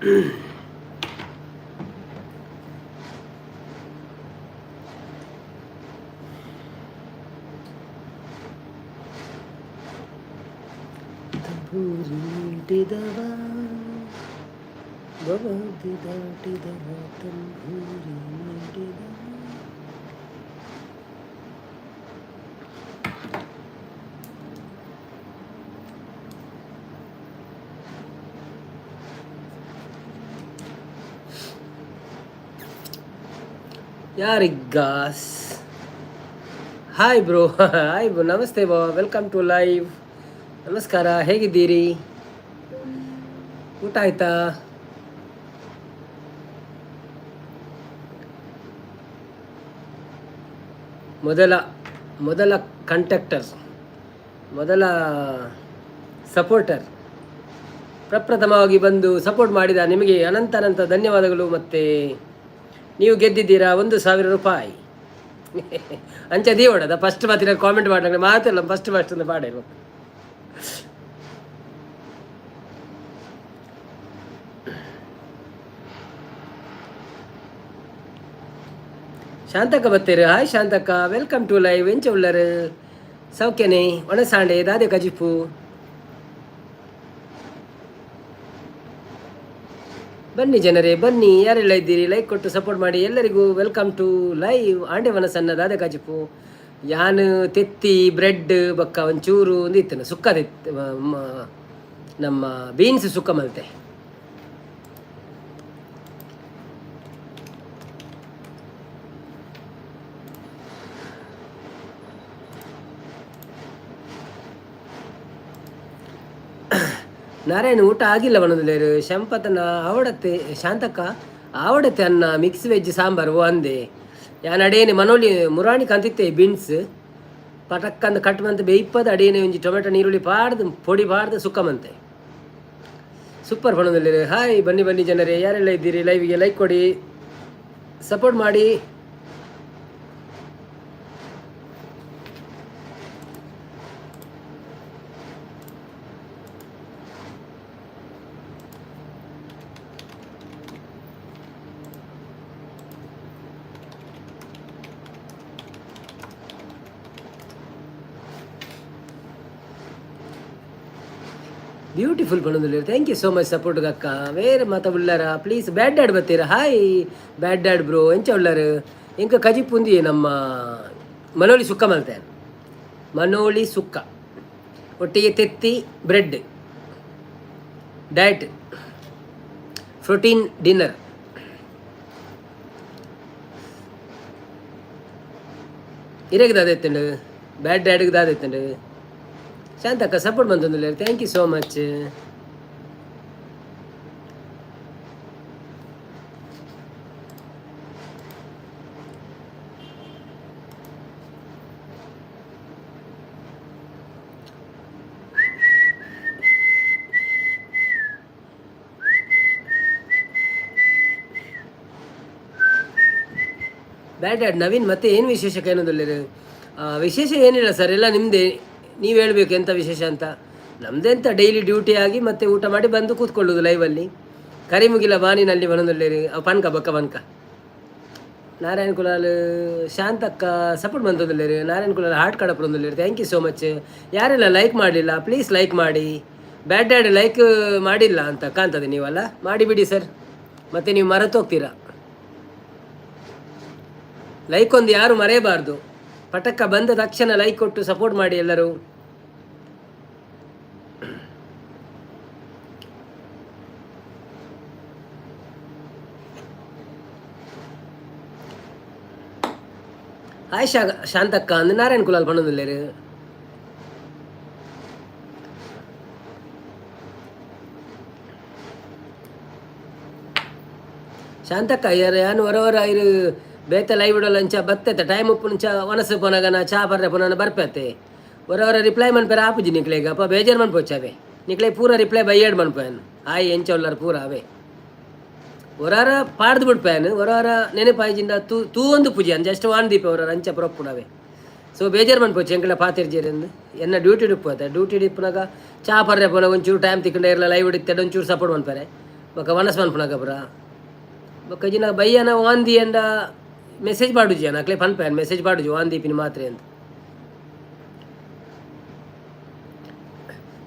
ತಂಬೂರಿ ಮೀಟಿದವ, ಭವಾಬ್ದಿ ದಾಟಿದವ, ತಂಬೂರಿ ಮೀಟಿದವ. ಯಾರಿಗ್ಗಾಸ್? Hi bro, hi bro, namaste ಬಾ, welcome to live. ನಮಸ್ಕಾರ, ಹೇಗಿದ್ದೀರಿ? ಊಟ ಆಯ್ತಾ? ಮೊದಲ ಮೊದಲ ಕಂಟೆಕ್ಟರ್, ಮೊದಲ ಸಪೋರ್ಟರ್, ಪ್ರಪ್ರಥಮವಾಗಿ ಬಂದು ಸಪೋರ್ಟ್ ಮಾಡಿದ ನಿಮಗೆ ಅನಂತ ಅನಂತ ಧನ್ಯವಾದಗಳು. ಮತ್ತು ನೀವು ಗೆದ್ದಿದ್ದೀರಾ 1000 ರೂಪಾಯಿ. ಅಂಚ ದೀವಡದ ಫಸ್ಟ್ ಮಾತಿನ ಕಾಮೆಂಟ್ ಮಾಡಿದ್ರೆ ಮಾತಿಲ್ಲ, ಫಸ್ಟ್ ಫಸ್ಟ್ ಅಂತ ಪಾಡ. ಶಾಂತಕ್ಕ ಬತ್ತೀರು. ಹಾಯ್ ಶಾಂತಕ್ಕ, welcome to live. ಎಂಚ ಉಳ್ಳರು? ಸೌಖ್ಯನೇ? ಒಣಸಾಂಡೆ ದಾದೆ ಕಜಿಪು? ಬನ್ನಿ ಜನರೇ, ಬನ್ನಿ. ಯಾರೆಲ್ಲ ಇದ್ದೀರಿ, ಲೈಕ್ ಕೊಟ್ಟು ಸಪೋರ್ಟ್ ಮಾಡಿ. ಎಲ್ಲರಿಗೂ welcome to live. ಆಂಡೆ ವನಸನ್ನ ದಾದೆ ಕಜಿಪು? ಯಾನ್ ತೆತ್ತಿ, ಬ್ರೆಡ್, ಬಕ್ಕ ಒಂಚೂರು ಒಂದು ಇತ್ತನ ಸುಕ್ಕ ತೆತ್ತಿ, ನಮ್ಮ ಬೀನ್ಸ್ ಸುಕ್ಕ ಮಲ್ತೆ. ನಾರಾಯಣ, ಊಟ ಆಗಿಲ್ಲ ಬಣ್ಣದಲ್ಲೇರು. ಶಂಪತನ ಆವಡತ್ತೆ, ಶಾಂತಕ್ಕ ಆವಡತ್ತೆ ಅನ್ನ, ಮಿಕ್ಸ್ ವೆಜ್ ಸಾಂಬಾರು ಅಂದೆ. ಯಾನ್ ಅಡೇನೆ ಮನೋಲಿ ಮುರಾಣಿ ಕಂತಿತ್ತೆ ಬೀನ್ಸ್ ಪಟಕ್ಕಂದು ಕಟ್ ಮಂತೆ ಬೇಯ್ಪದ ಅಡೇನೆ ಒಂಜಿ ಟೊಮೆಟೊ ನೀರುಳ್ಳಿ ಪಾಡ್ದು ಪೊಡಿ ಪಾಡ್ದು ಸುಕ್ಕ ಮಂತೆ. ಸೂಪರ್ ಬಣ್ಣದಲ್ಲಿ. ಹಾಯ್, ಬನ್ನಿ ಬನ್ನಿ ಜನರೇ, ಯಾರೆಲ್ಲ ಇದ್ದೀರಿ ಲೈವ್ಗೆ ಲೈಕ್ ಕೊಡಿ, ಸಪೋರ್ಟ್ ಮಾಡಿ. ಬ್ಯೂಟಿಫುಲ್ ಬಣ್ಣದಲ್ಲಿ. Thank you so much support ಅಕ್ಕ. ಬೇರೆ ಮಾತ ಉಳ್ಳಾರ? Please. Bad dad ಬತ್ತೀರ? Hi bad dad bro, ಎಂಚ ಉಳ್ಳಾರು? ಎಂಕ ಕಜಿಪುಂದಿ ನಮ್ಮ ಮನೋಳಿ ಸುಕ್ಕ ಮಲ್ತೆ. ಮನೋಳಿ ಸುಕ್ಕ ಒಟ್ಟಿಗೆ ತೆತ್ತಿ, bread, diet protein dinner. ಇರೆಗ್ ದಾದೆತ್ತಂಡು? ಬ್ಯಾಡ್ ಡ್ಯಾಡ್ಗೆ ದಾದೆತ್ತಂಡು? Shantakka support ಬಂತಂದಿಲ್ಲ. Thank you so much. Bad dad Naveen, ಮತ್ತೆ ಏನು ವಿಶೇಷ ಏನೊಂದಿಲ್ಲ? ವಿಶೇಷ ಏನಿಲ್ಲ ಸರ್, ಎಲ್ಲ ನಿಮ್ಮದೇ. ನೀವು ಹೇಳಬೇಕು ಎಂಥ ವಿಶೇಷ ಅಂತ. ನಮ್ಮದೆಂತ, ಡೈಲಿ ಡ್ಯೂಟಿ ಆಗಿ ಮತ್ತೆ ಊಟ ಮಾಡಿ ಬಂದು ಕೂತ್ಕೊಳ್ಳೋದು ಲೈವಲ್ಲಿ. ಕರಿಮುಗಿಲ ಬಾನಿನಲ್ಲಿ ಬನೊಂದುಲ್ಲೇರು ಪನ್ಕ ಬಕ್ಕ ಪನ್ಕ. ನಾರಾಯಣ ಕುಲಾಲ್, ಶಾಂತಕ್ಕ ಸಪೋರ್ಟ್ ಬಂತೊಂದುಲ್ಲೇರು. ನಾರಾಯಣ ಕುಲಾಲ್ ಹಾರ್ಟ್ ಕಡಪುರೊಂದುಲ್ಲೇರು. Thank you so much. ಯಾರೆಲ್ಲ ಲೈಕ್ ಮಾಡಲಿಲ್ಲ, ಪ್ಲೀಸ್ ಲೈಕ್ ಮಾಡಿ. ಬ್ಯಾಡ್ ಡ್ಯಾಡ್ ಲೈಕ್ ಮಾಡಿಲ್ಲ ಅಂತ ಕಾಣ್ತದೆ ನೀವಲ್ಲ. ಮಾಡಿಬಿಡಿ ಸರ್, ಮತ್ತೆ ನೀವು ಮರೆತು ಹೋಗ್ತೀರಾ. ಲೈಕ್ ಒಂದು ಯಾರು ಮರೆಯಬಾರ್ದು. ಪಟಕ್ಕ ಬಂದ ತಕ್ಷಣ ಲೈಕ್ ಕೊಟ್ಟು ಸಪೋರ್ಟ್ ಮಾಡಿ ಎಲ್ಲರೂ. ಹಾಯ್ ಶಾ ಶಾಂತಕ್ಕ ಅಂದ್ ನಾರಾಯಣ ಕುಲಾಲ್ ಪಣ್ಣೊಂದುಲ್ಲೇರು. ಶಾಂತಕ್ಕ, ಯಾರು ಯಾನು ಹೊರ ಹೊರ ಇರು ಬೇತೆ ಲೈವ್ ಇಡೋಲ್ಲ. ಅಂಚ ಬತ್ತೈತೆ ಟೈಮ್ ಉಪ್ಪುಂಚ ಒನಸು ಪೋನಾಗನ ಚಾ ಬರ್ರೆ ಪುನಃ ಬರ್ಪೇತೆ. ಹೊರ ಹೊರ ರಿಪ್ಲೈ ಮನ್ಪೆರ ಆಪುಜಿ ನಿಕ್ಲೆಗ್. ಅಪ್ಪ ಬೇಜಾರು ಮನ್ಪೊಚ್ಚಾವೆ ನಿಕ್ಲೆ. ಪೂರ ರಿಪ್ಲೈ ಬೈಯಡ್ ಮನ್ಪೇನ್. ಹಾಯ್, ಎಂಚ ಉಲ್ಲರ್ ಪೂರ ಅವೇ. ಹೊರಾರ ಪಾಡ್ದು ಬಿಡ್ಪೇನು, ಹೊರಾರ ನೆನಪಾಯ್ಜಿಂದ ತೂ ತೂ ಒಂದು ಪೂಜೆ ಜಸ್ಟ್ ವಾನ್ ದೀಪ ಹೊರಾರ ಅಂಚ ಪ್ರೊಪ್ಪುಡವೆ. ಸೊ ಬೇಜಾರು ಮನ್ಪೊಚ್ಚಿ ಎಂಕಲ ಪಾತಿರ್ಜೇರಂದು. ಎನ್ನ ಡ್ಯೂಟಿ ಡಿಪ್ಪು ಆತ ಡ್ಯೂಟಿ ಡಿಪ್ಪುನಾಗ ಚಾ ಪರ್ರೆ ಪೋನಾಗ ಒಂಚೂರು ಟೈಮ್ ತಿಕ್ಕಂಡ ಇರಲ್ಲ. ಲೈವ್ ಇಡಿತ್ತೆ ಒಂಚೂರು ಸಪೋರ್ಟ್ ಮನ್ಪರೆ. ಬೊಕ ವನಸ್ ಮನ್ಪುನಗ ಪೂರ. ಬೊಕ್ಕ ಜಿನ ಬಯ್ಯನ ವಾಂದಿ ಅಂಡ ಮೆಸೇಜ್ ಪಾಡುಜಿ ಅನ ಅಕ್ಲೆ ಪನ್ಪೆ ಮೆಸೇಜ್ ಪಾಡುಜಿ ವಾಂದಿ ಪಿನ ಮಾತ್ರೆ ಅಂತ.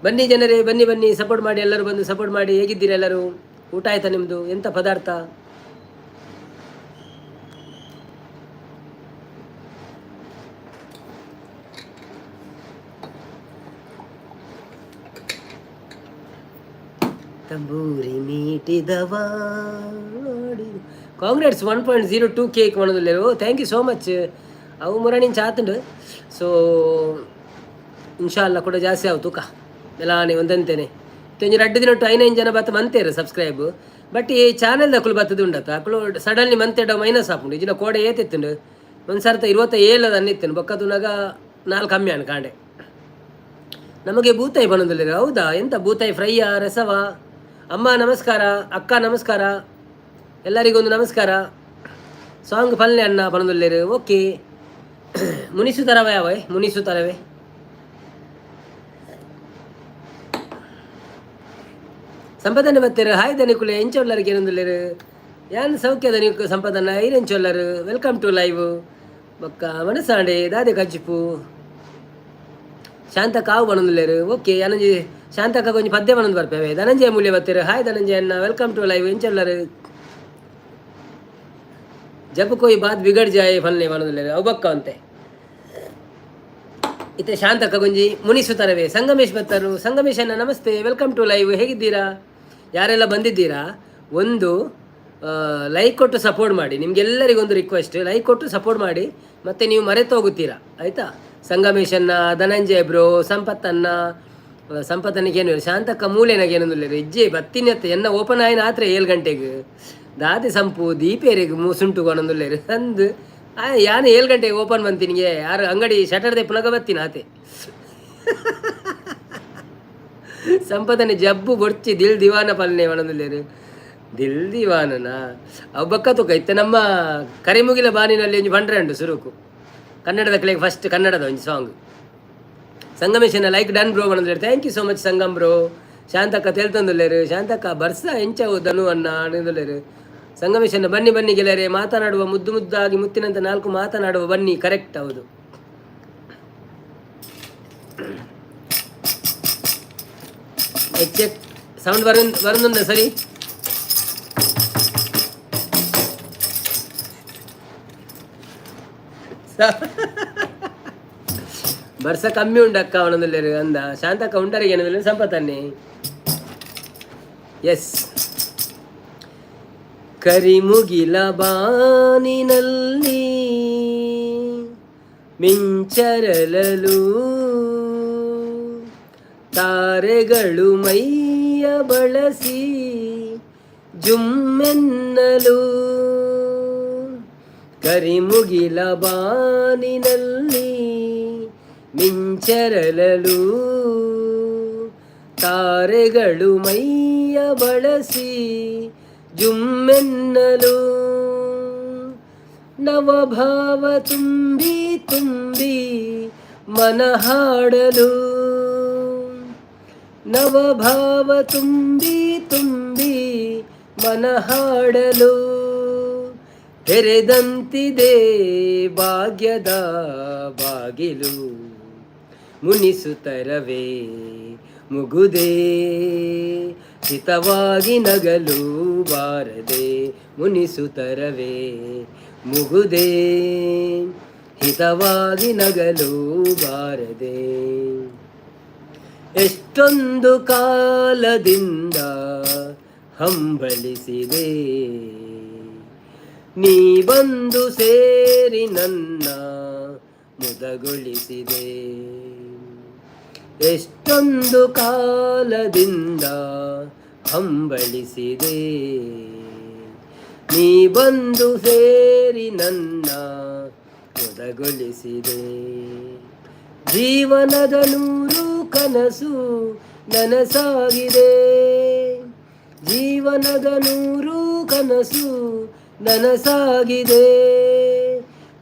ಬನ್ನಿ ಜನರೇ, ಬನ್ನಿ ಬನ್ನಿ, ಸಪೋರ್ಟ್ ಮಾಡಿ, ಎಲ್ಲರೂ ಬಂದು ಸಪೋರ್ಟ್ ಮಾಡಿ. ಹೇಗಿದ್ದೀರಿ ಎಲ್ಲರೂ? ಊಟ ಆಯ್ತಾ ನಿಮ್ಮದು? ಎಂಥ ಪದಾರ್ಥ? ತಂಬೂರಿ ಮೀಟಿದವ. ಕಾಂಗ್ರೆಸ್ 1.02 ಕೇಕ್ ಮಾಡೋದಿಲ್ಲ. Thank you so much. ಅವು ಮುರಣಿ ಚಾತುಂಡು. ಸೊ ಇನ್ಶಾಲ್ಲ ಕೂಡ ಜಾಸ್ತಿ ಆವು ತೂಕ ಮೆಲಾನೆ ಒಂದಂತೇನೆ. ಒಂಜಿ ರಡ್ಡು ದಿನ ಐನೈದು ಜನ ಬತ್ತ ಮಂತೇರು ಸಬ್ಸ್ಕ್ರೈಬ್. ಬಟ್ ಈ ಚಾನೆಲ್ ದಕುಲು ಬತ್ತದ ಉಂಡತ್ತ ಅಕುಲು ಸಡನ್ಲಿ ಮಂತೆಡ ಮೈನಸ್ ಆಪುಂಡು. ಇಜಿನ ಕೋಡೆ ಏತಿತ್ತುಂಡು ಒಂದು ಸರ್ತ 27 ಅನ್ನಿತ್ತುಂಡು. ಬೊಕ್ಕ ತುನಗ 4 ಕಮ್ಮಿ ಅನ್ ಕಾಂಡೆ. ನಮಗೆ ಬೂತಾಯಿ ಬನ್ನೊಂದಿಲ್ಲ. ಹೌದಾ? ಎಂತ ಬೂತಾಯಿ ಫ್ರೈಯಾ ರಸವಾ? ಅಮ್ಮ ನಮಸ್ಕಾರ, ಅಕ್ಕ ನಮಸ್ಕಾರ, ಎಲ್ಲರಿಗೊಂದು ನಮಸ್ಕಾರ. ಸಾಂಗ್ ಪಲ್ಲೆ ಅಣ್ಣ ಬನ್ನೊಂದುಲ್ಲೇರು. ಓಕೆ, ಮುನಿಸು ತರವೆ ಯಾವ ಮುನಿಸು ತರವೆ. ಸಂಪದನೆ ಬತ್ತೆರು. ಹಾಯ್ ದನಿಕುಲೆ, ಎಂಚೊಲ್ಲರಿಗೆ ಏನೊಂದುಲ್ಲೇರು? ಯಾನ್ ಸೌಖ್ಯ ದನಿಕು ಸಂಪದನ ಐರೆಂಚೊಲ್ಲರು. Welcome to live. ಬೊಕ್ಕ ಮನಸಾಂಡೆ ದಾದೆ ಕಜ್ಜಿಪು ಶಾಂತ ಕಾವು ಬನ್ನೊಂದುಲ್ಲೇರು. ಓಕೆ, ಯಾನಂಜಿ ಶಾಂತಕ್ಕ ಕೊಂಚ ಪದ್ಯ ಬನ್ನೊಂದು ಬರ್ಪೇವೆ. ಧನಂಜಯ ಮೂಲ್ಯ ಬತ್ತೆರು. ಹಾಯ್ ಧನಂಜಯ ಅಣ್ಣ, welcome to live. ಎಂಚೊಲ್ಲರು? ಜಬ್ Koi Baat ಬಿಗಡ್ Joy ಫಲ್ನೆ ಬನ್ನೊಂದುಲ್ಲೇರು. ಅವು ಬೊಕ್ಕ ಅಂತೆ ಇತ್ತೆ ಶಾಂತಕ್ಕ ಗುಂಜಿ ಮುನಿಸು ತರವೆ. ಸಂಗಮೇಶ್ ಬತ್ತರು. ಸಂಗಮೇಶ್ ಅಣ್ಣ ನಮಸ್ತೆ, welcome to live. ಹೇಗಿದ್ದೀರಾ? ಯಾರೆಲ್ಲ ಬಂದಿದ್ದೀರಾ ಒಂದು ಲೈಕ್ ಕೊಟ್ಟು ಸಪೋರ್ಟ್ ಮಾಡಿ. ನಿಮಗೆಲ್ಲರಿಗೊಂದು ರಿಕ್ವೆಸ್ಟ್, ಲೈಕ್ ಕೊಟ್ಟು ಸಪೋರ್ಟ್ ಮಾಡಿ, ಮತ್ತು ನೀವು ಮರೆತು ಹೋಗುತ್ತೀರಾ, ಆಯಿತಾ? ಸಂಗಮೇಶನ್ನ, ಧನಂಜಯ ಬ್ರೋ, ಸಂಪತ್ತನ್ನ, ಸಂಪತ್ತನಿಗೆ ಏನು, ಶಾಂತಕ್ಕ ಮೂಲೆನಾಗ ಏನೊಂದಿಲ್ಲ ಇಜ್ಜೆ ಬತ್ತಿನ ಎನ್ನ ಓಪನ್ ಆಯ್ನ ಆತ್ರೆ 7 ಗಂಟೆಗೆ ದಾದೆ ಸಂಪು ದೀಪೇರಿಗೆ ಮೂಸುಂಟು ಕೊನೊಂದುಲ್ಲೇರು ಅಂದು ಯಾನು 7 ಗಂಟೆಗೆ ಓಪನ್ ಬಂತಿನಿಗೆ ಯಾರು ಅಂಗಡಿ ಶಟರ್ ಪುನಗ ಬತ್ತೀನಿ ಆತೆ. ಸಂಪದನೆ ಜಬ್ಬು ಬೊಡ್ಚಿ ದಿಲ್ ದಿವಾನ ಪಲ್ನೆ ಒಣದುಲ್ಲೇರು. ದಿಲ್ ದಿವಾನನ ಅವು ಬಕ್ಕ ತುಕ. ಇತ್ತೆ ನಮ್ಮ ಕರಿಮುಗಿಲ ಬಾನಿನಲ್ಲಿ ಒಂಜಿ ಬಂಡ್ರೆ ಉಂಡು ಸುರುಕು ಕನ್ನಡದ ಕಲೆಗೆ ಫಸ್ಟ್ ಕನ್ನಡದ ಒಂಜಿ ಸಾಂಗ್. ಸಂಗಮೇಶನ ಲೈಕ್ ಡನ್ ಬ್ರೋ ಬನಂದ್ರೆ. Thank you so much Sangam bro. ಶಾಂತಕ್ಕ ತೇಲ್ತಂದುಲ್ಲೇರು. ಶಾಂತಕ್ಕ ಬರ್ಸ ಎಂಚವು ಧನು ಅನ್ನ ಅಣ್ಣದುಲ್ಲೇರು. ಸಂಗಮೇಶನ ಬನ್ನಿ ಬನ್ನಿ ಗೆಳೆಯರೆ, ಮಾತನಾಡುವ ಮುದ್ದು ಮುದ್ದಾಗಿ ಮುತ್ತಿನಂತ 4 ಮಾತನಾಡುವ ಬನ್ನಿ. ಕರೆಕ್ಟ್, ಹೌದು. ಚೆಕ್ ಸೌಂಡ್ ಬರುಂದುಂಡ ಸರಿ? ಬರ್ಸ ಕಮ್ಮಿ ಉಂಡು ಅಕ್ಕ ಅವನೊಂದುಲ್ಲೇರು ಅಂದ. ಶಾಂತಕ್ಕ ಉಂಡರಿಗೆ ಏನಂದ್ರೆ ಸಂಪತ್ತನ್ನೇ. ಎಸ್. ಕರಿಮುಗಿಲ ಬಾನಿನಲ್ಲಿ ಮಿಂಚರಲಲು ತಾರೆಗಳು ಮೈಯ ಬಳಸಿ ಜುಮ್ಮೆನ್ನಲು. ಕರಿಮುಗಿಲ ಬಾನಿನಲ್ಲಿ ಮಿಂಚರಲಲು ತಾರೆಗಳು ಮೈಯ ಬಳಸಿ ಜುಮ್ಮೆನ್ನಲು. ನವಭಾವ ತುಂಬಿ ತುಂಬಿ ಮನಹಾಡಲು, ನವಭಾವ ತುಂಬಿ ತುಂಬಿ ಮನಹಾಡಲು ತೆರೆದಂತಿದೆ ಭಾಗ್ಯದ ಬಾಗಿಲು. ಮುನಿಸುತ್ತರವೇ ಮುಗುದೇ, ಹಿತವಾಗಿ ನಗಲು ಬಾರದೆ. ಮುನಿಸುತ್ತರವೇ ಮುಗುದೇ, ಹಿತವಾಗಿ ನಗಲು ಬಾರದೆ. ಎಷ್ಟೊಂದು ಕಾಲದಿಂದ ಹಂಬಲಿಸಿದೆ, ನೀ ಬಂದು ಸೇರಿ ನನ್ನ ಮುದಗೊಳಿಸಿದೆ. ಎಷ್ಟೊಂದು ಕಾಲದಿಂದ ಹಂಬಲಿಸಿದೆ, ನೀ ಬಂದು ಸೇರಿ ನನ್ನ ಮುದಗೊಳಿಸಿದೆ. ಜೀವನದ ನೂರು ಕನಸು ನನಸಾಗಿದೆ, ಜೀವನದ ನೂರು ಕನಸು ನನಸಾಗಿದೆ.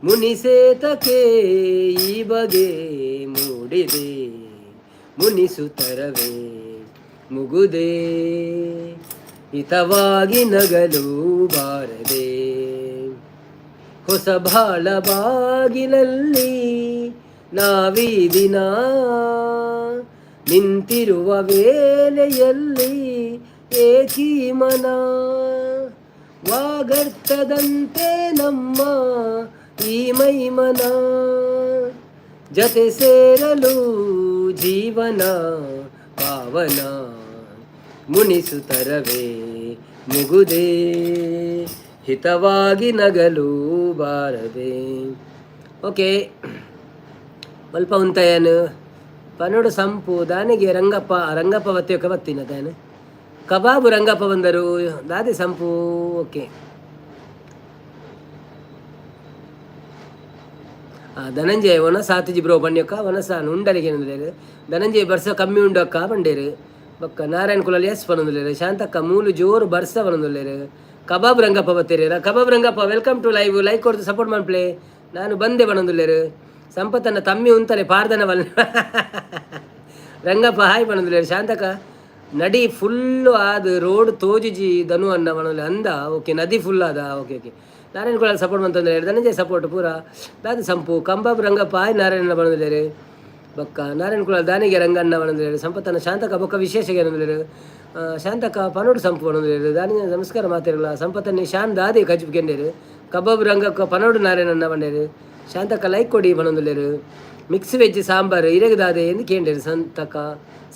ಮುನಿಸೇತಕ್ಕೆ ಈ ಬಗೆ ಮೂಡಿದೆ, ಮುನಿಸುತ್ತರವೇ ಮುಗುದೇ, ಹಿತವಾಗಿ ನಗಲು ಬಾರದೆ. ಹೊಸ ಬಾಳ ಬಾಗಿಲಲ್ಲಿ ನಾವೀ ದಿನ ನಿಂತಿರುವ ವೇಳೆಯಲ್ಲಿ ಏಕೀ ಮನ. ವಾಗರ್ತದಂತೆ ನಮ್ಮ ಈ ಮೈಮನ, ಜತೆ ಸೇರಲು ಜೀವನ ಪಾವನ. ಮುನಿಸುತ್ತರವೇ ಮುಗುದೇ, ಹಿತವಾಗಿ ನಗಲು ಬಾರದೆ. ಓಕೆ, ಅಲ್ಪ ಉಂತಯನು ಪನೋಡು ಸಂಪು ದಾನಿಗೆ ರಂಗಪ್ಪ. ರಂಗಪ್ಪ ಬತ್ತಿಯೊಕ್ಕ ಬತ್ತಿನ ದಾನೆ ಕಬಾಬು ರಂಗಪ್ಪ ಬಂದರು ದಾದೆ ಸಂಪು. ಓಕೆ, ಧನಂಜಯ ಒಣ ಸಾತಿಜಿ ಬ್ರೋ ಬಣ್ಯಕ್ಕ ಒಣಸಾನ್ ಉಂಡಲಿಗೆ. ಧನಂಜಯ ಬರ್ಸ ಕಮ್ಮಿ ಉಂಡು ಅಕ್ಕ ಬಂಡೇರು. ಬೊಕ್ಕ ನಾರಾಯಣ ಕುಲಲ್ ಎಸ್ ಪನೊಂದುಲ್ಲೆರ್. ಶಾಂತಕ್ಕ ಮೂಲು ಜೋರು ಬರ್ಸ ಪನೊಂದುಲ್ಲೆರ್. ಕಬಾಬ್ ರಂಗಪ್ಪ ಬತ್ತೆರ್. Kebab Rangappa, welcome to live. Like ಕೊರ್ದು ಸಪೋರ್ಟ್ ಮನ್ಪುಲೆ. ನಾನು ಬಂದೆ ಪನೊಂದುಲ್ಲೆರ್. ಸಂಪತ್ತನ್ನ ತಮ್ಮಿ ಉಂತಲೆ ಪಾರ್ದನ ಬಲ್. ರಂಗಪ್ಪ ಹಾಯ್ ಪನೊಂದುಲ್ಲೆರ್. ಶಾಂತಕ್ಕ ನಡಿ ಫುಲ್ಲು ಆದ್ ರೋಡ್ ತೋಜಿಜಿ ಧನು ಅನ್ನ ಪನೊಂದುಲ್ಲೆ. ಅಂದ, ಓಕೆ, ನದಿ ಫುಲ್ ಆದ. Okay okay, Narayana Kulal support ಮಂತೊಂದುಲ್ಲೆರ್. ಧನಂಜಯ ಸಪೋರ್ಟ್ ಪೂರ. ದಾದ ಸಂಪು ಕಂಬಾಬ್ ರಂಗಪ್ಪ ಹಾಯ್ ನಾರಾಯಣ ಪನೊಂದುಲ್ಲೆರ್. ಬೊಕ್ಕ ನಾರಾಯಣ ಕುಲಾಲ್ ದಾನಿಗೆ ರಂಗಣ್ಣ ಪನೊಂದುಲ್ಲೆರ್. ಸಂಪತ್ತನ ಶಾಂತಕ ಬೊಕ್ಕ ವಿಶೇಷ ಏನೊಂದುಲ್ಲೆರ್. ಶಾಂತಕ ಪನೋಡು ಸಂಪು ಪನೊಂದುಲ್ಲೆರ್. ದಾನಿ ನಮಸ್ಕಾರ ಮಾತೆರ್ಲ. ಸಂಪತ್ತನಿ ಶಾನ್ ದಾದೆ ಕಜಿಪು ಕೆಂಡೇರು. ಕಬಾಬ್ ರಂಗಕ್ಕ ಪನೋಡು ನಾರಾಯಣಣ್ಣ ಪಂಡೇರು. ಶಾಂತಕ್ಕ ಲೈಕ್ ಕೊಡಿ ಪನೊಂದುಲ್ಲೆರ್. ಮಿಕ್ಸ್ ವೆಜ್ ಸಾಂಬಾರ್ ಇರೆಗ್ ದಾದೆ ಎಂದು ಕೇಂಡೇರು ಸಂತಕ.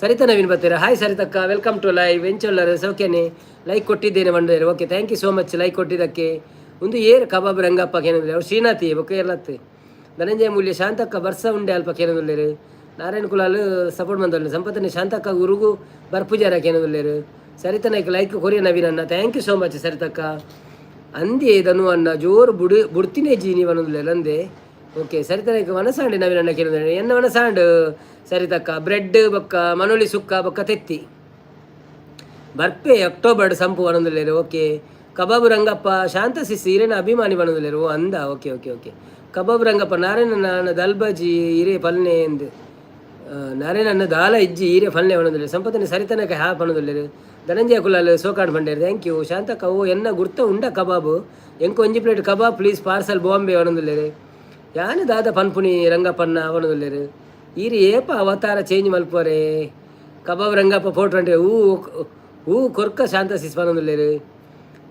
ಸರಿತಾ ನವೀನ್ ಬತ್ತೆರ್. ಹಾಯ್ ಸರಿತಕ್ಕ, welcome to live. ಎಂಚೊಲ್ಲರು? ಸೌಖ್ಯನೆ? ಲೈಕ್ ಕೊಟ್ಟಿದ್ದೇನೆ ಬಂಡೇರು. Okay, thank you so much like ಕೊಟ್ಟಿದ್ದಕ್ಕೆ. ಒಂದು ಏರ್ ಕಬಾಬ್ ರಂಗಪ್ಪ ಕೇನಂದ್ರೆ ಅವ್ರು ಶ್ರೀನಾಥಿ ಬೊಕ್ಕ ಏರ್ಲತ್ತು. ಧನಂಜಯ ಮೂಲ್ಯ ಶಾಂತಕ್ಕ ಬರ್ಸ ಉಂಡೆ ಅಲ್ಪ ಕೇನೊಂದುಲ್ಲೆರ್. ನಾರಾಯಣ ಕುಲಾಲ್ ಸಪೋರ್ಟ್ ಮಂದೊಲ್ಲೆ. ಸಂಪತ್ತನೆ ಶಾಂತಕ್ಕ ಗುರುಗು ಬರ್ಪುಜಾರ ಕೇನೊಂದುಲ್ಲೆರ್. ಸರಿತನಕ್ಕೆ ಲೈಕ್ ಕೊರಿಯ ನವೀನ್ ಅಣ್ಣ. Thank you so much ಸರಿತಕ್ಕ. ಅಂದೆ ಧನು ಅಣ್ಣ ಜೋರು ಬುಡು ಬುಡ್ತಿನೇ ಜೀನಿ ಪನೊಂದುಲ್ಲೆರ್ ಅಂದೆ. ಓಕೆ, ಸರಿತನಕ್ಕೆ ವನಸಾಂಡೆ ನವೀನ್ ಅಣ್ಣ ಕೇನೊಂದುಲ್ಲೆರ್. ಎನ್ನ ವನಸಾಂಡ್ ಸರಿತಕ್ಕ. ಬ್ರೆಡ್ ಬೊಕ್ಕ ಮನೋಲಿ ಸುಕ್ಕ ಬೊಕ್ಕ ತೆತ್ತಿ. ಬರ್ಪೆ ಅಕ್ಟೋಬರ್ ಸಂಪು ಪನೊಂದುಲ್ಲೆರ್. ಓಕೆ, ಕಬಾಬ್ ರಂಗಪ್ಪ ಶಾಂತ ಸಿಸ್ ಇರೇನ ಅಭಿಮಾನಿ ಪನೊಂದುಲ್ಲೆರ್. ಓ ಅಂದ, ಓಕೆ ಓಕೆ ಓಕೆ. ಕಬಾಬ್ ರಂಗಪ್ಪ ನಾರಾಯಣ ನಾನ ದಲ್ಬಜಿ ಇರೇ ಪಲ್ನೆ ಎಂದು. ನಾರಾಯಣ ದಾಲ ಇಜ್ಜಿ ಈರೆ ಫಲ್ನೆ ಪನೊಂದುಲ್ಲೆರ್. ಸಂಪತ್ತನೆ ಸರಿತನಕ ಹ್ಯಾ ಪನೊಂದುಲ್ಲೆರ್. ಧನಂಜಯ ಕುಲಾಲ್ ಸೋಕಾಡ್ ಪಂಡೇರ್. Thank you. ಶಾಂತಕ್ಕ ಓ ಎನ್ನ ಗುರ್ತ ಉಂಡ ಕಬಾಬ್ ಎಂಕ್ ಒಂಜಿ plate kebab please parcel Bombay ಪನೊಂದುಲ್ಲೆರ್. ಯಾನ್ ದಾದ ಪನ್ಪುನಿ ರಂಗಪ್ಪನ್ನ ಪನೊಂದುಲ್ಲೆರ್. ಈರ್ ಏಪ ಅವತಾರ ಚೇಂಜ್ ಮಲ್ಪುವರೆ? ಕಬಾಬ್ ರಂಗಪ್ಪ 420 ಹೂ ಹೂ ಕೊರ್ಕ ಶಾಂತ ಸಿಸ್ ಪನೊಂದುಲ್ಲೆರ್.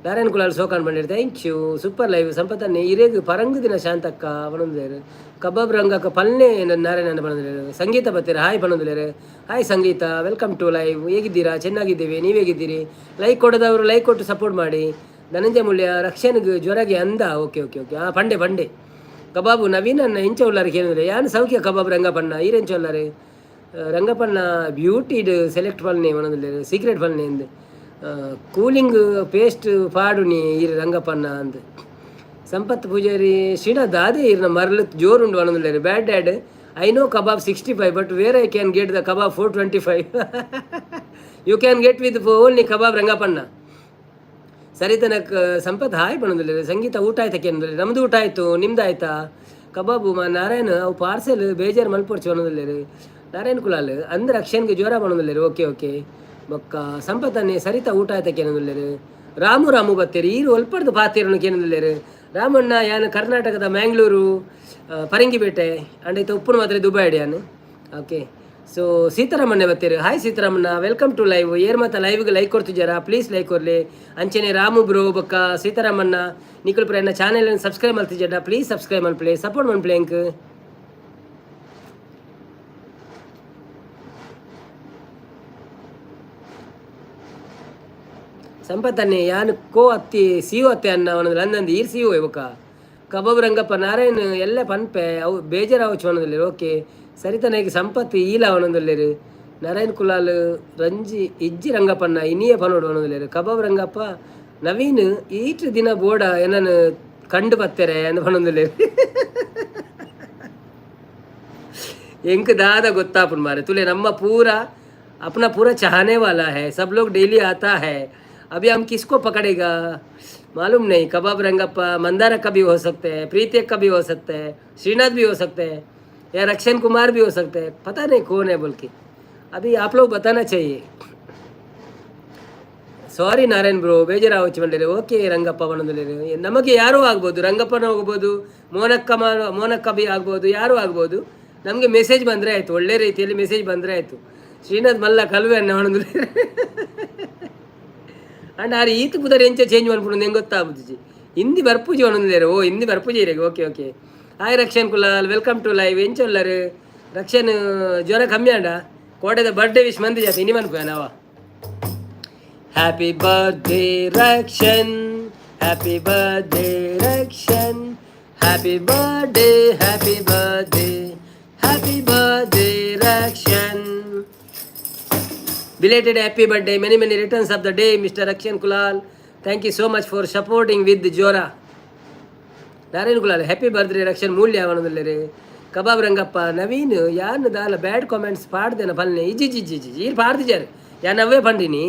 ನಾರಾಯಣ ಕುಲಾಲ್ ಸೋಕಾನ್ ಪಂಡೇರ್. Thank you. Super live ಸಂಪತ್ತನ್ನೆ ಇರೇಗ್ ಪರಂಗು ದಿನ ಶಾಂತಕ್ಕ ಪನೊಂದುಲ್ಲೆರ್. ಕಬಾಬ್ ರಂಗಕ್ಕ ಪಲ್ನೆ ನಾರಾಯಣ ಪನೊಂದುಲ್ಲೆರ್. ಸಂಗೀತ ಬತ್ತೆರ್, ಹಾಯ್ ಪನೊಂದುಲ್ಲೆರ್. ಹಾಯ್ ಸಂಗೀತ, welcome to live. ಹೇಗಿದ್ದೀರಾ? ಚೆನ್ನಾಗಿದ್ದೀವಿ, ನೀವು ಹೇಗಿದ್ದೀರಿ? ಲೈಕ್ ಕೊಡದವರು ಲೈಕ್ ಕೊಟ್ಟು ಸಪೋರ್ಟ್ ಮಾಡಿ. ಧನಂಜಯ ಮೂಲ್ಯ ರಕ್ಷಣೆಗೆ ಜ್ವರಗೆ ಅಂದ. ಓಕೆ ಓಕೆ ಓಕೆ, ಹಾಂ ಪಂಡೆ ಪಂಡೆ. ಕಬಾಬು ನವೀನ್ ಅನ್ನ ಎಂಚ ಉಲ್ಲಾರ ಕೇಳಿದ್ರೆ. ಯಾನ್ ಸೌಖ್ಯ ಕಬಾಬ್ ರಂಗಪ್ಪಣ್ಣ, ಈರೆಂಚ ಉಲ್ಲಾರೆ? ರಂಗಪ್ಪಣ್ಣ ಬ್ಯೂಟಿಡ್ ಸೆಲೆಕ್ಟ್ ಪಲ್ನೆ ಪನೊಂದುಲ್ಲೆರ್. ಸೀಕ್ರೆಟ್ ಪಲ್ನೆ ಅಂದ್. ಕೂಲಿಂಗ್ ಪೇಸ್ಟ್ ಪಾಡುನಿ ಈರ್ ರಂಗಪ್ಪಣ್ಣ ಅಂದ್. ಸಂಪತ್ ಪೂಜಾರಿ ಶ್ರೀನಾ ದಾದೆ ಇರ್ನ ಮರಳು ಜೋರುಂಡು ಪನೊಂದುಲ್ಲೆರ್. Bad dad, I know kebab 65, but where I can get the kebab 425? You can get with only kebab ರಂಗಪ್ಪಣ್ಣ. ಸರಿತನಕ್ ಸಂಪತ್ ಹಾಯ್ ಪನೊಂದುಲ್ಲೆರ್. ಸಂಗೀತ ಊಟ ಆಯ್ತಾ ಕೇನೊಂದುಲ್ಲೆರ್. ನಮ್ದು ಊಟ ಆಯ್ತು, ನಿಮ್ದು ಆಯ್ತಾ? ಕಬಾಬು ಮಾ ನಾರಾಯಣ ಅವು ಪಾರ್ಸೆಲ್ ಬೇಜಾರು ಮಲ್ಪೊಡ್ಚಿ ಪನೊಂದುಲ್ಲೆರ್. ನಾರಾಯಣ ಕುಲಾಲ್ ಅಂದ್ರೆ ಅಕ್ಷನ್ಗೆ ಜ್ವರ ಪನೊಂದುಲ್ಲೆರ್. ಓಕೆ ಓಕೆ, ಬೊಕ್ಕ ಸಂಪತ್ತನ್ನೇ ಸರಿತಾ ಊಟ ಆಯ್ತಾ ಕೇನೊಂದುಲ್ಲೆರ್. ರಾಮು ರಾಮು ಬತ್ತೇರು. ಈರು ಒಲ್ಪಡ್ದು ಪಾತೇರುನು ಕೇನೊಂದುಲ್ಲೆರ್. ರಾಮಣ್ಣ ಯಾನ್ ಕರ್ನಾಟಕದ ಮ್ಯಾಂಗ್ಳೂರು ಪರಂಗಿಪೇಟೆ ಅಂಡ್ ಇತ್ತೆ ಉಪ್ಪುನು ಮಾತ್ರ ದುಬೈ ಯಾನ್. ಓಕೆ, ಸೊ ಸೀತಾರಾಮಣ್ಣ ಬತ್ತೇರು. ಹಾಯ್ ಸೀತಾರಾಮಣ್ಣ, welcome to live. ಏರ್ ಮಾತ ಲೈವ್ಗೆ ಲೈಕ್ ಕೊಡ್ತಿದ್ದಾರಾ? ಪ್ಲೀಸ್ ಲೈಕ್ ಕೊರ್ಲಿ. ಅಂಚನೆ ರಾಮು ಬ್ರೋ ಬೊಕ್ಕ ಸೀತಾರಾಮಣ್ಣ ನಿಕುಲ್ ಪ್ರ ಚಾನೆಲ್ ಸಬ್ಸ್ಕ್ರೈಬ್ ಮಲ್ತಿಜಡ ಪ್ಲೀಸ್ ಸಬ್ಸ್ಕ್ರೈಬ್ ಮನ್ಪುಲೆ, ಸಪೋರ್ಟ್ ಮನ್ಪುಲೆ ಎಂಕ್. ಸಂಪತ್ತನ್ನೇ ಯಾನ್ ಕೋ ಅತ್ತಿ ಸಿಒ ಅತ್ತೆ ಅನ್ನ ಅವನದು ಅಂದಂದು ಈರ್ ಸಿಒ ಬೊಕ್ಕ. ಕಬಾಬ್ ರಂಗಪ್ಪ ನಾರಾಯಣ್ ಎಲ್ಲ ಪನ್ಪೆ ಅವು ಬೇಜಾರಾವಚ್ಚು ಪನೊಂದುಲ್ಲೆರ್. ಓಕೆ, ಸರಿತನಾಗಿ ಸಂಪತ್ ಈಲ ಪನೊಂದುಲ್ಲೆರ್. ನಾರಾಯಣ್ ಕುಲಾಲ್ ರಂಜಿ ಇಜ್ಜಿ ರಂಗಪ್ಪಣ್ಣ ಇನಿಯೇ ಪನೋಡು ಪನೊಂದುಲ್ಲೆರ್. ಕಬಾಬ್ ರಂಗಪ್ಪ ನವೀನ್ ಈಟ್ ದಿನ ಬೋಡ ಏನನ್ ಕಂಡು ಬತ್ತೆರೆ ಅಂದ್ ಪನೊಂದುಲ್ಲೆರ್. ಎಂಕ್ ದಾದ ಗೊತ್ತಾಪುಂಡು ಮಾರೆ. ತುಲೆ ನಮ್ಮ पूरा अपना पूरा चाहने वाला है, सब लोग डेली आता है। अभी हम किसको पकड़ेगा मालूम नहीं। कबाब रंगप्पा मंदारा का भी हो सकते हैं, प्रीति का भी हो सकते हैं, श्रीनाथ भी हो सकते हैं या रक्षन कुमार भी हो सकते हैं। पता नहीं कौन है बोल के, अभी आप लोग बताना चाहिए। ಸಾರಿ ನಾರಾಯಣ್ ಬ್ರೋ, ಬೇಜಾರಾವಚ್ಚಿ ಬಂದಿರಿ. ಓಕೆ ರಂಗಪ್ಪ ಬಂದಿರಿ. ನಮಗೆ ಯಾರೂ ಆಗ್ಬೋದು, ರಂಗಪ್ಪನೂ ಹೋಗ್ಬೋದು, ಮೋನಕ್ಕ ಮೋನಕ್ಕ ಬಿ ಆಗ್ಬೋದು, ಯಾರೂ ಆಗ್ಬೋದು. ನಮಗೆ ಮೆಸೇಜ್ ಬಂದರೆ ಆಯಿತು, ಒಳ್ಳೆ ರೀತಿಯಲ್ಲಿ ಮೆಸೇಜ್ ಬಂದರೆ ಆಯಿತು. ಶ್ರೀನಾಥ್ ಮಲ್ಲ ಕಲ್ವೆ ಅನ್ನ ಹೊಣಂದ್ರೆ ಅಂಡ್ ಆರು ಈತ್ ಪುದರ್ ಎಂಚ ಚೇಂಜ್ ಮನ್ಪುಂಡು ಹೆಂಗೆ ಗೊತ್ತಾಗುದು. ಹಿಂದಿ ಬರ್ಪೂಜಿ ಒಣಂದಿದ್ದಾರೆ. ಓ, Hindi ಬರ್ಪೂಜಿ ಇರೇಗ. Okay okay. Hi Rakshan Kulal, welcome to live. ಎಂಚ ಉಲ್ಲರು ರಕ್ಷನ್? ಜ್ವರ ಕಮ್ಮಿ ಅಂಡ? ಕೋಟೆದ ಬರ್ಡೇ ವಿಶ್ ಮಂದಿ ಜಾತಿ ಇನಿ ಮನ್ಪುವ ನಾವ. Happy birthday Rakshan, happy birthday Rakshan, happy birthday, happy birthday, happy birthday Rakshan. Belated happy birthday, many many returns of the day, Mr. Rakshan Kulal. Thank you so much for supporting with Jora. Narayan Kulal, happy birthday Rakshan. Moolya ಅವನದಲ್ಲೇ ಕಬಾಬ್ ರಂಗಪ್ಪ ನವೀನ್ ಯಾನ್ ದಾಲ ಬ್ಯಾಡ್ comments ಪಾಡ್ದೇನ ಪಲ್ನೆ. ಇಜ್ಜಿ ಇಜ್ಜಿ ಇಜ್ಜಿ, ಈರ್ ಪಾಡ್ದಿಜಾರೆ, ಯಾನ್ ಅವೇ ಪಂಡಿನಿ.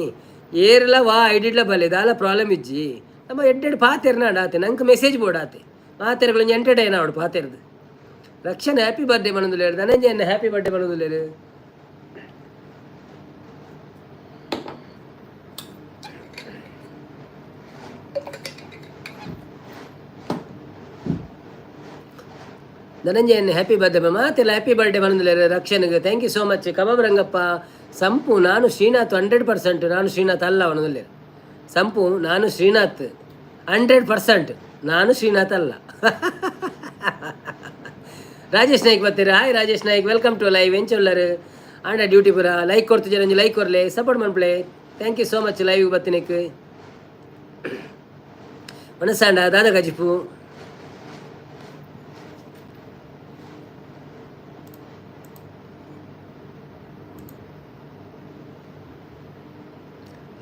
ಏರ್ಲ ವಾ ಐಡಿಡ್ಲ ಬಲ್ಲೆ, ದಾಲ ಪ್ರಾಬ್ಲಮ್ ಇಜ್ಜಿ. ನಮ್ಮ ಎಡ್ಡೆಡ್ ಪಾತೆರ್ನಾಡ ಆತೆ, ನಂಗೆ ಮೆಸೇಜ್ ಬೋರ್ಡ್ ಆತೆ. ಪಾತೆರ್ಗಳು ಎಂಟರ್ಟೈನ್ ಆವಡು ಪಾತೆರ್ದು. ರಕ್ಷನ್ ಹ್ಯಾಪಿ ಬರ್ಡೇ ಪನೊಂದುಲ್ಲೆರ್. ಧನಂಜಯನ್ ಹ್ಯಾಪಿ ಬರ್ಡೇ ಪನೊಂದುಲ್ಲೆರ್. ಧನಂಜಯನ್ ಹ್ಯಾಪಿ ಬರ್ಡೇ ಮಾತೆಲ್ಲ ಹ್ಯಾಪಿ ಬರ್ಡೇ ಪನೊಂದುಲ್ಲೆರ್ ರಕ್ಷನ್ಗೆ. Thank you so much. Kebab Rangappa ಸಂಪು, ನಾನು ಶ್ರೀನಾಥ್ 100%, ನಾನು ಶ್ರೀನಾಥ್ ಅಲ್ಲ ಪನೊಂದುಲ್ಲೆರ್. ಸಂಪು, ನಾನು ಶ್ರೀನಾಥ್ 100%, ನಾನು ಶ್ರೀನಾಥ್ ಅಲ್ಲ. ರಾಜೇಶ್ ನಾಯ್ಕ್ ಬರ್ತೀರಾ? Hi Rajesh Naik, welcome to live. ಎಂಚ ಉಲ್ಲರ್? ಆಂಡ ಡ್ಯೂಟಿ ಪುರ. ಲೈಕ್ ಕೊಡ್ತಿದ್ದಾರೆ, ಒಂಜಿ ಲೈಕ್ ಕೊರ್ಲೆ, ಸಪೋರ್ಟ್ ಮನ್ಪುಲೆ. Thank you so much live ಬತ್ತಿನಕ್. ಮನಸ್ಸಾಂಡ ದಾದ ಕಜಿಪು?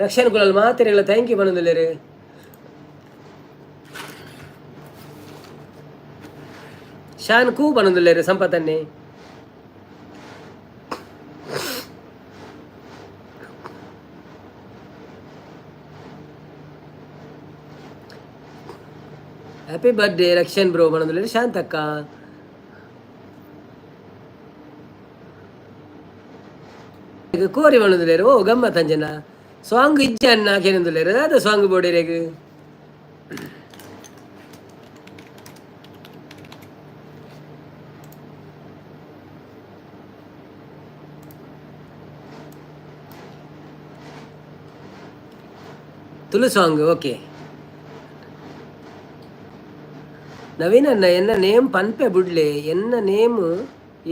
ರಕ್ಷಣ್ ಕುಲಲ್ ಮಾತೆರೆಗ್ಲ thank you ಪನೊಂದುಲ್ಲೆರ್. ಶಾನ್ ಕೂ ಪನೊಂದುಲ್ಲೆರ್ ಸಂಪತನ್ನೆ. ಹ್ಯಾಪಿ ಬರ್ಡೇ ರಕ್ಷನ್ ಬ್ರೋ ಪನೊಂದುಲ್ಲೆರ್ ಶಾಂತಕ್ಕ. ಕೋರಿ ಪನೊಂದುಲ್ಲೆರ್. ಓ ಗಮ್ಮತ್ ಅಂಜನ. ಸಾಂಗ್ ಇಜ್ಜಿ ಅನ್ನ ಕೇನೊಂದುಲ್ಲೆರ್. ದಾದ ಸಾಂಗ್ ಬೋಡಿರೆಗ್? ತುಳು ಸಾಂಗ್. ಓಕೆ ನವೀನ್ ಅಣ್ಣ, ಎನ್ನ ನೇಮ್ ಪನ್ಪೆ ಬುಡ್ಲೆ. ಎನ್ನ ನೇಮ್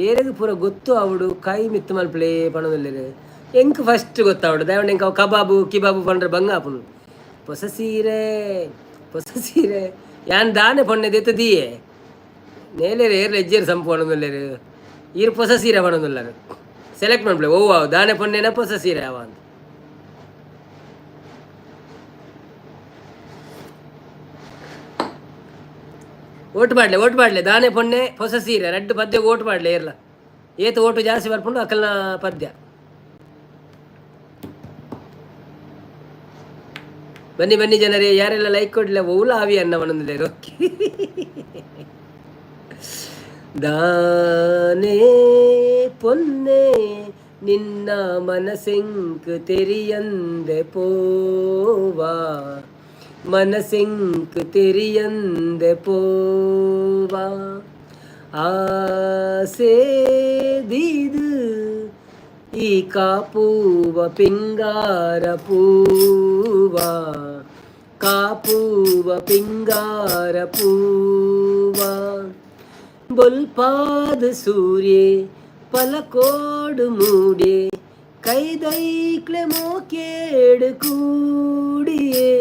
ಏರೆಗ್ ಪೂರ ಗೊತ್ತು ಆವಡು, ಕೈ ಮಿತ್ತು ಮಲ್ಪಲೆ ಪನೊಂದುಲ್ಲೆರ್. ಎಂಕ್ ಫಸ್ಟ್ ಗೊತ್ತಾವಡು ದಾಯೆ ಎಂಕ್ ಅವು ಕಬಾಬು ಕಿಬಾಬು ಪಂಡ್ರೆ ಬಂಗ ಆಪುಂಡು. ಪೊಸ ಸೀರೆ, ಪೊಸ ಸೀರೆ ಯಾನ್ ದಾನೆ ಪೊಣ್ಣೆ ದೆತ್ತ್ ದೀಯೆ. ನೇಲೆರ್ ಏರ್ಲ ಎಜ್ಜೆರ್ ಸಂಪು ಪನೊಂದುಲ್ಲೆರ್. ಈರ್ ಪೊಸ ಸೀರೆ ಪನೊಂದುಲ್ಲೆರ್. ಸೆಲೆಕ್ಟ್ ಮನ್ಪುಲೆ, ಒವ್ವು ಆವು, ದಾನೆ ಪೊಣ್ಣೆನ ಪೊಸ ಸೀರೆ ಅವ ಅಂತ. ಓಟು ಪಾಡ್ಲೆ, ಓಟು ಪಾಡ್ಲೆ. ದಾನೆ ಪೊಣ್ಣೆ, ಪೊಸ ಸೀರೆ, ರಡ್ಡ್ ಪದ್ಯಗ್ ಓಟು ಪಾಡ್ಲೆ ಏರ್ಲ. ಏತ್ ಓಟು ಜಾಸ್ತಿ ಬರ್ಪುಂಡು ಅಕಲ್ನ ಪದ್ಯ. ಬನ್ನಿ ಬನ್ನಿ ಜನರೇ, ಯಾರೆಲ್ಲ ಲೈಕ್ ಕೊಡ್ಲೆ. ಓಲ ಆವಿ ಅನ್ನ ಪನೊಂದುಲ್ಲೆರ್. ಓಕೆ. ದಾನೆ ಪೊನ್ನೆ ನಿನ್ನ ಮನಸೆಂಕ್ ತೆರಿಯಂದೆ ಪೋವಾ, ಮನಸೆಂಕ್ ತೆರಿಯಂದೆ ಪೋವಾ, ಆಸೆ ದೀದು ಈ ಕಾಪೂವ ಪಿಂಗಾರ ಪೂವ, ಕಾಪೂವ ಪಿಂಗಾರ ಪೂವ, ಬೊಲ್ಪಾದ ಸೂರ್ಯೆ ಪಲಕೋಡು ಮೂಡೆ ಕೈದೈಕ್ಲೆ ಮೋಕೇಡು ಕೂಡಿಯೇ,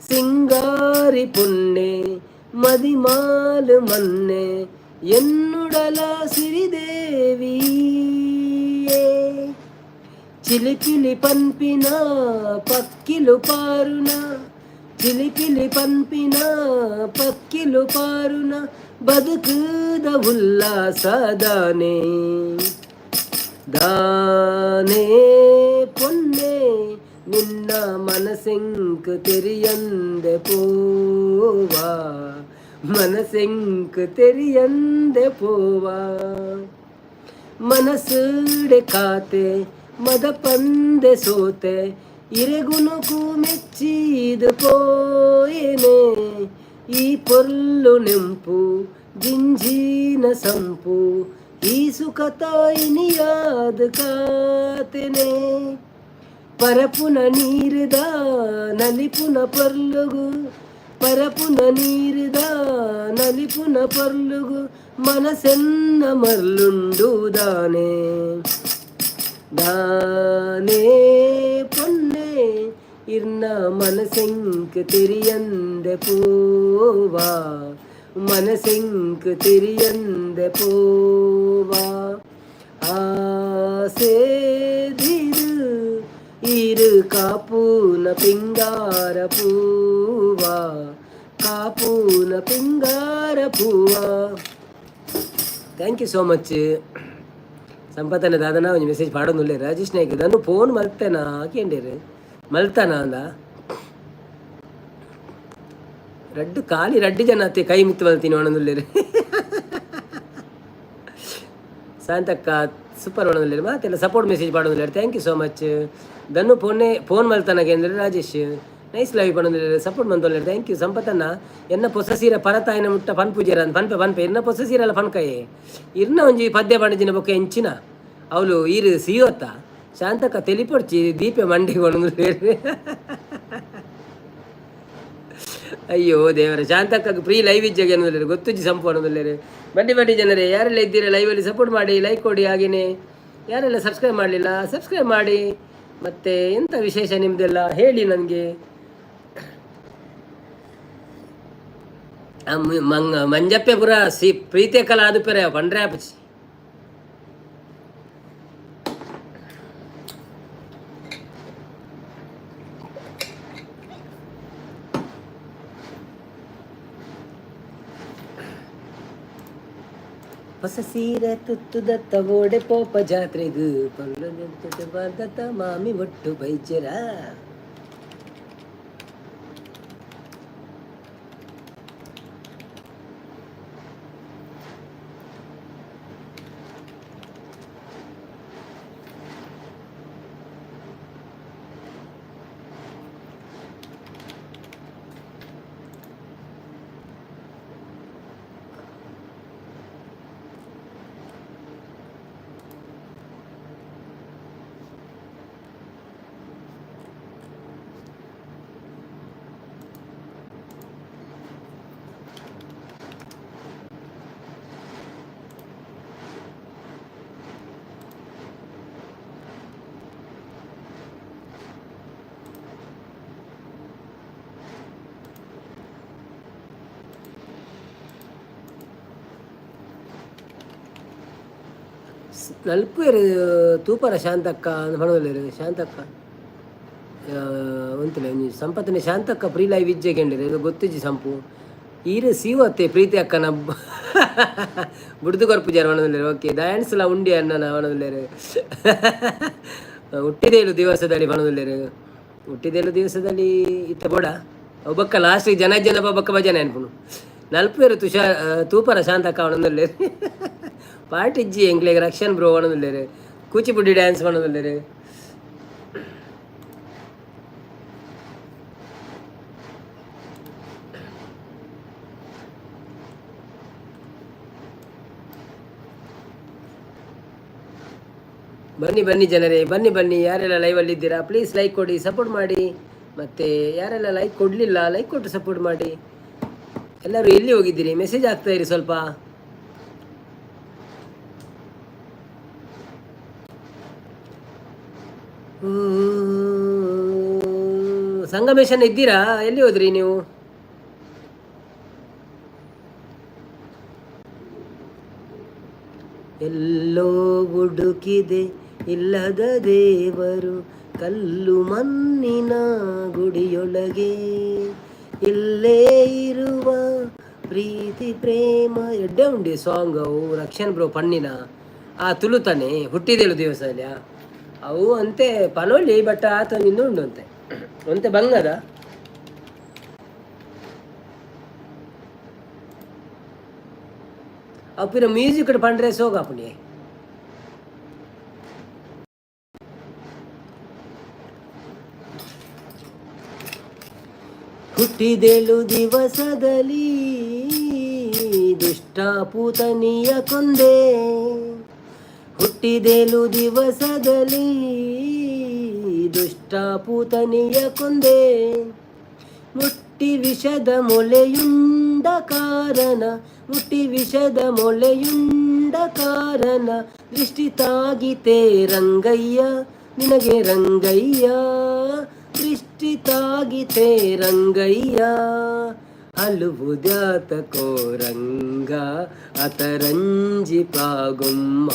ಸಿಂಗಾರಿ ಪೊನ್ನೆ ಮದಿಮಾಲು ಮನ್ನೆ ಎನ್ನುಡಲ ಸಿರಿದೇವಿಯೇ, ಚಿಲಿಪಿಲಿ ಪನ್ಪಿನ ಪಕ್ಕಿಲು ಪಾರುನ, ಚಿಲಿಪಿಲಿ ಪನ್ಪಿನ ಪಕ್ಕಿಲು ಪಾರುನ, ಬದುಕುದ ಉಲ್ಲಾಸದಾನೆ. ದಾನೆ ಪೊನ್ನೆ ನಿನ್ನ ಮನಸೆಂಕ್ ತೆರಿಯಂದೆ ಪೋವಾ, ಮನಸೆಂಕ್ ತೆರಿಯಂದೆ ಪೋವಾ, ಮನಸ್ಸುಡೆ ಕಾತೆ ಮದಪಂದೆ ಸೋತೆ. ಇರೆಗುಣಕು ಮೆಚ್ಚಿದ ಪೋಯೆನೆ. ಈ ಪೊರ್ಲು ನೆಂಪು ಜಿಂಜಿನ ಸಂಪು, ಈ ಸುಖ ತಾಯಿನಿಯಾದ ಕಾತೆನೆ. ಪರಪುನ ನೀರುದ ನಲಿಪುನ ಪೊರ್ಲುಗು, ಪರಪುನ ನೀರುದ ನಲಿಪುನ ಪೊರ್ಲುಗು ಮನಸೆನ್ನ ಮರ್ಲುಂಡು ದಾನೆ ದಾನೆ ಪೊನ್ನೆ. ಇರ್ನ ಮನಸೆಂಕ್ ತೆರಿಯಂದೆ ಪೋವಾ, ಮನಸೆಂಕ್ ತೆರಿಯಂದೆ ಪೋವಾ. ಆಸೆದಿರು ಇರು ಕಾಪೂನ ಪಿಂಗಾರ ಪೂವಾ, ಕಾಪೂನ ಪಿಂಗಾರ ಪೂವಾ. Thank you so much ಸಂಪತ್ತನ. ದಾದನ ಒಂಜಿ ಮೆಸೇಜ್ ಪಾಡೊಂದುಲ್ಲೆ. ರಾಜೇಶ್ ನಾಯ್ಕ್ ದಾನು ಫೋನ್ ಮಲ್ತೆನಾ ಕೇಂಡೇರು, ಮಲ್ತಾನ ಅಂದ. ರಡ್ಡು ಖಾಲಿ ರಡ್ಡು ಜನ ಅತ್ತೆ ಕೈ ಮಿತ್ತು ಮಲ್ತೀನಿ ಒಣದುಲ್ಲೇರು. ಶಾಂತಕ್ಕ ಸೂಪರ್ ಒಣದುಲ್ಲೇರು, ಮಾತೆಲ್ಲ ಸಪೋರ್ಟ್ ಮೆಸೇಜ್ ಪಾಡೊಂದುಲ್ಲೇರು. Thank you so much. ದನ್ನು ಫೋನೇ ಫೋನ್ ಮಲ್ತಾನ ಕೇಂದ್ರ. ರಾಜೇಶ್ ನೈಸ್ ಲೈವ್ ಪಡೊಂದುಲ್ಲೇರು, ಸಪೋರ್ಟ್ ಮಂತೊಲ್ಲೇರು. Thank you ಸಂಪತ್ತನ್ನ. ಎನ್ನ ಪೊಸ ಸೀರೆ ಪರತಾಯಿನ ಮುಟ್ಟ ಪನ್ ಪೂಜೆರ ಪನ್ಪೆ ಪನ್ಪೆ. ಎನ್ನ ಪೊಸ ಸೀರೆಲ್ಲ ಪನ್ಕಯೆ. ಇರ್ನ ಒಂಜಿ ಪದ್ಯ ಪಂಡಿಜಿನ ಬೊಕ್ಕ ಎಂಚಿನ ಅವಳು ಈರು ಸಿಯೋತ್ತ. ಶಾಂತಕ್ಕ ತೆಲಿಪೊಡ್ಚಿ ದೀಪೆ ಮಂಡಿ ಕೊಡೊಂದುಲ್ಲೇರು. ಅಯ್ಯೋ ದೇವರ, ಶಾಂತಕ್ಕ ಫ್ರೀ ಲೈವ್ ಇಜ್ಜಾಗ ಅನ್ನೋದಿಲ್ಲ ಗೊತ್ತುಜ್ಜಿ ಸಂಪು ಅನ್ನೋದಿಲ್ಲ. ಬನ್ನಿ ಬನ್ನಿ ಜನರೇ, ಯಾರೆಲ್ಲ ಇದ್ದೀರಾ ಲೈವಲ್ಲಿ ಸಪೋರ್ಟ್ ಮಾಡಿ, ಲೈಕ್ ಕೊಡಿ. ಹಾಗೆಯೇ ಯಾರೆಲ್ಲ ಸಬ್ಸ್ಕ್ರೈಬ್ ಮಾಡಲಿಲ್ಲ ಸಬ್ಸ್ಕ್ರೈಬ್ ಮಾಡಿ. ಮತ್ತು ಎಂಥ ವಿಶೇಷ ನಿಮ್ಮದೆಲ್ಲ ಹೇಳಿ ನನಗೆ. ಮಂಗ ಮಂಜಪ್ಪೆ ಪುರ ಸಿ ಪ್ರೀತಿಯ ಕಲಾ ಅದು ಪೆರೆ ಪಂಡ್ರೆ ಆಪುಚಿ. ಹೊಸ ಸೀರೆ ತುತ್ತುದತ್ತ ಓಡೆ ಪೋಪ ಜಾತ್ರೆಗು ಪಲ್ಲು ದತ್ತ ಮಾಮಿ ಒಟ್ಟು ಬೈಜರ. ನಲ್ಪೇರು ತೂಪರ ಶಾಂತಕ್ಕ ಪಣದಲ್ಲೇರು. ಶಾಂತಕ್ಕ ಉಂತಲೆ ಒಂಜಿ ಸಂಪತ್ತನೆ. ಶಾಂತಕ್ಕ ಪ್ರೀ ಲೈವ್ ಇಜ್ಜೆ ಕೆಂಡಿರು ಗೊತ್ತಿಜ್ಜಿ ಸಂಪು. ಈರೆ ಸೀವತ್ತೆ ಪ್ರೀತಿ ಅಕ್ಕನ ಬುಡ್ದು ಕೊರ್ಪು ಜರ ಒಣದಲ್ಲೇರು. ಓಕೆ, ಡ್ಯಾನ್ಸ್ಲ ಉಂಡಿ ಅಣ್ಣನ ಒಣದಲ್ಲೇರು. ಹುಟ್ಟಿದೇಳು ದಿವಸದಲ್ಲಿ ಪಣದಲ್ಲೇರು. ಹುಟ್ಟಿದೇಳು ದಿವಸದಲ್ಲಿ ಇತ್ತ ಬೋಡ ಬೊಕ್ಕ ಲಾಸ್ಟ್ ಜನ ಜನ ಬೊಕ್ಕ ಭಜನೆ ಅನ್ಪುನು. ನಲ್ಪೇರು ತುಷಾರ್ ತೂಪರ ಶಾಂತಕ್ಕ ಒಣದಲ್ಲೇರು. ಪಾರ್ಟಿ ಇಜ್ಜಿ ಎಂಕ್ಲೆಗ್ ರಕ್ಷನ್ ಬ್ರೋ ಒಣದುಲ್ಲೇರು. ಕೂಚಿಪುಡಿ ಡ್ಯಾನ್ಸ್ ಪಣೊಂದುಲ್ಲೆರ್. ಬನ್ನಿ ಬನ್ನಿ ಜನರೇ, ಬನ್ನಿ ಬನ್ನಿ. ಯಾರೆಲ್ಲ ಲೈವಲ್ಲಿ ಇದ್ದೀರಾ ಪ್ಲೀಸ್ ಲೈಕ್ ಕೊಡಿ, ಸಪೋರ್ಟ್ ಮಾಡಿ. ಮತ್ತು ಯಾರೆಲ್ಲ ಲೈಕ್ ಕೊಡಲಿಲ್ಲ ಲೈಕ್ ಕೊಟ್ಟು ಸಪೋರ್ಟ್ ಮಾಡಿ. ಎಲ್ಲರೂ ಎಲ್ಲಿ ಹೋಗಿದ್ದೀರಿ? ಮೆಸೇಜ್ ಆಗ್ತಾ ಇರಿ ಸ್ವಲ್ಪ. ಸಂಗಮೇಶನ್ ಇದ್ದೀರಾ? ಎಲ್ಲಿ ಹೋದ್ರಿ ನೀವು? ಎಲ್ಲೋ ಹುಡುಕಿದೆ ಇಲ್ಲದ ದೇವರು ಕಲ್ಲು ಮಣ್ಣಿನ ಗುಡಿಯೊಳಗೆ, ಇಲ್ಲೇ ಇರುವ ಪ್ರೀತಿ ಪ್ರೇಮ. ಎಡ್ಡೆ ಉಂಡಿ ಸಾಂಗ್ ಅವು ರಕ್ಷನ್ ಬ್ರೋ ಪಣ್ಣಿನ ಆ ತುಳುತಾನೆ ಹುಟ್ಟಿದೇಳು ದಿವಸ ಅವು ಅಂತೆ ಪನೊಲಿ. ಬಟ್ ಆತ ನಿಂದು ಉಂಡು ಅಂತೆ ಒಂತೆ ಬಂಗದ. ಅವು ಪಿರ ಮ್ಯೂಸಿಕ್ ಪಂಡ್ರೆ ಸೋಗಾಪುಣಿ. ಹುಟ್ಟಿದೇಳು ದಿವಸದಲ್ಲಿ ದುಷ್ಟ ಪೂತನಿಯ ಕೊಂದೆ. ಹುಟ್ಟಿದೇಳು ದಿವಸದಲ್ಲಿ ದುಷ್ಟ ಪೂತನಿಯ ಕೊಂದೆ. ಮುಟ್ಟಿ ವಿಷದ ಮೊಲೆಯುಂಡ ಕಾರಣ, ಮುಟ್ಟಿ ವಿಷದ ಮೊಲೆಯುಂಡ ಕಾರಣ, ದೃಷ್ಟಿ ತಾಗಿತೆ ರಂಗಯ್ಯ ನಿನಗೆ ರಂಗಯ್ಯ, ದೃಷ್ಟಿ ತಾಗಿತೆ ರಂಗಯ್ಯ. ಅಲುವುದ್ಯಾತಕೋ ರಂಗ ಅತರಂಜಿ ಪಾಗುಮ್ಮ,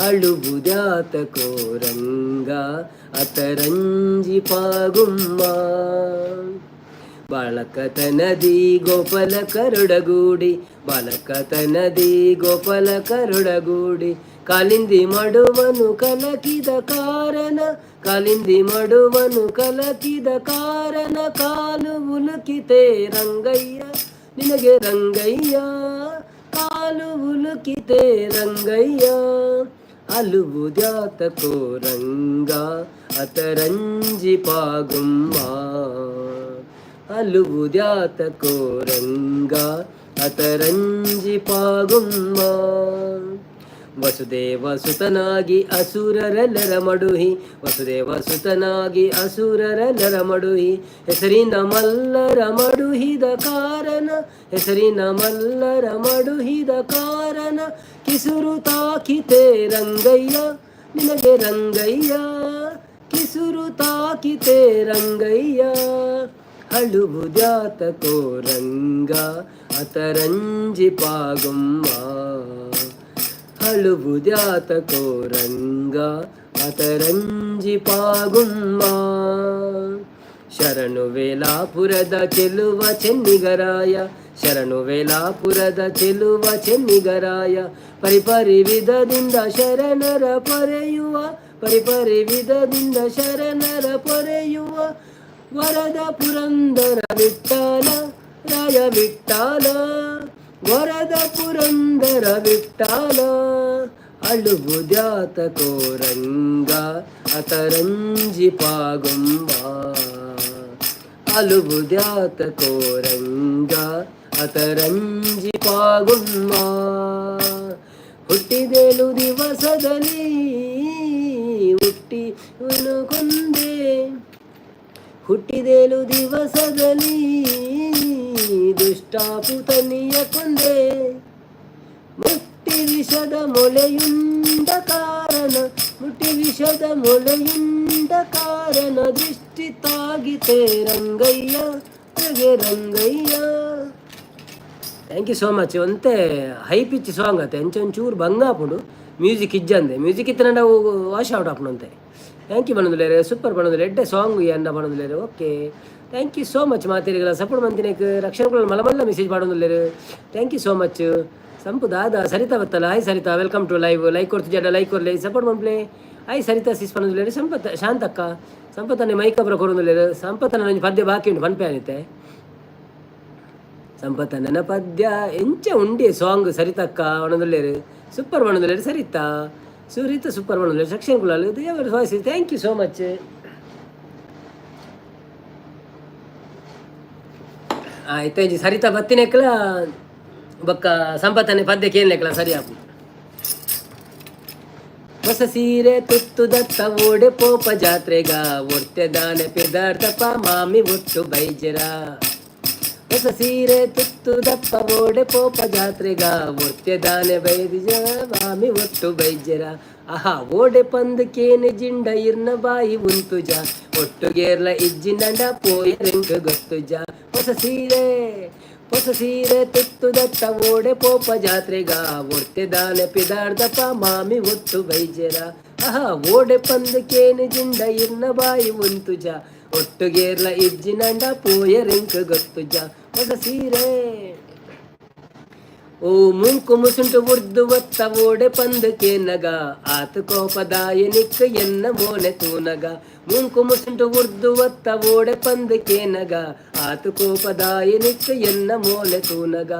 ಅಳುವುದ್ಯಾತಕೋ ರಂಗ ಅತರಂಜಿ ಪಾಗುಮ್ಮ. ಬಾಲಕತನದಿ ಗೋಪಾಲ ಕರುಡಗೂಡಿ, ಬಾಲಕತನದಿ ಗೋಪಾಲ ಕರುಡಗೂಡಿ, ಕಾಲಿಂದಿ ಮಡುವನು ಕಲಕಿದ ಕಾರಣ, ಕಾಲಿಂದಿ ಮಡುವನು ಕಲಕಿದ ಕಾರಣ, ಕಾಲು ಉಲುಕಿತೆ ರಂಗಯ್ಯ ನಿನಗೆ ರಂಗಯ್ಯ, ಕಾಲು ಉಲುಕಿತೆ ರಂಗಯ್ಯ. ಅಲುವುದ್ಯಾತಕೋ ರಂಗ ಅತರಂಜಿ ಪಾಗುಮ್ಮ, ಅಲುವುದ್ಯಾತಕೋ ರಂಗ ಅತರಂಜಿ ಪಾಗುಮ್ಮ. ವಸುದೇವ ಸುತನಾಗಿ ಅಸುರರೆಲ್ಲರ ಮಡುಹಿ, ವಸುದೇವ ಸುತನಾಗಿ ಅಸುರರೆಲ್ಲರ ಮಡುಹಿ, ಹೆಸರಿನ ಮಲ್ಲರ ಮಡುಹಿದ ಕಾರಣ, ಹೆಸರಿನ ಮಲ್ಲರ ಮಡುಹಿದ ಕಾರಣ, ಕಿಸುರು ತಾಕಿತೆ ರಂಗಯ್ಯ ನಿನಗೆ ರಂಗಯ್ಯ, ಕಿಸುರು ತಾಕಿತೆ ರಂಗಯ್ಯ. ಅಳುವುದ್ಯಾತಕೋ ರಂಗ ಅತರಂಜಿ ಪಾಗುಮ್ಮ, ಅಳುವುದ್ಯಾತಕೋ ರಂಗ ಅತರಂಜಿ ಪಾಗುಮ್ಮ. ಶರಣು ವೇಲಾಪುರದ ಚೆಲುವ ಚೆನ್ನಿಗರಾಯ, ಶರಣು ವೇಲಾಪುರದ ಚೆಲುವ ಚೆನ್ನಿಗರಾಯ, ಪರಿಪರಿ ವಿಧದಿಂದ ಶರಣರ ಪೊರೆಯುವ, ಪರಿಪರಿ ವಿಧದಿಂದ ಶರಣರ ಪೊರೆಯುವ, ವರದ ಪುರಂದರ ವಿಠಲ ರಾಯ ವಿಠಲ, ವರದ ಪುರಂದರ ವಿಠಲ. ಅಳುವುದ್ಯಾತಕೋ ರಂಗ ಅತರಂಜಿ ಪಾಗುಂಬ, ಅಲುವುದ್ಯಾತಕೋ ರಂಗ ಅತರಂಜಿ ಪಾಗುಮ್ಮ. ಹುಟ್ಟಿದೇಳು ದಿವಸದಲ್ಲಿ ಹುಟ್ಟಿ ಕೊಂದೆ, ಹುಟ್ಟಿದೇಳು ದಿವಸದಲ್ಲಿ ದುಷ್ಟ ಪುತನಿಯ ಕೊಂದೆ. ಮುಟ್ಟಿ ವಿಷದ ಮೊಲೆಯುಂಡ ಕಾರಣ, ಮುಟ್ಟಿ ವಿಷದ ಮೊಲೆಯುಂಡ ಕಾರಣ, ದೃಷ್ಟಿ ತಾಗಿತೆ ರಂಗಯ್ಯ ನನಗೆ Rangayya. Thank you so much. ಒಂತೆ ಹೈ ಪಿಚ್ ಸಾಂಗ್ ಆತೆ, ಅಂಚೆ ಒಂಚೂರು ಬಂಗ ಆಪುಂಡು ಮ್ಯೂಸಿಕ್ ಇಜ್ಜಂದೆ. ಮ್ಯೂಸಿಕ್ ಇತ್ತಂಡ ನಾವು ವಾಶ್ ಔಟ್ ಆಪುಂಡು ಅಂತೆ. Thank you ಪನೊಂದುಲ್ಲೆರ್, ಸೂಪರ್ ಪನೊಂದುಲ್ಲೆ, ಎಡ್ಡೆ ಸಾಂಗ್ ಎನ್ನ ಪನೊಂದುಲ್ಲೆರ್. Okay, thank you so much. ಮಾತೆರೆಗ್ಲ support ಮಂತಿನಕ್ ರಕ್ಷಣೆ ಮಲ್ಲ ಮಲ್ಲ ಮೆಸೇಜ್ ಪಾಡೊಂದುಲ್ಲೆರ್. Thank you so much. Sampu ದಾದಾ ಸರಿತಾ ಬತ್ತಲ್ಲ. Hi Saritha, welcome to live. Like ಕೊಡ್ತು ಲೈಕ್ ಕೊರ್ಲೆ, ಸಪೋರ್ಟ್ ಮನ್ಪ್ಲೆ. ಹಾಯ್ ಸರಿತಾ ಸಿಸ್ ಪನೊಂದುಲ್ಲೆರ್. ಸಂಪತ್ ಶಾಂತಕ್ಕ, ಸಂಪತ್ತನೆ ಮೈಕ್ ಅಬ್ರ ಕೊರೊಂದುಲ್ಲೆರ್. ಸಂಪತ್ತನ ಒಂಜಿ ಪದ್ಯ ಬಾಕಿ ಉಂಟು ಪನ್ಪೆ ಆನಿತ್ತೆ. ಸಂಪತ್ತನ ಪದ್ಯ ಎಂಚ ಉಂಡೆ ಸಾಂಗ್ ಸರಿತಕ್ಕ ಪನೊಂದುಲ್ಲೆರ್. ಸೂಪರ್ ಪನೊಂದುಲ್ಲೆರ್ ಸರಿತಾ. ಸುರಿತ ಸೂಪರ್ ಪನೊಂದುಲ್ಲೆರ್. ಸೆಕ್ಷನ್ ಕುಲಾಲ್ ದೇವರ voice. Thank you so much. ಇತ್ತೆ ಸರಿತಾ ಬತ್ತಿನೆಕ್ಲ ಬೊಕ್ಕ ಸಂಪತ್ತನೆ ಪದ್ಯ ಕೇನ್ಲೆಕ್ಲ ಸರಿ ಆಪು. ಹೊಸ ಸೀರೆ ತುತ್ತು ದತ್ತ ಓಡೆ ಪೋಪ ಜಾತ್ರೆಗ, ಒರ್ತೆ ದಾನೆ ಪಿದಾರ್ದಪ್ಪ ಮಾಮಿ ಒಟ್ಟು ಬೈಜರ. ಹೊಸ ಸೀರೆ ತುತ್ತು ದಪ್ಪ ಓಡೆ ಪೋಪ ಜಾತ್ರೆಗ, ಒರ್ತೆ ದಾನೆ ಬೈದಿಜ ಮಾಮಿ ಒಟ್ಟು ಬೈಜರ. ಆಹಾ ಓಡೆ ಪಂದ್ ಕೇನೆ ಜಿಂಡ ಇರ್ನ ಬಾಯಿ ಉಂತುಜ, ಒಟ್ಟುಗೇರ್ಲ ಇಜ್ಜಿನಂಡ ಪೋಯರೆಂಕ್ ಗೊತ್ತುಜ. ಹೊಸ ಸೀರೆ, ಹೊಸ ಸೀರೆ ತುತ್ತು ದತ್ತ ಓಡೆ ಪೋಪ ಜಾತ್ರೆಗ, ಒರ್ತೆ ದಾನೆ ಪಿದಾರ್ದಪ್ಪ ಮಾಮಿ ಒಟ್ಟು ಬೈಜರ. ಆಹಾ ಓಡೆ ಪಂದ್ ಕೇನೆ ಜಿಂಡ ಇರ್ನ ಬಾಯಿ ಉಂತುಜ, ಒಟ್ಟುಗೇರ್ಲ ಇಜ್ಜಿನಂಡ ಪೋಯರೆಂಕ್ ಗೊತ್ತುಜ. ಹೊಸ ಸೀರೆ. ಓ ಮೂಂಕು ಮುಸುಂಟು ಉರ್ದು ಒತ್ತ ಓಡೆ ಪಂದ್ ಕೇನಗ ಆತ್ ಕೋಪದಾಯ ನಿಕ್ ಎನ್ನ ಮೋನೆ ತೂನಗ. ಮೂಂಕು ಮುಸುಂಟು ಉರ್ದು ಒತ್ತ ಓಡೆ ಪಂದ್ ಕೇನಗ ಆತ್ ಕೋಪದಾಯ ನಿಕ್ ಎನ್ನ ಮೋನೆ ತೂನಗ.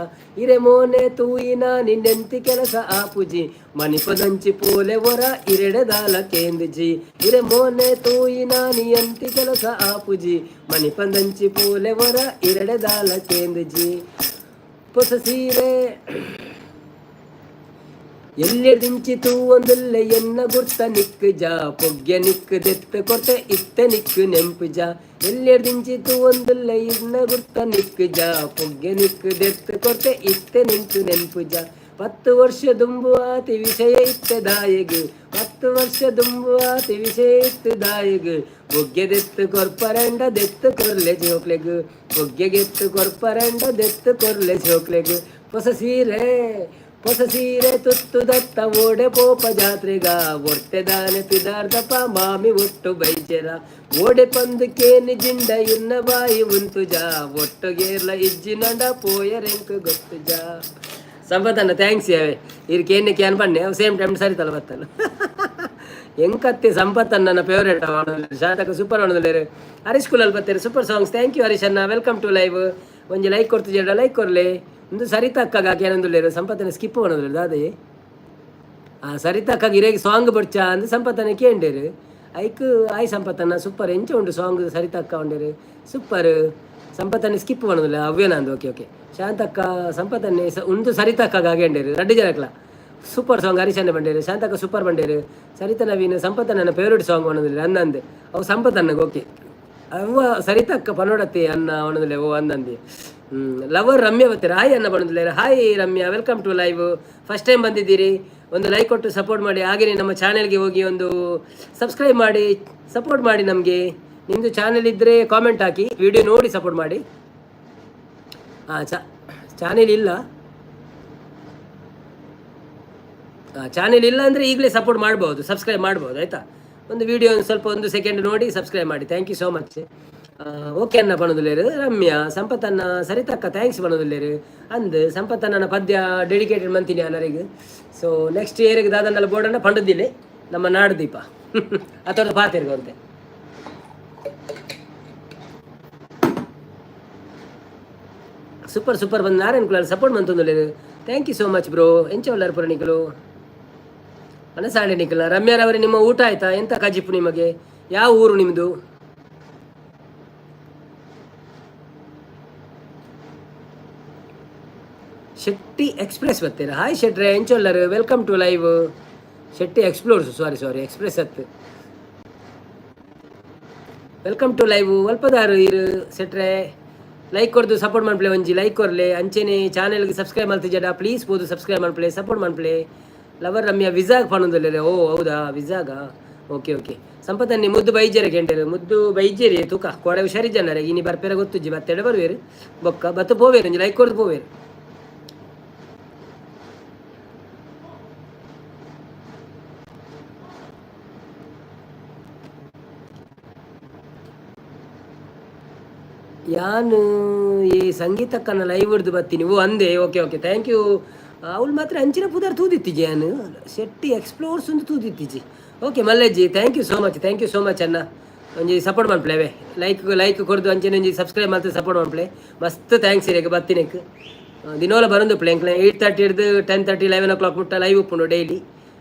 ಇರೆ ಮೋನೆ ತೂಯಿನ ನಿನ್ನೆಂತಿ ಕೆಲಸ ಆಪುಜಿ ಮನಿಪದಂಚಿ ಪೋಲೆ ಒರ ಇರೆಡೆದಾಲ ಕೇಂದ್ಜಿ. ಇರೆ ಮೋನೆ ತೂಯಿನ ನಿಯಂತಿ ಕೆಲಸ ಆಪುಜಿ ಮನಿಪದಂಚಿ ಪೋಲೆ ಒರ ಇರೆಡೆದಾಲ ಕೇಂದ್ಜಿ. ಹೊಸ ಸೀರೆ ಎಲ್ಲೆದಿಂಚಿ ತೂವೊಂದುಲ್ಲೆ ಎನ್ನ ಗುರ್ತ ನಿಕ್ಕು ಜಾ ಪೊಗ್ಯ ನಿಕ್ಕು ದೆತ್ತ ಕೊರ್ತೆ ಇತ್ತ ನಿಕ್ಕು ನೆಂಪು ಜಾ. ಎಲ್ಲೆದಿಂಚಿ ತೂವೊಂದುಲ್ಲೆ ಎನ್ನ ಗುರ್ತ ನಿಕ್ಕು ಜಾ ಪೊಗ್ಯ ನಿಕ್ಕು ದೆತ್ತ ಕೊರ್ತೆ ಇತ್ತ ನಿಂತು ನೆಂಪು ಜಾ. 10 ವರ್ಷ ದುಂಬು ಆತಿ ವಿಷಯ ಇತ್ತ ದಾಯಗ್ 10 ವರ್ಷ ದುಂಬು ಆತಿ ವಿಷಯ ಇತ್ತು ದಾಯಗ್. ಬೊಗ್ಗೆದೆತ್ತು ಕೊರ್ಪರಂಡ ದೆತ್ತು ಕೊರ್ಲೆ ಜೋಕ್ಲೆಗ್ ಬೊಗ್ಗೆಗೆತ್ತು ಕೊರ್ಪರಂಡ ದೆತ್ತು ಕೊರ್ಲೆ ಜೋಕ್ಲೆಗ್. ಹೊಸ ಸೀರೆ ಹೊಸ ಸೀರೆ ತುತ್ತು ದತ್ತ ಓಡೆ ಪೋಪ ಜಾತ್ರೆಗ ಒರ್ತೆದಾನೆ ಪಿದಾರ್ದಪ್ಪ ಮಾಮಿ ಒಟ್ಟು ಬೈಜೆರ. ಓಡೆ ಪಂದು ಕೇನಿ ಜಿಂಡ ಇನ್ನ ಬಾಯಿ ಉಂತು ಜಾ ಒಟ್ಟುಗೇರ್ಲ ಇಜ್ಜಿನಂಡ ಪೋಯರೆಂಕ್ ಗೊತ್ತು ಜಾ. ಸಂಪತ್ತಣ್ಣ thanks ಯಾವೆ ಇರ್ ಕೇನೆ can ಬನ್ನಿ ಸೇಮ್ ಟೈಮ್ ಸರಿ ತಲ ಬತ್ತಲ್ಲ ಎಂಕತ್ತಿ ಸಂಪತ್ತಣ್ಣನ ಫೇವ್ರೇಟ್ ಶಾತಕ ಸೂಪರ್ ಅವನದಲ್ಲೇರು. ಹರೀಶ್ ಕುಲಲ್ ಬತ್ತೇರು super songs thank you Harish ಅಣ್ಣ welcome to live. ಒಂಜಿ ಲೈಕ್ ಕೊಡ್ತು ಜಡ ಲೈಕ್ ಕೊರ್ಲೆ. ಒಂದು ಸರಿತಕ್ಕಗ ಕೇನೊಂದುಲ್ಲೇರು ಸಂಪತ್ತನ ಸ್ಕಿಪ್ ಮಾಡೋದಿಲ್ಲ ದಾದೆ. ಆ ಸರಿತಕ್ಕಗ ಇರೇಗ್ ಸಾಂಗ್ ಬಡ್ಚಾ ಅಂದ್ ಸಂಪತ್ತನ ಕೇಂಡೇರು ಐಕ್ ಆಯ್ ಸಂಪತ್ತನ್ನ ಸೂಪರ್ ಎಂಚ ಉಂಡು ಸಾಂಗ್ ಸರಿತಕ್ಕ ಉಂಡೇರು ಸೂಪರ್ ಸಂಪತ್ತನ್ನ ಸ್ಕಿಪ್ ಮಾಡೋದಿಲ್ಲ ಅವ್ವೇನಂದು. ಓಕೆ ಓಕೆ ಶಾಂತಕ್ಕ ಸಂಪತ್ತನ್ನೇ ಉಂದು ಸರಿತಕ್ಕಗ ಆಗೇಂಡೇರು ರಡ್ಡು ಜನಕ್ಲ ಸೂಪರ್ ಸಾಂಗ್ ಹರೀಶಣ್ಣ ಬಂಡೇರು ಶಾಂತಕ್ಕ ಸೂಪರ್ ಬಂಡೇರು ಸರಿತ ನವೀನ್ ಸಂಪತ್ತನ್ನ ಫೇವ್ರೇಟ್ ಸಾಂಗ್ ಅನ್ನೋದಿಲ್ಲ ಅನ್ನಂದೆ ಅವು ಸಂಪತ್ತನ್ನಗೆ. ಓಕೆ ಅವ್ವ ಸರಿತಕ್ಕ ಪನೋಡತಿ ಅನ್ನ ಅವನದಿಲ್ಲ ಓ ಅಂದಂದಿ. ಲವರ್ ರಮ್ಯ ಬರ್ತೀರ ಹಾಯ್ ಅನ್ನ ಬಂದಿಲ್ಲ. Hi Ramya, welcome to live. First time ಬಂದಿದ್ದೀರಿ, ಒಂದು ಲೈಕ್ ಕೊಟ್ಟು ಸಪೋರ್ಟ್ ಮಾಡಿ. ಹಾಗೆಯೇ ನಮ್ಮ ಚಾನೆಲ್ಗೆ ಹೋಗಿ ಒಂದು ಸಬ್ಸ್ಕ್ರೈಬ್ ಮಾಡಿ ಸಪೋರ್ಟ್ ಮಾಡಿ ನಮಗೆ. ನಿಮ್ಮದು ಚಾನೆಲ್ ಇದ್ದರೆ ಕಾಮೆಂಟ್ ಹಾಕಿ, ವಿಡಿಯೋ ನೋಡಿ ಸಪೋರ್ಟ್ ಮಾಡಿ. ಹಾಂ ಚಾನೆಲ್ ಇಲ್ಲ, ಚಾನೆಲ್ ಇಲ್ಲ ಅಂದರೆ ಈಗಲೇ ಸಪೋರ್ಟ್ ಮಾಡ್ಬೋದು, ಸಬ್ಸ್ಕ್ರೈಬ್ ಮಾಡ್ಬೋದು ಆಯಿತಾ. ಒಂದು ವಿಡಿಯೋ ಸ್ವಲ್ಪ ಒಂದು ಸೆಕೆಂಡ್ ನೋಡಿ ಸಬ್ಸ್ಕ್ರೈಬ್ ಮಾಡಿ. Thank you so much. Okay ಅನ್ನ ಪಣದುಲ್ಲೇರು ರಮ್ಯಾ ಸಂಪತ್ತನ್ನ ಸರಿತಕ್ಕ thanks ಪಣದುಲ್ಲೇರು ಅಂದ್ ಸಂಪತ್ತನ್ನ ಪದ್ಯ ಡೆಡಿಕೇಟೆಡ್ ಮಂತೀನಿ ಅನರಿಗೆ. ಸೊ ನೆಕ್ಸ್ಟ್ ಇಯರ್ಗೆ ದಾದನ್ನೆಲ್ಲ ಬೋರ್ಡನ್ನ ಪಂಡದಿಲ್ಲ ನಮ್ಮ ನಾಡುದೀಪ ಅಥವಾ ಪಾತಿರ್ಗಂತೆ. ಸೂಪರ್ ಸೂಪರ್ ಬಂದು ನಾರಾಯಣ ಕುಲಾಲ್ ಸಪೋರ್ಟ್ ಮಂತೊಂದುಲ್ಲೇರು. Thank you so much bro. ಎಂಚ ಉಲ್ಲಾರ್ ಪುರ ನಿಕಲು ಮನಸಾಂಡೆ ನಿಕಲ. ರಮ್ಯಾರವರೇ ನಿಮ್ಮ ಊಟ ಆಯ್ತಾ? ಎಂತ ಕಜಿಪು ನಿಮಗೆ? ಯಾವ ಊರು ನಿಮ್ಮದು? ಶೆಟ್ಟಿ ಎಕ್ಸ್ಪ್ರೆಸ್ ಬರ್ತೀರಾ? ಹಾಯ್ ಶೆಟ್ರೆ ಎಂಚೊಲ್ಲರು, welcome to live. Shetty explores, sorry sorry express ಅತ್ತು. Welcome to live. ಒಲ್ಪದಾರು ಇರು ಶೆಟ್ರೆ ಲೈಕ್ ಕೊರ್ದು ಸಪೋರ್ಟ್ ಮನ್ಪ್ಲೆ ಒಂಜಿ ಲೈಕ್ ಕೊರ್ಲೆ. ಅಂಚೆನೆ ಚಾನೆಲ್ಗೆ ಸಬ್ಸ್ಕ್ರೈಬ್ ಮಲ್ತಿಜಡ ಪ್ಲೀಸ್ ಪೋದು ಸಬ್ಸ್ಕ್ರೈಬ್ ಮನ್ಪ್ಲೆ ಸಪೋರ್ಟ್ ಮನ್ಪ್ಲೆ. ಲವರ್ ರಮ್ಯಾ ವಿಜಾಗ್ ಪಣೊಂದುಲ್ಲೆರ್. ಓ ಹೌದಾ ವಿಜಾಗ? ಓಕೆ ಓಕೆ ಸಂಪತ್ತನ್ನಿ ಮುದ್ದು ಬೈಜೆರೆ ಕೆಂಟೆರು ಮುದ್ದು ಬೈಜೆರಿ ತೂಕ ಕೋಡೆ ಹುಷಾರಿಜ್ಜನ್ನರೆ ಇನಿ ಬರ್ಪೆರ ಗೊತ್ತುಜ್ಜಿ ಬತ್ತೆಡೆ ಬರುವೇರು ಬೊಕ್ಕ ಬತ್ತು ಪೋವೇರು ಒಂಜಿ ಲೈಕ್ ಕೊರ್ದು ಪೋವೇರು. ಯಾನು ಈ ಸಂಗೀತಕ್ಕನ ಲೈವ್ ಹಿಡ್ದು ಬತ್ತೀನಿ. ಓ ಅಂದೆ ಓಕೆ ಓಕೆ thank you. ಅವಳು ಮಾತ್ರ ಅಂಚಿನ ಪುದರ್ ತೂದಿತ್ತಿಜಿ ಯಾನು ಶೆಟ್ಟಿ ಎಕ್ಸ್ಪ್ಲೋರ್ಸ್ ಒಂದು ತೂದಿತ್ತಿಜಿ. ಓಕೆ ಮಲ್ಲೇಜಿ thank you so much, thank you so much ಅಣ್ಣ. ಒಂಜಿ ಸಪೋರ್ಟ್ ಮನ್ಪ್ಲೆ ಲೈಕ್ ಲೈಕ್ ಕೊರ್ದು ಅಂಚನೆ ಒಂಜಿ ಸಬ್ಸ್ಕ್ರೈಬ್ ಮಲ್ತ್ ಸಪೋರ್ಟ್ ಮನ್ಪ್ಲೆ. ಮಸ್ತ್ thanks ಇರೆಗ್ ಬತ್ತಿನೆಕ್. ದಿನೋಲ ಬರೊಂದು ಪ್ಲೆ ಎಂಕ್ಲೆ 8:30 ಹಿಡ್ದು 10:30 11 o'clock ಮುಟ್ಟ ಲೈವ್ ಉಪ್ಪುಂಡು ಡೈಲಿ.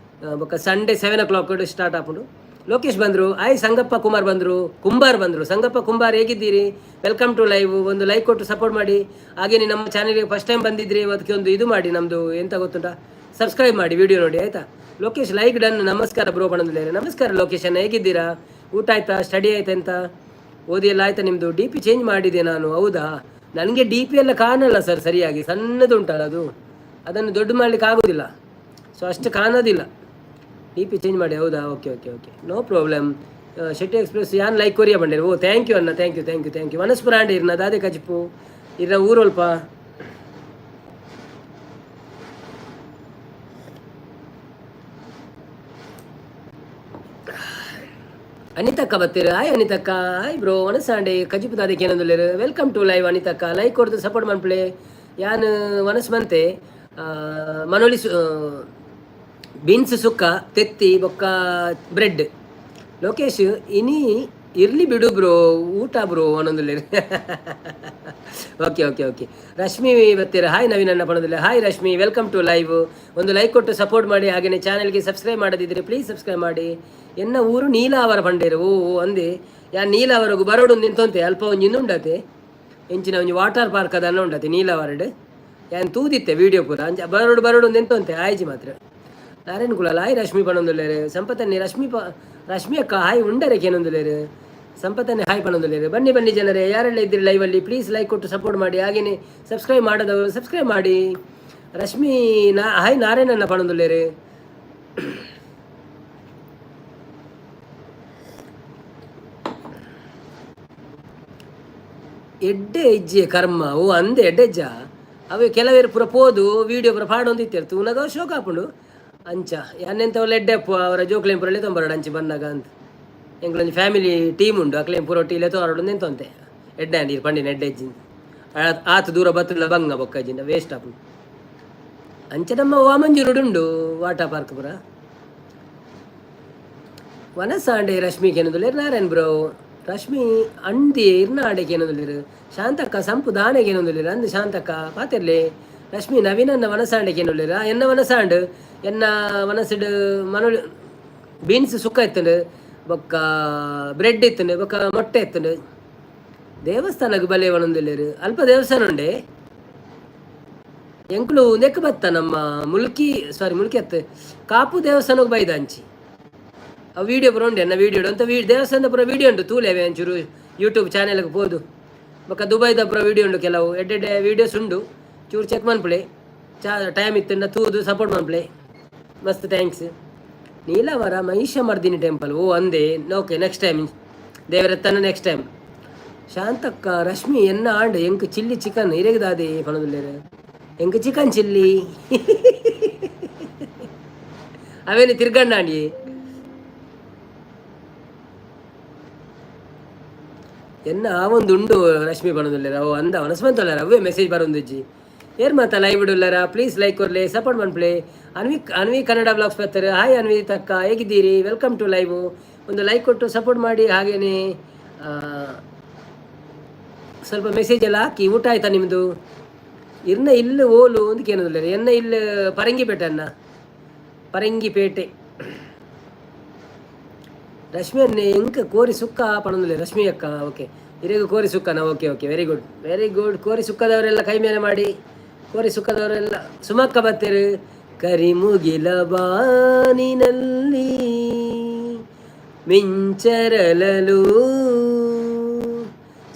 ಬೊಕ್ಕ ಸಂಡೇ 7 o'clock start ಆಪುಂಡು. ಲೋಕೇಶ್ ಬಂದರು, ಆಯ್ ಸಂಗಪ್ಪ ಕುಮಾರ್ ಬಂದರು, ಕುಂಬಾರ್ ಬಂದರು. ಸಂಗಪ್ಪ ಕುಂಬಾರ್ ಹೇಗಿದ್ದೀರಿ? Welcome to live. ಒಂದು ಲೈಕ್ ಕೊಟ್ಟು ಸಪೋರ್ಟ್ ಮಾಡಿ. ಹಾಗೇನೆ ನಮ್ಮ ಚಾನೆಲ್ಗೆ ಫಸ್ಟ್ ಟೈಮ್ ಬಂದಿದ್ರಿ ಅದಕ್ಕೆ ಒಂದು ಇದು ಮಾಡಿ, ನಮ್ಮದು ಎಂತ ಗೊತ್ತುಂಟಾ, ಸಬ್ಸ್ಕ್ರೈಬ್ ಮಾಡಿ ವಿಡಿಯೋ ನೋಡಿ ಆಯಿತಾ. Lokesh like done. ನಮಸ್ಕಾರ ಬ್ರೋ ಬಂದಿದ್ದಾರೆ. ನಮಸ್ಕಾರ ಲೋಕೇಶ್ ಅಣ್ಣ, ಹೇಗಿದ್ದೀರಾ? ಊಟ ಆಯ್ತಾ? ಸ್ಟಡಿ ಆಯ್ತಾ? ಎಂತ ಓದಿ ಎಲ್ಲ ಆಯ್ತಾ ನಿಮ್ಮದು? ಡಿ ಪಿ ಚೇಂಜ್ ಮಾಡಿದೆ ನಾನು. ಹೌದಾ? ನನಗೆ ಡಿ ಪಿ ಎಲ್ಲ ಕಾಣಲ್ಲ ಸರ್ ಸರಿಯಾಗಿ, ಸಣ್ಣದು ಉಂಟಲ್ಲ ಅದು, ಅದನ್ನು ದೊಡ್ಡ ಮಾಡಲಿಕ್ಕೆ ಆಗೋದಿಲ್ಲ, ಸೊ ಅಷ್ಟು ಕಾಣೋದಿಲ್ಲ. ಡಿ ಪಿ ಚೇಂಜ್ ಮಾಡಿ ಹೌದಾ? Okay okay okay no problem. Shetty express ಯಾನ್ ಲೈಕ್ ಕೊರಿಯಾ ಬಂಡೇರು. ಓ thank you ಅಣ್ಣ, thank you thank you thank you. ಮನಸ್ಪುರ ಆಂಡ್ ಇರ್ನ ದಾದೆ ಕಜಿಪು ಇರ್ನ ಊರೊಲ್ಪ. ಅನಿತಕ್ಕ ಬತ್ತೀರ? ಹಾಯ್ ಅನಿತಕ್ಕ, ಹಾಯ್ ಬ್ರೋ. ವನಸಾಂಡೆ ಕಜಿಪು ದಾದಕ್ಕೆ ಏನಂದುಲ್ಲೇರು. Welcome to live ಅನಿತಕ್ಕ. ಲೈಕ್ ಕೊಡ್ದು ಸಪೋರ್ಟ್ ಮನ್ಪ್ಲೆ. ಯಾನ್ ವನಸ್ ಮಂತೆ ಮನೊಲಿ ಬೀನ್ಸ್ ಸುಕ್ಕ ತೆತ್ತಿ ಬೊಕ್ಕ ಬ್ರೆಡ್. ಲೋಕೇಶ್ ಇನಿ ಇರ್ಲಿ ಬಿಡು ಬ್ರೋ, ಊಟ ಬ್ರೋ ಅನ್ನೊಂದುಲ್ಲೆರ್. Okay okay okay. Rashmi ಬತ್ತೀರ, hi Naveen ಅಣ್ಣ ಪಣೋದಿಲ್ಲ. Hi Rashmi, welcome to live. ಒಂದು ಲೈಕ್ ಕೊಟ್ಟು ಸಪೋರ್ಟ್ ಮಾಡಿ, ಹಾಗೆಯೇ ಚಾನೆಲ್ಗೆ ಸಬ್ಸ್ಕ್ರೈಬ್ ಮಾಡದಿದ್ದರೆ ಪ್ಲೀಸ್ ಸಬ್ಸ್ಕ್ರೈಬ್ ಮಾಡಿ. ಎನ್ನ ಊರು ನೀಲಾವರ ಪಂಡೇರು. ಓ ಓ ಅಂದೆ ಯಾ ನೀಲಾವರಗು ಬರೋಡು ನಿಂತೊಂತೆ ಅಲ್ಪ ಒಂಜಿ ಉಂಡತೆ ಎಂಚಿನ ಒಂಜಿ ವಾಟರ್ ಪಾರ್ಕ್ ಅದನ್ನ ಉಂಡತೆ ನೀಲಾವರಡ್. ಯಾನ್ ತೂದಿತ್ತೆ ವಿಡಿಯೋ ಪೂರ. ಅಂಚ ಬರೋಡು ಬರೋಡು ನಿಂತೊಂತೆ ಆಯ್ಜಿ ಮಾತ್ರ. ನಾರಾಯಣ ಕುಲಾಲ್ ಹಾಯ್ ರಶ್ಮಿ ಪಣೊಂದುಲ್ಲೆರ್. ಸಂಪತನ್ನಿ ರಶ್ಮಿ ಪ ರಶ್ಮಿ ಅಕ್ಕ ಹಾಯ್ ಉಂಡರೆ ಕೇನೊಂದುಲ್ಲೆರ್. ಸಂಪತನ್ನಿ ಹಾಯ್ ಪಣೊಂದುಲ್ಲೆರ್. ಬನ್ನಿ ಬನ್ನಿ ಜನರೇ, ಯಾರೆಲ್ಲ ಇದ್ದೀರಿ ಲೈವಲ್ಲಿ ಪ್ಲೀಸ್ ಲೈಕ್ ಕೊಟ್ಟು ಸಪೋರ್ಟ್ ಮಾಡಿ, ಹಾಗೆಯೇ ಸಬ್ಸ್ಕ್ರೈಬ್ ಮಾಡದವರು ಸಬ್ಸ್ಕ್ರೈಬ್ ಮಾಡಿ. ರಶ್ಮಿ ನಾ ಹಾಯ್ ನಾರಾಯಣನ್ನ ಪಣೊಂದುಲ್ಲೆರ್. ಎಡ್ಡೆ ಇಜ್ಜೆ ಕರ್ಮ. ಓ ಅಂದೆ ಎಡ್ಡೆಜ್ಜ ಅವೆ ಕೆಲವೇರು ಪೂರ ಪೋದು ವೀಡಿಯೋ ಪೂರ ಪಾಡೊಂದಿತ್ತೆರ್ ತೂನಗ ಶೋಕ ಆಪುಂಡು. ಅಂಚ ಯಾನೆಂತವಲ್ಲ ಎಡ್ಡೆಪ್ಪು ಅವರ ಜೋಕ್ಲೇನ್ ಪೂರ ಲೆತ್ತೊಂಬರಡು ಅಂಚಿ ಬನ್ನಗ ಅಂತ. ಎಂಕ್ಲೊಂಜಿ ಫ್ಯಾಮಿಲಿ ಟೀಮ್ ಉಂಡು, ಅಕ್ಲೇನ್ ಪೂರ ಒಟ್ಟಿಗೆ ಲೆತ್ತೊಂಬರಡು ಎಂತೊಂತೆ ಎಡ್ಡೆ ಅಂಡಿ ಪಂಡಿನ ಎಡ್ಡೆ ಇಜ್ಜಿ ಆತು ದೂರ ಬತ್ತುಲ್ಲ ಬಂಗ ಬೊಕ್ಕಜಿಂದ ವೇಸ್ಟ್ ಆಪುಂಡು. ಅಂಚ ನಮ್ಮ ವಾಮಂಜೂರುಡು ಉಂಡು ವಾಟರ್ ಪಾರ್ಕ್ ಪೂರ. ವನಸಾಂಡೆ ರಶ್ಮಿ ಕೇನೊಂದುಲ್ಲೆರ್. ನಾರಾಯಣ್ ಬ್ರೋ ರಶ್ಮಿ ಅಂದಿ ಇರ್ನ ಆಡೆ ಕೇನೊಂದುಲ್ಲೆರ್. ಶಾಂತಕ್ಕ ಸಂಪು ದಾನೆ ಕೇನೊಂದುಲ್ಲೆರ್. ಅಂದ್ ಶಾಂತಕ್ಕ ಪಾತೆರ್ಲೆ. ರಶ್ಮಿ ನವೀನನ್ನ ವನಸಾಂಡೆ ಕೇನೊಂದುಲ್ಲೆರ್. ಎನ್ನ ವನಸಾಂಡ್ ಎನ್ನ ವನಸುಡು ಮನೊ ಬೀನ್ಸ್ ಸುಕ್ಕ ಇತ್ತುಂಡು ಬೊಕ್ಕ ಬ್ರೆಡ್ ಇತ್ತುಂಡು ಬೊಕ್ಕ ಮೊಟ್ಟೆ ಇತ್ತುಂಡು. ದೇವಸ್ಥಾನಕ್ಕೆ ಬಲೆ ಒಣೊಂದುಲ್ಲೆರ್. ಅಲ್ಪ ದೇವಸ್ಥಾನ ಉಂಡೆ ಎಂಕುಲು ಉಂದೆಕ್ ಬತ್ತ ನಮ್ಮ ಮುಲ್ಕಿ ಸಾರಿ ಮುಲ್ಕಿ ಅತ್ತು ಕಾಪು ದೇವಸ್ಥಾನಕ್ಕೆ ಬೈದ ಅಂಚಿ. ಆ ವೀಡಿಯೋ ಪೂರ ಉಂಡು ಎನ್ನ ವೀಡಿಯೋ ಅಂತ ದೇವಸ್ಥಾನದ ಪೂರ ವೀಡಿಯೋ ಉಂಟು ತೂಲೆವೆ ಒಂಚೂರು ಯೂಟ್ಯೂಬ್ ಚಾನೆಲ್ಗೆ ಪೋದು. ಬೊಕ್ಕ ದುಬೈದ ಪೂರ ವೀಡಿಯೋ ಉಂಡು, ಕೆಲವು ಎಡ್ಡೆಡ್ಡೆ ವೀಡಿಯೋಸ್ ಉಂಡು, ಚೂರು ಚೆಕ್ ಮನ್ಪುಲೆ. ಚಾ ಟೈಮ್ ಇತ್ತುಂಡ ತೂದು ಸಪೋರ್ಟ್ ಮನ್ಪುಲೆ. ಮಸ್ತ್ thanks. Neelavara Mahishamardini temple. ಓ ಅಂದೆ ಓಕೆ ನೆಕ್ಸ್ಟ್ ಟೈಮ್ ದೇವರತ್ತನ ನೆಕ್ಸ್ಟ್ ಟೈಮ್. ಶಾಂತಕ್ಕ ರಶ್ಮಿ ಎನ್ನ ಆಂಡ್ ಎಂಕ್ ಚಿಲ್ಲಿ ಚಿಕನ್ ಇರೆಗ್ ದಾದೆ ಪಣೊಂದುಲ್ಲೆರ್. ಎಂಕ್ ಚಿಕನ್ ಚಿಲ್ಲಿ ಅವೇನು ತಿರ್ಗಂಡಾಂಡಿ. ಎನ್ನ ಆವೊಂದು ಉಂಡು ರಶ್ಮಿ ಪಣೊಂದುಲ್ಲೆರ್. ಅವು ಅಂದ ವನಸ್ಮಂತೊಲ್ಲೆರ್ ಅವೇ ಮೆಸೇಜ್ ಬರೊಂದುಜ್ಜಿ. ಏರ್ ಮಾತ ಲೈವ್ ಇಡುಲ್ಲರ ಪ್ಲೀಸ್ ಲೈಕ್ ಕೊರ್ಲೆ ಸಪೋರ್ಟ್ ಮನ್ಪುಲೆ. ಅನ್ವಿ ಅನ್ವಿ ಕನ್ನಡ ಬ್ಲಾಗ್ಸ್ ಬರ್ತಾರೆ. ಹಾಯ್ ಅನ್ವಿ ತಕ್ಕ ಹೇಗಿದ್ದೀರಿ? Welcome to live. ಒಂದು ಲೈಕ್ ಕೊಟ್ಟು ಸಪೋರ್ಟ್ ಮಾಡಿ, ಹಾಗೆಯೇ ಸ್ವಲ್ಪ ಮೆಸೇಜ್ ಎಲ್ಲ ಹಾಕಿ. ಊಟ ಆಯ್ತಾ ನಿಮ್ಮದು? ಇರ್ನ ಇಲ್ಲ ಓಲು ಒಂದು ಕೇನೊಂದುಲ್ಲೆರ್. ಎನ್ನ ಇಲ್ಲ ಪರಂಗಿಪೇಟೆ ಅನ್ನ ಪರಂಗಿಪೇಟೆ. ರಶ್ಮಿ ಅನ್ನೆ ಎಂಕ ಕೋರಿ ಸುಕ್ಕ ಪಣೊಂದುಲ್ಲೆರ್. ರಶ್ಮಿ ಅಕ್ಕ ಓಕೆ ಇರೆಗ್ ಕೋರಿ ಸುಕ್ಕನ? Okay okay very good very good. ಕೋರಿ ಸುಕ್ಕದವರೆಲ್ಲ ಕೈ ಮೇಲೆ ಮಾಡಿ. ಕೋರಿ ಸುಕ್ಕದವರೆಲ್ಲ ಸುಮಕ್ಕ ಬತ್ತೆರ್. ಕರಿಮುಗಿಲ ಬಾನಿನಲ್ಲಿ ಮಿಂಚರಲಲು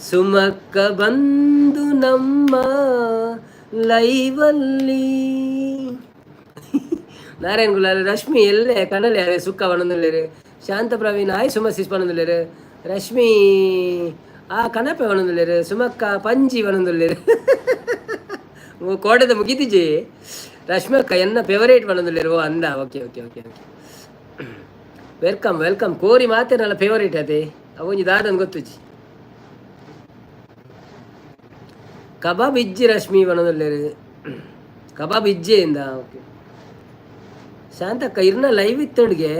ಸುಮಕ್ಕ ಬಂದು ನಮ್ಮ ಲೈವಲ್ಲಿ. ನಾರಾಯಣ್ ಗುಲಾಲ್ ರಶ್ಮಿ ಎಲ್ಲೆ ಕನಲೆ ಅವೆ ಸುಕ್ಕ ಪಣೊಂದುಲ್ಲೆರ್. ಶಾಂತ ಪ್ರವೀಣ್ ಹಾಯ್ ಸುಮಸಿಸ್ ಪಣೊಂದುಲ್ಲೆರ್. ರಶ್ಮಿ ಆ ಕನಪೆ ಪಣೊಂದುಲ್ಲೆರ್. ಸುಮಕ್ಕ ಪಂಜಿ ಪಣೊಂದುಲ್ಲೆರ್. ಕೋಡೆದ ಮುಗಿತಿಜಿ. ರಶ್ಮಿ ಅಕ್ಕ ಎನ್ನ ಫೇವರೇಟ್ ಪಣೊಂದುಲ್ಲೆರ್. ಓ ಅಂದ okay okay okay okay welcome welcome. ಕೋರಿ ಮಾತೆರ್ನಲ ಫೇವರೇಟ್ ಅದೇ ಅವೊಂಜಿ ದಾದನ್ ಗೊತ್ತುಜಿ. ಕಬಾಬ್ ಇಜ್ಜಿ ರಶ್ಮಿ ಪಣೊಂದುಲ್ಲೆರ್. ಕಬಾಬ್ ಇಜ್ಜೆ ಇಂದ ಓಕೆ. ಶಾಂತಕ್ಕ ಇರ್ನ ಲೈವ್ ಇತ್ತುಂಡ್ಗೆ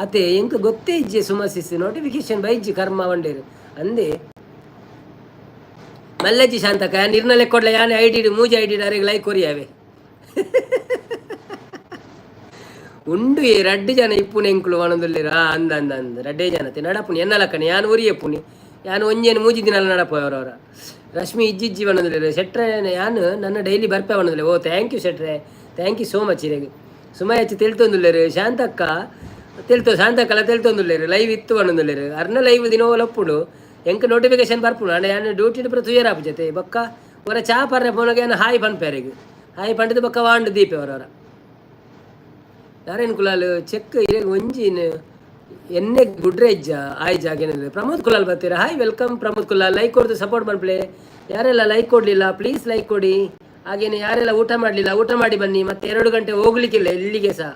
ಅತೆ ಎಂಕ್ ಗೊತ್ತೇ ಇಜ್ಜೆ ಸುಮಸಿಸ್ ನೋಟಿಫಿಕೇಶನ್ ಬೈಜ್ಜಿ ಕರ್ಮ ವಂಡೇರು ಅಂದೆ ಮಲ್ಲಜ್ಜಿ ಶಾಂತಕ್ಕ ಯಾನ್ ಇರ್ನ ಲೆಕ್ಕೊಡ್ಲ ಯಾನ್ ಐಡಿ ಮೂಜಿ ಐಡಿ ಅರೆಗ್ ಲೈಕ್ ಕೊರಿಯಾವೆ ಉಂಡು ಏ ರಡ್ಡ್ ಜನ ಇಪ್ಪುನ ಎಂಕುಲು ಪನೊಂದುಲ್ಲೆರ್. ಆ ಅಂದ ಅಂದ ಅಂದ ರಡ್ಡೇ ಜನ ನಡಪುನಿ ಎನ್ನ ಲಕ್ಕನೆ ಯಾನ್ ಒರಿಯಪ್ಪುನಿ ಯಾನ್ ಒಂಜೇನು ಮೂಜಿ ದಿನಲ ನಡಪ ಅವರವರ. ರಶ್ಮಿ ಇಜ್ಜಿಜ್ಜಿ ಪನೊಂದುಲ್ಲೆರ್. ಶೆಟ್ರೆ ಯಾನ್ ನನ್ನ ಡೈಲಿ ಬರ್ಪೆ ಪನೊಂದುಲ್ಲೆ. ಓ thank you ಶೆಟ್ರೆ, thank you so much ಇರೆಗ್. ಸುಮಯಚ್ಚಿ ತೆಲ್ತೊಂದುಲ್ಲೆರ್. ಶಾಂತಕ್ಕ ತೆಲ್ತೊ ಶಾಂತಕ್ಕಲ ತೆಲ್ತೊಂದುಲ್ಲೆರ್. ಲೈವ್ ಇತ್ತು ಪನೊಂದುಲ್ಲೆರ್. ಅರ್ನ ಲೈವ್ ದಿನೋಲ ಉಪ್ಪುಂಡು. ಎಂಕ್ ನೋಟಿಫಿಕೇಶನ್ ಬರ್ಪುಂಡು ಆಂಡ ಯಾನ್ ಡ್ಯೂಟಿ ಪೂರ ತುಯರ್ ಆಪುಜತೆ. ಬೊಕ್ಕ ಒರ ಚಾ ಪರ್ರೆ ಪೋನಗ ಯಾನ್ ಹಾಯ್ ಪನ್ಪೆ ಅರೆಗ್. ಹಾಯ್ ಪಂಡದ್ ಬೊಕ್ಕ ವಾಂಡ್ ದೀಪೆ ಅವರವರ. ನಾರಾಯಣ್ ಕುಲಾಲ್ ಚೆಕ್ ಇರೆಗ್ ಒಂಜಿ ಎಣ್ಣೆ ಗುಡ್ರೆ ಇಜ್ಜ ಆಯ್ ಜಾಗೇನ. ಪ್ರಮೋದ್ ಕುಲಾಲ್ ಬರ್ತೀರಾ? Hi welcome Pramod Kulal. Like ಕೊಡ್ದು ಸಪೋರ್ಟ್ ಮನ್ಪುಲೆ. ಯಾರೆಲ್ಲ ಲೈಕ್ ಕೊಡಲಿಲ್ಲ ಪ್ಲೀಸ್ ಲೈಕ್ ಕೊಡಿ. ಹಾಗೇನೆ ಯಾರೆಲ್ಲ ಊಟ ಮಾಡಲಿಲ್ಲ ಊಟ ಮಾಡಿ ಬನ್ನಿ. ಮತ್ತೆ 2 ಗಂಟೆ ಹೋಗ್ಲಿಕ್ಕಿಲ್ಲ ಎಲ್ಲಿಗೆ ಸಹ.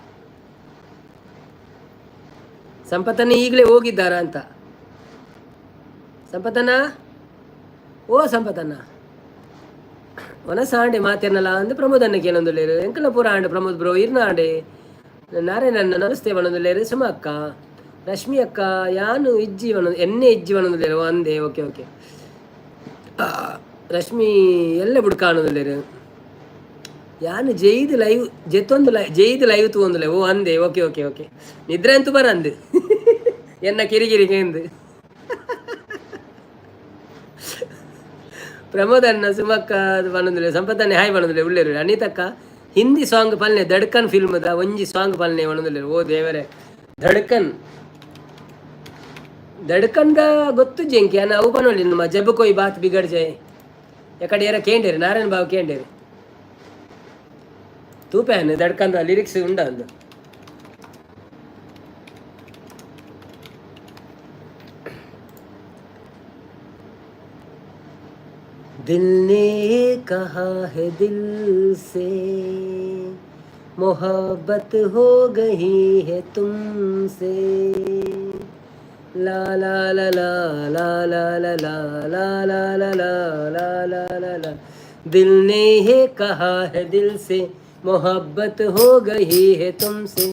ಸಂಪತ್ತನ್ನ ಈಗಲೇ ಹೋಗಿದ್ದಾರಾ ಅಂತ. ಸಂಪತ್ತಣ್ಣ, ಓ ಸಂಪತ್ತಣ್ಣ. ಒನಸಾಂಡೆ ಮಾತೆರ್ನಲ ಅಂದ್ ಪ್ರಮೋದ್ ಅನ್ನ ಕೇನೊಂದುಲ್ಲೆರ್. ಎಂಕಲ್ನ ಪೂರ ಆಂಡ್ ಪ್ರಮೋದ್ ಬ್ರೋ, ಇರ್ನ ಆಂಡೆ. ನಾರಾಯಣನ್ನ ನಮಸ್ತೆ ಪನೊಂದುಲ್ಲೆರ್. ಸುಮ ಅಕ್ಕ, ರಶ್ಮಿ ಅಕ್ಕ, ಯಾನು ಇಜ್ಜಿ ಪನೊ ಎನ್ನೆ ಇಜ್ಜಿ ಪನೊಂದುಲ್ಲೆರ್. ಅಂದೆ, ಓಕೆ ಓಕೆ. ರಶ್ಮಿ ಎಲ್ಲ ಬುಡ್ಕ ಆನೊಂದುಲ್ಲೆರ್. ಯಾನು ಜೈದ್ ಲೈವ್ ಜೆತ್ತೊಂದು ಲೈ ಜೈದ್ ಲೈವ್ ತೂವೊಂದುಲ್ಲೆ. ಓ ಅಂದೆ, okay okay okay. ನಿದ್ರೆ ಅಂತೂ ಬರಂದು ಎನ್ನ ಕಿರಿಕಿರಿಗೆ ಎಂದು. ಪ್ರಮೋದ್ ಅಣ್ಣ, ಸುಮಕ್ಕ ಪನೊಂದುಲ್ಲೆ. ಸಂಪತ್ತನ್ನೇ ಹಾಯ್ ಪನೊಂದುಲ್ಲೆ. ಉಲ್ಲೆರ್. ಅನಿತಕ್ಕ, ಹಿಂದಿ ಸಾಂಗ್ ಪಲ್ನೆ, ಧಡ್ಕನ್ ಫಿಲ್ಮ್ದ ಒಂಜಿ ಸಾಂಗ್ ಪಲ್ನೆ ಪನೊಂದುಲ್ಲೆರ್. ಓ ದೇವರೇ, ಧಡ್ಕನ್ ಧಡ್ಕನ್ದ ಗೊತ್ತುಜ್ಜಿ ಎಂಕೆ. ಅನ್ನ ಅವು ಪನೊಲಿ ನಮ್ಮ ಜಬ್ ಕೊಯ್ ಬಾತ್ ಬಿಗಡ್ ಜಾಯ್. ಎಕಡೆ ಏರ ಕೇಂಡೇರು, ನಾರಾಯಣ ಬಾಬು ಕೇಂಡೇರು. ತೂಪೆ ಧಡ್ಕನ್ದ ಲಿರಿಕ್ಸ್ ಉಂಡ ಅಂದು. दिल ने कहा है दिल से, मोहब्बत हो गई है तुमसे। ला ला ला ला ला ला ला ला ला ला ला ला ला ला ला ला। दिल ने ये कहा है दिल से, मोहब्बत हो गई है तुमसे।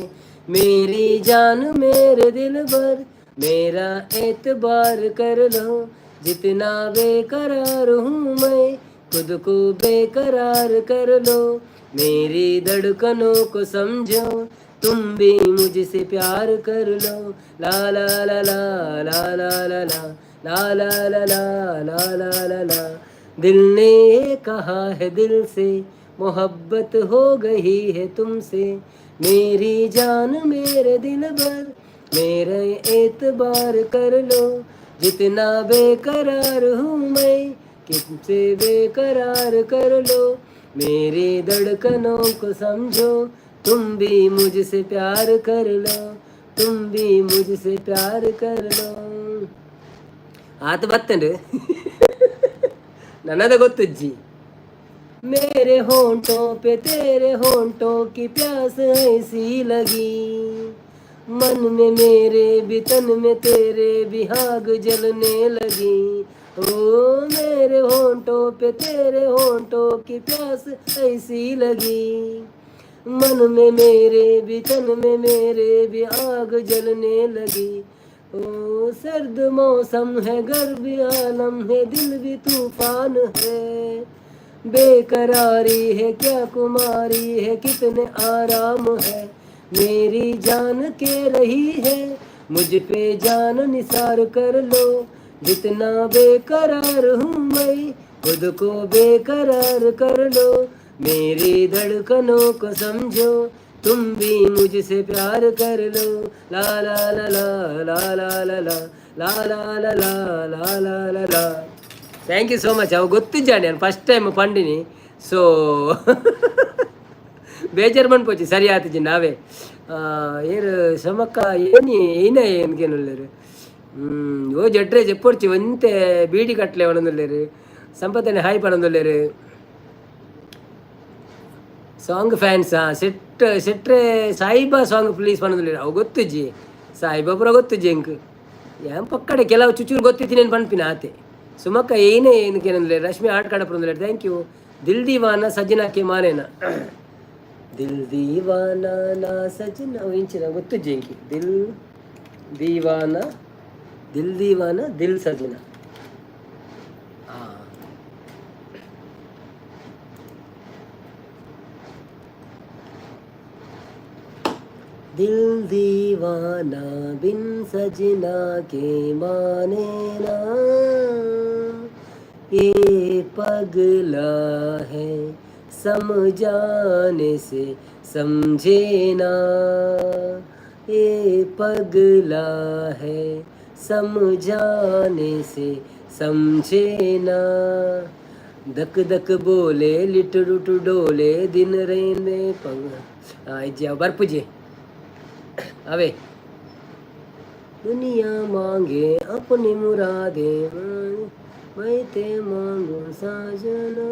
मेरी जान मेरे दिल भर, मेरा एतबार कर लो। जितना बेकरार हूँ मैं, खुद को बेकरार कर लो। मेरी धड़कनों को समझो, तुम भी मुझसे प्यार कर लो। ला ला ला ला ला ला ला ला ला ला ला ला ला ला ला ला। दिल ने कहा है दिल से, मोहब्बत हो गई है तुमसे। मेरी जान मेरे दिल भर, मेरे एतबार कर लो। जितना बेकरार हूँ मैं, किससे बेकरार कर लो। मेरी धड़कनों को समझो, तुम भी मुझसे प्यार कर लो। तुम भी मुझसे प्यार कर लो। ಆತ ಬತ್ತಂಡು ನನ್ನದ ಗೊತ್ತುಜ್ಜಿ. मेरे होंठों पे तेरे होंठों की प्यास ऐसी लगी, मन में मेरे भी तन में तेरे भी आग जलने लगी। ओ मेरे होंठों पे तेरे होंठों की प्यास ऐसी लगी, मन में मेरे भी तन में मेरे भी आग जलने लगी। ओ सर्द मौसम है, गर्मी आलम है, दिल भी तूफान है। बेकरारी है क्या कुमारी है, कितने आराम है। मेरी जान के रही है मुझ पे जान निसार कर लो। जितना बेकरार हूँ मैं, खुद को बेकरार कर लो। मेरी धड़कनों को समझो, तुम भी मुझसे प्यार कर लो। ला ला ला ला ला ला ला ला ला ला ला ला ला ला ला ला। Thank you so much. ಅವು ಗೊತ್ತಿಜ್ಜಾಂಡಿ, ನಾನು ಫಸ್ಟ್ ಟೈಮ್ ಪಂಡಿನಿ. ಸೊ ಬೇಜಾರು ಮನ್ಪೊಚ್ಚಿ, ಸರಿ ಆತಿಜಿ ನಾವೇ. ಏರು ಸಮಕ್ಕ ಏನಿ ಏನ ಏನ್ಗೇನುಲ್ಲೆರ್. ಓ ಜಡ್ರೆ ಜೆಪ್ಪೊಡ್ಚಿ, ಒಂತೆ ಬೀಡಿ ಕಟ್ಲೆ ಪನೊಂದುಲ್ಲೆರ್. ಸಂಪತ್ತನೆ ಹಾಯ್ ಪನೊಂದುಲ್ಲೆರ್. ಸಾಂಗ್ ಫ್ಯಾನ್ಸ್ ಸೆಟ್ ಸೆಟ್ರೆ ಸಾಯಿಬಾ ಸಾಂಗ್ ಪ್ಲೀಸ್ ಪನೊಂದುಲ್ಲೆರ್. ಅವು ಗೊತ್ತುಜ್ಜಿ, ಸಾಯಿಬಾ ಪೂರ ಗೊತ್ತುಜ್ಜಿ ಎಂಕ್. ಏನ್ ಪಕ್ಕಡೆ ಕೆಲವು ಚುಚೂರು ಗೊತ್ತಿತ್ತಿ ಪನ್ಪಿನ ಆತೆ. ಸುಮಕ್ಕ ಏನೇ ಏನಕ್ಕೆ. ರಶ್ಮಿ ಆಟ ಕಡಪುರಂದುಲ್ಲೆರ್, thank you. Dil Deewana Sajna K ಮಾನೇನ. ದಿಲ್ ದೀವಾನ ನಾ ಸಜ್ನ ಇಂಚಿನ ಗೊತ್ತುಜ್ಜಿ ಎಂಕಿ. ದಿಲ್ ದೀವಾನ, ದಿಲ್ ದೀವಾನ, ದಿಲ್ ಸಜ್ನ. ಆ दिल दीवाना बिन सजना के माने ना, ये पगला है समझाने से समझे ना। ये पगला है समझाने से समझे ना। धक धक बोले लिटरुट डोले दिन रेने पंग ಇಜ್ಜಿ, ಅವು ಬರ್ಪುಜಿ ಅವೇ. दुनिया मांगे अपनी मुरादे, मैं ते मांगू साजना.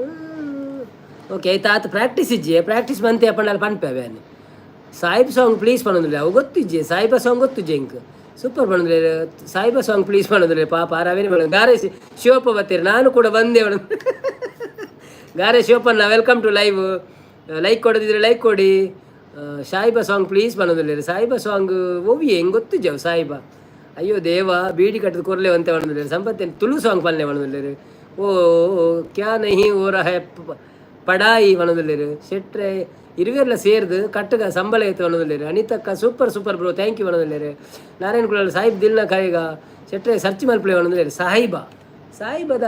ಓಕೆ, ಆಯ್ತು ಆತು. ಪ್ರಾಕ್ಟೀಸ್ ಇಜ್ಜಿ, ಪ್ರಾಕ್ಟೀಸ್ ಮಂತೆ ಅಪ್ಪಂಡಲ್ಲಿ ಪನ್ಪೆ ಅವೆ. ಸಾಯಿಬ್ ಸಾಂಗ್ ಪ್ಲೀಸ್ ಪನೊಂದುಲ್ಲೆ. ಅವು ಗೊತ್ತಿಜ್ಜಿ, ಸಾಯಿಬ ಸಾಂಗ್ ಗೊತ್ತುಜ್ಜಿ ಎಂಕ್. ಸೂಪರ್ ಪನೊಂದುಲ್ಲೆ. ಸಾಯಿಬ ಸಾಂಗ್ ಪ್ಲೀಸ್ ಪನೊಂದುಲ್ಲೆ. ಪಾಪ ಆರ್ ಅವೇನೆ ಪನೊಂದು. ದಾರೆ ಶಿವಪ್ಪ ಬತ್ತೀರಿ, ನಾನು ಕೂಡ ಬಂದೆ. Gare Shivapanna, welcome to live. Like ಕೊಡದಿದ್ರೆ like ಕೊಡಿ. Sahib song please ಪನ್ನೊಂದುಲ್ಲೆರ್. Sahib song ಓವಿ ಹೆಂಗೆ ಗೊತ್ತಿಜ್ಜವು ಸಾಹಿಬ. ಅಯ್ಯೋ ದೇವ, ಬೀಡಿ ಕಟ್ಟದ ಕೊರ್ಲೆ ಅಂತೆ ಪನ್ನೊಂದುಲ್ಲೆರ್. ಸಂಪತ್ತೇನು ತುಳು ಸಾಂಗ್ ಪನ್ಲೆ ಪನ್ನೊಂದುಲ್ಲೆರ್. ಓ ಕ್ಯಾ ನಹಿ ಓ ರಹ ಪಡಾಯಿ ಪನ್ನೊಂದುಲ್ಲೆರ್. ಶೆಟ್ರೆ ಇರುವೆರ್ಲ ಸೇರ್ದು ಕಟ್ಟಗ ಸಂಬಳ ಐತೆ ಪನ್ನೊಂದುಲ್ಲೆರ್. ಅನಿತಕ್ಕ super super bro, thank you ಪನ್ನೊಂದುಲ್ಲೆರ್. Narayana Kulal Sahib ದಿಲ್ನ ಕಾಯಿಗ. ಶೆಟ್ರೆ ಸರ್ಚ್ ಮಲ್ಪಲೆ ಪನ್ನೊಂದುಲ್ಲೆರ್. ಸಾಹಿಬ, ಸಾಹಿಬದ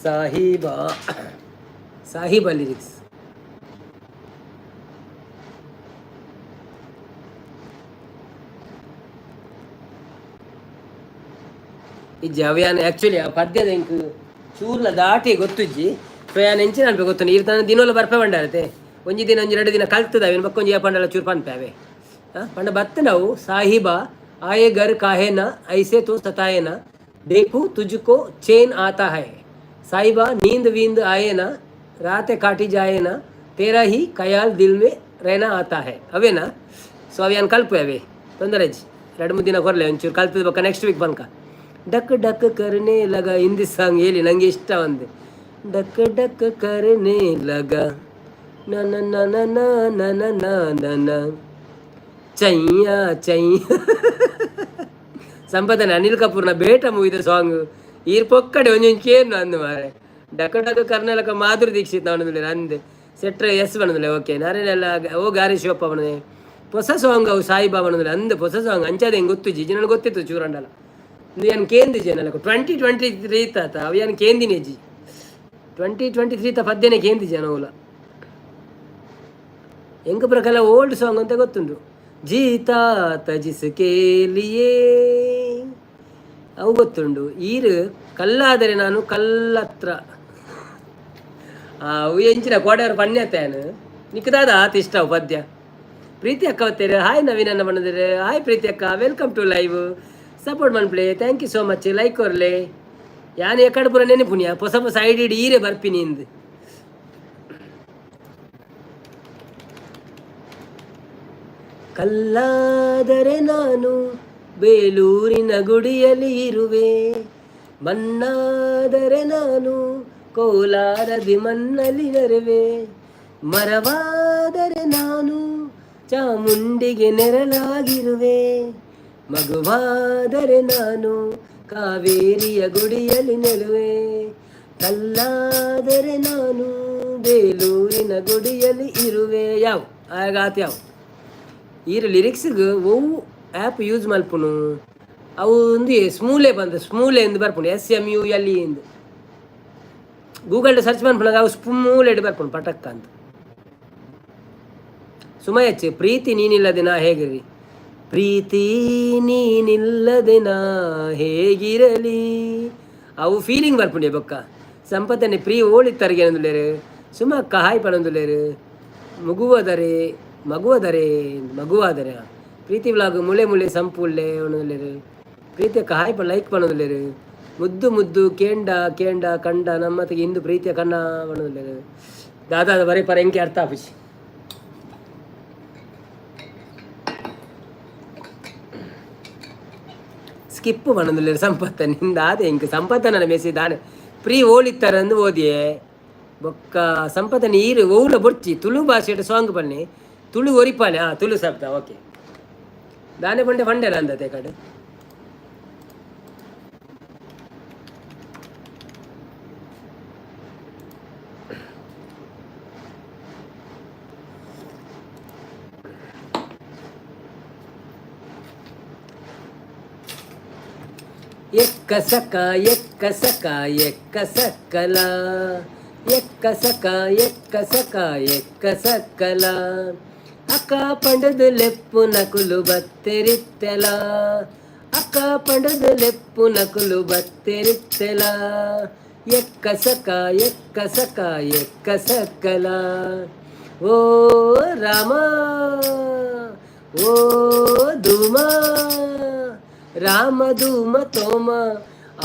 ಸಾಹಿಬ, ಸಾಹಿಬ ಲಿರಿಕ್ಸ್. ಇಜ್ಜಿ ಅವ್ಯಾನ ಆ್ಯಕ್ಚುಲಿ ಆ ಪದ್ಯದ ಎಂಕ್ ಚೂರ್ಲ ದಾಟಿ ಗೊತ್ತುಜ್ಜಿ. ಸೊ ಯಾನ್ ಎಂಚಿನ ಅನ್ಪೆ ಗೊತ್ತು, ನೀರು ತಾನ ದಿನೋಲ ಬರ್ಪೆ ಬಂಡಾರತೆ. ಒಂಜಿ ದಿನ, ಒಂಜಿ ಎರಡು ದಿನ ಕಲ್ತದ ಅವೇನು ಬೊಕ್ಕ ಒಂಜಿ ಪಂಡಲ ಚೂರು ಪನ್ಪೆ ಅವೇ. ಪಂಡ ಬತ್ತ ನಾವು ಸಾಹಿಬ ಆಯೆ ಗರ್ ಕಾಹೆ ನ ಐಸೆ ತೋ ಸತಾಯೆ ನ, ದೇಖು ತುಜುಕೋ ಚೇನ್ ಆತಾ ಹೈ, ಸಾಹಿಬಾ ನೀಂದ್ ವೀಂದ್ ಆಯೆ ನ, ರಾತೆ ಕಾಟಿ ಜಾಯೆ ನ, ತೇರಾ ಹಿ ಖಯಾಲ್ ದಿಲ್ ಮೇ ರೇನಾ ಆತಾ ಹೈ. ಅವೇನಾ? ಸೊ ಅವು ಕಲ್ಪು ಅವೇ, ತೊಂದರೆ ಇಜ್ಜಿ. ಎರಡು ಮೂರು ದಿನ ಕೊರಲೆ, ಒಂಚೂರು ಕಲ್ತದ ಬೊಕ್ಕ ನೆಕ್ಸ್ಟ್ ವೀಕ್ ಪನ್ಕ. ಡಕ್ ಡಕ್ ಕರ್ನೆ ಲಗ, ಹಿಂದಿ ಸಾಂಗ್ ಹೇಳಿ ನಂಗೆ ಇಷ್ಟ ಒಂದು. ಡಕ್ ಡಕ್ ಕರ್ನೆ ಲಗ ನ ನ ನ ನ ನ ನ ನ ನ ನ ಚೈಯ ಚೈಯ. ಸಂಪದನೆ ಅನಿಲ್ ಕಪೂರ್ನ ಬೇಟ ಮೂವಿದ ಸಾಂಗ್. ಈರ್ ಪೊಕ್ಕಡೆ ಒಂಜೊಂಜಿ ಕೇನು ಅಂದು ಮಾರೆ. ಡಕ ಡಕ ಕರ್ನಲಕ ಮಾಧುರಿ ದೀಕ್ಷಿತ್ ಅವನದಿಲ್ಲ ಅಂದೆ. ಸೆಟ್ರ ಎಸ್ ಬಣ್ಣದಿಲ್ಲ. ಓಕೆ, ನಾರೇನೆಲ್ಲ ಓ ಗಾರಿ ಶಿವಪ್ಪ ಬಣ್ಣದೆ. ಹೊಸ ಸಾಂಗ್ ಅವು ಸಾಯಿಬಾಬಾ ಬಣ್ಣದಿಲ್ಲ ಅಂದ್. ಹೊಸ ಸಾಂಗ್ ಅಂಚಾದ ಹೆಂಗೆ ಗೊತ್ತುಜ್ಜಿ, ನನಗೆ ಗೊತ್ತಿತ್ತು ಚೂರಂಡಲ. ಏನು ಕೇಂದಿಜಿ ನನಗೆ 2023 ತಾತ ಅವು ಏನು ಕೇಂದಿನೇಜಿ. 2023 ತ ಪದ್ಯನೇ ಕೇಂದಿಜಿ ಅನವುಲ. ಎಂಕ ಪ್ರಕಾರ ಓಲ್ಡ್ ಸಾಂಗ್ ಅಂತ ಗೊತ್ತುಂಟು. ಜೀತಾ ತಜಿಸ್ಕೆ ಲಿಯೇ ಅವು ಗೊತ್ತುಂಡು. ಈರು ಕಲ್ಲಾದರೆ ನಾನು ಕಲ್ಲತ್ರ ಅವು ಎಂಚಿನ ಕೋಡೆಯವರು ಪಣ್ಯತ್ತೇನು ನಿಕ್ಕದಾದ ಆತ ಇಷ್ಟ ಅವು ಪದ್ಯ. ಪ್ರೀತಿ ಅಕ್ಕ ಹೊತ್ತೇರು, ಹಾಯ್ ನವೀನನ್ನ ಬಂದಿದ್ದಾರೆ. ಹಾಯ್ ಪ್ರೀತಿ ಅಕ್ಕ, welcome to live. Support ಮನ್ಪ್ಲೆ, thank you so much. Like ಕೊರ್ಲೆ. ಯಾನ್ ಎಕಡೆ ಪೂರ ನೆನಪುನಿಯ, ಹೊಸ ಹೊಸ ಐಡಿ ಈರೆ ಬರ್ಪಿನಿ ಇಂದು. ಕಲ್ಲಾದರೆ ನಾನು ಬೇಲೂರಿನ ಗುಡಿಯಲ್ಲಿ ಇರುವೆ, ಮಣ್ಣಾದರೆ ನಾನು ಕೋಲಾರದಿ ಮಣ್ಣಲ್ಲಿ ನರುವೆ, ಮರವಾದರೆ ನಾನು ಚಾಮುಂಡಿಗೆ ನೆರಳಾಗಿರುವೆ, ಮಗುವಾದರೆ ನಾನು ಕಾವೇರಿಯ ಗುಡಿಯಲ್ಲಿ ನೆಲುವೆ, ಕಲ್ಲಾದರೆ ನಾನು ಬೇಲೂರಿನ ಗುಡಿಯಲ್ಲಿ ಇರುವೆ. ಯಾವ ಆಗಾತ ಯಾವ ಈರ್ ಲಿರಿಕ್ಸ್ಗ್ ಒವು ಆ್ಯಪ್ ಯೂಸ್ ಮಲ್ಪುನು? ಅವು ಒಂದು ಸ್ಮೂಲೆ ಬಂದು ಸ್ಮೂಲೆ ಎಂದು ಬರ್ಪುಂಡು, SMULE ಎಂದು. ಗೂಗಲ್ ಸರ್ಚ್ ಮನ್ಪುನಾಗ ಅವು ಸ್ಮೂಲೆಡ್ ಬರ್ಪುಂಡು ಪಟಕ್ಕ ಅಂತ. ಸುಮಯಚ್ಚೆ ಪ್ರೀತಿ ನೀನಿಲ್ಲದೆ ನಾ ಹೇಗಿರಿ, ಪ್ರೀತಿ ನೀನಿಲ್ಲದೆ ನಾ ಹೇಗಿರಲಿ, ಅವು ಫೀಲಿಂಗ್ ಬರ್ಪುಂಡೆ ಬೊಕ್ಕ. ಸಂಪತ್ತನೆ ಪ್ರೀ ಓಳಿತ್ತರಿಗೆ ಏನಂದುಲ್ಲೇರು. ಸುಮಕ್ಕ ಹಾಯ್ ಪನೊಂದುಲ್ಲೇರು. ಮಗುವದರೆ ಮಗುವದರೆ ಮಗುವಾದರೆ. ಪ್ರೀತಿ ವ್ಲಾಗ್ ಮುಳೆ ಮುಳೆ ಸಂಪುಳ್ಳೆ ಒಣದುಲ್ಲೇರು. ಪ್ರೀತಿಯಕ್ಕ ಹಾಯ್ ಪಣ ಲೈಕ್ ಪನೊಂದುಲ್ಲೇರು. ಮುದ್ದು ಮುದ್ದು ಕೇಂಡ ಕೇಂಡ ಕಂಡ ನಮ್ಮತಿಗೆ ಇಂದು ಪ್ರೀತಿಯ ಕನ್ನ ಪನೊಂದುಲ್ಲೇರು. ದಾದಾ ಬರೀ ಪರ ಎಂಕೆ ಅರ್ಥ ಆಪುಜಿ. ಸ್ಕಿಪ್ ಪನೊಂದುಲ್ಲೇರು ಸಂಪತ್ತ ನಿಂದ ಆದೆ ಎಂಕ್ ಸಂಪತ್ತನ ಮೆಸೇಜ್ ದಾನೆ ಪ್ರೀ ಓಳಿತ್ತಾರಂದು ಓದಿಯೇ. ಬೊಕ್ಕ ಸಂಪತ್ತ ನೀರು ಓಲ ಬೊಡ್ಚಿ ತುಳು ಭಾಷೆಡ್ ಸಾಂಗ್ ಪನ್ನೆ, ತುಳು ಒರಿಪಾಲೆ. ಹಾಂ, ತುಳು ಶಬ್ದ ಓಕೆ. ದಾನೆ ಪಂಡೆ ಪಂಡೆರ ಅಂದತೆ ಕಡೆ. ಎಕ್ಕ ಸಕ ಎಕ್ಕ ಸಕ ಎಕ್ಕ ಸಕ್ಕಲ, ಎಕ್ಕ ಸಕ ಎಕ್ಕ ಸಕ ಎಕ್ಕ ಸಕ್ಕಲ, ಅಕ್ಕ ಪಂಡದು ಲೆಪ್ಪು ನಕುಲು ಬತ್ತೆರಿತ್ತೆಲ, ಅಕ್ಕ ಪಂಡದು ಲೆಪ್ಪು ನಕುಲು ಬತ್ತೆರಿತ್ತೆಲ, ಎಕ್ಕ ಸಕ ಎಕ್ಕ ಸಕ ಎಕ್ಕ ಸಕ್ಕಲ. ಓ ರಾಮ ಓ ಧೂಮ, ರಾಮ ಧೂಮ ತೋಮ,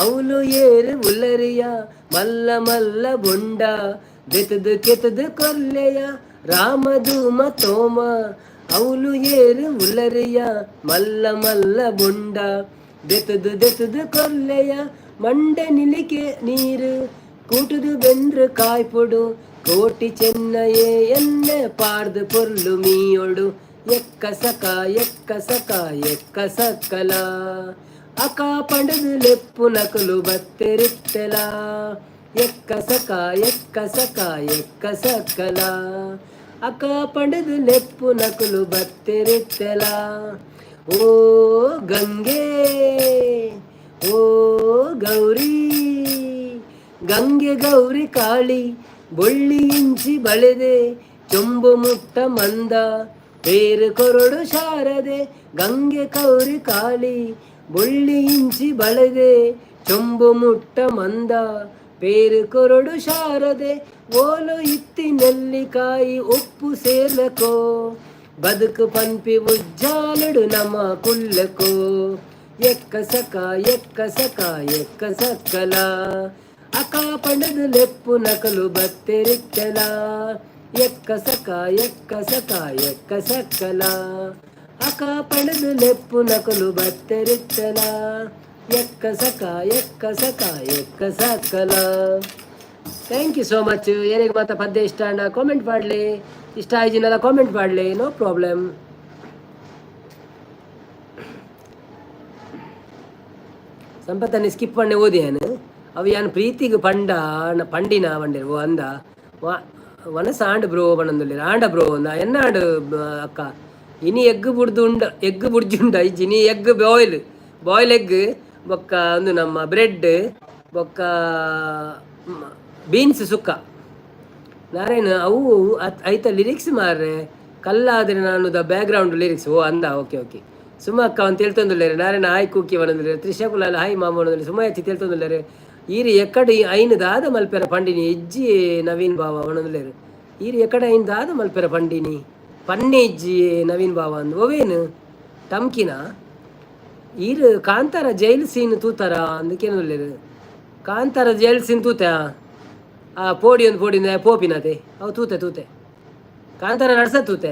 ಅವಲು ಏರು ಉಲ್ಲರಿಯ, ಮಲ್ಲ ಮಲ್ಲ ಬೊಂಡ ಬೆತದು ಕೆತದು ಕೊಲ್ಲೆಯ. ರಾಮ ಧೂಮ ತೋಮ, ಅವಲು ಏರು ಉಲ್ಲರಿಯ, ಮಲ್ಲ ಮಲ್ಲ ಬೊಂಡ ದೆತದು ದೆತದು ಕೊಲ್ಲೆಯ. ಮಂಡೆ ನಿಲಿಕೆ ನೀರು ಕೂಟುದು ಬೆಂದ್ರ ಕಾಯ್ಪೊಡು ಕೋಟಿ ಚೆನ್ನಯೇ ಎನ್ನೆ ಪಾರ್ದು ಪೊರ್ಲು ಮೀಯೊಡು ಎಕ್ಕ ಸಕ ಎಕ್ಕ ಸಕ ಎಕ್ಕ ಸಕ್ಕಲ ಅಕ ಪಂಡದು ಲೆಪ್ಪು ನಕಲು ಬತ್ತೆರಿತ್ತೆಲ ಎಕ್ಕ ಸಕ ಎಕ್ಕ ಸಕ ಎಕ್ಕ ಸಕ್ಕಲ ಅಕ ಪಂಡದು ಲೆಪ್ಪು ನಕಲು ಬತ್ತೆರಿತ್ತೆಲ. ಓ ಗಂಗೆ, ಓ ಗೌರಿ, ಗಂಗೆ ಗೌರಿ ಕಾಳಿ ಬೊಳ್ಳಿ ಇಂಚಿ ಬಳೆದೆ ಚೊಂಬು ಮುಟ್ಟ ಮಂದ ಪೇರು ಕೊರಡು ಶಾರದೆ. ಗಂಗೆ ಗೌರಿ ಕಾಳಿ ಬೊಳ್ಳಿ ಇಂಚಿ ಬಳೆದೆ ಚೊಂಬು ಮುಟ್ಟ ಮಂದ ಪೇರು ಕೊರಡು ಶಾರದೆ. ಓಲು ಇತ್ತಿ ನೆಲ್ಲಿಕಾಯಿ ಉಪ್ಪು ಸೇರ್ಲಕೋ ಬದುಕು ಪನ್ಪಿ ಉಜ್ಜಾಲಡು ನಮ ಕುಲ್ಲಕೋ. ಎಕ್ಕ ಸಕ ಎಕ್ಕ ಸಕ ಎಕ್ಕ ಸಕ್ಕಲ ಅಕ ಪಂಡದು ಲೆಪ್ಪು ನಕಲು ಬತ್ತೆರಿತ್ತಲ ಎಕ್ಕ ಸಕ ಎಕ್ಕ ಸಕ ಎಕ್ಕ ಸಕ್ಕಲ ಅಕ ಪಂಡದು ಲೆಪ್ಪು ನಕಲು ಬತ್ತೆರಿತ್ತಲ ಎಕ್ಕ ಸಕ ಎಕ್ಕ ಸಕ ಎಕ್ಕ ಸಕ್ಕಲ. Thank you so much. ಏರಿಗೆ ಮಾತ ಪದ್ಯ ಇಷ್ಟ ಅಣ್ಣ ಕಾಮೆಂಟ್ ಮಾಡಲಿ, ಇಷ್ಟ ಆಯ್ಜಿನಲ್ಲ ಕಾಮೆಂಟ್ ಮಾಡಲಿ, ನೋ ಪ್ರಾಬ್ಲಮ್. ಸಂಪತ್ತನ್ನು ಸ್ಕಿಪ್ பண்ண ಓದಿಯಾನು ಅವು ಯಾನ್ ಪ್ರೀತಿಗೆ ಪಂಡ ಪಂಡಿನ ಪಂಡಿರ್ ಓ ಅಂದ ವನಸ ಆಂಡ್ ಬ್ರೋ ಪಣಂದುಲ್ಲೆರ್ ಆಂಡ ಬ್ರೋ ಅಂದ ಎನ್ನ ಆಂಡ್ ಅಕ್ಕ ಇನಿ ಎಗ್ ಬುಡ್ದು ಉಂಡ ಎಗ್ ಬುಡ್ಜುಂಡ ಇಜ್ಜಿ ಇನಿ ಎಗ್ ಬಾಯ್ಲ್ ಬಾಯ್ಲ್ ಎಗ್ ಬೊಕ್ಕ ಒಂದು ನಮ್ಮ ಬ್ರೆಡ್ ಬೊಕ್ಕ ಬೀನ್ಸ್ ಸುಕ್ಕ. ನಾರಾಯಣ ಅವು ಐತ ಲಿರಿಕ್ಸ್ ಮಾರ್ರೆ ಕಲ್ಲಾದ್ರೆ ನಾನು the background lyrics ಓ ಅಂದ. ಓಕೆ ಓಕೆ ಸುಮಕ್ಕ ಅಂತ ತಿಳ್ತೊಂದುಲ್ಲೆರ್. ನಾರಾಯಣ ಹಾಯ್ ಕೂಕಿ ಪನೊಂದುಲ್ಲೆರ್. ತ್ರಿಷಾ ಕುಲಾಲ್ ಹಾಯ್ ಮಾಮ ಪನೊಂದುಲ್ಲೆರ್. ಸುಮಯಚ್ಚಿ ತಿಳ್ತೊಂದುಲ್ಲೆರ್. ಈರ್ ಎಕ್ಕಡ ಐನ್ ದಾದ ಮಲ್ಪೆರ ಪಂಡಿನಿ ಇಜ್ಜಿ ನವೀನ್ ಬಾವ ಪನೊಂದುಲ್ಲೆರ್. ಈರ್ ಎಕ್ಕಡ ಐನ್ ದಾದ ಮಲ್ಪೆರ ಪಂಡಿನಿ ಪನ್ನೆ ಇಜ್ಜಿ ನವೀನ್ ಬಾವ ಅಂದ್ ಒವೇನು ಟಮ್ಕಿನ ಈರ್ ಕಾಂತಾರ ಜೈಲ್ ಸೀನ್ ತೂತಾರ ಅಂದ್ ಕೇನೊಂದುಲ್ಲೆರ್. ಕಾಂತಾರ ಜೈಲ್ ಸೀನ್ ತೂತ ಆ ಪೋಡಿ ಒಂದು ಪೋಡಿ ಪೋಪಿನತೆ ಅವು ತೂತೆ ತೂತೆ ಕಾಂತಾರ ನಡ್ಸ ತೂತೆ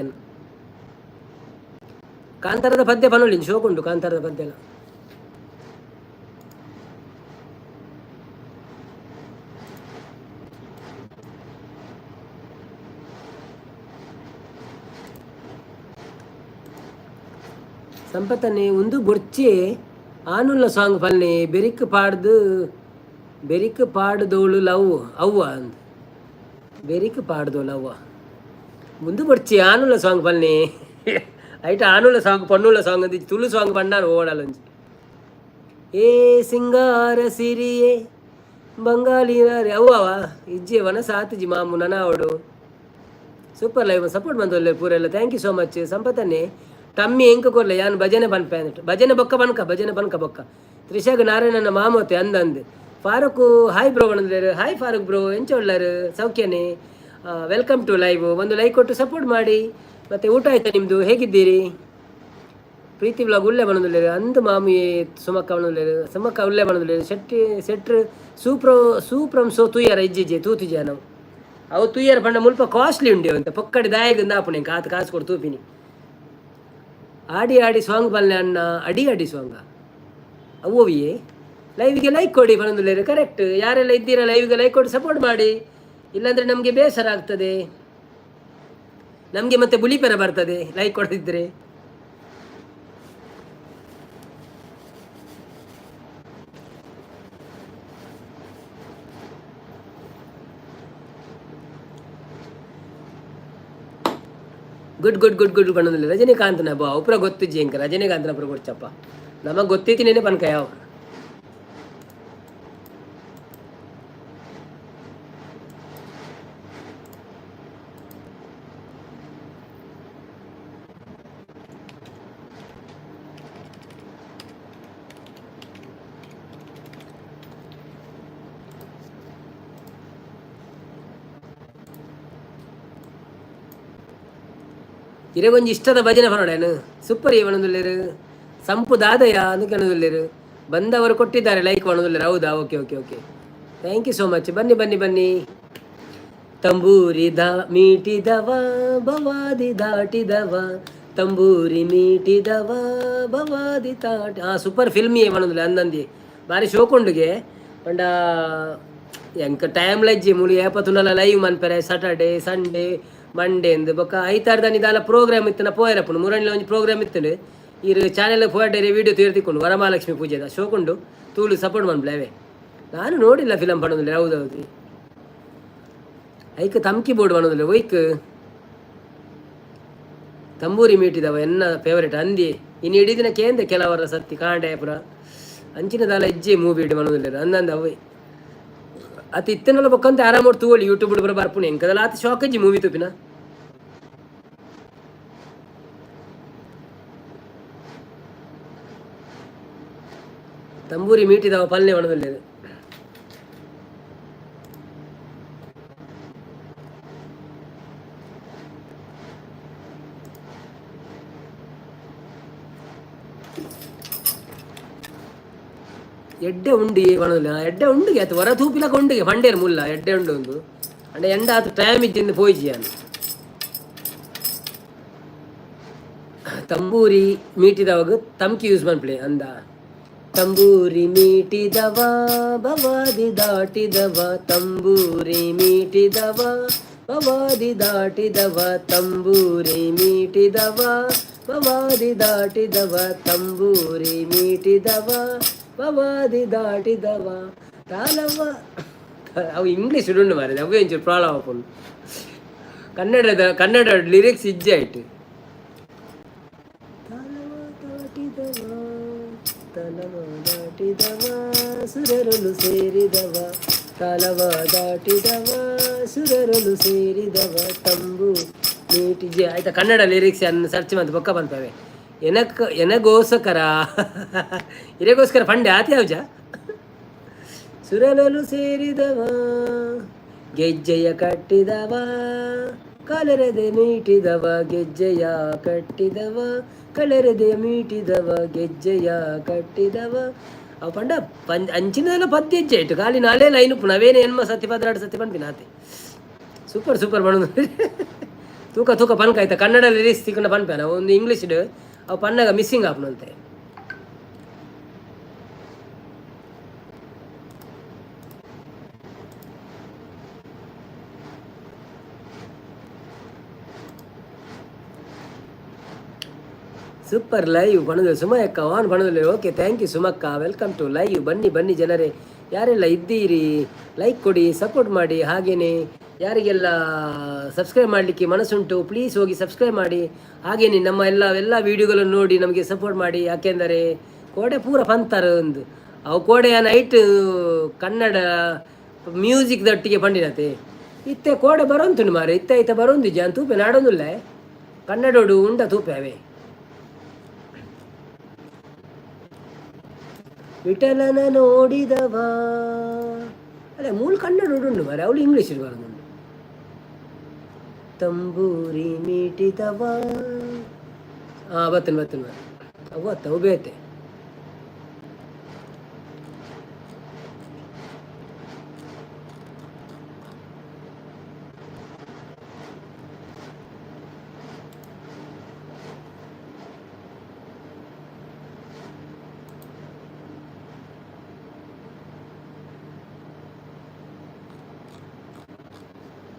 ಕಾಂತಾರದ ಪದ್ಯ ಪನೊಲಿ ಶೋಕುಂಡು ಕಾಂತಾರದ ಪದ್ಯ ಎಲ್ಲ. ಸಂಪತ್ತನೆ ಉಂದು ಬೊರ್ಚಿ ಆನುಲ್ಲ ಸಾಂಗ್ ಪಲ್ನೆ ಬೆರಿಕ್ ಪಾಡ್ದು ಬೆರಿಕ್ ಪಾಡ್ದೋಳು ಲವ್ ಅವ್ವ ಅಂದ್ ಬೆರಿಕ್ ಪಾಡ್ದೋಳು ಅವ್ವ ಮುಂದು ಬೊರ್ಚಿ ಆನುಲ್ಲ ಸಾಂಗ್ ಪಲ್ನೆ ಐಟ ಆನುಲ್ಲ ಸಾಂಗ್ ಪನ್ನುಲ್ಲ ಸಾಂಗ್ ಅಂದ್ ತುಳು ಸಾಂಗ್ ಪಂಡಾನು ಓಡಲೊಂಜಿ. ಏ ಸಿಂಗಾರ ಸಿರಿಯೇ ಬಂಗಾಲಿ ಅವ್ವವ ಇಜ್ಜೆ ವನ ಸಾತುಜಿ ಮಾಮು ನನಾವಡು. ಸೂಪರ್ ಲೈವ್ ಸಪೋರ್ಟ್ ಮಂತೊಲ್ಲೆರ್ ಪೂರೆಲ್ಲ. Thank you so much. ಸಂಪತ್ತನ್ನೇ tummy ಎಂಕ ಕೊರ್ಲೆ ಯಾನ್ ಭಜನೆ ಪನ್ಪೆ ಭಜನೆ ಬೊಕ್ಕ ಪನ್ಕ ಭಜನೆ ಪನ್ಕ ಬೊಕ್ಕ ತ್ರಿಷಾಗ್ ನಾರಾಯಣನ ಮಾಮೋತೆ ಅಂದಂದು. ಫಾರೂಕ್ ಹಾಯ್ ಬ್ರೋ ಪನೊಂದುಲ್ಲೆರ್. ಹಾಯ್ ಫಾರೂಕ್ ಬ್ರೋ, ಎಂಚ ಉಲ್ಲರ್? ಸೌಖ್ಯನೇ? Welcome to live. ಒಂದು ಲೈಕ್ ಕೊಟ್ಟು ಸಪೋರ್ಟ್ ಮಾಡಿ. ಮತ್ತೆ ಊಟ ಆಯ್ತಾ ನಿಮ್ಮದು? ಹೇಗಿದ್ದೀರಿ? ಪ್ರೀತಿ ವ್ಲಾಗ್ ಉಲ್ಲೆ ಪನೊಂದುಲ್ಲೆರ್. ಅಂದ್ ಮಾಮಿ ಸುಮಕ್ಕ ಪನೊಂದುಲ್ಲೆರ್. ಸುಮಕ್ಕ ಉಲ್ಲೆ ಪನೊಂದುಲ್ಲೆರ್. ಶೆಟ್ಟಿ ಸೆಟ್ರ್ ಸೂಪ್ರೋ ಸೂಪ್ರಂ ಸೋ ತೂಯರ ಇಜ್ಜಿಜ್ಜೆ ತೂತುಜೆ ನಾವು ಅವು ತೂಯರ ಪಂಡ ಮುಲ್ಪ ಕಾಸ್ಟ್ಲಿ ಉಂಡೆ ಅಂತ ಪೊಕ್ಕಡಿ ದಾಯಗ್ ಆಪುಣೆ ಆತ್ ಕಾಸು ಕೊಡು ತೂಪಿನಿ. ಆಡಿ ಆಡಿ ಸಾಂಗ್ ಬಲ್ಲೆ ಅಣ್ಣ ಅಡಿ ಅಡಿ ಸಾಂಗ ಅವ್ವವಿಯೇ. ಲೈವ್ಗೆ ಲೈಕ್ ಕೊಡಿ ಪನೊಂದುಲ್ಲೆರ್. ಕರೆಕ್ಟ್, ಯಾರೆಲ್ಲ ಇದ್ದೀರಾ ಲೈವ್ಗೆ ಲೈಕ್ ಕೊಟ್ಟು ಸಪೋರ್ಟ್ ಮಾಡಿ, ಇಲ್ಲಾಂದರೆ ನಮಗೆ ಬೇಸರ ಆಗ್ತದೆ, ನಮಗೆ ಮತ್ತೆ ಬುಲಿಪೆರ ಬರ್ತದೆ ಲೈಕ್ ಕೊಡದಿದ್ದರೆ. ಗುಡ್ ಗುಡ್ ಗುಡ್ ಗುಡ್ ಪನೊಂದುಲ್ಲೆರ್. ರಜನಿಕಾಂತ್ನ ಬಾ ಉಪ್ರ ಗೊತ್ತಿಜ್ಜಿ ಎಂಕ್ ರಜನಿಕಾಂತ್ನ ಪುರ ಕೊಡ್ಚಪ್ಪ ನಮಗೆ ಗೊತ್ತಿತ್ತಿನೇನೆ ಪನ್ಕ ಯಾವ. ಇರೆಗೊಂಜಿ ಇಷ್ಟದ ಭಜನೆ ಪನೊಡೇನು ಸೂಪರ್ ಪನೊಂದುಲ್ಲೆರ್. ಸಂಪು ದಾದಯ ಅಂದ್ ಕೇನೊಂದುಲ್ಲೆರ್. ಬಂದವರು ಕೊಟ್ಟಿದ್ದಾರೆ ಲೈಕ್ ಪನೊಂದುಲ್ಲೆರ್. ಹೌದಾ? Okay okay okay, thank you so much. ಬನ್ನಿ ಬನ್ನಿ ಬನ್ನಿ. ತಂಬೂರಿ the ಮೀಟಿದವ ಭವಾದಿ ದಾಟಿದವ ತಂಬೂರಿ ಮೀಟಿದವ ಭವಾದಿ ತಾಟಿ. ಹಾಂ ಸೂಪರ್ ಫಿಲ್ಮಿ ಪನೊಂದುಲ್ಲೆ ಅಂದಂದಿ ಬಾರಿ ಶೋಕುಂಡುಗೆ ಪಂಡ. ಎಂಕ ಟೈಮ್ ಲಜ್ಜಿ ಮುಳು ಏಪತ್ತುಂಡಲ ಲೈವ್ ಮನ್ಪೆರೆ ಸ್ಯಾಟರ್ಡೆ ಸಂಡೇ ಮಂಡೇ ಅಂದ್ ಬೊಕ್ಕ ಐತಾರ್ದ ನಿದಾಲ ಪ್ರೋಗ್ರಾಮ್ ಇತ್ತಿನ ಪೋಯರಪ್ಪುನು ಮುರಣಿಲ ಒಂಜಿ ಪ್ರೋಗ್ರಾಮ್ ಇತ್ತುಂಡು. ಈರ್ ಚಾನೆಲ್ ಪೋಯಡೇರೆ ವೀಡಿಯೋ ತೀರ್ತಿಕೊಂಡು ವರಮಹಾಲಕ್ಷ್ಮಿ ಪೂಜೆದ ಶೋಕುಂಡು ತೂಲು ಸಪೋರ್ಟ್ ಮನ್ಪುಲೆ. ನಾನು ನೋಡಿಲ್ಲ ಫಿಲಮ್ ಪಡೋದಿಲ್ಲ. ಹೌದೌದು, ಐಕ್ ತಮ್ಕಿ ಬೋರ್ಡ್ ಪನೊಂದುಲ್ಲೆ ಒಯ್ಕ್ ತಂಬೂರಿ ಮೀಟಿದವ ಎನ್ನ ಫೇವರೇಟ್ ಅಂದಿ. ಇನ್ನು ಇಡೀ ದಿನ ಕೇಂದ್ರ ಕೆಲವರ ಸತ್ತಿ ಕಾಂಡೆ ಪುರ ಅಂಚಿನ ದಾಲ ಇಜ್ಜೆ ಮೂವಿ ಇಡು ಪನೊಂದುಲ್ಲೆರ್ ಅಂದಂದ ಅವೇ ಅತಿ ಇತ್ತನಲ್ಲ ಬೊಕ್ಕಂತ ಆರಾಮ ತೂವೊಲಿ ಯೂಟ್ಯೂಬ್ ಪೂರ ಬರ್ಪುನಿ. ಎಂಕದಲ ಆತ್ ಶಾಕ್ ಇಜ್ಜಿ ಮೂವಿ ತೂಪಿನ. ತಂಬೂರಿ ಮೀಟಿದವ ಪಲ್ಲೆ ಪನೊಂದುಲ್ಲೆರ್. ಎಡ್ಡೆ ಉಂಡು ಪನೊಂದುಲ್ಲೆ. ಎಡ್ಡೆ ಉಂಡು ಆತು ಹೊರ ತೂಪಿಲಕ ಉಂಡುಗೆ ಪಂಡೇರು ಮುಲ್ಲ ಎಡ್ಡೆ ಉಂಡು ಒಂದು ಅಂಡ ಎಂಡ ಆತು ಟೈಮ್ ಇಜ್ಜಿಂದು ಪೋಯಿಜಿ ಯಾನ್. ತಂಬೂರಿ ಮೀಟಿದವಾಗ ತಮ್ಕಿ ಯೂಸ್ ಮನ್ಪುಲೆ ಅಂದ. ತಂಬೂರಿ ಮೀಟಿದವ ಭವಾದಿ ದಾಟಿದವ, ತಂಬೂರಿ ಮೀಟಿದವ ಭವಾದಿ ದಾಟಿದವ, ತಂಬೂರಿ ಮೀಟಿದವ ಭವಾದಿ ದಾಟಿದವ, ತಂಬೂರಿ ಮೀಟಿದವ ಭವಾದಿ ದಾಟಿದವ ತಾಲವ. ಅವು ಇಂಗ್ಲೀಷ್ ಉಂಡು ಮಾರ್ರೆ, ಅವೇ ಒಂಚೂರು ಪ್ರಾಬ್ಲಮ್ ಆಪುಂಡು. ಕನ್ನಡದ ಕನ್ನಡ ಲಿರಿಕ್ಸ್ ಇಜ್ಜೆ ಆಯ್ತು. ತಾಲವ ದಾಟಿದವ ತಲವ ದಾಟಿದವ ಸುರರಲು ಸೇರಿದವ, ತಲವ ದಾಟಿದವ ಸುರರಲು ಸೇರಿದವ ತಂಬು ನೀಟಿಜೆ. ಆಯ್ತಾ, ಕನ್ನಡ ಲಿರಿಕ್ಸ್ ಅನ್ನು ಸರ್ಚ್ ಮಂತ್ ಬೊಕ್ಕ ಪನ್ಪವೆ. ಎನಕ್ ಎನಗೋಸ್ಕರ ಇರೆಗೋಸ್ಕರ ಪಂಡೆ ಆತಿ ಯಾವ್ಜ. ಸುರಲಲು ಸೇರಿದವ ಗೆಜ್ಜೆಯ ಕಟ್ಟಿದವ ಕಲರೆದೆ ಮೀಟಿದವ, ಗೆಜ್ಜೆಯ ಕಟ್ಟಿದವ ಕಲರೆದೆ ಮೀಟಿದವ, ಗೆಜ್ಜೆಯ ಕಟ್ಟಿದವ. ಅವು ಪಂಡ ಪಂಚ ಅಂಚಿನದೆಲ್ಲ ಪದ್ಯ ಹೆಜ್ಜೆ ಇಟ್ಟು ಖಾಲಿ ನಾಲೇ ಲೈನ್ ಉಪ್ಪು ನಾವೇನು ಎನ್ಮ ಸತ್ಯ ಪದ್ರಾಡು ಸತ್ಯ ಪನ್ಪಿನ ಆತೆ. ಸೂಪರ್ ಸೂಪರ್ ಪಣೊಂದು ತೂಕ ತೂಕ ಪನ್ಕ ಆಯ್ತಾ. ಕನ್ನಡ ಲಿರಿಕ್ಸ್ ತಿಕ್ಕುಂಡ ಪನ್ಪೆ ಒಂದು ಇಂಗ್ಲೀಷ್ ಅವು ಪನ್ನಗ ಮಿಸ್ಸಿಂಗ್ ಆಪುನಂತೆ. ಸೂಪರ್ ಲೈವ್ ಬಣದ ಸುಮಯಕ್ಕ ಆನ್ ಬಣದಲ್ಲಿ. ಓಕೆ, thank you ಸುಮಕ್ಕ, welcome to live. ಬನ್ನಿ ಬನ್ನಿ ಜನರೇ, ಯಾರೆಲ್ಲ ಇದ್ದೀರಿ ಲೈಕ್ ಕೊಡಿ, ಸಪೋರ್ಟ್ ಮಾಡಿ. ಹಾಗೆಯೇ ಯಾರಿಗೆಲ್ಲ ಸಬ್ಸ್ಕ್ರೈಬ್ ಮಾಡಲಿಕ್ಕೆ ಮನಸ್ಸುಂಟು ಪ್ಲೀಸ್ ಹೋಗಿ ಸಬ್ಸ್ಕ್ರೈಬ್ ಮಾಡಿ. ಹಾಗೆಯೇ ನಮ್ಮ ಎಲ್ಲ ಎಲ್ಲ ವೀಡಿಯೋಗಳನ್ನು ನೋಡಿ ನಮಗೆ ಸಪೋರ್ಟ್ ಮಾಡಿ. ಯಾಕೆಂದರೆ ಕೋಡೆ ಪೂರ ಪಂತಾರ ಒಂದು ಅವು ಕೋಡೆಯ ನೈಟ್ ಕನ್ನಡ ಮ್ಯೂಸಿಕ್ ದಟ್ಟಿಗೆ ಪಂಡಿನತೆ. ಇತ್ತೆ ಕೋಡೆ ಬರೋಂತುಂಡು ಮಾರೆ, ಇತ್ತೆ ಐತ ಬರೋಂದಿಜ್ಜಿ ಅಂತ ತೂಪೆ ನಾಡೊಂದುಲ್ಲ. ಕನ್ನಡೋಡು ಉಂಡ ತೂಪೆ ಅವೇ. ವಿಠಲನ ನೋಡಿದವ ಅಲ್ಲ ಮೂಲ ಕನ್ನಡ ಉಂಡು ಮಾರೆ, ಅವಳು ಇಂಗ್ಲೀಷ್ ಬರೋದುಂಡು. ತಂಬೂರಿ ಮೀಟಿದವ ಹಾಂ ಬತ್ತನ್ ಬತ್ತನ್ ಮಾರೆ ಅವು ಅತ್ತ ಅವು ಬೇತೆ.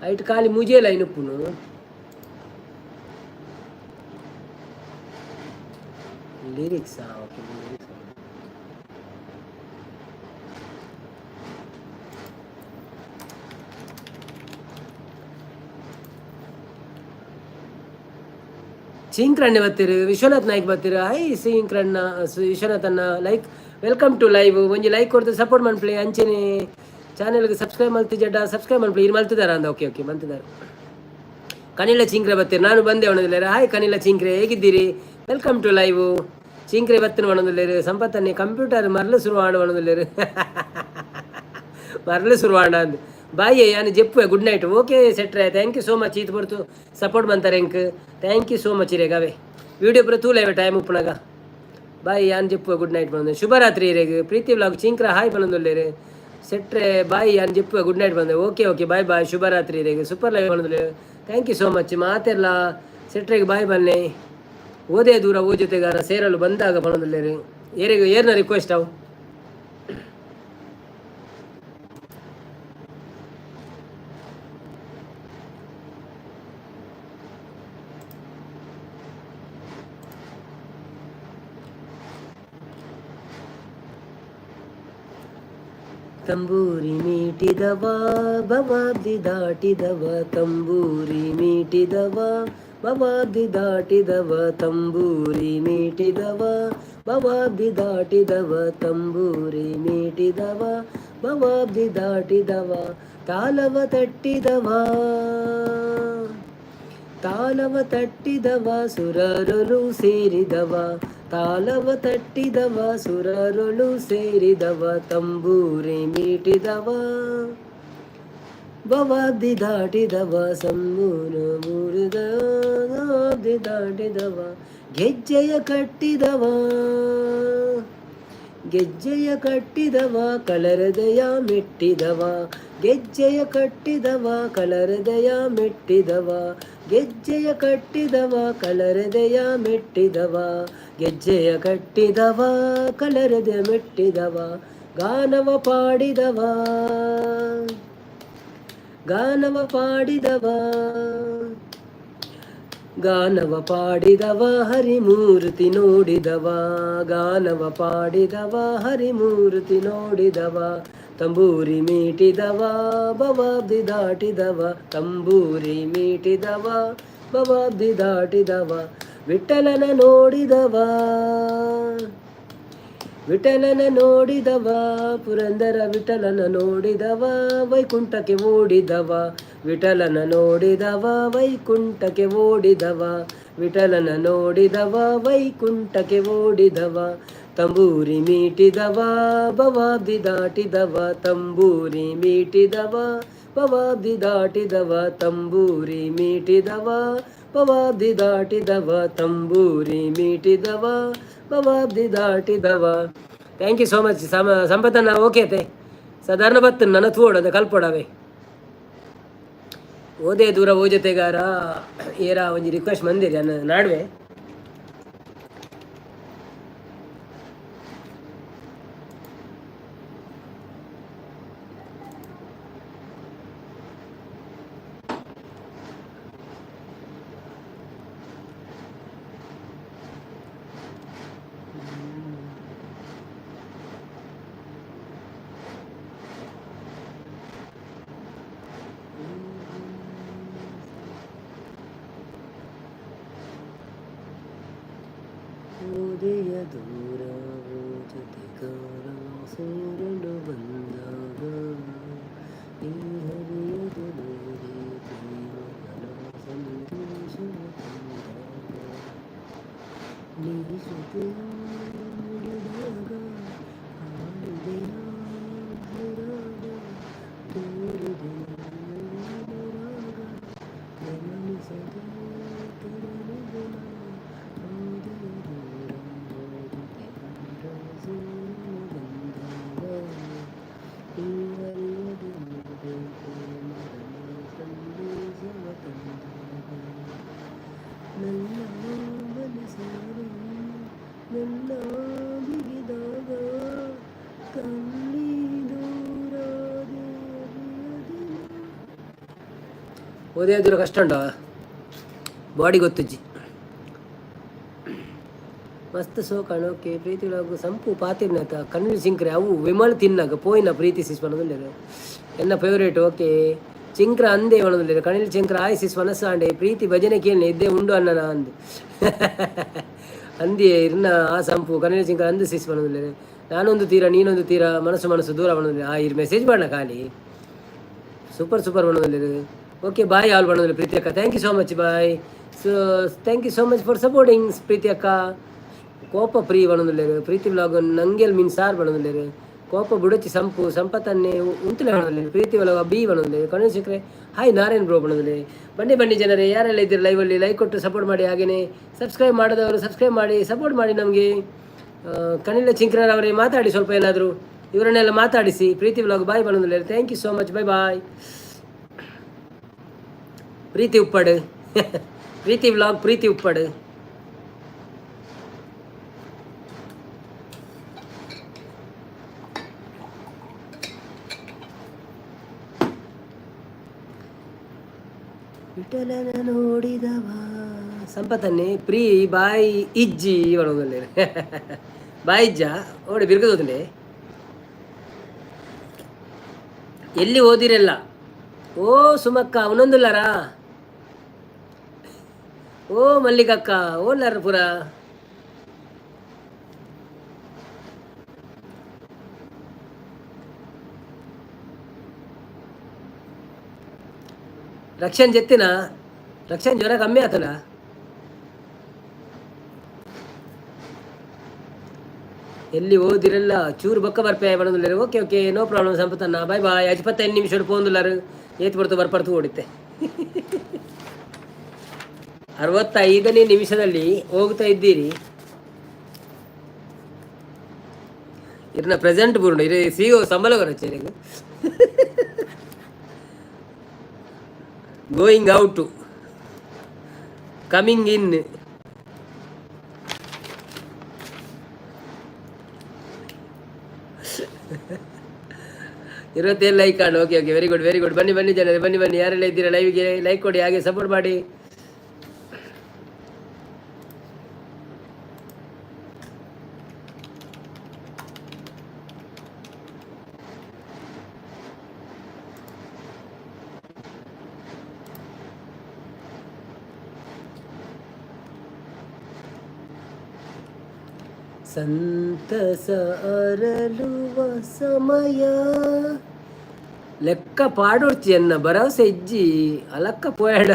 ಐಟ್ ಖಾಲಿ ಮುಜೆ ಲೈನ್ ಉಪ್ಪುನು. Lyrics okay lyrics. ಸಿಂಕ್ರಣ್ಣೆ ಬರ್ತೀರಿ, ವಿಶ್ವನಾಥ್ ನಾಯ್ಕ್ ಬರ್ತೀರಿ. ಹೈ ಸಿಂಕ್ರಣ್ಣ, ವಿಶ್ವನಾಥ್ ಅಣ್ಣ ಲೈಕ್ welcome to live. ಒಂಜಿ ಲೈಕ್ ಕೊಡ್ತು ಸಪೋರ್ಟ್ ಮನ್ಪ್ಲೆ. ಅಂಚೆನೆ ಚಾನೆಲ್ಗೆ ಸಬ್ಸ್ಕ್ರೈಬ್ ಮಲ್ತಿ ಜಡ್ಡ ಸಬ್ಸ್ಕ್ರೈಬ್ ಮನ್ಪ್ಲೆ. ಇರು ಮಲ್ತಿದಾರ ಅಂದ. Okay okay ಮಲ್ತಿದ್ದಾರೆ. ಕನಿಲ ಚಿಂಕ್ರೆ ಬರ್ತೀರಿ, ನಾನು ಬಂದೆ ಒಣದಿಲ್ಲ. ಹಾಯ್ ಕನಿಲ ಚಿಂಕ್ರೆ, ಹೇಗಿದ್ದೀರಿ? Welcome to live. ಚಿಂಕ್ರೆ ಬತ್ತಿನ ಒಣದಿಲ್ಲೇರು. ಸಂಪತ್ತನ್ನೇ ಕಂಪ್ಯೂಟರ್ ಮರಳು ಶುರುವಾಣ ಒಣದಿಲ್ಲೇರು, ಮರಳು ಶುರುವಾಣ ಅಂದ್. ಬಾಯ್ ಯಾನು ಜೆಪ್ಪುವೆ, ಗುಡ್ ನೈಟ್. ಓಕೆ ಸೆಟ್ರೆ, thank you so much. ಈತ್ ಬರ್ತು ಸಪೋರ್ಟ್ ಬಂತಾರೆ ಎಂಕ್, thank you so much ಇರೇಗವೇ. Video ಪೂರ ತೂಲೇವೆ ಟೈಮ್ ಉಪ್ಪುನಗ. ಬಾಯ್ ಯಾನ್ ಜೆಪ್ಪುವೆ, ಗುಡ್ ನೈಟ್ ಬಂದು. ಶುಭರಾತ್ರಿ ಇರೇಗ್. ಪ್ರೀತಿ ವ್ಲಾಗ್ ಚಿಂಕ್ರ ಹಾಯ್ ಬಂದೊಲ್ಲೇರು. ಸೆಟ್ರೆ ಬಾಯ್ ಯಾನ್ ಜೆಪ್ಪುವೆ, ಗುಡ್ ನೈಟ್ ಬಂದೆ. ಓಕೆ ಓಕೆ ಬಾಯ್ ಬಾಯ್, ಶುಭರಾತ್ರಿ ಇರೇಗ್. ಸೂಪರ್ ಲೈವ್ ಬಂದೊಲ್ಲೆ, thank you so much. ಮಾತೆಲ್ಲ ಸೆಟ್ರೆಗೆ ಬಾಯ್ ಬನ್ನಿ. ಓದೇ ದೂರ ಓ ಜೊತೆಗಾರ ಸೇರಲು ಬಂದಾಗ ಬಣದಲ್ಲೇರು. ಏರಿಗೂ ಏರ್ನ ರಿಕ್ವೆಸ್ಟ್ ಅವು. ತಂಬೂರಿ ಮೀಟಿದವ ಭವಾಬ್ದಿ ದಾಟಿದವ, ತಂಬೂರಿ ಮೀಟಿದವ ಭವಾಬ್ದಿ ದಾಟಿದವ, ತಂಬೂರಿ ಮೀಟಿದವ ಭವಾಬ್ದಿ ದಾಟಿದವ, ತಂಬೂರಿ ಮೀಟಿದವ ಭವಾಬ್ದಿ ದಾಟಿದವ, ತಾಲವ ತಟ್ಟಿದವ, ತಾಲವ ತಟ್ಟಿದವ ಸುರರೊಳು ಸೇರಿದವ, ತಾಲವ ತಟ್ಟಿದವ ಸುರರೊಳು ಸೇರಿದವ, ತಂಬೂರಿ ಮೀಟಿದವ ಭವಾಬ್ದಿ ದಾಟಿದವ, ಸಂಬೂರ ಮುರಿದ ಭವಾಬ್ದಿ ದಾಟಿದವ, ಗೆಜ್ಜೆಯ ಕಟ್ಟಿದವ, ಗೆಜ್ಜೆಯ ಕಟ್ಟಿದವ ಕಲರದಯ ಮೆಟ್ಟಿದವ, ಗೆಜ್ಜೆಯ ಕಟ್ಟಿದವ ಕಲರದಯ ಮೆಟ್ಟಿದವ, ಗೆಜ್ಜೆಯ ಕಟ್ಟಿದವ ಕಲರದೆಯ ಮೆಟ್ಟಿದವ, ಗೆಜ್ಜೆಯ ಕಟ್ಟಿದವ ಕಲರದೆ ಮೆಟ್ಟಿದವ, ಗಾನವ ಪಾಡಿದವ, ಗಾನವ ಪಾಡಿದವ, ಗಾನವ ಪಾಡಿದವ ಹರಿಮೂರ್ತಿ ನೋಡಿದವ, ಗಾನವ ಪಾಡಿದವ ಹರಿಮೂರ್ತಿ ನೋಡಿದವ, ತಂಬೂರಿ ಮೀಟಿದವ ಭವಾಬ್ದಿ ದಾಟಿದವ, ತಂಬೂರಿ ಮೀಟಿದವ ಭವಾಬ್ದಿ ದಾಟಿದವ, ವಿಠಲನ ನೋಡಿದವ, ವಿಠಲನ ನೋಡಿದವ, ಪುರಂದರ ವಿಠಲನ ನೋಡಿದವ, ವೈಕುಂಠಕ್ಕೆ ಓಡಿದವ, ವಿಠಲನ ನೋಡಿದವ ವೈಕುಂಠಕ್ಕೆ ಓಡಿದವ, ವಿಠಲನ ನೋಡಿದವ ವೈಕುಂಠಕ್ಕೆ ಓಡಿದವ, ತಂಬೂರಿ ಮೀಟಿದವ ಭವಾಬ್ದಿ ದಾಟಿದವ, ತಂಬೂರಿ ಮೀಟಿದವ ಭವಾಬ್ದಿ ದಾಟಿದವ, ತಂಬೂರಿ ಮೀಟಿದವ ಭವಾಬ್ದಿ ದಾಟಿದವ, ತಂಬೂರಿ ಮೀಟಿದವ ಭವಾಬ್ದಿ ದಾಟಿದವ. Thank you so much ಸಮ ಸಂಪತ್ತನ್ನ. ಓಕೆ ಅತ್ತೆ, ಸಾಧಾರಣ ಬತ್ತು ನನ್ನ ತೂಡದ ಕಲ್ಪೊಡವೆ. ಓದೇ ದೂರ ಓ ಜೊತೆಗಾರ ಏರ ಒಂಜಿ ರಿಕ್ವೆಸ್ಟ್ ಮಂದಿರಿ ಅನ್ನ ನಾಡುವೆ. ಓದೆಯ ದೂರ ಓ ಜೊತೆಗಾರ ಸೇರಲು ಬಂದಾಗ, ನೀ ಹರಿಯದು ದೂರಿ ಪ್ರೇಮಗಳ ಸಂದೇಶವ ತಂದಾಗ, ನೀ ಶ್ರುತಿಯ ನುಡಿದಾಗ ಹಾಡಿದೆ ರಾಗ, ತೋರಿದೆ ರಾಗ, ಗಮನಿಸದೆ ತೆರಳಿದೆ ನಾ. ಓದೆಯ ದೂರ ಓ ಜೊತೆಗಾರ ಸೇರಲು ಬಂದಾಗ, ನೀ ಹರಿಯದೆ ನೋಡೆ ಪ್ರೇಮಗಳ ಸಂದೇಶವ ತಂದಾಗ, ನನ್ನ ಬಳಿ ಸೇರಿ ನನ್ನ ಬಿಗಿದಾಗ, ಕಣ್ಣಿ ದೂರಾದೆ ಅರಿಯದೆ ನಾ. ಓದೇ ದೂರ ಕಷ್ಟ ಉಂಟಾ, ಬಾಡಿ ಗೊತ್ತುಜ್ಜಿ. ಮಸ್ತ್ ಸೋಕಣ. ಓಕೆ, ಪ್ರೀತಿ ವ್ಲಾಗ್ ಸಂಪು ಪಾತಿರ್ನತ ಕಣ್ಣು ಚಿಂಕ್ರೆ ಅವು ವಿಮಲ್ ತಿನ್ನಾಗ ಪೋಯಿನ ಪ್ರೀತಿ ಸಿಸ್ ಪನೊಂದುಲ್ಲೆರ್ ಎನ್ನ ಫೇವರೇಟ್. ಓಕೆ, ಚಿಂಕ್ರ ಅಂದೇ ಪನೊಂದುಲ್ಲೆರ್. ಕಣಿಲ್ ಚಿಂಕ್ರ ಆಯ್ ಸಿಸ್ ವನಸಾಂಡೆ. ಪ್ರೀತಿ ಭಜನೆ ಕೇಳ್ನೆ ಇದ್ದೇ ಉಂಡು ಅನ್ನನ ಅಂದ್ ಅಂದಿಯೇ ಇರ್ನ ಆ ಸಂಪು ಕಣಿಲ್ ಚಿಂಕ್ರ ಅಂದು ಸಿಸ್ ಪನೊಂದುಲ್ಲೆರ್. ನಾನೊಂದು ತೀರ ನೀನೊಂದು ತೀರ ಮನಸ್ಸು ಮನಸ್ಸು ದೂರ ಪನೊಂದುಲ್ಲೆರ್. ಆ ಇರ್ ಮೆಸೇಜ್ ಬಾಡ್ನ ಖಾಲಿ. ಸೂಪರ್ ಸೂಪರ್ ಪನೊಂದುಲ್ಲೆರ್. ಓಕೆ, ಬಾಯ್ ಆಲ್ ಪನೊಂದುಲ್ಲೆರ್ ಪ್ರೀತಿ ಅಕ್ಕ. Thank you so much, bye. So thank you so much for supporting ಪ್ರೀತಿ ಅಕ್ಕ. ಕೋಪ ಪ್ರೀ ಪನೊಂದುಲ್ಲೆರ್. ಪ್ರೀತಿ ವ್ಲಾಗ್ ನಂಗೆಲ್ ಮೀನ್ ಸಾರ್ ಪನೊಂದುಲ್ಲೆರ್. ಕೋಪ ಬುಡಚಿ ಸಂಪು ಸಂಪತ್ತನ್ನೇ ಉಂತುಲೆ ಪನೊಂದುಲ್ಲೆರ್. ಪ್ರೀತಿ ವ್ಲಾಗ್ ಬಿ ಪನೊಂದುಲ್ಲೆರ್. ಕಣೇಶ್ ಶೆಕ್ರೆ ಹಾಯ್ ನಾರಾಯಣ್ ಬ್ರೋ ಪನೊಂದುಲ್ಲೆರ್. ಬನ್ನಿ ಬನ್ನಿ ಜನರೇ, ಯಾರೆಲ್ಲ ಇದ್ದೀರಿ ಲೈವಲ್ಲಿ, ಲೈಕ್ ಕೊಟ್ಟು ಸಪೋರ್ಟ್ ಮಾಡಿ. ಹಾಗೆಯೇ ಸಬ್ಸ್ಕ್ರೈಬ್ ಮಾಡದವರು ಸಬ್ಸ್ಕ್ರೈಬ್ ಮಾಡಿ ಸಪೋರ್ಟ್ ಮಾಡಿ ನಮಗೆ. ಕಣಿಲ ಚಿಂಕ್ರರವರೇ, ಮಾತಾಡಿ ಸ್ವಲ್ಪ ಏನಾದರೂ, ಇವರನ್ನೆಲ್ಲ ಮಾತಾಡಿಸಿ. ಪ್ರೀತಿ ವ್ಲಾಗ್ ಬಾಯ್ ಪನೊಂದುಲ್ಲೆರ್. Thank you so much, bye bye. Preethi ಉಪ್ಪಡು, Preethi vlog Preethi ಉಪ್ಪಡು. ವಿಠಲನ ನೋಡಿದವ ಸಂಪತ್ತನ್ನೇ ಪ್ರೀ ಬಾಯಿ ಇಜ್ಜಿ ಪನೊಂದುಲ್ಲೆರ್. ಬಾಯಿ ಇಜ್ಜ ಓಡಿ ಬಿರ್ಗದೋತುಂಡೆ. ಎಲ್ಲಿ ಓದಿರಲ್ಲ? ಓ ಸುಮಕ್ಕ, ಅವನೊಂದುಲ್ಲಾರಾ? ಓ ಮಲ್ಲಿಕಕ್ಕ, ಓಲ್ಲಾರ ಪುರ? ರಕ್ಷಣ್ ಜೆತ್ತಿನ? ರಕ್ಷಣ್ ಜ್ವರ ಕಮ್ಮಿ ಆತನ? ಎಲ್ಲಿ ಓದಿರಲ್ಲ? ಚೂರು ಬೊಕ್ಕ ಬರ್ಪೆ ಬಣ್ಣದುಲ್ಲೇರು. ಓಕೆ ಓಕೆ, ನೋ ಪ್ರಾಬ್ಲಮ್ ಸಂಪತನ್ನ, ಬಾಯ್ ಬಾಯ್. 25 ನಿಮಿಷ ಪೋಂದುಲ್ಲಾರು, ಏತ್ ಬರ್ತು ಬರ್ಪರ್ತು ಓಡಿತ್ತೆ. 65ನೇ ನಿಮಿಷದಲ್ಲಿ ಹೋಗ್ತಾ ಇದ್ದೀರಿ. ಇರ್ನ ಪ್ರೆಸೆಂಟ್ ಬುರುಂಡು ಇರೆ ಸಿ ಒ ಸಂಬಳ ಬರಚ್ಚೇರಿಗೆ. Going out, coming in. 27 like ಕಾಣು. Okay okay, very good very good. ಬನ್ನಿ ಬನ್ನಿ ಜನರೇ, ಬನ್ನಿ ಬನ್ನಿ. ಯಾರೆಲ್ಲ ಇದ್ದೀರಾ ಲೈವ್ಗೆ ಲೈಕ್ ಕೊಡಿ, ಹಾಗೆ ಸಪೋರ್ಟ್ ಮಾಡಿ. ಸಂತಸ ಅರಳುವ ಸಮಯ. ಲೆಕ್ಕ ಪಾಡೊಡ್ಚಿ, ಎನ್ನ ಭರವಸೆ ಇಜ್ಜಿ. ಅಲಕ್ಕ ಪೋಯಡ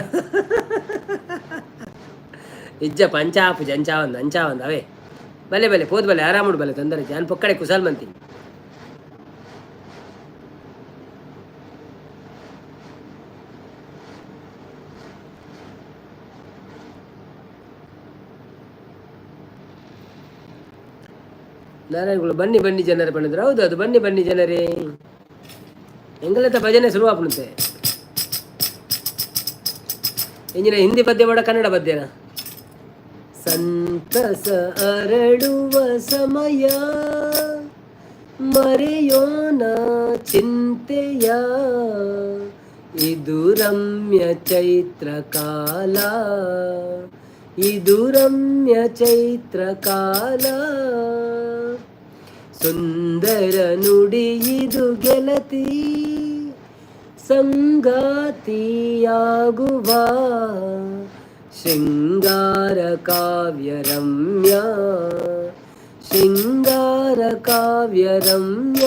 ಇಜ್ಜ ಪಂಚಾಪು ಜಂಚಾವಂದ್ ಅಂಚಾವಂದ್ ಅವೇ. ಬಲೆ ಬಲೆ ಪೋದ್ ಬಲೆ, ಆರಾಮುಡು ಬಲೆ, ತೊಂದರೆ ಜಾನ್ ಪೊಕ್ಕಡೆ ಕುಸಾಲ್ ಮಂತೀನಿ. ನಾರಾಯಣಗಳು ಬನ್ನಿ ಬನ್ನಿ ಜನರೇ ಬಂದಿದ್ರು. ಹೌದು ಅದು, ಬನ್ನಿ ಬನ್ನಿ ಜನರೇ. ಎಂಗಲತ್ತ ಭಜನೆ ಶುರು ಆಪುಣತೆ. ಇಂಜಿನ ಹಿಂದಿ ಪದ್ಯ ಬೇಡ, ಕನ್ನಡ ಪದ್ಯನ? ಸಂತಸ ಅರಳುವ ಸಮಯ, ಮರೆಯೋಣ ಚಿಂತೆಯ, ಇದು ರಮ್ಯ ಚೈತ್ರ ಕಾಲ, ಇದು ರಮ್ಯ ಚೈತ್ರ ಕಾಲ. ಸುಂದರ ನುಡಿಯಿದು ಗೆಳತಿ, ಸಂಗಾತಿಯಾಗುವ, ಶೃಂಗಾರ ಕಾವ್ಯ ರಮ್ಯ, ಶೃಂಗಾರ ಕಾವ್ಯ ರಮ್ಯ.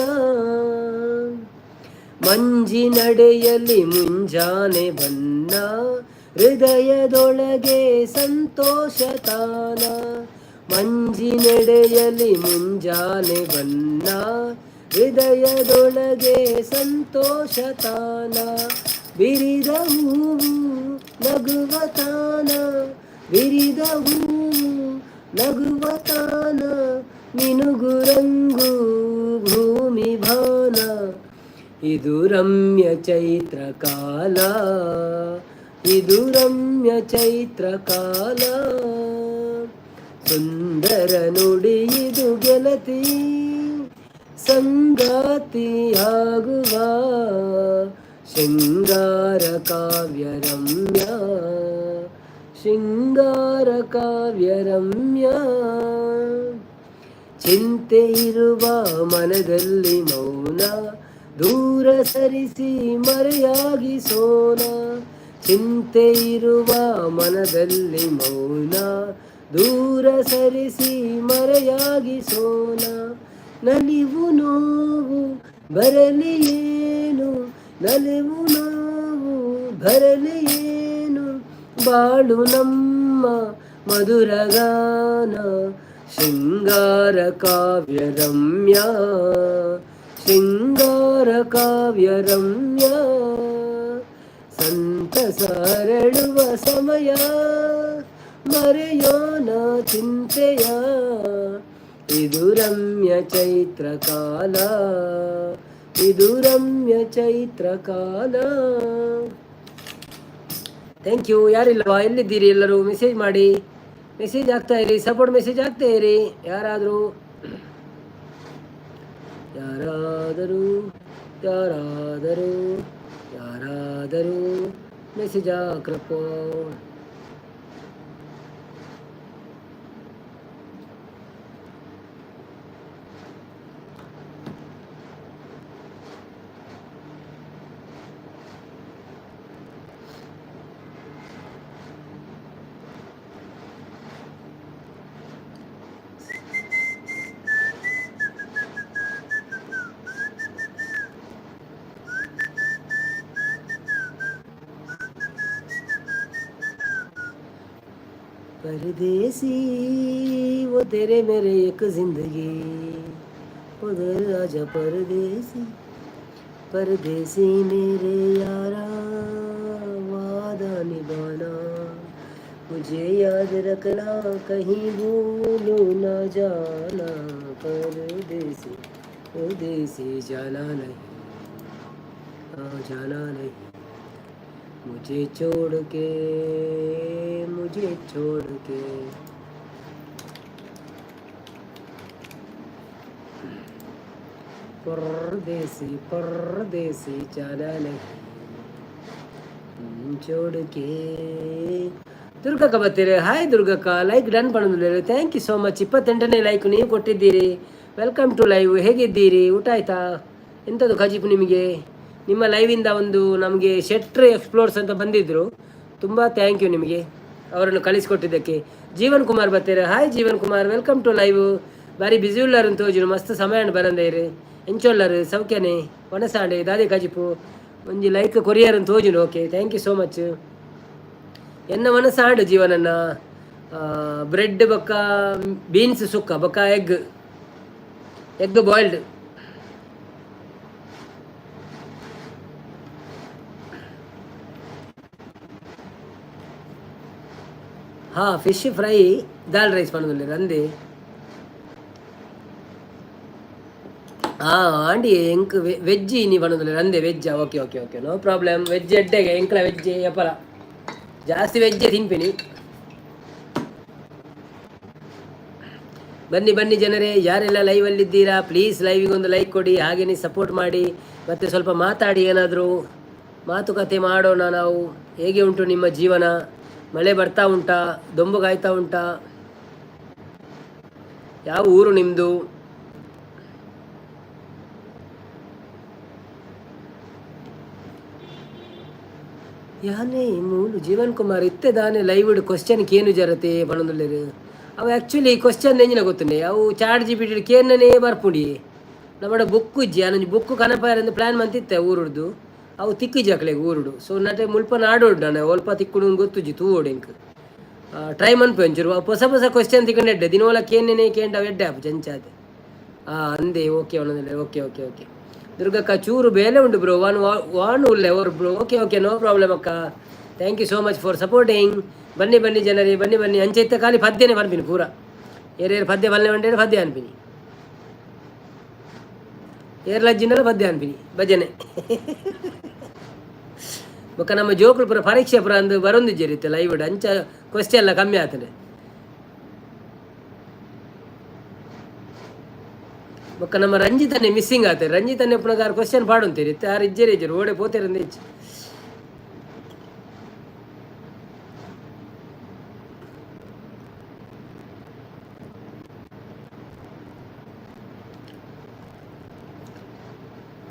ಮಂಜಿನಡೆಯಲ್ಲಿ ಮುಂಜಾನೆ ಬನ್ನ, ಹೃದಯದೊಳಗೆ ಸಂತೋಷ ತಾನ. ಮಂಜಿನೆಡೆಯಲಿ ಮುಂಜಾನೆ ಬನ್ನ, ಹೃದಯದೊಳಗೆ ಸಂತೋಷ ತಾನ. ಬಿರಿದ ಹೂವು ನಗುವ ತಾನ, ಬಿರಿದ ಹೂವು ನಗುವ ತಾನ, ಮಿನುಗುರಂಗು ಭೂಮಿ ಭಾನ. ಇದು ರಮ್ಯ ಚೈತ್ರ ಕಾಲ, ಇದು ರಮ್ಯ ಚೈತ್ರ ಕಾಲ. ಸುಂದರ ನುಡಿಯಿದು ಗೆಳತಿ, ಸಂಗಾತಿಯಾಗುವ, ಶೃಂಗಾರ ಕಾವ್ಯ ರಮ್ಯ, ಶೃಂಗಾರ ಕಾವ್ಯ ರಮ್ಯ. ಚಿಂತೆ ಇರುವ ಮನದಲ್ಲಿ ಮೌನ, ದೂರ ಸರಿಸಿ ಮರೆಯಾಗಿ ಸೋನ. ಚಿಂತೆ ಇರುವ ಮನದಲ್ಲಿ ಮೌನ, ದೂರ ಸರಿಸಿ ಮರೆಯಾಗಿ ಸೋನ. ನಲಿವು ನೋವು ಬರಲಿ ಏನು, ನಲಿವು ನೋವು ಬರಲಿ ಏನು, ಬಾಳು ನಮ್ಮ ಮಧುರಗಾನ. ಶೃಂಗಾರ ಕಾವ್ಯ ರಮ್ಯ, ಶೃಂಗಾರ ಕಾವ್ಯ ರಮ್ಯ. ಸಂತಸ ಅರಳುವ ಸಮಯ, ಮರೆಯೋಣ ಚಿಂತೆಯ, ಇದು ರಮ್ಯ ಚೈತ್ರ ಕಾಲ, ಇದು ರಮ್ಯ ಚೈತ್ರ ಕಾಲ. Thank you. ಯಾರಿಲ್ಲವಾ? ಎಲ್ಲಿದ್ದೀರಿ ಎಲ್ಲರೂ? ಮೆಸೇಜ್ ಮಾಡಿ, ಮೆಸೇಜ್ ಆಗ್ತಾ ಇರಿ, ಸಪೋರ್ಟ್ ಮೆಸೇಜ್ ಆಗ್ತಾ ಇರಿ. ಯಾರಾದರೂ ಯಾರಾದರೂ ಯಾರಾದರೂ ಯಾರಾದರೂ ಮೆಸೇಜ್ ಹಾಕ್ರಪ್ಪ. परदेसी, वो तेरे मेरे एक जिंदगी, उधर आजा परदेसी, परदेसी मेरे यारा, वादा निभाना, मुझे याद रखना, कहीं भूल ना जाना, परदेसी, परदेसी जाना नहीं, हाँ जाना नहीं, मुझे छोड़ के, मुझे छोड़ के। परदेसी, परदेसी जाना नहीं छोड़ के। ದುರ್ಗಕ್ಕ ಬರ್ತೀರಿ. ಹಾಯ್ ದುರ್ಗಕ್ಕ, ಲೈಕ್ ಡನ್ ಪಡೋದಿಲ್ಲ. Thank you so much. 28ನೇ like ನೀವು ಕೊಟ್ಟಿದ್ದೀರಿ. Welcome to live. ಹೇಗಿದ್ದೀರಿ? ಊಟ ಆಯ್ತಾ? ಎಂಥದ್ದು ಕಜಿಪು ನಿಮಗೆ? ನಿಮ್ಮ ಲೈವಿಂದ ಒಂದು ನಮಗೆ ಶೆಟ್ರ್ ಎಕ್ಸ್ಪ್ಲೋರ್ಸ್ ಅಂತ ಬಂದಿದ್ದರು. ತುಂಬ thank you ನಿಮಗೆ ಅವರನ್ನು ಕಳಿಸಿಕೊಟ್ಟಿದ್ದಕ್ಕೆ. ಜೀವನ್ ಕುಮಾರ್ ಬರ್ತೀರ. Hi Jeevan Kumar, welcome to live. ಬಾರಿ ಬಿಸಿ ಉಳ್ಳಾರು ತೋಜುನು, ಮಸ್ತ್ ಸಮಯ ಬರಂದೇರು. ಎಂಚೊಲ್ಲರು? ಸೌಖ್ಯನೆ? ಒಣಸಾಂಡೆ ದಾದೆ ಕಜಿಪು? ಒಂಜಿ ಲೈಕ್ ಕೊರಿಯರ್ ತೋಜುನು. Okay, thank you so much. ಎನ್ನ ಮನಸ್ಸಾಂಡು ಜೀವನನ್ನ ಬ್ರೆಡ್ ಬೊಕ್ಕ ಬೀನ್ಸ್ ಸುಕ್ಕ ಬೊಕ್ಕ ಎಗ್, ಎಗ್ ಬಾಯ್ಲ್ಡ್. ಹಾಂ, ಫಿಶ್ ಫ್ರೈ ದಾಲ್ ರೈಸ್ ಪನ್ನೊಂದುಲ್ಲೆರ್ ಅಂದೆ. ಹಾಂ ಆಂಡಿ, ಎಂಕ್ ವೆಜ್ ಇನಿ ಪನ್ನೊಂದುಲ್ಲೆರ್ ಅಂದೆ. ವೆಜ್ಜಾ? Okay okay okay, no problem. Veg ಎಡ್ಡೆಗೆ, ಎಂಕ್ಲ ವೆಜ್ ಎಪ್ಪಲ ಜಾಸ್ತಿ ವೆಜ್ಜೆ ತಿನ್ಪಿನಿ. ಬನ್ನಿ ಬನ್ನಿ ಜನರೇ, ಯಾರೆಲ್ಲ ಲೈವಲ್ಲಿದ್ದೀರಾ ಪ್ಲೀಸ್ ಲೈವಿಗೆ ಒಂದು ಲೈಕ್ ಕೊಡಿ, ಹಾಗೆಯೇ ಸಪೋರ್ಟ್ ಮಾಡಿ ಮತ್ತು ಸ್ವಲ್ಪ ಮಾತಾಡಿ, ಏನಾದರೂ ಮಾತುಕತೆ ಮಾಡೋಣ ನಾವು. ಹೇಗೆ ಉಂಟು ನಿಮ್ಮ ಜೀವನ? ಮಳೆ ಬರ್ತಾ ಉಂಟಾ? ದೊಂಬು ಕಾಯ್ತಾ ಉಂಟಾ? ಯಾವ ಊರು ನಿಮ್ಮದು? ಯಾನೇ ಮೂಲು ಜೀವನ್ ಕುಮಾರ್ ಇತ್ತೆ ದಾನೆ ಲೈವ್ ಕ್ವಶನ್ ಕೇನು ಜರತೆ ಪನೊಂದುಲ್ಲೆರ್. ಅವು ಆ್ಯಕ್ಚುಲಿ ಕ್ವಶನ್ ಎಂಜಿನ ಗೊತ್ತುಂಡೆ, ಅವು ಚಾಟ್ ಜಿಪಿಟಿ ಕೇನ್ನನೇ ಬರ್ಪುಂಡಿ. ನಮ್ಮಡ ಬುಕ್ ಇಜ್ಜಿ, ಆನೊಂಜಿ ಬುಕ್ ಕನಪಾಯರಂದು ಪ್ಲ್ಯಾನ್ ಮಂತಿತ್ತೆ ಊರುಡ್ದು. ಅವು ತಿಕ್ಕಿಜಿ ಅಕ್ಲೆಗ್ ಊರುಡು. ಸೊ ನಟೆ ಮುಲ್ಪ ನಾಡೋಡು ನಾನು ಒಲ್ಪ ತಿಕ್ಕುಡು ಗೊತ್ತುಜ್ಜಿ, ತೂವೊಡು. ಎಂಕ್ ಟ್ರೈ ಮನ್ಪೆ ಒಂಚೂರು. ಹೊಸ ಹೊಸ ಕ್ವಶನ್ ತಿಕ್ಕಂಡು ಎಡ್ಡೆ, ದಿನೋಲ ಕೇನ್ನೇ ಕೇಂಡ ಅವು ಎಡ್ಡೆ ಆಪುಜಿ ಅಂಚಾದ್. ಹಾಂ ಅಂದೆ, ಓಕೆ ಒಂದೊಂದಿಲ್ಲ. ಓಕೆ ಓಕೆ ಓಕೆ ದುರ್ಗಕ್ಕ, ಚೂರು ಬೇಲೆ ಉಂಟು ಬ್ರೋ, ಒನ್ ವಾನ್ ಉಲ್ಲೆ or bro. Okay okay, no problem ಅಕ್ಕ. Thank you so much for supporting. ಬನ್ನಿ ಬನ್ನಿ ಜನರೇ, ಬನ್ನಿ ಬನ್ನಿ. ಅಂಚೆ ಇತ್ತ ಖಾಲಿ ಪದ್ಯನೇ ಪನ್ಪಿನಿ ಪೂರ. ಏರೇರು ಪದ್ಯ ಬಲ್ಲೆ వంటేడు ಪದ್ಯ ಅನ್ಪಿನಿ, ಏರ್ಲಜ್ಜಿನಲ್ಲ ಪದ್ಯ ಅನ್ಪಿನಿ, ಭಜನೆ. ಬೊಕ್ಕ ನಮ್ಮ ಜೋಕುಲು ಪೂರ ಪರೀಕ್ಷೆ ಪೂರ ಅಂದು ಬರೊಂದಿಜ್ಜೆರ್ ಲೈವ್, ಅಂಚ ಕ್ವಶನ್ ಎಲ್ಲ ಕಮ್ಮಿ ಆತನೆ. ಬೊಕ್ಕ ನಮ್ಮ ರಂಜಿತನೇ ಮಿಸ್ಸಿಂಗ್ ಆತೆ. ರಂಜಿತನೇ ಪುನಗಾರ್ ಕ್ವಶನ್ ಪಾಡೊಂತೀರಿ, ಯಾರು ಇಜ್ಜೆರ್ ಇಜ್ಜೆರ್, ಓಡೆ ಪೋತೇರಂದು ಇಜ್ಜಿ.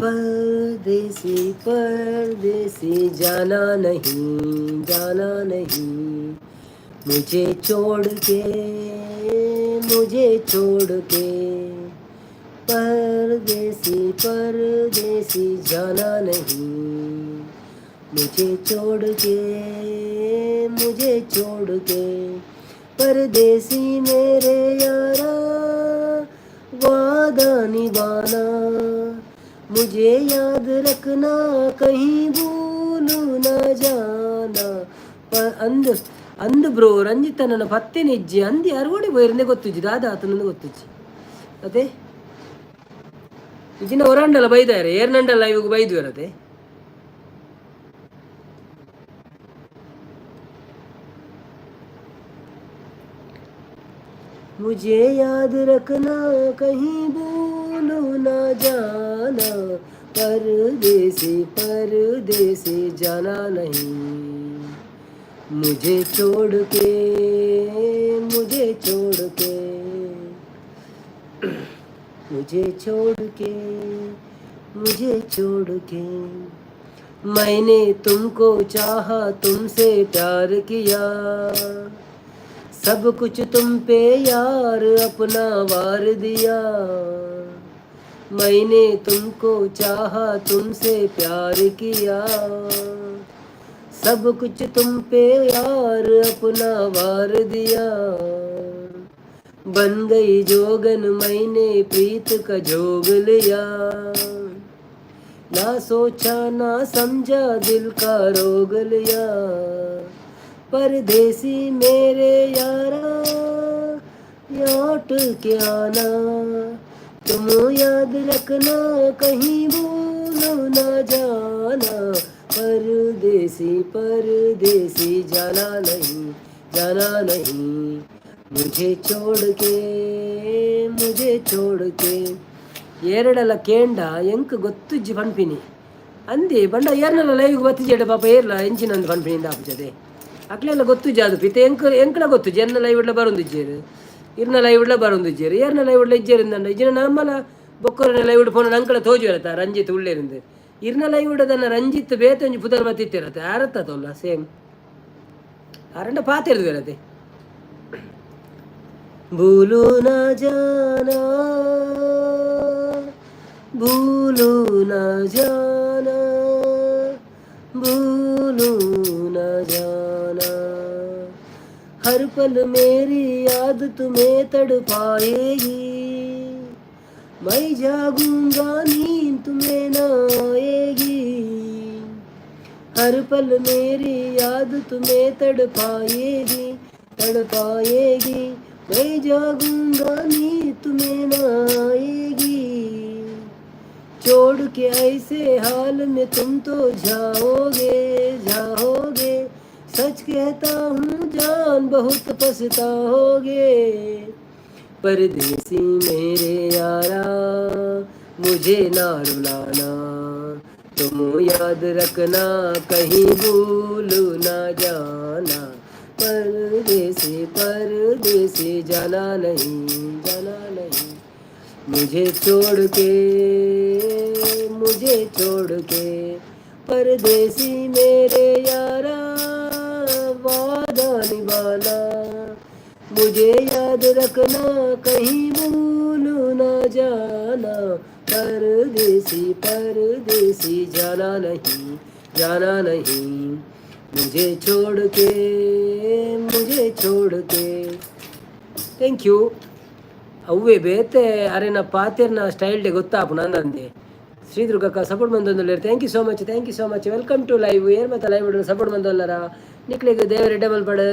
परदेसी, परदेसी जाना नहीं, जाना नहीं, मुझे छोड़ के, मुझे छोड़ के, परदेसी, परदेसी जाना नहीं, मुझे छोड़ के, मुझे छोड़ के, परदेसी मेरे यारा, वादा निभाना, मुझे याद रखना, कहीं भूल न जाना. ಅಂದು ಅಂದು ಬ್ರೋ, ರಂಜಿತ ನನ್ನ ಪತ್ತೆನೆ ಇಜ್ಜಿ ಅಂದಿ. ಅರವಡೆ ಪೋಯಿರಂದೆ ಗೊತ್ತುಜ್ಜಿ, ದಾದಾ ಆತನಂದು ಗೊತ್ತುಜ್ಜಿ. ಅದೇ ಇಜಿನ ಹೊರಾಂಡಲ ಬೈದಾರೆ, ಏರ್ನಂಡಲ ಇವಾಗ ಬೈದು ಇರತ್ತೆ. मुझे याद रखना, कहीं भूल न जाना, परदेसी, परदेसी जाना नहीं, मुझे छोड़ के, मुझे छोड़ के, मुझे छोड़ के, मुझे छोड़ के। मैंने तुमको चाहा, तुमसे प्यार किया, सब कुछ तुम पे यार अपना वार दिया। मैंने तुमको चाहा, तुमसे प्यार किया, सब कुछ तुम पे यार अपना वार दिया। बन गई जोगन मैंने प्रीत का जोग लिया। ना सोचा ना समझा दिल का रोग लिया। परदेसी मेरे यारा, लौट के आना। तुम याद रखना, कहीं भूल ना जाना। परदेसी परदेसी, जाना नहीं, जाना नहीं मुझे छोड़ के, मुझे छोड़ के। ಏರಡಲ ಕೇಂಡ ಎಂಕ್ ಗೊತ್ತುಜ್ಜಿ ಪನ್ಪಿನಿ ಅಂದೆ ಬಂಡ ಏರ್ನಲ ಲೈವ್ ಬತ್ತಿಜೆಡ ಪಾಪ ಏರ್ಲ ಎಂಚಿನಂದು ಪನ್ಪಿನಿ ಆಪುಜದೆ. ಅಕ್ಲೆಲ್ಲ ಗೊತ್ತುಜ್ಜಿ ಅದು ಪಿತೆ ಎಂಕ್ ಎಂಕ್ಲ ಗೊತ್ತುಜ್ಜಿ. ಎನ್ನ ಲೈವ್ ಇಡ್ಲ ಬರೊಂದಿಜ್ಜೇರು, ಇರ್ನ ಲೈವ್ ಇಡ್ಲ ಬರೊಂದಿಜ್ಜೇರು, ಏರ್ನ ಲೈವ್ ಇಡ್ಲ ಇಜ್ಜೇರಿಂದಂಡ ಇಜ್ಜಿನ ನಮ್ಮಲ ಬೊಕ್ಕೊರನ ಲೈವ್ ಪೋನ ನಂಕಲ ತೋಜುವರತ ರಂಜಿತ್ ಉಳ್ಳೇರಿಂದ. ಇರ್ನ ಲೈವ್ ಇಡದನ್ನ ರಂಜಿತ್ ಬೇತೆ ಒಂಜಿ ಪುದರ್ ಬತ್ತಿತ್ತಿರತ್ತೆ ಆರತ್ತಲ್ಲ ಸೇಮ್ ಅರಂಡ ಪಾತಿರ್ದು ಬೇರತೆ. भूलो ना जाना, भूलो ना जाना, भूलो ना जाना। हर पल मेरी याद तुम्हें तड़पाएगी। मैं जागूंगा, नींद तुम्हें ना आएगी। हर पल मेरी याद तुम्हें तड़पाएगी, तड़पाएगी। मैं जागूंगा, नींद तुम्हें ना आएगी। छोड़ के ऐसे हाल में तुम तो जाओगे, जाओगे। सच कहता हूँ जान, बहुत पछताओगे। परदेसी मेरे यारा, मुझे ना रुलाना। तुम याद रखना, कहीं भूल ना जाना। परदेसी परदेसी, जाना नहीं, जाना नहीं मुझे छोड़ के, मुझे छोड़ के। परदेसी मेरे यारा, वादा निभाना। मुझे याद रखना, कहीं भूल ना जाना। परदेसी परदेसी, जाना नहीं, जाना नहीं मुझे छोड़ के, मुझे छोड़ के। Thank you. ಅವ್ವೆ ಬೇತೆ ಅರೆನ ಪಾತೆರ್ನ ಸ್ಟೈಲ್ಡೆ ಗೊತ್ತಾಪುನ ಅಂದಂದೆ. ಶ್ರೀದುರ್ಗಕ್ಕ support ಬಂದೊಂದುಲ್ಲೇರ್. Thank you so much, thank you so much. Welcome to live. ಏರ್ ಮತ್ತೆ ಲೈವ್ ಸಪೋರ್ಟ್ ಬಂದೊಲ್ಲರ ನಿಕ್ಲೆಗ್ ದೇವರ ಡಬಲ್ ಪಡ್.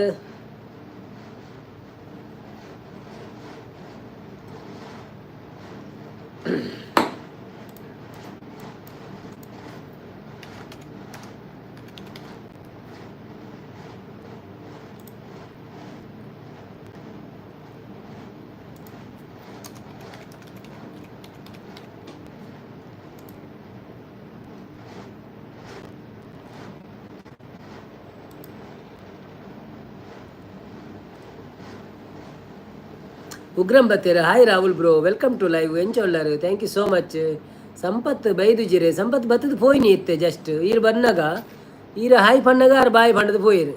ಉಗ್ರಂ ಬತ್ತೀರ. Hi Rahul bro, welcome to live. ಎಂಚ ಉಳ್ಳಾರು? Thank you so much. Sampath ಬೈದುಜಿರೆ. ಸಂಪತ್ ಬತ್ತದ ಪೋಯಿನಿ ಇತ್ತೆ. ಜಸ್ಟ್ ಈರ್ ಬನ್ನಾಗ ಈರ ಹಾಯ್ ಪಣ್ಣಗ ಆರ್ ಬಾಯ್ ಪಂಡದು ಪೋಯಿರು.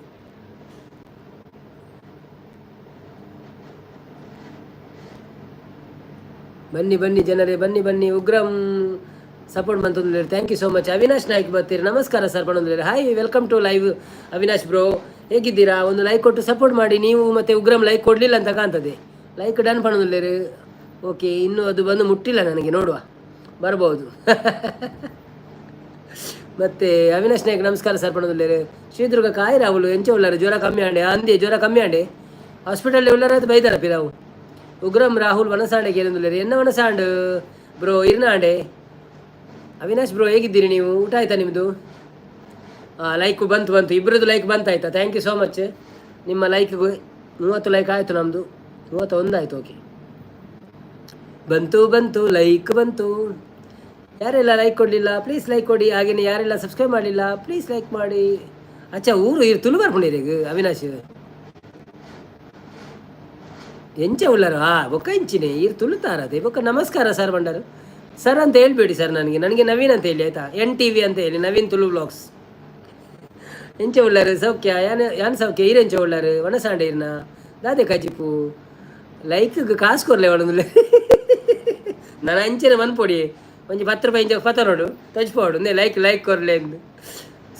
ಬನ್ನಿ ಬನ್ನಿ ಜನರೇ, ಬನ್ನಿ ಬನ್ನಿ. ಉಗ್ರಂ ಸಪೋರ್ಟ್ ಮಂತೊಂದುಲ್ಲೆರ್. Thank you so much. Avinash Naik ಬರ್ತೀರಿ. ನಮಸ್ಕಾರ sir ಪಣೊಂದುಲ್ಲೆರ್. Hi, welcome to live Avinash bro. ಹೇಗಿದ್ದೀರಾ? ಒಂದು ಲೈಕ್ ಕೊಟ್ಟು ಸಪೋರ್ಟ್ ಮಾಡಿ ನೀವು. ಮತ್ತೆ ಉಗ್ರಂ ಲೈಕ್ ಕೊಡಲಿಲ್ಲ ಅಂತ ಕಾಣ್ತದೆ. Like done ಪಣೊಂದುಲ್ಲೆರ್. ಓಕೆ, ಇನ್ನೂ ಅದು ಬಂದು ಮುಟ್ಟಿಲ್ಲ ನನಗೆ, ನೋಡುವ, ಬರ್ಬೋದು. ಮತ್ತೆ ಅವಿನಾಶ್ ನಾಯ್ಕ್ ನಮಸ್ಕಾರ ಸರ್ ಪಣೊಂದುಲ್ಲೆರ್. ಶ್ರೀದುರ್ಗ ಕಾಯಿ ರಾಹುಲ್, ಎಂಚ ಉಳ್ಳಾರು? ಜ್ವರ ಕಮ್ಮಿ ಆಂಡೆ ಅಂದೆ? ಜ್ವರ ಕಮ್ಮಿ ಆಂಡೆ. ಹಾಸ್ಪಿಟಲ್ ಉಳ್ಳಾರ ಬೈದಾರ ಪಿರಾವು. ಉಗ್ರಂ ರಾಹುಲ್ ವನಸಾಂಡೆ ಕೇಳೊಂದುಲ್ಲೆರ್. ಎನ್ನ ವನಸಾಂಡ್ ಬ್ರೋ ಇರ್ನಾಂಡೆ. ಅವಿನಾಶ್ ಬ್ರೋ, ಹೇಗಿದ್ದೀರಿ ನೀವು? ಊಟ ಆಯ್ತಾ ನಿಮ್ಮದು? ಲೈಕ್ ಬಂತು ಬಂತು, ಇಬ್ಬರದ್ದು like ಬಂತಾಯ್ತಾ? Thank you so much ನಿಮ್ಮ ಲೈಕ್ಗೂ. 30 ಲೈಕ್ ಆಯಿತು ನಮ್ಮದು, 31 ಆಯಿತು. ಓಕೆ, ಬಂತು ಬಂತು, ಲೈಕ್ ಬಂತು. ಯಾರೆಲ್ಲ ಲೈಕ್ ಕೊಡಲಿಲ್ಲ, ಪ್ಲೀಸ್ ಲೈಕ್ ಕೊಡಿ. ಹಾಗೆಯೇ ಯಾರೆಲ್ಲ ಸಬ್ಸ್ಕ್ರೈಬ್ ಮಾಡಲಿಲ್ಲ, ಪ್ಲೀಸ್ ಲೈಕ್ ಮಾಡಿ. ಅಚ್ಚಾ, ಊರು ಇರು ತುಳು ಬರ್ಪುಂಡಿರಿ ಅವಿನಾಶ್. ಎಂಚ ಉಳ್ಳಾರು? ಹಾ, ಬೊಕ್ಕ ಇಂಚಿನೆ ಈರ್ ತುಳುತಾರದೆ. ಬೊಕ್ಕ ನಮಸ್ಕಾರ ಸರ್ ಬಂಡಾರು. ಸರ್ ಅಂತ ಹೇಳ್ಬೇಡಿ ಸರ್ ನನಗೆ. ನನಗೆ ನವೀನ್ ಅಂತ ಹೇಳಿ ಆಯ್ತಾ? ಎನ್ ಟಿವಿ ಅಂತ ಹೇಳಿ, ನವೀನ್ ತುಳು ಬ್ಲಾಗ್ಸ್. ಎಂಚ ಉಳ್ಳಾರು? ಸೌಖ್ಯ? ಯಾನ್ ಯಾನ್ ಸೌಖ್ಯ. ಈರ್ ಎಂಚ ಉಳ್ಳಾರು? ವನಸಾಂಡೆ ಇರ್ನ ದಾದೆ ಕಜಿಪು? ಲೈಕ್ ಕಾಸು ಕೊರ್ಲೆ ಒಳಂದುಲ್ಲೆ. ನಾನು ಅಂಚನೆ ಮನ್ಪೊಡಿ. ಒಂಜಿ 10 ರೂಪಾಯಿ ಇಂಚ ಪತ್ತ ನೋಡು ತಜ್ಪೋಡು ಒಂದೇ ಲೈಕ್ ಲೈಕ್ ಕೊರ್ಲೆ ಎಂದು.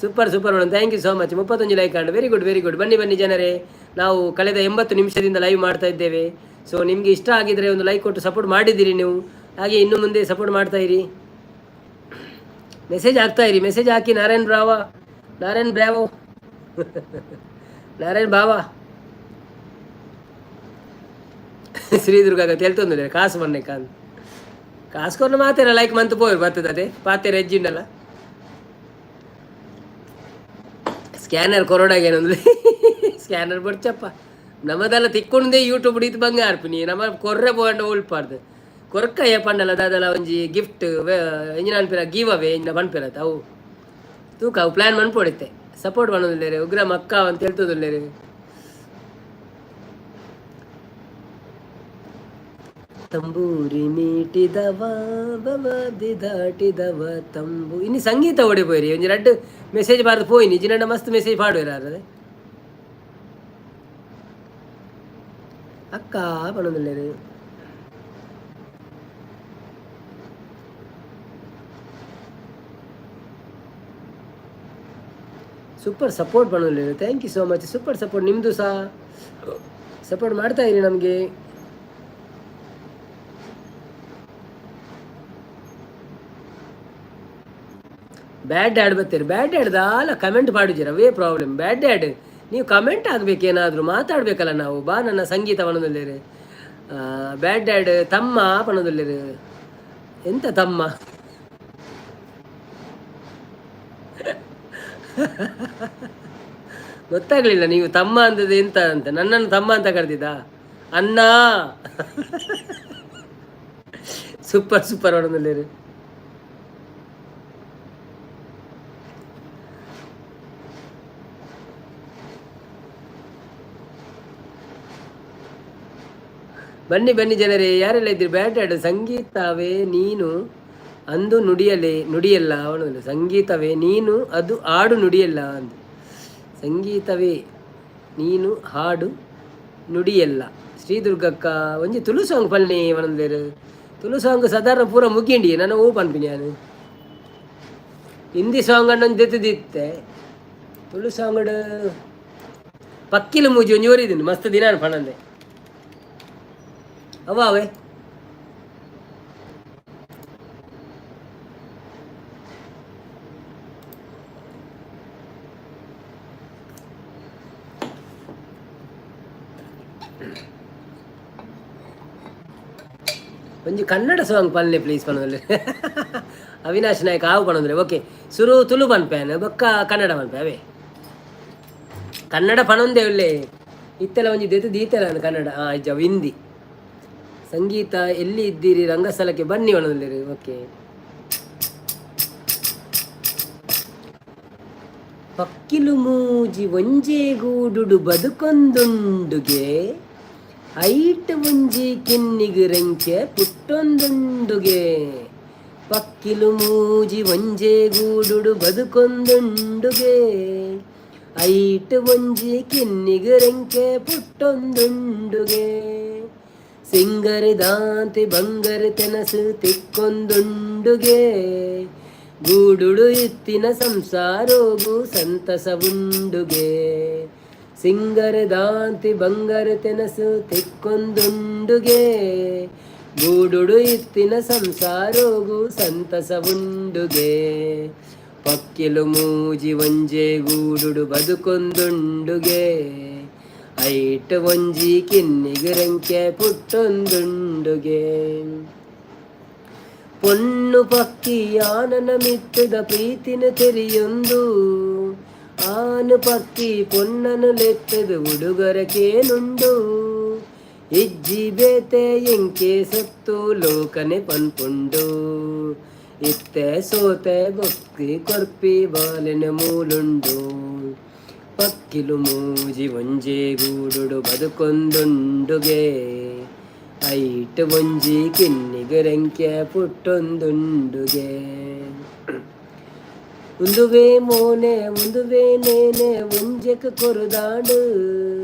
Super super madam, thank you so much. 31 like and very good, very good. ಬನ್ನಿ ಬನ್ನಿ ಜನರೇ, ನಾವು ಕಳೆದ 80 ನಿಮಿಷದಿಂದ ಲೈವ್ ಮಾಡ್ತಾ ಇದ್ದೇವೆ. ಸೊ ನಿಮಗೆ ಇಷ್ಟ ಆಗಿದ್ರೆ ಒಂದು ಲೈಕ್ ಕೊಟ್ಟು ಸಪೋರ್ಟ್ ಮಾಡಿದ್ದೀರಿ ನೀವು, ಹಾಗೆ ಇನ್ನು ಮುಂದೆ ಸಪೋರ್ಟ್ ಮಾಡ್ತಾ ಇರಿ. ಮೆಸೇಜ್ ಹಾಕ್ತಾ ಇರಿ, ಮೆಸೇಜ್ ಹಾಕಿ. ನಾರಾಯಣ್ ಬ್ರಾವ, ನಾರಾಯಣ್ ಬ್ರಾವೋ, ನಾರಾಯಣ್ ಬಾವ, ಶ್ರೀದುರ್ಗ ತೆಲ್ತೊಂದಿಲ್ಲ ಕಾಸು ಮೊನ್ನೆ ಕಾನ್ ಕಾಸು ಕೊರ್ನ ಮಾತೇರ ಲೈಕ್ ಮಂತ್ ಪೋಯ್ ಬರ್ತದೆ ಪಾತೆರ ಹೆಜ್ಜಿಂಡಲ್ಲ. ಸ್ಕ್ಯಾನರ್ ಕೊರೋಡಾಗ ಏನಂದ್ರೆ ಸ್ಕ್ಯಾನರ್ ಬಡ್ಚಪ್ಪ ನಮ್ಮದೆಲ್ಲ ತಿಕ್ಕೊಂಡೇ ಯೂಟ್ಯೂಬ್ ಇತ್ತು ಬಂಗಾರ ನಮ್ಮ ಕೊರ್ರೆ ಪೋಂಡ ಉಳ್ಪಾರ್ದು ಕೊರ್ಕಯ್ಯ ಪಂಡಲ ದಾದಲ ಒಂಜಿ ಗಿಫ್ಟ್ ಎಂಜಿನ ಅನ್ಪಿರ ಗಿವ್ ಅವೇ ಇಂಜಿನ ಪನ್ಪಿರತ್ತ ಅವು ತೂಕ ಅವು ಪ್ಲ್ಯಾನ್ ಮನ್ಪೊಡಿತ್ತೆ. ಸಪೋರ್ಟ್ ಮಾಡೋದಿಲ್ಲೇರೆ ಉಗ್ರ ಮಕ್ಕ ಅಂತ ಹೇಳ್ತದಿಲ್ಲೇರೆ. ತಂಬೂರಿ ಮೀಟಿದವ ಬವದಿ ದಾಟಿದವ ತಂಬು. ಇನ್ನು ಸಂಗೀತ ಓಡಿ ಪೋಯಿರಿ, ಒಂಜಿ ರಡ್ಡ್ ಮೆಸೇಜ್ ಬಾರ್ದು ಪೋಯಿನಿ ಜಿನಂಡ ಮಸ್ತ್ ಮೆಸೇಜ್ ಪಾಡುವೆರ್ ಅರೆ ಅಕ್ಕ ಪನೊಂದುಲ್ಲೆರ್. ಸೂಪರ್ ಸಪೋರ್ಟ್ ಪನೊಂದುಲ್ಲೆರ್, thank you so much. Super support ನಿಮ್ಮದು ಸಹ, ಸಪೋರ್ಟ್ ಮಾಡ್ತಾ ಇರಿ ನಮಗೆ. ಬ್ಯಾಡ್ ಆ್ಯಡ್ ಬರ್ತೀರಿ, ಬ್ಯಾಡ್ ಆ್ಯಡ್ ದಾಲ ಕಮೆಂಟ್ ಮಾಡುಜೀರ, ಅವೇ ಪ್ರಾಬ್ಲಮ್. ಬ್ಯಾಡ್ ಆ್ಯಡ್ ನೀವು ಕಮೆಂಟ್ ಆಗಬೇಕೇನಾದರೂ ಮಾತಾಡಬೇಕಲ್ಲ ನಾವು. ಬಾ ನನ್ನ ಸಂಗೀತ ಪಣದಲ್ಲಿರು, ಬ್ಯಾಡ್ ಆ್ಯಡ್ ತಮ್ಮ ಪಣದಲ್ಲಿರು. ಎಂತ ತಮ್ಮ ಗೊತ್ತಾಗ್ಲಿಲ್ಲ ನೀವು ತಮ್ಮ ಅಂದದ್ದು ಎಂತ ಅಂತ. ನನ್ನನ್ನು ತಮ್ಮ ಅಂತ ಕರೆದಿದ್ದ ಅಣ್ಣ. ಸೂಪರ್ ಸೂಪರ್ ಪಣದಲ್ಲಿರು. ಬನ್ನಿ ಬನ್ನಿ ಜನರೇ, ಯಾರೆಲ್ಲ ಇದ್ದೀರಿ? ಬ್ಯಾಟ್ ಆಡು. ಸಂಗೀತವೇ ನೀನು ಅಂದು ನುಡಿಯಲೇ ನುಡಿಯಲ್ಲ ಅವನು. ಸಂಗೀತವೇ ನೀನು ಅದು ಹಾಡು ನುಡಿಯಲ್ಲ ಅಂದು. ಸಂಗೀತವೇ ನೀನು ಹಾಡು ನುಡಿಯಲ್ಲ. ಶ್ರೀ ದುರ್ಗಕ್ಕ ಒಂಜಿ ತುಳು ಸಾಂಗ್ ಪಲ್ನಿ ವನಂದೇರು. ತುಳು ಸಾಂಗ್ ಸಾಧಾರಣ ಪೂರ ಮುಗಿಂಡಿ ನಾನು ಓ ಪನ್ಪಿನಿ. ನಾನು ಹಿಂದಿ ಸಾಂಗ್ ಅನ್ನು ಒಂಜಿ ದೆತ್ತದಿತ್ತೆ. ತುಳು ಸಾಂಗ್ ಪಕ್ಕಿಲು ಮೂಜಿ ಒಂಜಿ ಒರಿದಿನಿ ಮಸ್ತ್ ದಿನ ಪಣಂದೆ ಅವ ಅವೇ. ಒಂಜಿ ಕನ್ನಡ ಸಾಂಗ್ ಪಲ್ನೆ ಪ್ಲೀಸ್ ಪನೊಂದುಲ್ಲೆ. ಅವಿನಾಶ್ ನಾಯ್ಕ ಆವು ಪನೊಂದುಲ್ಲೆ. ಓಕೆ, ಸುರು ತುಳು ಪನ್ಪೇನ್ ಬೊಕ್ಕ ಕನ್ನಡ ಪನ್ಪೆ. ಅವೇ ಕನ್ನಡ ಪನೊಂದೇ ಉಲ್ಲೆ ಇತ್ತೆಲ್ಲ ಒಂಜಿ ದೆತ್ತು ದೀತೆಲ್ಲ ಕನ್ನಡ. ಹಾಂ ಇಜ್ಜ ಹಿಂದಿ. ಸಂಗೀತ ಎಲ್ಲಿ ಇದ್ದೀರಿ? ರಂಗಸ್ಥಳಕ್ಕೆ ಬನ್ನಿ ಪನೊಂದುಲ್ಲೆರ್. ಓಕೆ. ಪಕ್ಕಿಲು ಮೂಜಿ ಒಂಜೇ ಗೂಡುಡು ಬದುಕೊಂದುಂಡುಗೆ, ಐಟ್ ಒಂಜಿ ಕೆನ್ನಿಗ್ ರೆಂಕೆ ಪುಟ್ಟೊಂದುಂಡುಗೆ. ಪಕ್ಕಿಲು ಮೂಜಿ ಒಂಜೇ ಗೂಡುಡು ಬದುಕೊಂದುಂಡುಗೆ, ಐಟ್ ಒಂಜಿ ಕಿನ್ನಿಗ್ ರೆಂಕೆ ಪುಟ್ಟೊಂದುಂಡುಗೆ. ಸಿಂಗರ್ ದಾಂತೆ ಬಂಗರ್ ತೆನಸು ತಿಕ್ಕೊಂದುಂಡುಗೆ, ಗೂಡುಡು ಇತ್ತಿನ ಸಂಸಾರೋಗು ಸಂತಸವುಂಡುಗೆ. ಸಿಂಗರ್ ದಾಂತಿ ಬಂಗರ್ ತೆನಸು ತಿಕ್ಕೊಂದುಂಡುಗೆ, ಗೂಡುಡು ಇತ್ತಿನ ಸಂಸಾರೋಗು ಸಂತಸವುಂಡುಗೆ. ಪಕ್ಕಿಲು ಮೂಜಿ ಒಂಜೆ ಗೂಡುಡು ಬದುಕೊಂದುಂಡುಗೆ, ಐಟ್ ಒಂಜಿ ಕಿನ್ನಿಗ್ ರೆಂಕೆ ಪುಟ್ಟೊಂದುಂಡುಗೆ. ಪೊಣ್ಣು ಪಕ್ಕಿ ಆನನ ಮಿತ್ತದ ಪ್ರೀತಿನ ತೆರಿಯೊಂದು, ಆನು ಪಕ್ಕಿ ಪೊನ್ನನು ಲೆತ್ತದ ಉಡುಗೊರಕೇನುಂಡು. ಇಜ್ಜಿ ಬೇತೆ ಎಂಕೆ ಸತ್ತು ಲೋಕನೆ ಪನ್ಪುಂಡು, ಇತ್ತೆ ಸೋತೆ ಬೊಕ್ಕಿ ಕೊರ್ಪಿ ಬಾಲಿನ ಮೂಲುಂಡು. ಪಕ್ಕಿಲು ಮೂಜಿ ಒಂಜೇ ಗೂಡುಡು ಬದುಕೊಂದುಂಡುಗೆ, ಐಟ್ ಒಂಜಿ ಕಿನ್ನಿಗ್ ರೆಂಕೆ ಪುಟ್ಟೊಂದುಂಡುಗೆ. ಉಂದುವೇ ಮೋನೆ ಉಂದುವೇ ನೇನೆ ಒಂಜೆಕ್ ಕೊರುದಾಂಡು,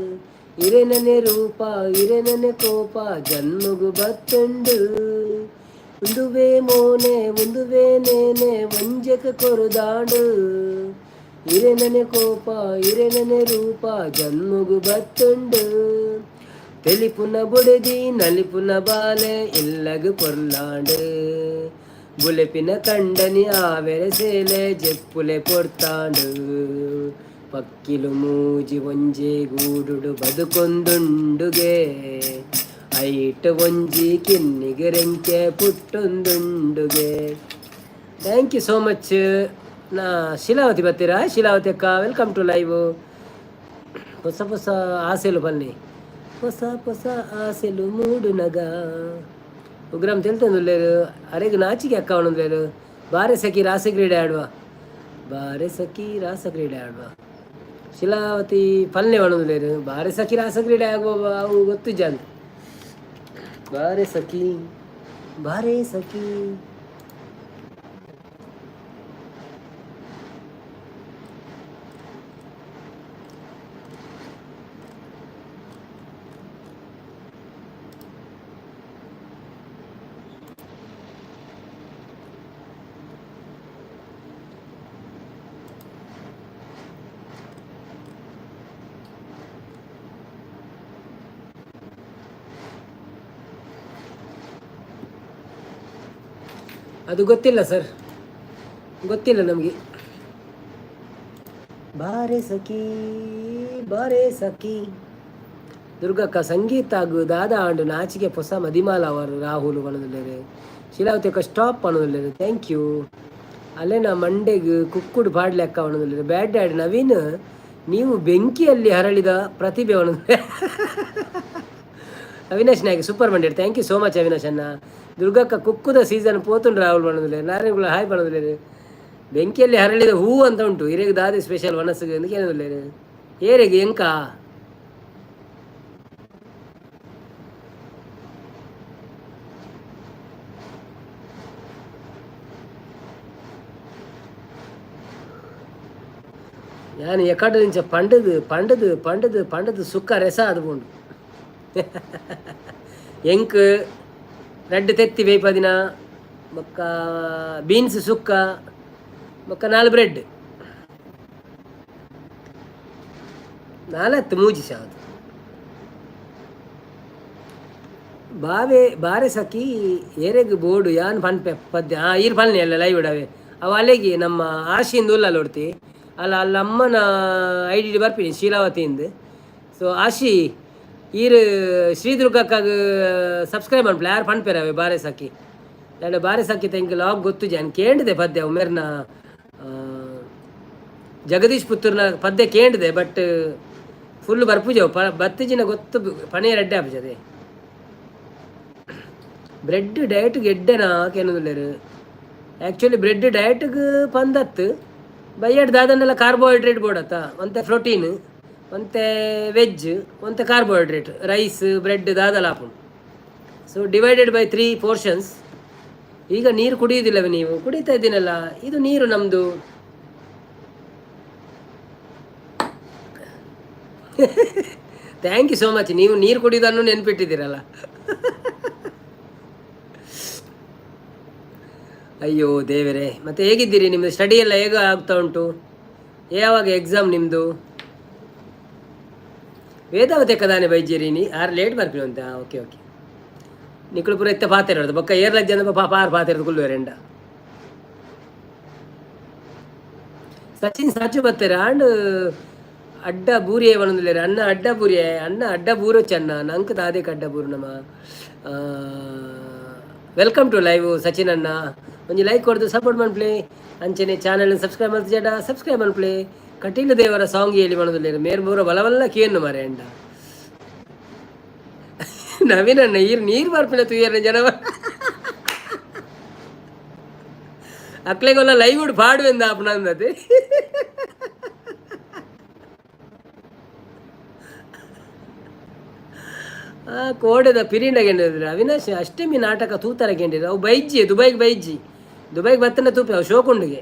ಇರೆನನೆ ರೂಪ ಇರೆನನೆ ಕೋಪ ಜನ್ಮಗು ಬತ್ತುಂಡು. ಉಂದುವೇ ಮೋನೆ ಉಂದುವೇ ನೇನೆ ಒಂಜೆಕ್ ಕೊರುದಾಂಡು, ಇರೆನನೆ ಕೋಪ ಇರೆನನೆ ರೂಪ ಜನ್ಮಗು ಬತ್ತುಂಡು. ತೆಲಿಪುನ ಬುಡೆದಿ ನಲಿಪುನ ಬಾಲೆ ಇಲ್ಲಗು ಪೊರ್ಲಾಂಡು. ಬುಲೆಪಿನ ಕಂಡನಿ ಆವೆರೆ ಸೇಲೆ ಜೆಪ್ಪುಲೆ ಪೊರ್ತಾಂಡು. ಪಕ್ಕಿಲು ಮೂಜಿ ಒಂಜೆ ಗೂಡುಡು ಬದುಕೊಂದುಂಡುಗೆ. ಐಟ್ ಒಂಜಿ ಕಿನ್ನಿಗೆ ರೆಂಕೆ ಪುಟ್ಟೊಂದುಂಡುಗೆ. Thank you so much. ನಾ ಶೀಲಾವತಿ ಬರ್ತೀರಾ? ಶೀಲಾವತಿ ಅಕ್ಕ, welcome to live. ಹೊಸ ಹೊಸ ಆಸೆಲು ಬನ್ನಿ, ಹೊಸ ಹೊಸ ಆಸೆಲು ಮೂಡುನಗ. ಉಗ್ರಾಮ್ ತೆಲ್ತೊಂದುಲ್ಲೇರು ಅರೆಗ್ ನಾಚಿಕೆ ಅಕ್ಕ ಅವನೊಂದುಲ್ಲೇರು. ಬಾರೆ ಸಖಿ ರಾಸ ಕ್ರೀಡೆ ಆಡುವ, ಬಾರೆ ಸಖಿ ರಾಸ ಕ್ರೀಡೆ ಆಡುವ. ಶಿಲಾವತಿ ಪಲ್ನೆ ಒಣದುಲ್ಲೇರು. ಬಾರೆ ಸಖಿ ರಾಸ ಕ್ರೀಡೆ ಆಗುವ ಅವು ಗೊತ್ತಿಜ್ಜ ಅಂತ. ಬಾರೆ ಸಖಿ ಬಾರೆ ಸಖಿ. ಅದು ಗೊತ್ತಿಲ್ಲ ಸರ್, ಗೊತ್ತಿಲ್ಲ ನಮಗೆ. ಬಾರೆ ಸಖಿ ಬಾರೆ ಸಖಿ. ದುರ್ಗಕ್ಕ ಸಂಗೀತ ಆಗು ದಾದಾ ಆಂಡು ನಾಚಿಕೆ ಹೊಸ ಮದಿಮಾಲ ಅವರು ರಾಹುಲ್ ಪಣದುಲ್ಲೇರು. ಶೀಲಾವತಿ ಅಕ್ಕ ಸ್ಟಾಪ್ ಪಣದುಲ್ಲೇರು. Thank you. ಅಲ್ಲೇನ ಮಂಡೆಗ್ ಕುಕ್ಕುಡು ಪಾಡ್ಲೆ ಅಕ್ಕ ಪಣದುಲ್ಲೇರು. ಬ್ಯಾಡ್ ಡ್ಯಾಡ್ ನವೀನ್, ನೀವು ಬೆಂಕಿಯಲ್ಲಿ ಹರಳಿದ ಪ್ರತಿಭೆ ಪಣದುಲ್ಲೆ. ಅವಿನಾಶ್ ನಾಯಕ್ ಸೂಪರ್ ಮಂಡೇಡ್. Thank you so much Avinash ಅಣ್ಣ. ದುರ್ಗಕ್ಕ ಕುಕ್ಕುದ ಸೀಸನ್ ಪೋತುಂಡು ರಾಹುಲ್ ಪಣದುಲ್ಲೇರು. ನಾರಾಯಣ ಹಾಯ್ ಪಣದುಲ್ಲೇರು. ಬೆಂಕಿಯಲ್ಲಿ ಹರಳಿದ ಹೂ ಅಂತ ಉಂಟು. ಇರೆಗ್ ದಾದೆ ಸ್ಪೆಷಲ್ ವನಸ್ಸಿಗೆ ಅಂತ ಕೇಳದುಲ್ಲೇರು. ಏರೆಗ್ ಎಂಕ ನಾನು ಎಕಡೆ నుంచి పండుದು పండుದು పండుದು పండుದು ಸುಕ್ಕ రెస ಅದು ಪೋಂಡು. ಎಂಕ್ ರಡ್ಡ್ ತೆತ್ತಿ ಬೇಯ್ಪದಿನ ಬೊಕ್ಕ ಬೀನ್ಸ್ ಸುಕ್ಕ ಬೊಕ್ಕ ನಾಲ್ ಬ್ರೆಡ್ ನಾಲತ್ತು ಮೂಜಿ ಸಾವದು. ಬಾವೆ ಬಾರೆ ಸಖಿ ಏರೆಗ್ ಬೋಡು ಯಾನ್ ಪನ್ಪೆ ಪದ್ಯ. ಆ ಈರ್ ಪನ್ನೆ ಅಲ್ಲ ಲೈವ್ ಇಡವೆ ಅವ ಅಲೆಗಿ ನಮ್ಮ ಆಶಿಂದ ಉಲ್ಲಲ್ಲ ಒಡ್ತಿ ಅಲ್ಲ ಅಲ್ಲ ಅಮ್ಮನ I D ಬರ್ಪಿನಿ ಶೀಲಾವತಿಯಿಂದ. ಸೊ ಆಶಿ ಈರ್ ಶ್ರೀದುರ್ಗಕ್ಕಾಗ ಸಬ್ಸ್ಕ್ರೈಬ್ ಮನ್ಪುಲೆ. ಯಾರು ಪನ್ಪೆರ್ ಅವೆ ಬಾರೆ ಸಖಿ ದಾಂಡ ಬಾರೆ ಸಖಿ ತೆಂಕ್ ಲಾಗ್ ಗೊತ್ತುಜಿ. ಯಾನ್ ಕೇಂಡಿದೆ ಪದ್ಯ ಉಮೇರ್ನ ಜಗದೀಶ್ ಪುತ್ತೂರ್ನ ಪದ್ಯ ಕೇಂಡಿದೆ, ಬಟ್ ಫುಲ್ ಬರ್ಪುಜವು ಪ ಬತ್ತಿಜಿನ ಗೊತ್ತು ಪಣೆ ರೆಡ್ಡೆ ಆಪುಜದೆ. ಬ್ರೆಡ್ ಡಯಟ್ಗೆ ಎಡ್ಡೆನಾ ಕೇನೊಂದುಲ್ಲೆರ್. ಆ್ಯಕ್ಚುಲಿ ಬ್ರೆಡ್ ಡಯಟ್ಗ್ ಪಂದತ್ತು ಬಯ್ಯಡ್ ದಾದನ್ನೆಲ್ಲ ಕಾರ್ಬೋಹೈಡ್ರೇಟ್ ಬೋಡತ್ತ. ಒಂತೆ ಪ್ರೋಟೀನ್, ಒಂತೆ ವೆಜ್, ಒಂತೆ ಕಾರ್ಬೋಹೈಡ್ರೇಟ್, ರೈಸ್ ಬ್ರೆಡ್ ದಾದಲ ಆಪುಂಡು. ಸೊ ಡಿವೈಡೆಡ್ ಬೈ 3 ಪೋರ್ಷನ್ಸ್. ಈಗ ನೀರು ಕುಡಿಯುವುದಿಲ್ಲವೇ ನೀವು? ಕುಡಿತಾ ಇದ್ದೀನಲ್ಲ, ಇದು ನೀರು ನಮ್ಮದು. Thank you so much. ನೀವು ನೀರು ಕುಡಿಯೋದನ್ನು ನೆನ್ಪಿಟ್ಟಿದ್ದೀರಲ್ಲ. ಅಯ್ಯೋ ದೇವರೇ. ಮತ್ತೆ ಹೇಗಿದ್ದೀರಿ? ನಿಮ್ಮದು ಸ್ಟಡಿ ಎಲ್ಲ ಹೇಗೆ ಆಗ್ತಾ ಉಂಟು? ಯಾವಾಗ ಎಕ್ಸಾಮ್ ನಿಮ್ಮದು? ವೇದಾವತಿ ಕದಾನೆ ಬೈಜೇರಿನಿ ಆರು ಲೇಟ್ ಬರ್ಪಿನ ಅಂತ. Okay okay. ನಿಕ್ಕಳು ಪೂರ ಇತ್ತ ಪಾತೆರ ಬೊಕ್ಕ ಏರ್ಲ ಜನ ಪಾಪ ಆರು ಪಾತೆರದು ಕುಲ್லுವೆರೆಂಡ. ಸಚಿನ್ ಸಾಚು ಬತ್ತೆರ ಆಂಡ್ ಅಡ್ಡ ಬೂರಿಯೇ ಪನೊಂದುಲ್ಲೆರ್. ಅಣ್ಣ ಅಡ್ಡ ಬೂರಿಯೇ ಅಣ್ಣ ಅಡ್ಡ ಬೂರೊಚ್ಚಿ ಅಣ್ಣ ನಂಕ್ ದಾದೆಕ್ ಅಡ್ಡ ಬೂರು ನಮ. Welcome to live Sachin ಅಣ್ಣ. ಒಂಜಿ ಲೈಕ್ ಕೊರ್ದು ಸಪೋರ್ಟ್ ಮನ್ಪುಲೆ. ಅಂಚನೆ ಚಾನಲ್ ಸಬ್ಸ್ಕ್ರೈಬ್ ಮಲ್ತಿಜಡ ಸಬ್ಸ್ಕ್ರೈಬ್ ಮನ್ಪುಲೆ. ಕಟೀಲು ದೇವರ ಸಾಂಗ್ ಹೇಳಿ ಪನೊಂದುಲ್ಲೆರ್. ಮೇರ್ ಪೂರ ಬಲವಲ್ಲ ಕೇನ್ನು ಮಾರ್ರೆ ಅಂಡ. ನವೀನ್ ಅಣ್ಣ ಈರ್ ನೀರು ಬರ್ಪಿನ ತೂಯೆರ್ನ ಜನ ಅಕ್ಲೆಗೊಲ್ಲ ಲೈವ್ ಪಾಡುವೆಂದ ಆಪುನಂದತೆ. ಆ ಕೋಡೆದ ಪಿರಿಂಡ ಗೆಂಡಿದ್ರು ಅವಿನಾಶ್. ಅಷ್ಟಮಿ ನಾಟಕ ತೂತರ ಗೆಂಡಿದ್ರು. ಅವು ಬೈಜ್ಜಿ ದುಬೈಗೆ ಬೈಜ್ಜಿ ದುಬೈಗೆ ಬತ್ತನ ತೂಪೆ ಅವು ಶೋಕುಂಡುಗೆ.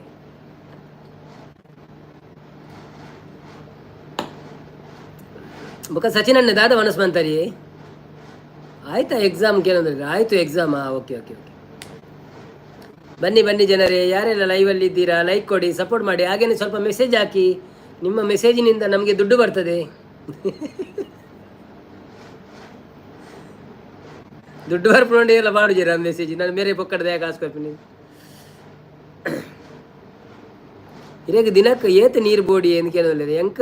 ಬೊಕ ಸಚಿನ್ ಅಣ್ಣೆ ದಾದ ಮನಸ್ಸು ಮಂತರಿ. ಆಯ್ತಾ ಎಕ್ಸಾಮ್ ಕೇಳಂದ್ರೆ? ಆಯ್ತು exam. Okay okay okay. ಬನ್ನಿ ಬನ್ನಿ ಜನರೇ, ಯಾರೆಲ್ಲ ಲೈವಲ್ಲಿ ಇದ್ದೀರಾ ಲೈಕ್ ಕೊಡಿ, ಸಪೋರ್ಟ್ ಮಾಡಿ. ಹಾಗೇನೆ ಸ್ವಲ್ಪ ಮೆಸೇಜ್ ಹಾಕಿ, ನಿಮ್ಮ ಮೆಸೇಜಿನಿಂದ ನಮಗೆ ದುಡ್ಡು ಬರ್ತದೆ. ದುಡ್ಡು ಬರ್ಕೊಂಡು ಎಲ್ಲ ಮಾಡುಜೀರ ಮೆಸೇಜ್. ನಾನು ಬೇರೆ ಪೊಕ್ಕಡ್ದ ಯಾಕೆ ಹಾಸ್ಕೊತೀನಿ. ಇರೇಗ ದಿನಕ್ಕೆ ಏತ್ ನೀರು ಬೋಡಿ ಏನು ಕೇಳೋಲ್ಲ ಎಂಕ್.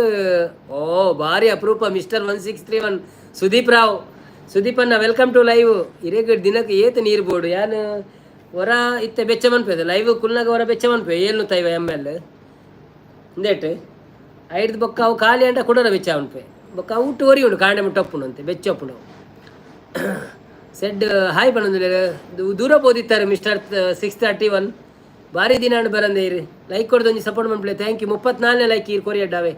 ಓ ಭಾರಿ ಅಪರೂಪ ಮಿಸ್ಟರ್ 1631 ಸುದೀಪ್ ರಾವ್, ಸುದೀಪ್ ಅನ್ನ welcome to live. ಇರೇಗ ದಿನಕ್ಕೆ ಏತ್ ನೀರು ಬೋಡು ಯಾನ್ ಹೊರ ಇತ್ತೆ ಬೆಚ್ಚ ಮನ್ಪೇದು ಲೈವ್ ಕುಲ್ನಾಗ ಹೊರ ಬೆಚ್ಚ ಮನ್ಪೆ ಏಳ್ನು ತೈವ ಎಮ್ ಎಲ್ ಇಂದೇಟ್ ಐದು ಬೊಕ್ಕ ಅವು ಖಾಲಿ ಅಂಟ ಕುಡರ ಬೆಚ್ಚ ಉಂಪೆ ಬೊಕ್ಕ ಊಟ ಒರಿ ಉಂಡು ಕಾಂಡೆ ಮುಟ್ಟಪ್ಪುಂಡು ಅಂತೆ ಬೆಚ್ಚಪ್ಪುಂಡು. ಸೆಡ್ ಹಾಯ್ ಬಣ್ಣಂದಿಲ್ಲ ದೂರ ಪೋದಿತ್ತಾರೆ ಮಿಸ್ಟರ್ 631. ಭಾರಿ ದಿನ ಹಣ್ಣು ಬರಂದೆ ಇರಿ. ಲೈಕ್ ಕೊಡ್ದೊಂಜಿ ಸಪೋರ್ಟ್ ಮಾಡ್ಪ್ಲೆ, thank you. 34ನೇ like ಇರು ಕೊರಿಯಡ್ಡಾವೆ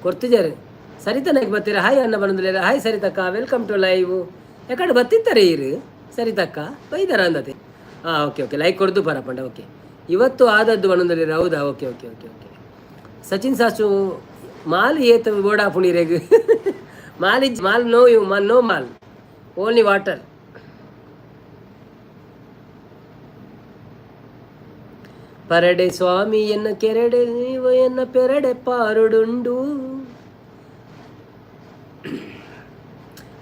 ಕೊಡ್ತಿದ್ದಾರೆ. ಸರಿತನಕ್ಕೆ ಬರ್ತೀರಾ? ಹಾಯ್ ಅನ್ನ ಬಂದಿಲ್ಲ. ಹಾಯ್ ಸರಿತಕ್ಕ, welcome to live. ಯಾಕಡೆ ಬತ್ತಿತ್ತಾರೆ ಇರು ಸರಿತಕ್ಕ ಬೈದಾರ ಅಂದತೆ. ಹಾಂ okay okay, like ಕೊಡ್ದು ಬರಪಂಡ. ಓಕೆ, ಇವತ್ತು ಆದದ್ದು ಬಣ್ಣದಲ್ಲಿ. ಹೌದಾ? Okay okay okay okay. Sachin sauce mall ಏತ ಬೋಡಾ ಪುಣಿರೆಗ್ mall is mall no you mall no mall only water. ಪರಡೆ ಸ್ವಾಮಿ ಎನ್ನ ಕೆರಡೆ ನೀವು ಎನ್ನ ಪೆರಡೆ ಪಾರುಡುಂಡು.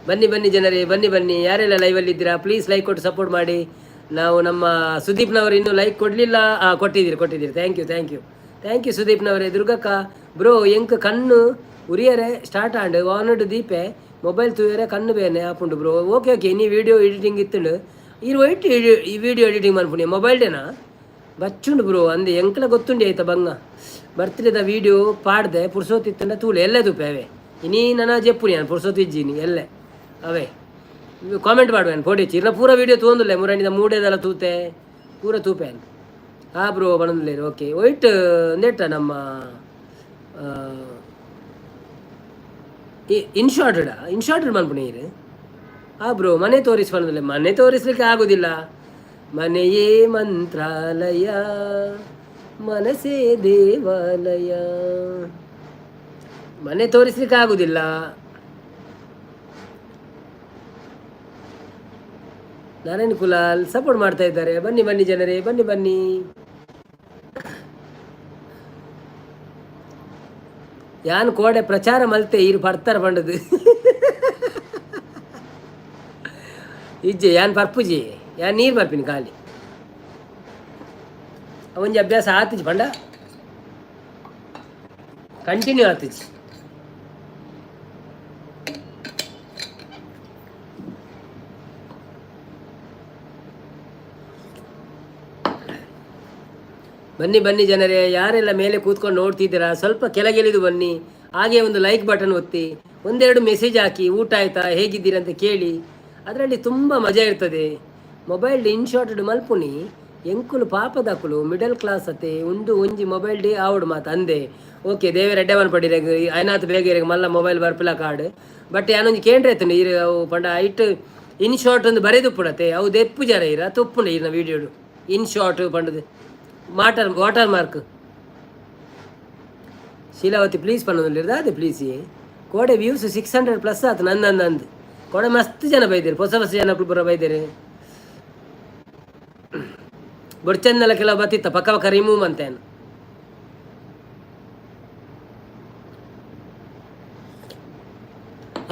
ಬನ್ನಿ ಬನ್ನಿ ಜನರೇ, ಬನ್ನಿ ಬನ್ನಿ. ಯಾರೆಲ್ಲ ಲೈವಲ್ಲಿ ಇದ್ದೀರಾ ಪ್ಲೀಸ್ ಲೈಕ್ ಕೊಟ್ಟು ಸಪೋರ್ಟ್ ಮಾಡಿ. ನಾವು ನಮ್ಮ ಸುದೀಪ್ನವರು ಇನ್ನೂ ಲೈಕ್ ಕೊಡಲಿಲ್ಲ. ಕೊಟ್ಟಿದ್ದೀರಿ ಕೊಟ್ಟಿದ್ದೀರಿ, thank you thank you thank you ಸುದೀಪ್ನವರೇ. ದುರ್ಗಕ್ಕ ಬ್ರೋ ಎಂಕ್ ಕಣ್ಣು ಉರಿಯರೆ ಸ್ಟಾರ್ಟ್ ಆಂಡ್ ವಾನಡು ದೀಪೆ ಮೊಬೈಲ್ ತೂಯರೆ ಕಣ್ಣು ಬೇನೆ ಆಪುಂಡು ಬ್ರೋ. ಓಕೆ ಓಕೆ, ನೀ ವಿಡಿಯೋ ಎಡಿಟಿಂಗ್ ಇತ್ತುಂಡು ಇರು ವೈಟ್ ಈ ವಿಡಿಯೋ ಎಡಿಟಿಂಗ್ ಮನ್ಪುಣಿ ಮೊಬೈಲ್ಡೇನಾ ಬಚ್ಚುಂಡು ಬ್ರೋ ಅಂದೆ ಎಂಕ್ಲ ಗೊತ್ತುಂಡಿ ಆಯ್ತಾ ಬಂಗ ಬರ್ತ್ಡೇದ ವಿಡಿಯೋ ಪಾಡ್ದೆ ಪುರ್ಸೋತಿತ್ತಂಡ ತೂಲೆ ಎಲ್ಲೇ ತೂಪೆ ಅವೇ ಇನಿ ನನ್ನ ಜೆಪ್ಪುನಿ ನಾನು ಪುರ್ಸೋತು ಇಜ್ಜಿನಿ ಎಲ್ಲೇ ಅವೇ ಕಾಮೆಂಟ್ ಮಾಡುವೇನು ಫೋಟೋ ಇರ್ನ ಪೂರ ವಿಡಿಯೋ ತೂಂದುಲ್ಲೆ ಮುರಂಡಿದ ಮೂಡೇದೆಲ್ಲ ತೂತೆ ಪೂರ ತೂಪೆ ಆ ಬ್ರೋ ಬಣಂದುಲ್ಲೇರು. ಓಕೆ ವೈಟ್ ಒಂದೇಟ ನಮ್ಮ ಇನ್ಶಾರ್ಟೆಡ್ ಇನ್ಶಾರ್ಟೆಡ್ ಮನ್ಪುಣಿ ಇರು. ಆ ಬ್ರೋ ಮನೆ ತೋರಿಸಿ ಬಂದಿಲ್ಲ, ಮನೆ ತೋರಿಸ್ಲಿಕ್ಕೆ ಆಗೋದಿಲ್ಲ. ಮನೆಯೇ ಮಂತ್ರಾಲಯ ಮನಸ್ಸೇ ದೇವಾಲಯ, ಮನೆ ತೋರಿಸ್ಲಿಕ್ಕೆ ಆಗುದಿಲ್ಲ. ನಾರಾಯಣ್ ಕುಲಾಲ್ ಸಪೋರ್ಟ್ ಮಾಡ್ತಾ ಇದ್ದಾರೆ. ಬನ್ನಿ ಬನ್ನಿ ಜನರೇ, ಬನ್ನಿ ಬನ್ನಿ. ಯಾನ್ ಕೋಡೆ ಪ್ರಚಾರ ಮಲ್ತೆ ಇರು ಬರ್ತಾರ ಬಂಡದು ಇಜ್ಜೆ ಯಾನ್ ಪರ್ಪುಜಿ ಯಾನ್ ನೀರು ಬರ್ಪಿನಿ ಖಾಲಿ ಒಂಜಿ ಅಭ್ಯಾಸ ಆತಿಜಿ ಪಂಡ ಕಂಟಿನ್ಯೂ ಆತಿಜಿ. ಬನ್ನಿ ಬನ್ನಿ ಜನರೇ, ಯಾರೆಲ್ಲ ಮೇಲೆ ಕೂತ್ಕೊಂಡು ನೋಡ್ತಿದ್ದೀರಾ ಸ್ವಲ್ಪ ಕೆಳಗಿಳಿದು ಬನ್ನಿ. ಹಾಗೆ ಒಂದು ಲೈಕ್ ಬಟನ್ ಒತ್ತಿ, ಒಂದೆರಡು ಮೆಸೇಜ್ ಹಾಕಿ, ಊಟ ಆಯ್ತಾ, ಹೇಗಿದ್ದೀರಾ ಅಂತ ಕೇಳಿ. ಅದರಲ್ಲಿ ತುಂಬ ಮಜಾ ಇರ್ತದೆ. ಮೊಬೈಲ್ ಇನ್ಶಾರ್ಟೆಡ್ ಮಲ್ಪುನಿ ಎಂಕುಲು ಪಾಪದಕುಲು ಮಿಡಲ್ ಕ್ಲಾಸ್ ಅತೆ ಉಂದು ಒಂಜಿ ಮೊಬೈಲ್ ಡಿ ಆವಡು ಮಾತು ಅಂದೆ. ಓಕೆ ದೇವರ ಎಡ್ಡೆ ಪಡಿರೆ ಐನಾತ್ ಬೇಗ ಇರಗ ಮಲ್ಲ ಮೊಬೈಲ್ ಬರ್ಪಿಲ್ಲ ಕಾರ್ಡ್. ಬಟ್ ಯಾನೊಂಜಿ ಕೇಂದ್ರ ಐತುಂಡು ಇರು ಅವು ಪಂಡ ಐಟ್ ಇನ್ ಶಾರ್ಟ್ ಒಂದು ಬರೆದುಪ್ಪುಡತೆ ಅವು ದೆಪ್ಪು ಜರ ಇರ ತುಪ್ಪುಂಡು ಇರ್ನ ವೀಡಿಯೋಡು ಇನ್ ಶಾರ್ಟ್ ಪಂಡದು water mark. Sheelavathi please ಪನ್ನೊಂದಿರ್ದ ಅದೇ ಪ್ಲೀಸ್. ಕೋಡೆ ವ್ಯೂಸ್ 600 ಪ್ಲಸ್ ಆತು ನಂದು ನಂದು ಕೋಡೆ ಮಸ್ತ್ ಜನ ಬೈದಿರು, ಹೊಸ ಹೊಸ ಜನ ಪೂರ ಬೈದಿರು. ಬೊಡ್ಚಂದೆಲ್ಲ ಕೆಲವು ಬತ್ತಿತ್ತ ಪಕ್ಕ ಪಕ್ಕ ರಿಮೂವ್ ಅಂತೇನು.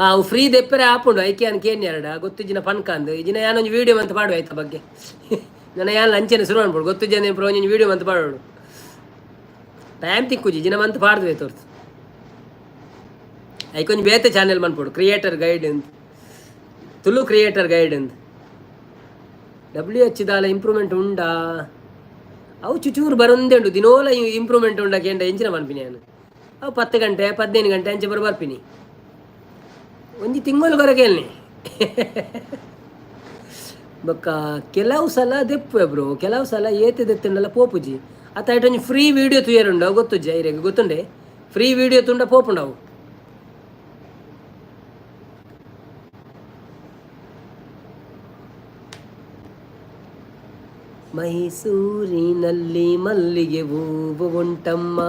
ಅವು ಫ್ರೀ ದೆಪ್ಪರೆ ಆಪುಂಡು ಐಕೆ ಅನ್ ಕೇನ್ ಎರಡ ಗೊತ್ತು ಜಿನ ಪನ್ಕಂದು ಈ ಜಿನ ಯಾನೊಂಜಿ ವೀಡಿಯೋ ಅಂತ ಪಾಡುವ ಆಯ್ತ ಬಗ್ಗೆ ನನ್ನ ಯಾನ್ ಅಂಚೆನೆ ಶುರು ಅನ್ಬೋದು ಗೊತ್ತು ಜನ ಒಂಜಿ ವೀಡಿಯೋ ಅಂತ ಪಾಡೋಡು ಟೈಮ್ ತಿಕ್ಕುಜಿ ಜಿನ ಮಂತ್ ಪಾಡ್ದು ತೋರ್ತು ಐಕೊಂಜಿ ಬೇತೆ ಚಾನೆಲ್ ಮನ್ಪೋಡು ಕ್ರಿಯೇಟರ್ ಗೈಡ್ ಅಂತ ತುಳು ಕ್ರಿಯೇಟರ್ ಗೈಡ್ ಅಂತ. ಡಬ್ಲ್ಯೂ ಎಚ್ ದಾಲ ಇಂಪ್ರೂವ್ಮೆಂಟ್ ಉಂಡಾ? ಅವು ಚುಚೂರು ಬರೊಂದೇ ಉಂಟು ದಿನೋಲ ಇಂಪ್ರೂವ್ಮೆಂಟ್ ಉಂಡ ಕೇಂಡ ಎಂಚಿನ ಮನ್ಪಿನಿ ನಾನು ಅವು 10 ಗಂಟೆ 15 ಗಂಟೆ ಅಂಚೆ ಬರ ಬರ್ಪಿನಿ ಒಂಜಿ ತಿಂಗಳು ಬರಕೇಲ್ನಿ ಬೊಕ್ಕ ಕೆಲವು ಸಲ ದೆಪ್ಪುವೆ ಬ್ರೋ, ಕೆಲವು ಸಲ ಏತೆ ದೆತ್ತುಂಡಲ ಪೋಪುಜಿ ಅತ್ತ ಐಟ್ ಒಂಜಿ ಫ್ರೀ ವೀಡಿಯೋ ತೂಯರುಂಡು ಅವು ಗೊತ್ತುಜ್ಜಿ ಐರೆಗ್ ಗೊತ್ತುಂಡೆ ಫ್ರೀ ವೀಡಿಯೋ ತುಂಡ ಪೋಪುಂಡು ಅವು. ಮೈಸೂರಿನಲ್ಲಿ ಮಲ್ಲಿಗೆ ಹೂವು ಉಂಟಮ್ಮ,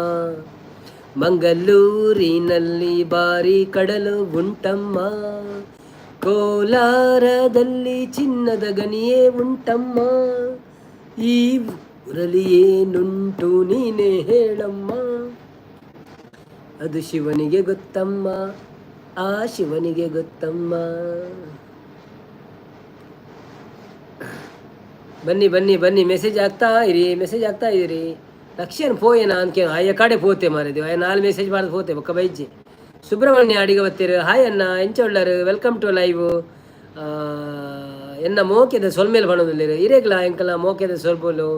ಮಂಗಳೂರಿನಲ್ಲಿ ಬಾರಿ ಕಡಲು ಉಂಟಮ್ಮ, ಕೋಲಾರದಲ್ಲಿ ಚಿನ್ನದ ಗನಿಯೇ ಉಂಟಮ್ಮ, ಈ ಊರಲ್ಲಿ ಏನುಂಟು ನೀನೇ ಹೇಳಮ್ಮ, ಅದು ಶಿವನಿಗೆ ಗೊತ್ತಮ್ಮ, ಆ ಶಿವನಿಗೆ ಗೊತ್ತಮ್ಮ. ಬನ್ನಿ ಬನ್ನಿ ಬನ್ನಿ, ಮೆಸೇಜ್ ಆಗ್ತಾ ಇರಿ, ಮೆಸೇಜ್ ಆಗ್ತಾ ಇರಿ. ಲಕ್ಷ್ಯನ್ ಪೋಯೇನ ಅನ್ಕೆ ಆಯ ಕಡೆ ಪೋತೆ ಮಾರಿದೆ, ಆಯ ನಾಲ್ ಮೆಸೇಜ್ ಮಾಡೋದು ಪೋತೆ ಬೊಕ್ಕ ಬೈಜಿ. ಸುಬ್ರಹ್ಮಣ್ಯ ಅಡಿಗ ಬತ್ತೀರು, ಹಾಯ್ ಅಣ್ಣ, ಎಂಚ ಉಳ್ಳರು? Welcome to live. ಎನ್ನ ಮೋಕೆದ ಸೊಲ್ಮೇಲೆ ಬಣ್ಣದಿಲ್ಲ ಇರೇಗ್ಲ ಎಂಕಲ ಮೋಕೆದ ಸೊಲ್ಬೋಲು.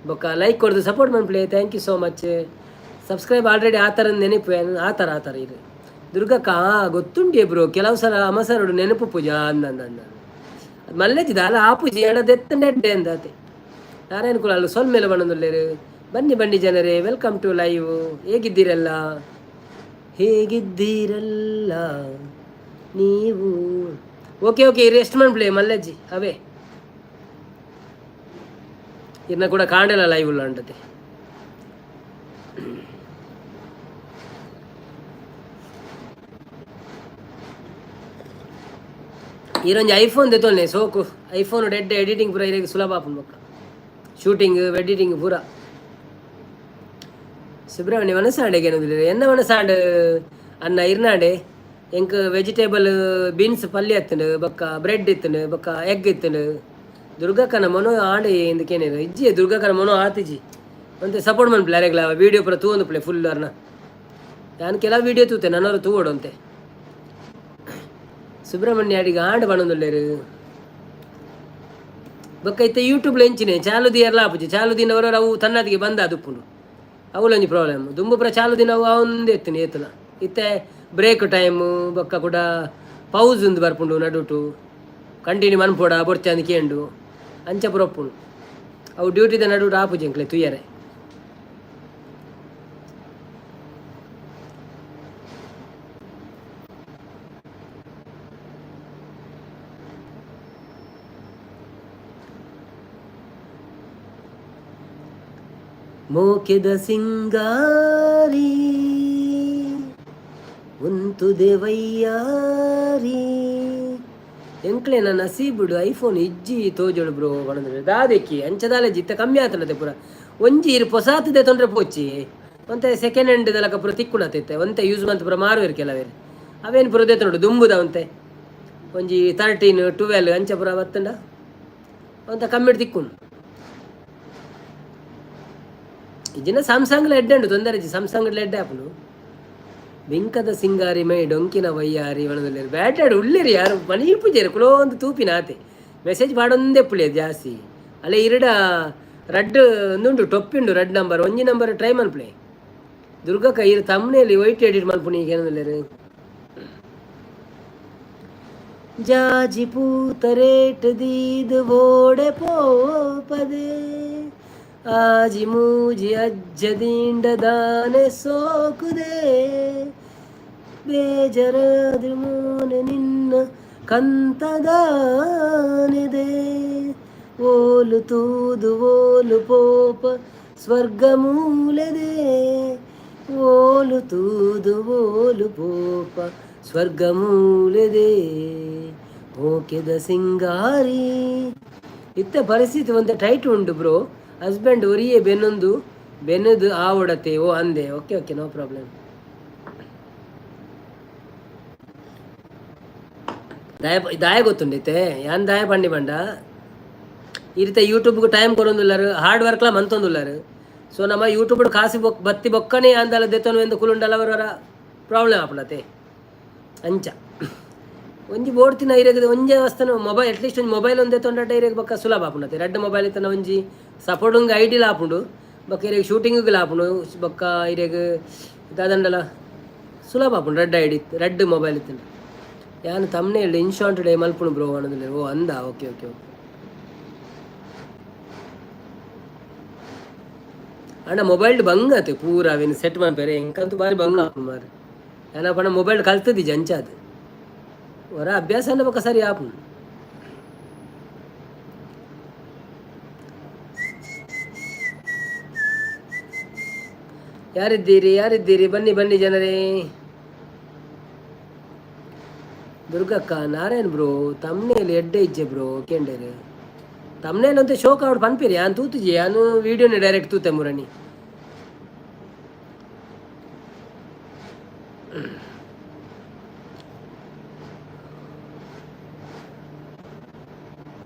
ಬೊಕ್ಕ ಲೈಕ್ ಕೊಡ್ದು ಸಪೋರ್ಟ್ ಮನ್ಪ್ಲೆ, thank you so much. Subscribe already ಆ ಥರ ನೆನಪು, ಆ ಥರ ಆ ಥರ ಇರು. ದುರ್ಗಕ್ಕ ಗೊತ್ತುಂಟೆ ಬ್ರೋ, ಕೆಲವು ಸಲ ಅಮಸರುಡು ನೆನಪು ಪೂಜಾ ಅಂದ ಅಂದ ಅಂದ ಅದು ಮಲ್ಲೆಜಿದ ಅಲ್ಲ ಆ ಪೂಜೆ ಎಡದೆತ್ತ ನೆಡ್ಡೆ ಅಂದಾತೆ. ನಾರಾಯಣ ಕುಲ ಅಲ್ಲ ಸೊಲ್ಮೇಲೆ ಬಣ್ಣದುಲ್ಲೇರು. ಬನ್ನಿ ಬನ್ನಿ ಜನರೇ, welcome to live. ಹೇಗಿದ್ದೀರಲ್ಲ, ಹೇಗಿದ್ದೀರಲ್ಲ ನೀವು? ಓಕೆ ಓಕೆ, ರೆಸ್ಟ್ ಮನ್ಪ್ಲೆ ಮಲ್ಲಜ್ಜಿ ಅವೇ ಇನ್ನ ಕೂಡ ಕಾಂಡಲ್ಲ ಲೈವ್ ಉಳ್ಳಂಟತೆ. ಈರೊಂಜಿ ಐಫೋನ್ ದೆತೊನ್ನೆ ಸೋಕು, ಐಫೋನ್ ಡೆಡ್ ಎಡಿಟಿಂಗ್ ಪೂರ ಇರೆಗ್ ಸುಲಭ ಆಪುಂಡು, ಬೊಕ್ಕ ಶೂಟಿಂಗ್ ಎಡಿಟಿಂಗ್ ಪೂರ. ಸುಬ್ರಹ್ಮಣ್ಯ ಮನಸಾಂಡೆಗೆ ಏನಂದ್ರೆ ಎನ್ನ ಮನಸಾಂಡ್ ಅನ್ನ ಇರ್ನಾಡೆ. ಎಂಕ್ ವೆಜಿಟೇಬಲ್ ಬೀನ್ಸ್ ಪಲ್ಯ ಇತ್ತುಂಡು, ಬೊಕ್ಕ ಬ್ರೆಡ್ ಇತ್ತುಂಡು, ಬೊಕ್ಕ ಎಗ್ ಇತ್ತುಂಡು. ದುರ್ಗಕ್ಕನ ಮನೋ ಆಂಡೆ ಇಂದಕೇನೇರು ಇಜ್ಜಿ, ದುರ್ಗಕ್ಕನ ಮನೋ ಆತಿಜಿ. ಒಂತೆ ಸಪೋರ್ಟ್ ಮನ್ಪುಲೆ ಅರೆಗ್ಲ, ವೀಡಿಯೋ ಪೂರ ತೂವೊಂದು ಪ್ಲೆ ಫುಲ್ ಅರ್ನ. ಯಾನ್ ಕೆಲವು ವೀಡಿಯೋ ತೂತೆ, ನನ್ನವರು ತೂವೊಡು ಅಂತೆ. ಸುಬ್ರಹ್ಮಣ್ಯ ಅಡಿಗೆ ಆಂಡ್ ಪನೊಂದುಲ್ಲೆರ್. ಬೊಕ್ಕ ಇತ್ತೆ ಯೂಟ್ಯೂಬ್ ಎಂಚಿನೆ ಚಾಲು ದಿಯರ್ಲ ಆಪುಜಿ, ಚಾಲು ದಿನವರ ಅವು ತನ್ನದಿಗೆ ಬಂದ ಅದುಪ್ಪುಂಡು, ಅವುಲೊಂಜಿ ಪ್ರಾಬ್ಲಮ್. ದುಂಬು ಪೂರ ಚಾಲು ದಿನ ಅವು ಅವಂದೇ ಇತ್ತಿನಿ ಏತುಲ. ಇತ್ತೆ ಬ್ರೇಕ್ ಟೈಮ್ ಬೊಕ್ಕ ಕೂಡ ಪೌಸ್ ಉಂದು ಬರ್ಪುಂಡು ನಡುಟು, ಕಂಟಿನ್ಯೂ ಮನ್ಪೊಡ ಬೊರ್ಚಿ ಅಂದ್ ಕೇಂಡು ಅಂಚ ಪೂರ ಉಪ್ಪುಂಡು. ಅವು ಡ್ಯೂಟಿದ ನಡುಟು ಆಪುಜಿ ಎಂಕ್ಲೆ ತೂಯರೆ. ಮೋಕೆದ ಸಿಂಗಾರಿ ಉಂತುದೆ ವೈಯಾರಿ. ಎಂಕ್ಲೆನ ನಸೀಬುಡು ಐಫೋನ್ ಇಜ್ಜಿ ತೋಜೋಡು ಬ್ರೋ ಪಣಂದ್ರೆ ದಾದೆಕ್ಕಿ ಅಂಚದಾಲೆ ಜಿತ್ತ ಕಮ್ಮಿ ಆತನತೆ ಪೂರ. ಒಂಜಿ ಇರು ಪೊಸಾತದೆ ತೊಂದ್ರೆ ಪೋಚಿ, ಒಂತೆ ಸೆಕೆಂಡ್ ಹ್ಯಾಂಡ್ ದಲಕ ಪೂರ ತಿಕ್ಕುಣತೈತೆ, ಒಂತೆ ಯೂಸ್ ಮಂತ್ ಪೂರ ಮಾರುವೆರ್ ಕೆಲವೇರು, ಅವೇನು ಪೂರ ದೇತುಂಡು ದುಂಬುದ. ಒಂತೆ ಒಂಜಿ 13 12 ಅಂಚ ಪೂರ ಬತ್ತಂಡ ಒಂತ ಕಮ್ಮಿಡ್ ತಿಕ್ಕುಂಡು. ಇಜ್ಜಿನ ಸ್ಯಾಮ್ಸಂಗ್ ಎಡ್ಡೆ ಉಂಡು, ತೊಂದರೆ ಇಜ್ಜಿ, ಸ್ಯಾಮ್ಸಂಗ್ ಎಡ್ಡೆ ಆಪುಂಡು. ಬಿಂಕದ ಸಿಂಗಾರಿ ಮೈ ಡೊಂಕಿನ ವಯ್ಯಾರಿ ಒಣದಲ್ಲಿ ಬ್ಯಾಟಾಡು ಉಳ್ಳೇರಿ ಯಾರು ಮನಿ ಪೂಜೆರು ಕುಲೋಂದು ತೂಪಿನ ಆತೆ ಮೆಸೇಜ್ ಪಾಡೊಂದೇ ಪುಳಿಯ ಜಾಸ್ತಿ. ಅಲ್ಲೇ ಇರಡ ರಡ್ಡ್ ಉಂದುಂಡು ಟೊಪ್ಪಿ ಉಂಡು, ರಡ್ಡ್ ನಂಬರ್ ಒಂಜಿ ನಂಬರ್ ಟ್ರೈ ಮನ್ಪುಲೆ. ದುರ್ಗಕ್ಕ ಇರು ತಮ್ಮನೇಲಿ ವೈಟ್ ಎಡಿಟ್ ಮನ್ಪುನಿ ಏನಂದ್ರೆ. ಜಾಜಿ ಪೂತ ರೇಟ್ ದೀದ್ ಓಡೆ ಪೋಪದೆ, ಆಜಿ ಮೂಜಿ ಅಜ್ಜ ದಿಂಡದಾನೆ ಸೋಕುದೆ, ಬೇಜಾರಾದ್ರೆ ಮೋನೆ ನಿನ್ನ ಕಂತದಾನಿದೆ, ಓಲು ತೂದು ಓಲು ಪೋಪ ಸ್ವರ್ಗ ಮೂಲೆದೆ, ಓಲು ತೂದು ಓಲು ಪೋಪ ಸ್ವರ್ಗ ಮೂಲೆದೆ, ಓಕೆದ ಸಿಂಗಾರಿ. ಇತ್ತ ಪರಿಸ್ಥಿತಿ ಒಂದು ಟೈಟ್ ಉಂಟು ಬ್ರೋ, ಹಸ್ಬೆಂಡ್ ಒರಿಯೇ ಬೆನ್ನೊಂದು ಬೆನ್ನದು ಆವಡತೆ. ಓ ಅಂದೆ, ಓಕೆ ಓಕೆ, ನೋ ಪ್ರಾಬ್ಲಮ್. ದಾಯ ದಾಯ ಗೊತ್ತುಂಡೈತೆ ಯಾನ್ ದಾಯ ಪಂಡಿ ಬಂಡ ಈ ರೀತಿ ಯೂಟ್ಯೂಬ್ಗೆ ಟೈಮ್ ಕೊರೊಂದುಲ್ಲಾರು, ಹಾರ್ಡ್ ವರ್ಕ್ಲ ಮಂತೊಂದುಲ್ಲಾರು. ಸೊ ನಮ್ಮ ಯೂಟ್ಯೂಬ್ ಕಾಸಿ ಬೊಕ್ ಬತ್ತಿ ಬೊಕ್ಕನೆ ಅಂದಲ ದೆತ್ತೊನು ಎಂದು ಕುಲುಂಡಲ ಅವರ ಪ್ರಾಬ್ಲಮ್ ಆಪುಂಡತೆ. ಅಂಚ ಒಂಜಿ ಬೋಡ್ತಿನ ಇರೆಗ್ ಒಂಜೆ ವಸ್ತುನ ಮೊಬೈಲ್ ಅಟ್ಲೀಸ್ಟ್ ಒಂಜಿ ಮೊಬೈಲ್ ಒಂದೇ ತೊಂಡ ಇರೆಗ್ ಬೊಕ್ಕ ಸುಲಭ ಆಪುಂಡತೆ. ರಡ್ಡ್ ಮೊಬೈಲ್ ಇತ್ತನ ಒಂಜಿ ಸಪೋರ್ಟಿಂಗ್ ಐಡಿಲ ಆಪುಂಡು, ಬೊಕ್ಕ ಇರೆಗ್ ಶೂಟಿಂಗ್ಲ ಆಪುಂಡು, ಬೊಕ್ಕ ಇರೆಗ್ ದಾದಂಡಲ ಸುಲಭ ಆಪುಂಡು ರಡ್ಡ್ ಐಡಿ ರಡ್ಡ್ ಮೊಬೈಲ್ ಇತ್ತಂಡ. ಯಾನ್ ತಮ್ನೇಲ್ ಇನ್ಶಾರ್ಟ್ ಡೇ ಮಲ್ಪುಣು ಬ್ರೋ ಅನ್ನೋದಿಲ್ಲ. ಓ ಅಂದ, ಓಕೆ ಓಕೆ ಓಕೆ. ಅಣ್ಣ ಮೊಬೈಲ್ ಬಂಗ ಆತು ಪೂರ ಅವೇನು ಸೆಟ್ ಮನ್ಪೆರೆ, ಎಂಕಂತೂ ಬಾರಿ ಬಂಗ ಆಪುಂಡು ಮಾರ್ರೆ. ಯಾನ ಪಂಡ ಮೊಬೈಲ್ ಕಲ್ತದಿಜಿ ಅಂಚಾದ್ ಒರ ಅಭ್ಯಾಸ ಅಂಡ ಬೊಕ್ಕ ಸರಿ ಆಪುಂಡು. ಯಾರಿದ್ದೀರಿ ಯಾರಿದ್ದೀರಿ? ಬನ್ನಿ ಬನ್ನಿ ಜನರೇ. ದುರ್ಗಕ್ಕ, ನಾರಾಯಣ್ ಬ್ರೋ ತಮ್ನೇಲ್ ಎಡ್ಡೆ ಇಜ್ಜೆ ಬ್ರೋ ಕೇಂಡೇರು. ತಮ್ನೇಲ್ ಅಂತ ಶೋಕ್ ಆವಡ್ ಪನ್ಪಿರಿ, ಯಾನ್ ತೂತುಜಿ, ಯಾನ್ ವೀಡಿಯೋನೇ ಡೈರೆಕ್ಟ್ ತೂತೆ ಮುರಣಿ.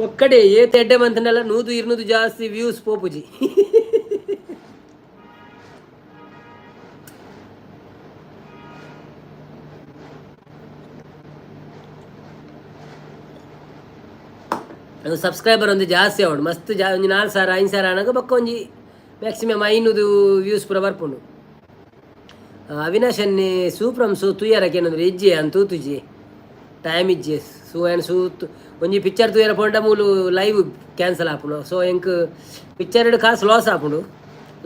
ಒಕ್ಕಡೆ ಏತ್ ಎಡ್ಡೆ ಮಂತನಲ್ಲ 100 200 ಜಾಸ್ತಿ ವ್ಯೂಸ್ ಪೋಪುಜಿ. ಅದು ಸಬ್ಸ್ಕ್ರೈಬರ್ ಒಂದು ಜಾಸ್ತಿ ಅವಡು ಮಸ್ತ್ ಜಾ ಒಂಜಿ 4000 5000 ಆನಗ ಬೊಕ್ಕ ಒಂಜಿ ಮ್ಯಾಕ್ಸಿಮಮ್ 500 ವ್ಯೂಸ್ ಪೂರ ಬರ್ಪುಂಡು. ಅವಿನಾಶ್ ಅನ್ನೆ ಸೂಪ್ರಮ್ ಸೂ ತೂಯರ ಕೇನಂದ್ರೆ ಇಜ್ಜೆ ಅನ್ ತೂತುಜಿ, ಟೈಮ್ ಇಜ್ಜೆ. ಸೂ ಆ್ಯನ್ ಸೂ ಒಂಜಿ ಪಿಕ್ಚರ್ ತೂಯರ ಪೋಂಡ ಮೂಲು ಲೈವ್ ಕ್ಯಾನ್ಸಲ್ ಆಪುಂಡು. ಸೊ ಎಂಕ್ ಪಿಕ್ಚರ್ಡ್ ಕಾಸು ಲಾಸ್ ಆಪುಂಡು,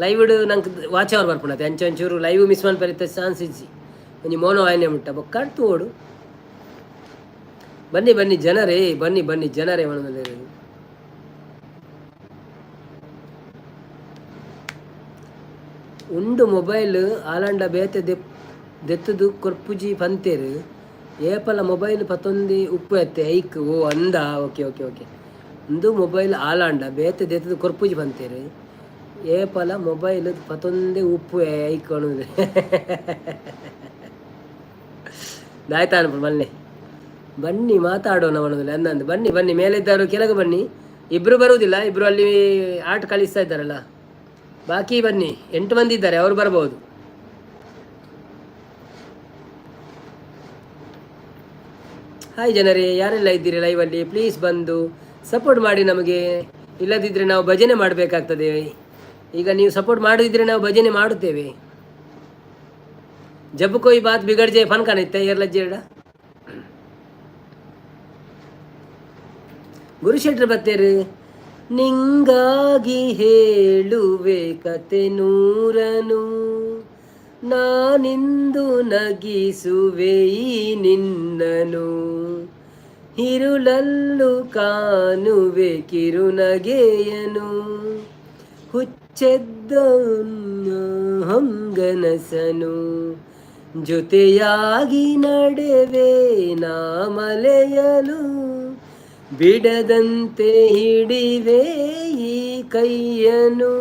ಲೈವ್ಡ್ ನಂಗೆ ವಾಚ್ ಅವರ್ ಬರ್ಪುಂಡು. ಅಂಚೆ ಒಂಚೂರು ಲೈವ್ ಮಿಸ್ ಮನ್ಪೆರೆ ಚಾನ್ಸ್ ಇಜ್ಜಿ. ಒಂಜಿ ಮೋನೋ ಆಯ್ನೆ ಮುಟ್ಟ ಬೊಕ್ಕ ತೂವೊಡು. ಬನ್ನಿ ಬನ್ನಿ ಜನರೇ, ಬನ್ನಿ ಬನ್ನಿ ಜನರೇ. ಮನದಲ್ಲಿ ಉಂಡು ಮೊಬೈಲ್ ಆಲಂಡ ಬೇತೆ ದೆತ್ತದು ಕೊರ್ಪುಜಿ ಪಂತೇರು, ಏಪಲ ಮೊಬೈಲ್ ಪತ್ತೊಂದಿ ಉಪ್ಪು ಎತ್ತೆ ಐಕ್. ಓ ಅಂದ, ಓಕೆ ಓಕೆ ಓಕೆ. ಉಂದು ಮೊಬೈಲ್ ಆಲಾಂಡ ಬೇತೆ ದೆತ್ತದು ಕೊರ್ಪುಜಿ ಪಂತೇರು, ಏಪಲ ಮೊಬೈಲ್ ಪತ್ತೊಂದೇ ಉಪ್ಪು ಐಕ್ ಅನ್ನೋದು ದಾಯ್ತಾ ಅನ್ಪು ಮಲ್ಲೆ. ಬನ್ನಿ ಮಾತಾಡೋಣ ಮನದಲ್ಲಿ ಅಂದಂದು. ಬನ್ನಿ ಬನ್ನಿ, ಮೇಲಿದ್ದವರು ಕೆಳಗೆ ಬನ್ನಿ. ಇಬ್ಬರು ಬರುವುದಿಲ್ಲ, ಇಬ್ಬರು ಅಲ್ಲಿ ಆಟ ಕಲಿಸ್ತಾ ಇದ್ದಾರಲ್ಲ. ಬಾಕಿ ಬನ್ನಿ, 8 ಮಂದಿ ಇದ್ದಾರೆ, ಅವರು ಬರ್ಬೋದು. ಹಾಯ್ ಜನರೇ, ಯಾರೆಲ್ಲ ಇದ್ದೀರಿ ಲೈವಲ್ಲಿ, ಪ್ಲೀಸ್ ಬಂದು ಸಪೋರ್ಟ್ ಮಾಡಿ ನಮಗೆ. ಇಲ್ಲದಿದ್ದರೆ ನಾವು ಭಜನೆ ಮಾಡಬೇಕಾಗ್ತದೆ. ಈಗ ನೀವು ಸಪೋರ್ಟ್ ಮಾಡದಿದ್ದರೆ ನಾವು ಭಜನೆ ಮಾಡುತ್ತೇವೆ. ಜಬ್ ಕೊಯ್ ಬಾತ್ ಬಿಗಡ್ ಜೆ ಫನ್ ಕಾಣಿತ್ತೆ ಏರ್ಲಜ್ಜೇಡ. ಗುರುಶೆಟ್ರು ಬತ್ತೇರು. ನಿಂಗಾಗಿ ಹೇಳುವೆ ಕತೆ ನೂರನು, ನಾನಿಂದು ನಗಿಸುವೆ ಈ ನಿನ್ನನು, ಹಿರುಳಲ್ಲು ಕಾಣುವೆ ಕಿರುನಗೆಯನು, ಹುಚ್ಚೆದ್ದ ಹೊಂಗನಸನು, ಜೊತೆಯಾಗಿ ನಡೆವೆ ನಾ ಮಲೆಯಲು, ಬಿಡದಂತೆ ಹಿಡಿವೆ ಈ ಕೈಯನು,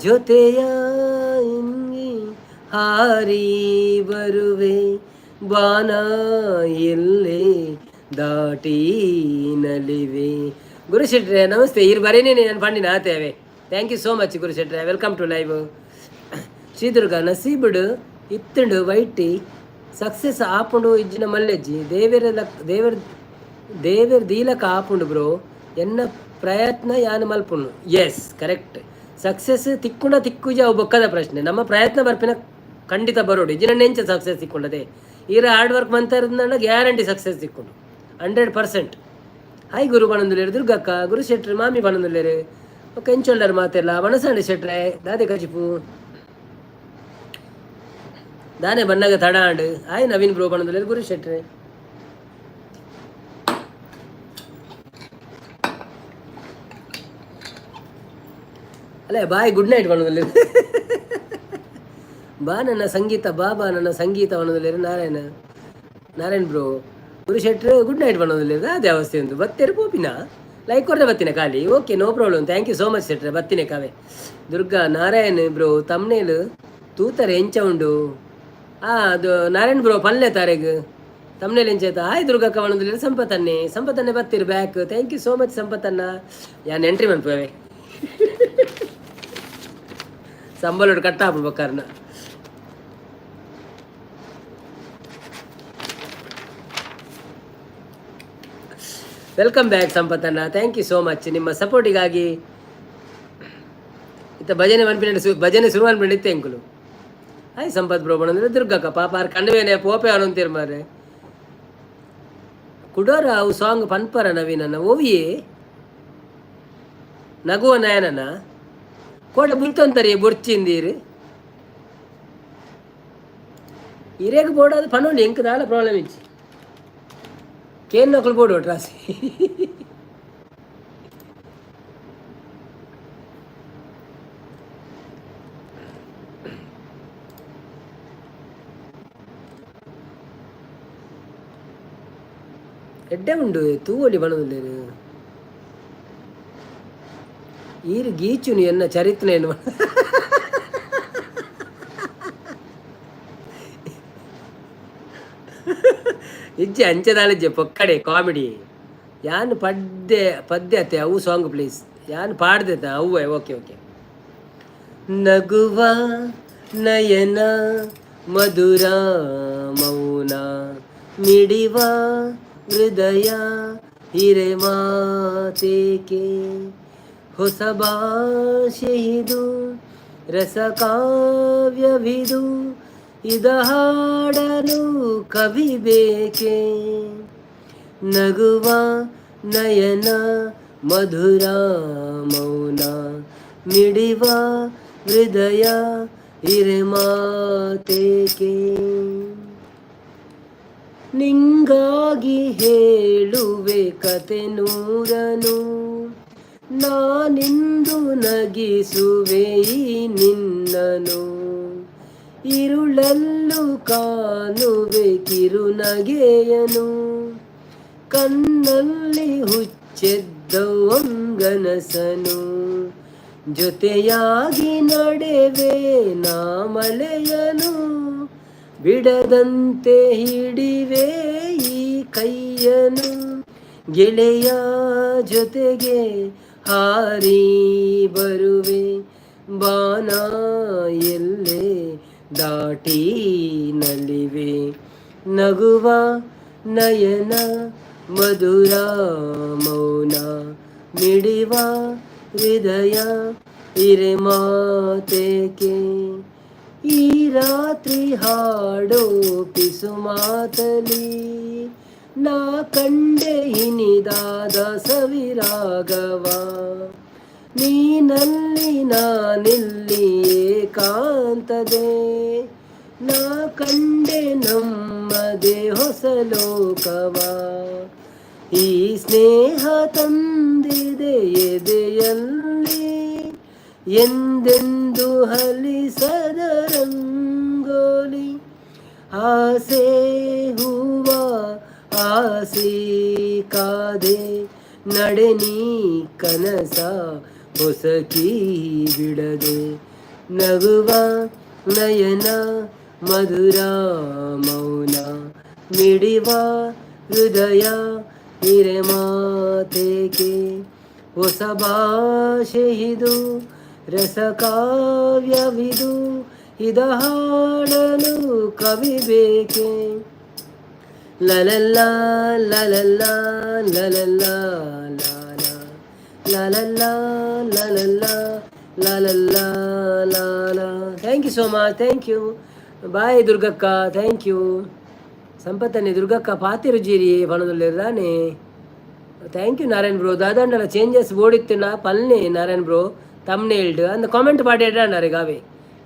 ಜೊತೆಯಾಗಿ ಹಾರಿ ಬರುವೆ, ಬಾನ ಎಲ್ಲೆ ದಾಟಿ ನಲಿವೆ. ಗುರುಶೆಟ್ರೆ ನಮಸ್ತೆ. ಇರು ಬರೇನೇ ನಾನು ಪಂಡಿನ ಆತೇವೆ. Thank you so much ಗುರುಶೆಟ್ರೆ, welcome to live. Shri Durga ನಸೀಬುಡು ಇತ್ತುಂಡು ವೈಟಿ ಸಕ್ಸಸ್ ಆಪುಂಡು ಇಜ್ಜಿನ ಮಲ್ಲೆಜ್ಜಿ, ದೇವೆರ ಲಕ್ ದೇವರ ದೇವೆರ್ ದೀಲಕ ಆಪುಂಡು ಬ್ರೋ, ಎನ್ನ ಪ್ರಯತ್ನ ಯಾನು ಮಲ್ಪುಂಡು. ಎಸ್ ಕರೆಕ್ಟ್, ಸಕ್ಸಸ್ ತಿಕ್ಕುಂಡ ತಿಕ್ಕುಜ ಅವು ಬೊಕ್ಕದ ಪ್ರಶ್ನೆ. ನಮ್ಮ ಪ್ರಯತ್ನ ಬರ್ಪಿನ ಖಂಡಿತ ಬರೋಡು. ಇಜ್ಜಿನ ನೆಂಚ ಸಕ್ಸಸ್ ತಿಕ್ಕೊಂಡದೆ. ಈರ ಹಾರ್ಡ್ ವರ್ಕ್ ಮಂತರ್ದ ಗ್ಯಾರಂಟಿ ಸಕ್ಸಸ್ ತಿಕ್ಕೊಂಡು 100%. ಹಾಯ್ ಗುರು ಬಣಂದುಲೇರು ದುರ್ಗಕ್ಕ, ಗುರು ಶೆಟ್ರು ಮಾಮಿ ಬಣಂದುಲೇರು ಒಕ್ಕ ಎಂಚೊಲ್ಲರು ಮಾತೆಲ್ಲ ಮನಸಾಂಡೆ ಶೆಟ್ರೆ ದಾದೆ ಕಜಿಪು ದಾನೆ ಬಣ್ಣಗ ತಡ ಆಂಡ್. ಹಾಯ್ ನವೀನ್ ಬ್ರೋ ಬಣಂದುಲೇರು ಗುರು ಶೆಟ್ರೆ. ಅಲ್ಲೇ ಬಾಯ್ ಗುಡ್ ನೈಟ್ ಬಣ್ಣದಲ್ಲಿ. ಬಾ ನನ್ನ ಸಂಗೀತ, ಬಾ ಬಾ ನನ್ನ ಸಂಗೀತ ಬಣ್ಣದಲ್ಲಿ. ನಾರಾಯಣ ನಾರಾಯಣ್ ಬ್ರೋ, ಗುರು ಶೆಟ್ರು ಗುಡ್ ನೈಟ್ ಬಣ್ಣದಲ್ಲಿ. ಅದೇ ಅವಸ್ಥೆ ಒಂದು ಬತ್ತೇರು ಪೋಪಿನ ಲೈಕ್ ಕೊಡ್ರೆ ಬತ್ತಿನ ಖಾಲಿ. Okay no problem, thank you so much ಶೆಟ್ರೆ, ಬತ್ತಿನ ಕಾವೆ. ದುರ್ಗಾ ನಾರಾಯಣ್ ಬ್ರೋ ತಮ್ನೇಲು ತೂತಾರೆ ಎಂಚ ಉಂಡು. ಅದು ನಾರಾಯಣ್ ಬ್ರೋ ಪಲ್ಲೆ ತಾರೆಗ್ ತಮ್ನೇಲ್ ಎಂಚ. ಹಾಯ್ ದುರ್ಗಕ್ಕ ಬಣ್ಣದಲ್ಲಿ. ಸಂಪತ್ತನ್ನೇ ಸಂಪತ್ತನ್ನೇ ಬತ್ತೀರು back. Thank you so much ಸಂಪತ್ತನ್ನ. ಯಾನ್ ಎಂಟ್ರಿ ಮನ್ಪುವೆ ಸಂಬಳೋಡು ಕಟ್ಟಾಪು ಬಕ್ಕಾರನ. Welcome back ಸಂಪತ್ತಣ್ಣ, thank you so much ನಿಮ್ಮ ಸಪೋರ್ಟಿಗಾಗಿ. ಇತ್ತ ಭಜನೆ ಮನ್ಪಿನ ಭಜನೆ ಶುರು ಅನ್ಬಿಟ್ಟಿತ್ತೆ ಎಂಕುಲು. ಹಾಯ್ ಸಂಪತ್ ಬ್ರೋ ಬಂದ್ರೆ ದುರ್ಗಕ್ಕ ಪಾಪ ಆರ್ ಕಣ್ಣುವೇನೆ ಪೋಪೆ ಅನುಂತೀರ್ ಮಾರೆ. ಕುಡೋರ ಅವು ಸಾಂಗ್ ಪನ್ಪರ ನವೀನನ್ನ ಓವಿಯೇ ನಗುವ ನಯನನ ಕೋಟೆ ಬುಲ್ತೊಂತರಿ ಬೊರ್ಚಿಂದೀರು ಇರೇಗ್ ಬೋರ್ಡ್ ಅದು ಪನೋಲಿ ಎಂಕ್ ದಾಲ ಪ್ರಾಬ್ಲಮ್ ಇಜ್ಜಿ. ಕೇನ್ ನಕಲು ಬೋರ್ಡ್ ಒಟ್ರಾಸಿ. ಎಡ್ಡೆ ಉಂಡು ತೂವೊಲಿ ಪನೊಂದುಲ್ಲೆರ್. ಈರ್ ಗೀಚುನಿ ಎನ್ನ ಚರಿತ್ರೆನ್. ಇಜ್ಜೆ ಅಂಚದಾಲಿಜ್ಜೆ ಪೊಕ್ಕಡೆ ಕಾಮಿಡಿ. ಯಾನ್ ಪಡ್ದೆ ಪದ್ಯ ಅತ್ತೆ ಅವು ಸಾಂಗ್ ಪ್ಲೀಸ್. ಯಾನ್ ಪಾಡ್ದೆ ಅವ್ವೆ ಓಕೆ ಓಕೆ. ನಗುವ ನಯನ ಮಧುರ ಮೌನ ಮಿಡಿವ ಹೃದಯ ಹಿರೆಮಾತೇಕೆ ಹೊಸ ಭಾಷೆಯಿದು ರಸಕಾವ್ಯವಿದು ಇದ ಹಾಡಲು ಕವಿ ಬೇಕೆ. ನಗುವ ನಯನ ಮಧುರ ಮೌನ ಮಿಡಿವ ಹೃದಯ ಹಿರೆಮಾತೇಕೆ. ನಿಂಗಾಗಿ ಹೇಳುವೆ ಕತೆ ನೂರನು, ನಾನಿಂದು ನಗಿಸುವೆ ಈ ನಿನ್ನನು. ಇರುಳಲ್ಲೂ ಕಾಣುವೆ ಕಿರುನಗೆಯನು, ಕಣ್ಣಲ್ಲಿ ಹುಚ್ಚೆದ್ದ ಒಂಗನಸನು. ಜೊತೆಯಾಗಿ ನಡೆವೆ ನಾ ಮಳೆಯನು, ಬಿಡದಂತೆ ಹಿಡಿವೆ ಈ ಕೈಯನು. ಗೆಳೆಯ ಜೊತೆಗೆ ಹಾರಿ ಬರುವೆ, ಬಾನ ಎಲ್ಲೆ ದಾಟಿ ನಲಿವೆ. ನಗುವ ನಯನ ಮಧುರ ಮೌನ ಮಿಡಿವ ಹೃದಯ ಹಿರೆಮಾತೇಕೆ. ಈ ರಾತ್ರಿ ಹಾಡೋ ಪಿಸುಮಾತಲಿ ನಾ ಕಂಡೆ ಇನಿದಾದ ಸವಿರಾಗವ. ನೀನಲ್ಲಿ ನಾನಿಲ್ಲಿ ಏಕಾಂತದೆ, ನಾ ಕಂಡೆ ನಮ್ಮದೇ ಹೊಸ ಲೋಕವ. ಈ ಸ್ನೇಹ ತಂದಿದೆ ಎದೆಯಲ್ಲಿ ಎಂದೆಂದು ಹಲಿಸದ ರಂಗೋಲಿ. ಆಸೆ ಹೂವ ಆಸೆ ಕಾದೆ, ನಡೆ ನೀ ಕನಸ ಹೊಸಕಿ ಬಿಡದೆ. ನಗುವ ನಯನ ಮಧುರ ಮೌನ ಮಿಡಿವ ಹೃದಯ ಹಿರೆಮಾತೇಕೆ. ಹೊಸ ಭಾಷೆಯಿದು ರಸಕಾವ್ಯವಿದು ಇದ ಹಾಡಲು ಕವಿ ಬೇಕೆ. ಲಲಲ್ಲ ಲಲಲ್ಲ ಲಲಲ್ಲ ಲಾಲ ಲಲಲ್ಲ ಲಲಲ್ಲ ಲಲಲ್ಲ ಲಾಲ. Thank you so much, thank you. Bye ದುರ್ಗಕ್ಕ, thank you. ಸಂಪತ್ತನ್ನೇ ದುರ್ಗಕ್ಕ ಪಾತಿರು ಜೀರಿ ಪಣದುಲ್ಲೆರ್. Thank you Narayan bro. ದಾದಾಂಡಲ ಚೇಂಜಸ್ ಬೋಡಿತ್ತಿನ ಪಲ್ನೆ ನಾರಾಯಣ್ ಬ್ರೋ ತಮ್ನೇಲ್ಡ್ ಅಂದ ಕಾಮೆಂಟ್ ಪಾಡಿ ಅನ್ನಾರೆ ಗಾವೆ.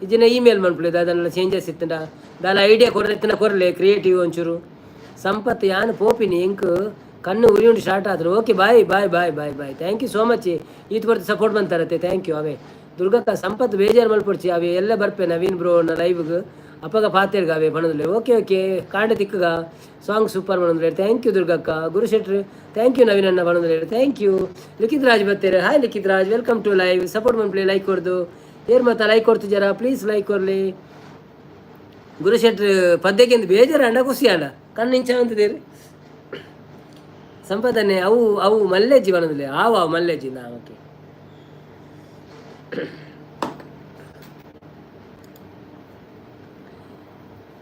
ಇಜಿನ ಇಮೇಲ್ ಮನ್ಪುಲೆ. ದಾದಾಂಡಲ ಚೇಂಜಸ್ ಇತ್ತಂಡ ದಾಲ ಐಡಿಯಾ ಕೊರ್ರೆತ್ತಿನ ಕೊರ್ಲೆ ಕ್ರಿಯೇಟಿವ್ ಒಂಚೂರು. ಸಂಪತ್ ಯಾನ್ ಪೋಪಿನಿ, ಎಂಕ್ ಕಣ್ಣು ಉರಿಯುಂಡು ಸ್ಟಾರ್ಟ್ ಆದ್ರು. Okay, bye bye bye bye bye. Thank you so much. ಈತ್ ಬರ್ತು ಸಪೋರ್ಟ್ ಬಂತಾರತ್ತೆ, thank you. ಅವೇ ದುರ್ಗಕ್ಕ ಸಂಪತ್ ಬೇಜಾರು ಮಲ್ಪೊಡ್ಚಿ ಅವೆ ಎಲ್ಲ ಬರ್ಪೆ ನವೀನ್ ಬ್ರೋ ಲೈವ್ಗ್ ಅಪ್ಪಗ ಪಾತೆರ್ಗ ಅವೇ ಪಣದುಲ್ಲೆ. ಓಕೆ ಓಕೆ, ಕಾಂಡ ತಿಕ್ಕಗ. ಸಾಂಗ್ ಸೂಪರ್ ಪಣದುಲ್ಲೆ, thank you ದುರ್ಗಕ್ಕ. ಗುರು ಶೆಟ್ರು thank you. Naveen ಅಣ್ಣ ಪಣದುಲ್ಲೆ, thank you. Likhith Raj ಬತ್ತೇರು, hi Likhith Raj, welcome to live. Support ಮನ್ಪ್ಲೆ, like ಕೊರ್ದು. ಏರ್ ಮತ್ತ ಲೈಕ್ ಕೊಡ್ತು ಜರ ಪ್ಲೀಸ್ ಲೈಕ್ ಕೊರ್ಲಿ. ಗುರು ಶೆಟ್ರು ಪದ್ಯಕ್ಕೆ ಬೇಜಾರು ಅಂಡ ಖುಷಿ ಅಂಡ ಕಣ್ಣು ಇಂಚ ಅಂತಿದ್ದೀರಿ. ಸಂಪದನೆ ಅವು ಅವು ಮಲ್ಲೆಜ್ಜಿ ಪಣದುಲ್ಲೆ. ಆವು ಅವು ಮಲ್ಲೆಜ್ಜಿ ನಾ. ಓಕೆ,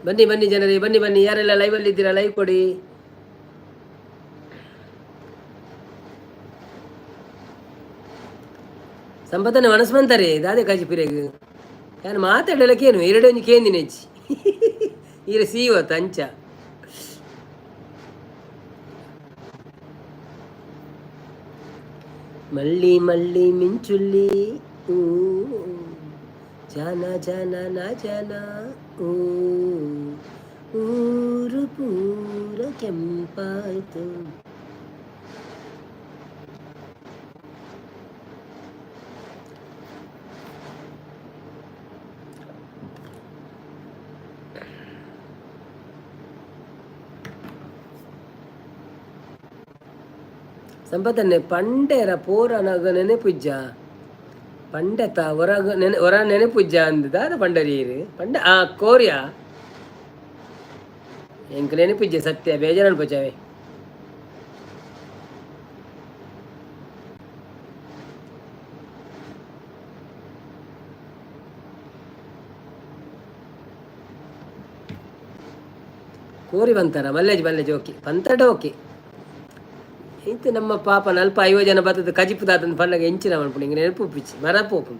ಬನ್ನಿ ಬನ್ನಿ ಜನರೇ, ಬನ್ನಿ ಬನ್ನಿ. ಯಾರೆಲ್ಲ ಲೈವಲ್ಲಿ ಇದ್ದೀರಾ ಲೈವ್ ಕೊಡಿ. ಸಂಪತ್ತನೆ ಮನಸ್ಸು ಮಂತಾರೆ ದಾದೆ ಕಾಜಿ ಪಿರೆಗ್ ಯಾನು ಮಾತಾಡಲಕ್ಕೇನು ಎರಡು ಒಂಜಿ ಕೇಂದಿನ ಹೆಚ್ಚಿ ಈರೆ ಸೀವತ್ ಅಂಚ. ಮಳ್ಳಿ ಮಳ್ಳಿ ಮಿಂಚುಲ್ಲಿ ಊ ಜಾನ ಜಾನ ನಾ ಜಾನ ಊ ಊರು ಪೂರ ಕೆಂಪಾಯ್ತು. ಸಂಪತನ್ನೆ ಪಂಡೆರ ಪೋರನಗ ನೆನೆಪುಜ್ಜ ಪಂಡೆತ ಹೊರಗ ನೆನೆ ಹೊರ ನೆನೆಪುಜ್ಜ ಅಂದ್ ದಾದ ಪಂಡರೀರು ಪಂಡ ಆ ಕೋರಿಯಾ ಎಂಕ್ ನೆನಪುಜ್ಜೆ ಸತ್ಯ ಬೇಜಾರು ಅನ್ಪುಚಾವೆ. ಕೋರಿ ಬಂತಾರ ಮಲ್ಲೇಜ್ ಮಲ್ಲೇಜ್ ಓಕೆ ಪಂತಡ ಓಕೆ. ಇಂತ ನಮ್ಮ ಪಾಪ ನಲ್ಪ 50 ಜನ ಬತ್ತದ ಕಜಿಪುದಾತಂದು ಪನ್ನಗ ಎಂಚಿನ ಮನ್ಪುಂಡು ಹಿಂಗೆ ನೆನಪು ಪಿಚ್ಚಿ ಮರಪೋಪು.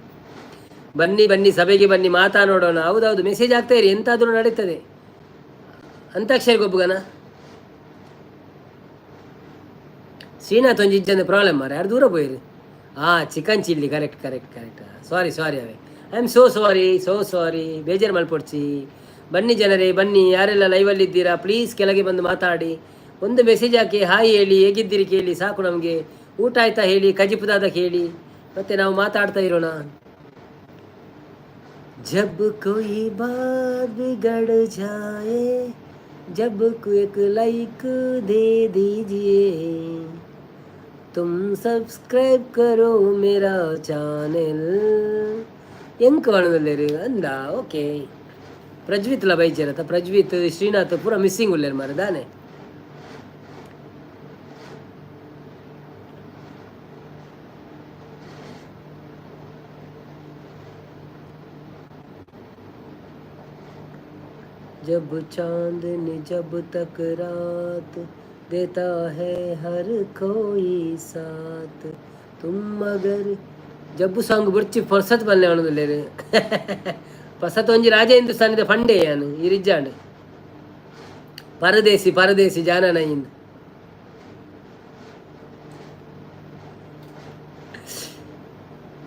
ಬನ್ನಿ ಬನ್ನಿ ಸಭೆಗೆ ಬನ್ನಿ ಮಾತಾಡೋಣ. ಹೌದೌದು, ಮೆಸೇಜ್ ಆಗ್ತಾ ಇರಿ, ಎಂತಾದರೂ ನಡೀತದೆ. ಅಂತಾಕ್ಷರಿ ಗೊಬ್ಬುಗನ ಶ್ರೀನಾಥ್ ಒಂಜಿ ಇಜ್ಜಂದೆ ಪ್ರಾಬ್ಲಮ್ ಮಾರ, ಯಾರು ದೂರ ಪೋಯಿರು. ಆ chicken chilli, correct correct correct. Sorry sorry ಅವೇ, I am so sorry, so sorry, ಬೇಜಾರು ಮಲ್ಪೊಡ್ಚಿ. ಬನ್ನಿ ಜನರೇ ಬನ್ನಿ, ಯಾರೆಲ್ಲ ಲೈವಲ್ಲಿದ್ದೀರಾ ಪ್ಲೀಸ್ ಕೆಳಗೆ ಬಂದು ಮಾತಾಡಿ. ಒಂದು ಮೆಸೇಜ್ ಹಾಕಿ ಹಾಯ್ ಹೇಳಿ, ಹೇಗಿದ್ದೀರಿ ಕೇಳಿ ಸಾಕು ನಮಗೆ. ಊಟ ಆಯ್ತಾ ಹೇಳಿ, ಕಜಿಪುದಾದ ಹೇಳಿ, ಮತ್ತೆ ನಾವು ಮಾತಾಡ್ತಾ ಇರೋಣ. ಜಬ್ ಕೊಯ್ ಬಾತ್ ಬಿಗಡ್ ಜಾಯೆ ಜಬ್ एक लाइक दे दीजिए, तुम सब्सक्राइब करो मेरा ಚಾನೆಲ್. ಎಂಕ್ ಪನೊಂದುಲ್ಲೆರ್ ಅಂದ ಓಕೆ. ಪ್ರಜ್ವಿತ್ಲ ಬೈಚೆರತ ಪ್ರಜ್ವಿತ್ ಶ್ರೀನಾಥ್ ಪೂರ ಮಿಸ್ಸಿಂಗ್ ಉಲ್ಲೆರ್ ಮಾರೆ ದಾನೆ. जब चांदनी जब तक रात देता है हर कोई साथ तुम मगर ಜಬ್ಬು ಸಾಂಗ್ ಬುರ್ಚಿ ಪೊರ್ಸತ್ ಬಲ್ಲೆ ಅವನದುಲ್ಲೇರು ಪಸತ್ ಒಂಜಿ ರಾಜ ಹಿಂದೂಸ್ತಾನಿದ ಫಂಡೆ ಯಾನು ಇರಿಜ್ಜಾಂಡ್ ಪರದೇಸಿ ಪರದೇಸಿ ಜಾನನ ಇಂದ್.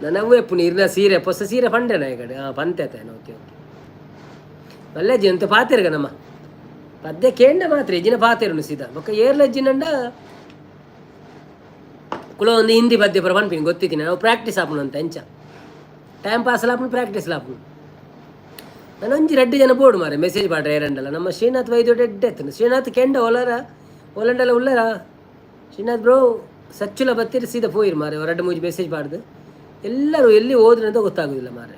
ನನವೇ ಪುನಿ ಇರ್ನ ಸೀರೆ ಪೊಸ ಸೀರೆ ಫಂಡೆನ ಈ ಕಡೆ. ಹಾಂ ಪಂತೆ ಓಕೆ ಓಕೆ. ಮಲ್ಲೆಜ್ಜಿ ಅಂತ ಪಾತೆರ್ಗ ನಮ್ಮ ಪದ್ಯ ಕೇಂಡ ಮಾತ್ರ ಇಜ್ಜಿನ ಪಾತೆರುನು ಸೀದಾ ಬೊಕ್ಕ ಏರ್ಲಜ್ಜಿನಂಡ ಕುಲ ಒಂದು ಹಿಂದಿ ಪದ್ಯ ಪುರ ಪನ್ಪಿನಿ ಗೊತ್ತಿದ್ದೀನಿ. ನಾವು ಪ್ರಾಕ್ಟೀಸ್ ಆಪುನು ಅಂತ ಎಂಚ ಟೈಮ್ ಪಾಸ್ ಲಾಪುನು ಪ್ರಾಕ್ಟೀಸ್ ಲಾಪುನು. ನಾನು ಒಂಜಿ ರಡ್ಡು ಜನ ಬೋರ್ಡ್ ಮಾರೆ ಮೆಸೇಜ್ ಪಾಡ್ರೆ ಏರಂಡಲ್ಲ. ನಮ್ಮ ಶ್ರೀನಾಥ್ ವೈದ್ಯ ಎಡ್ಡೆ ಎತ್ತನು. ಶ್ರೀನಾಥ್ ಕೆಂಡ ಒಲರ ಒಲಂಡಲ ಉಲ್ಲರ ಶ್ರೀನಾಥ್ ಬ್ರೋ ಸಚ್ಚುಲ ಬತ್ತೀರಿ ಸೀದಾ ಪೋಯಿರು ಮಾರೆ. ರಡ್ಡು ಮೂಜಿ ಮೆಸೇಜ್ ಪಾಡ್ದು ಎಲ್ಲರೂ ಎಲ್ಲಿ ಹೋದ್ರೆ ಅಂತ ಗೊತ್ತಾಗುದಿಲ್ಲ ಮಾರೆ.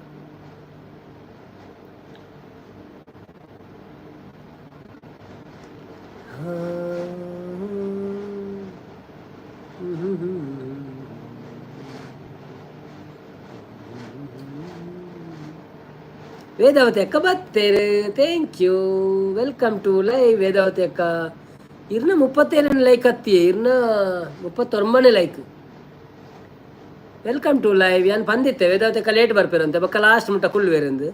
ವೇದಾವತಿ ಅಕ್ಕ ಬತ್ತೇರು, thank you, welcome to live Vedavathi ಅಕ್ಕ. ಇರ್ನ 37ನೇ ಲೈಕ್ ಹತ್ತಿ, ಇರ್ನ 39ನೇ ಲೈಕ್. Welcome to live. ಯಾನ್ ಪಂದಿತ್ತೆ ವೇದಾವತಿ ಅಕ್ಕ ಲೇಟ್ ಬರ್ಪೇರಂತೆ ಬೊಕ್ಕ ಲಾಸ್ಟ್ ಮುಟ್ಟ ಕುಳ್ಳುವೇರಂದು.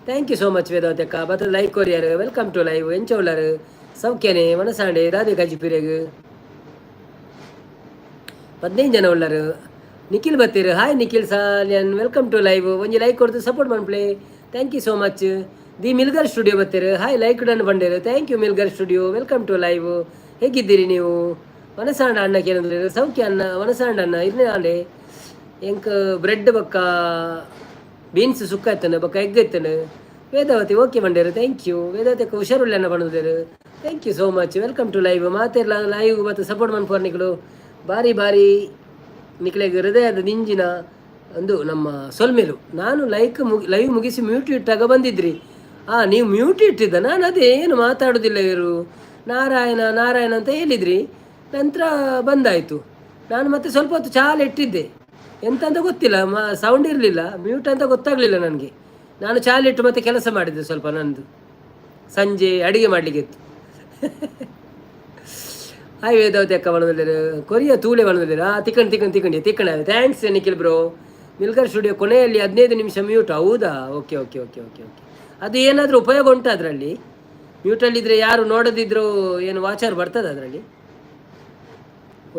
Thank you so much Vedavathi ಅಕ್ಕ ಬತ್ತದ like courier. Welcome to live. ಎಂಚ ಉಳ್ಳಾರು ಸೌಖ್ಯನೆ ಮನಸಾಂಡೆ ರಾಧೆ ಕಜಿಪಿರೆಗ್ 15 ಜನ ಉಳ್ಳಾರು. ನಿಖಿಲ್ ಬತ್ತೀರು, hi Nikhil Salian, welcome to live. ಒಂಜಿ ಲೈಕ್ ಕೊಡ್ತು ಸಪೋರ್ಟ್ ಮನ್ಪ್ಲೆ, thank you so much. The Milgar studio ಬತ್ತೀರು, hi like done ಬಂಡೇರು, thank you Milgar studio, welcome to live. ಹೇಗಿದ್ದೀರಿ ನೀವು? ವನಸಾಂಡ ಅಣ್ಣ ಕೇಳಿದ್ರೆ ಸೌಖ್ಯ ಅಣ್ಣ. ವನಸಾಂಡ ಅಣ್ಣ ಇರ್ನೇ ಆಂಡೆ ಎಂಕ್ ಬ್ರೆಡ್ ಬೊಕ್ಕ ಬೀನ್ಸ್ ಸುಕ್ಕ ಇತ್ತನು ಬೊಕ್ಕ ಎಗ್ ಇತ್ತನು. ವೇದಾವತಿ ಓಕೆ ಬಂಡೇರು, thank you. Vedavathi ಹುಷಾರುಳ್ಳ ಅಣ್ಣ ಬಂದಿದ್ದೇರು, thank you so much, welcome to live. ಮಾತೆರ್ಲ live ಮತ್ತು ಸಪೋರ್ಟ್ ಮನ್ಪುವರ್ ನಿಕುಲು ಬಾರಿ ಬಾರಿ ನಿಕ್ಲೆಗ್ ಹೃದಯದ ದಿಂಜಿನ ಒಂದು ನಮ್ಮ ಸೊಲ್ಮೆಲು. ನಾನು ಲೈಕ್ ಮುಗಿ ಲೈವ್ ಮುಗಿಸಿ ಮ್ಯೂಟ್ ಇಟ್ಟಾಗ ಬಂದಿದ್ರಿ. ನೀವು ಮ್ಯೂಟ್ ಇಟ್ಟಿದ್ದ, ನಾನು ಅದೇನು ಮಾತಾಡೋದಿಲ್ಲ ಇವರು ನಾರಾಯಣ ನಾರಾಯಣ ಅಂತ ಹೇಳಿದ್ರಿ, ನಂತರ ಬಂದಾಯಿತು. ನಾನು ಮತ್ತೆ ಸ್ವಲ್ಪ ಹೊತ್ತು ಚಾಲ ಇಟ್ಟಿದ್ದೆ, ಎಂತ ಅಂತ ಗೊತ್ತಿಲ್ಲ, ಸೌಂಡ್ ಇರಲಿಲ್ಲ, ಮ್ಯೂಟ್ ಅಂತ ಗೊತ್ತಾಗಲಿಲ್ಲ ನನಗೆ. ನಾನು ಚಾಲಿಟ್ಟು ಮತ್ತೆ ಕೆಲಸ ಮಾಡಿದ್ದೆ ಸ್ವಲ್ಪ, ನಂದು ಸಂಜೆ ಅಡಿಗೆ ಮಾಡಲಿಕ್ಕೆ ಇತ್ತು. ಹಾಯ್ ವೇದಾವತಿ ಅಕ್ಕ ಬಣದಲ್ಲಿರು ಕೊರಿಯ ತೂಳೆ ಬಣದಲ್ಲಿರು. ಹಾಂ ತಿಕ್ಕಣ್ ತಿಕ್ಕಣ್ ತಿಕ್ಕಂಡಿ ತಿಕ್ಕಣ. Thanks Nikhil bro. Milgar studio ಕೊನೆಯಲ್ಲಿ 15 ನಿಮಿಷ ಮ್ಯೂಟ್, ಹೌದಾ? Okay okay okay okay okay. ಅದು ಏನಾದರೂ ಉಪಯೋಗ ಉಂಟಾ ಅದರಲ್ಲಿ? ಮ್ಯೂಟಲ್ಲಿದ್ದರೆ ಯಾರು ನೋಡದಿದ್ರು ಏನು ವಾಚರ್ ಬರ್ತದೆ ಅದರಲ್ಲಿ?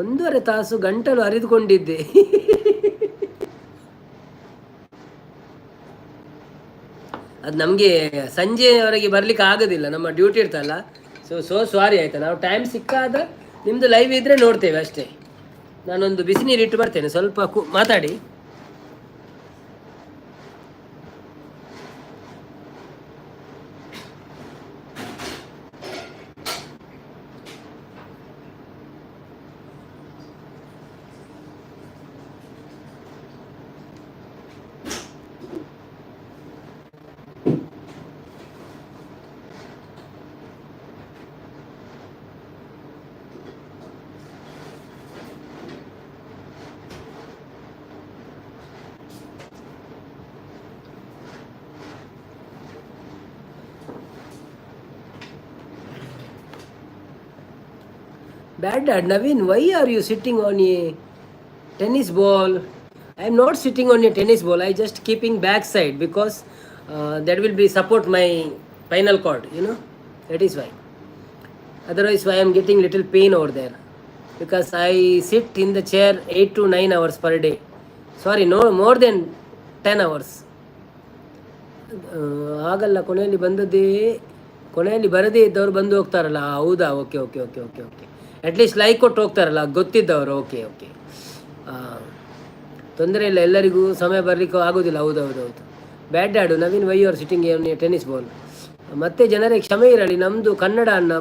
1.5 ತಾಸು ಗಂಟಲು ಅರಿದುಕೊಂಡಿದ್ದೆ. ಅದು ನಮಗೆ ಸಂಜೆವರೆಗೆ ಬರಲಿಕ್ಕೆ ಆಗೋದಿಲ್ಲ, ನಮ್ಮ ಡ್ಯೂಟಿ ಇರ್ತಲ್ಲ. ಸೊ ಸೋ ಸಾರಿ ಆಯಿತಾ. ನಾವು ಟೈಮ್ ಸಿಕ್ಕಾದ ನಿಮ್ಮದು ಲೈವ್ ಇದ್ದರೆ ನೋಡ್ತೇವೆ ಅಷ್ಟೇ. ನಾನೊಂದು ಬಿಸಿ ನೀರು ಇಟ್ಟು ಬರ್ತೇನೆ, ಸ್ವಲ್ಪ ಮಾತಾಡಿ. Bad dad Naveen, why are you sitting on a tennis ball? I am not sitting on a tennis ball. I just keeping back side because that will be support my spinal cord, you know, that is why. Otherwise I am getting little pain over there because I sit in the chair 8 to 9 hours per day. Sorry, no more than 10 hours. ಆಗಲ್ಲ, ಕೊನೆಯಲ್ಲಿ ಬಂದದ್ದೇ, ಕೊನೆಯಲ್ಲಿ ಬರದೇ ಇದ್ದವರು ಬಂದು ಹೋಗ್ತಾರಲ್ಲ. ಹೌದಾ? Okay okay okay okay okay. At least like ಕೊಟ್ಟು ಹೋಗ್ತಾರಲ್ಲ ಗೊತ್ತಿದ್ದವರು. ಓಕೆ ಓಕೆ, ತೊಂದರೆ ಇಲ್ಲ, ಎಲ್ಲರಿಗೂ ಸಮಯ ಬರಲಿಕ್ಕೂ ಆಗೋದಿಲ್ಲ. ಹೌದು ಹೌದು ಹೌದು. Bad dad Naveen, why are sitting tennis ball? ಮತ್ತೆ ಜನರಿಗೆ ಕ್ಷಮೆ ಇರಲಿ, ನಮ್ಮದು ಕನ್ನಡ ಅನ್ನ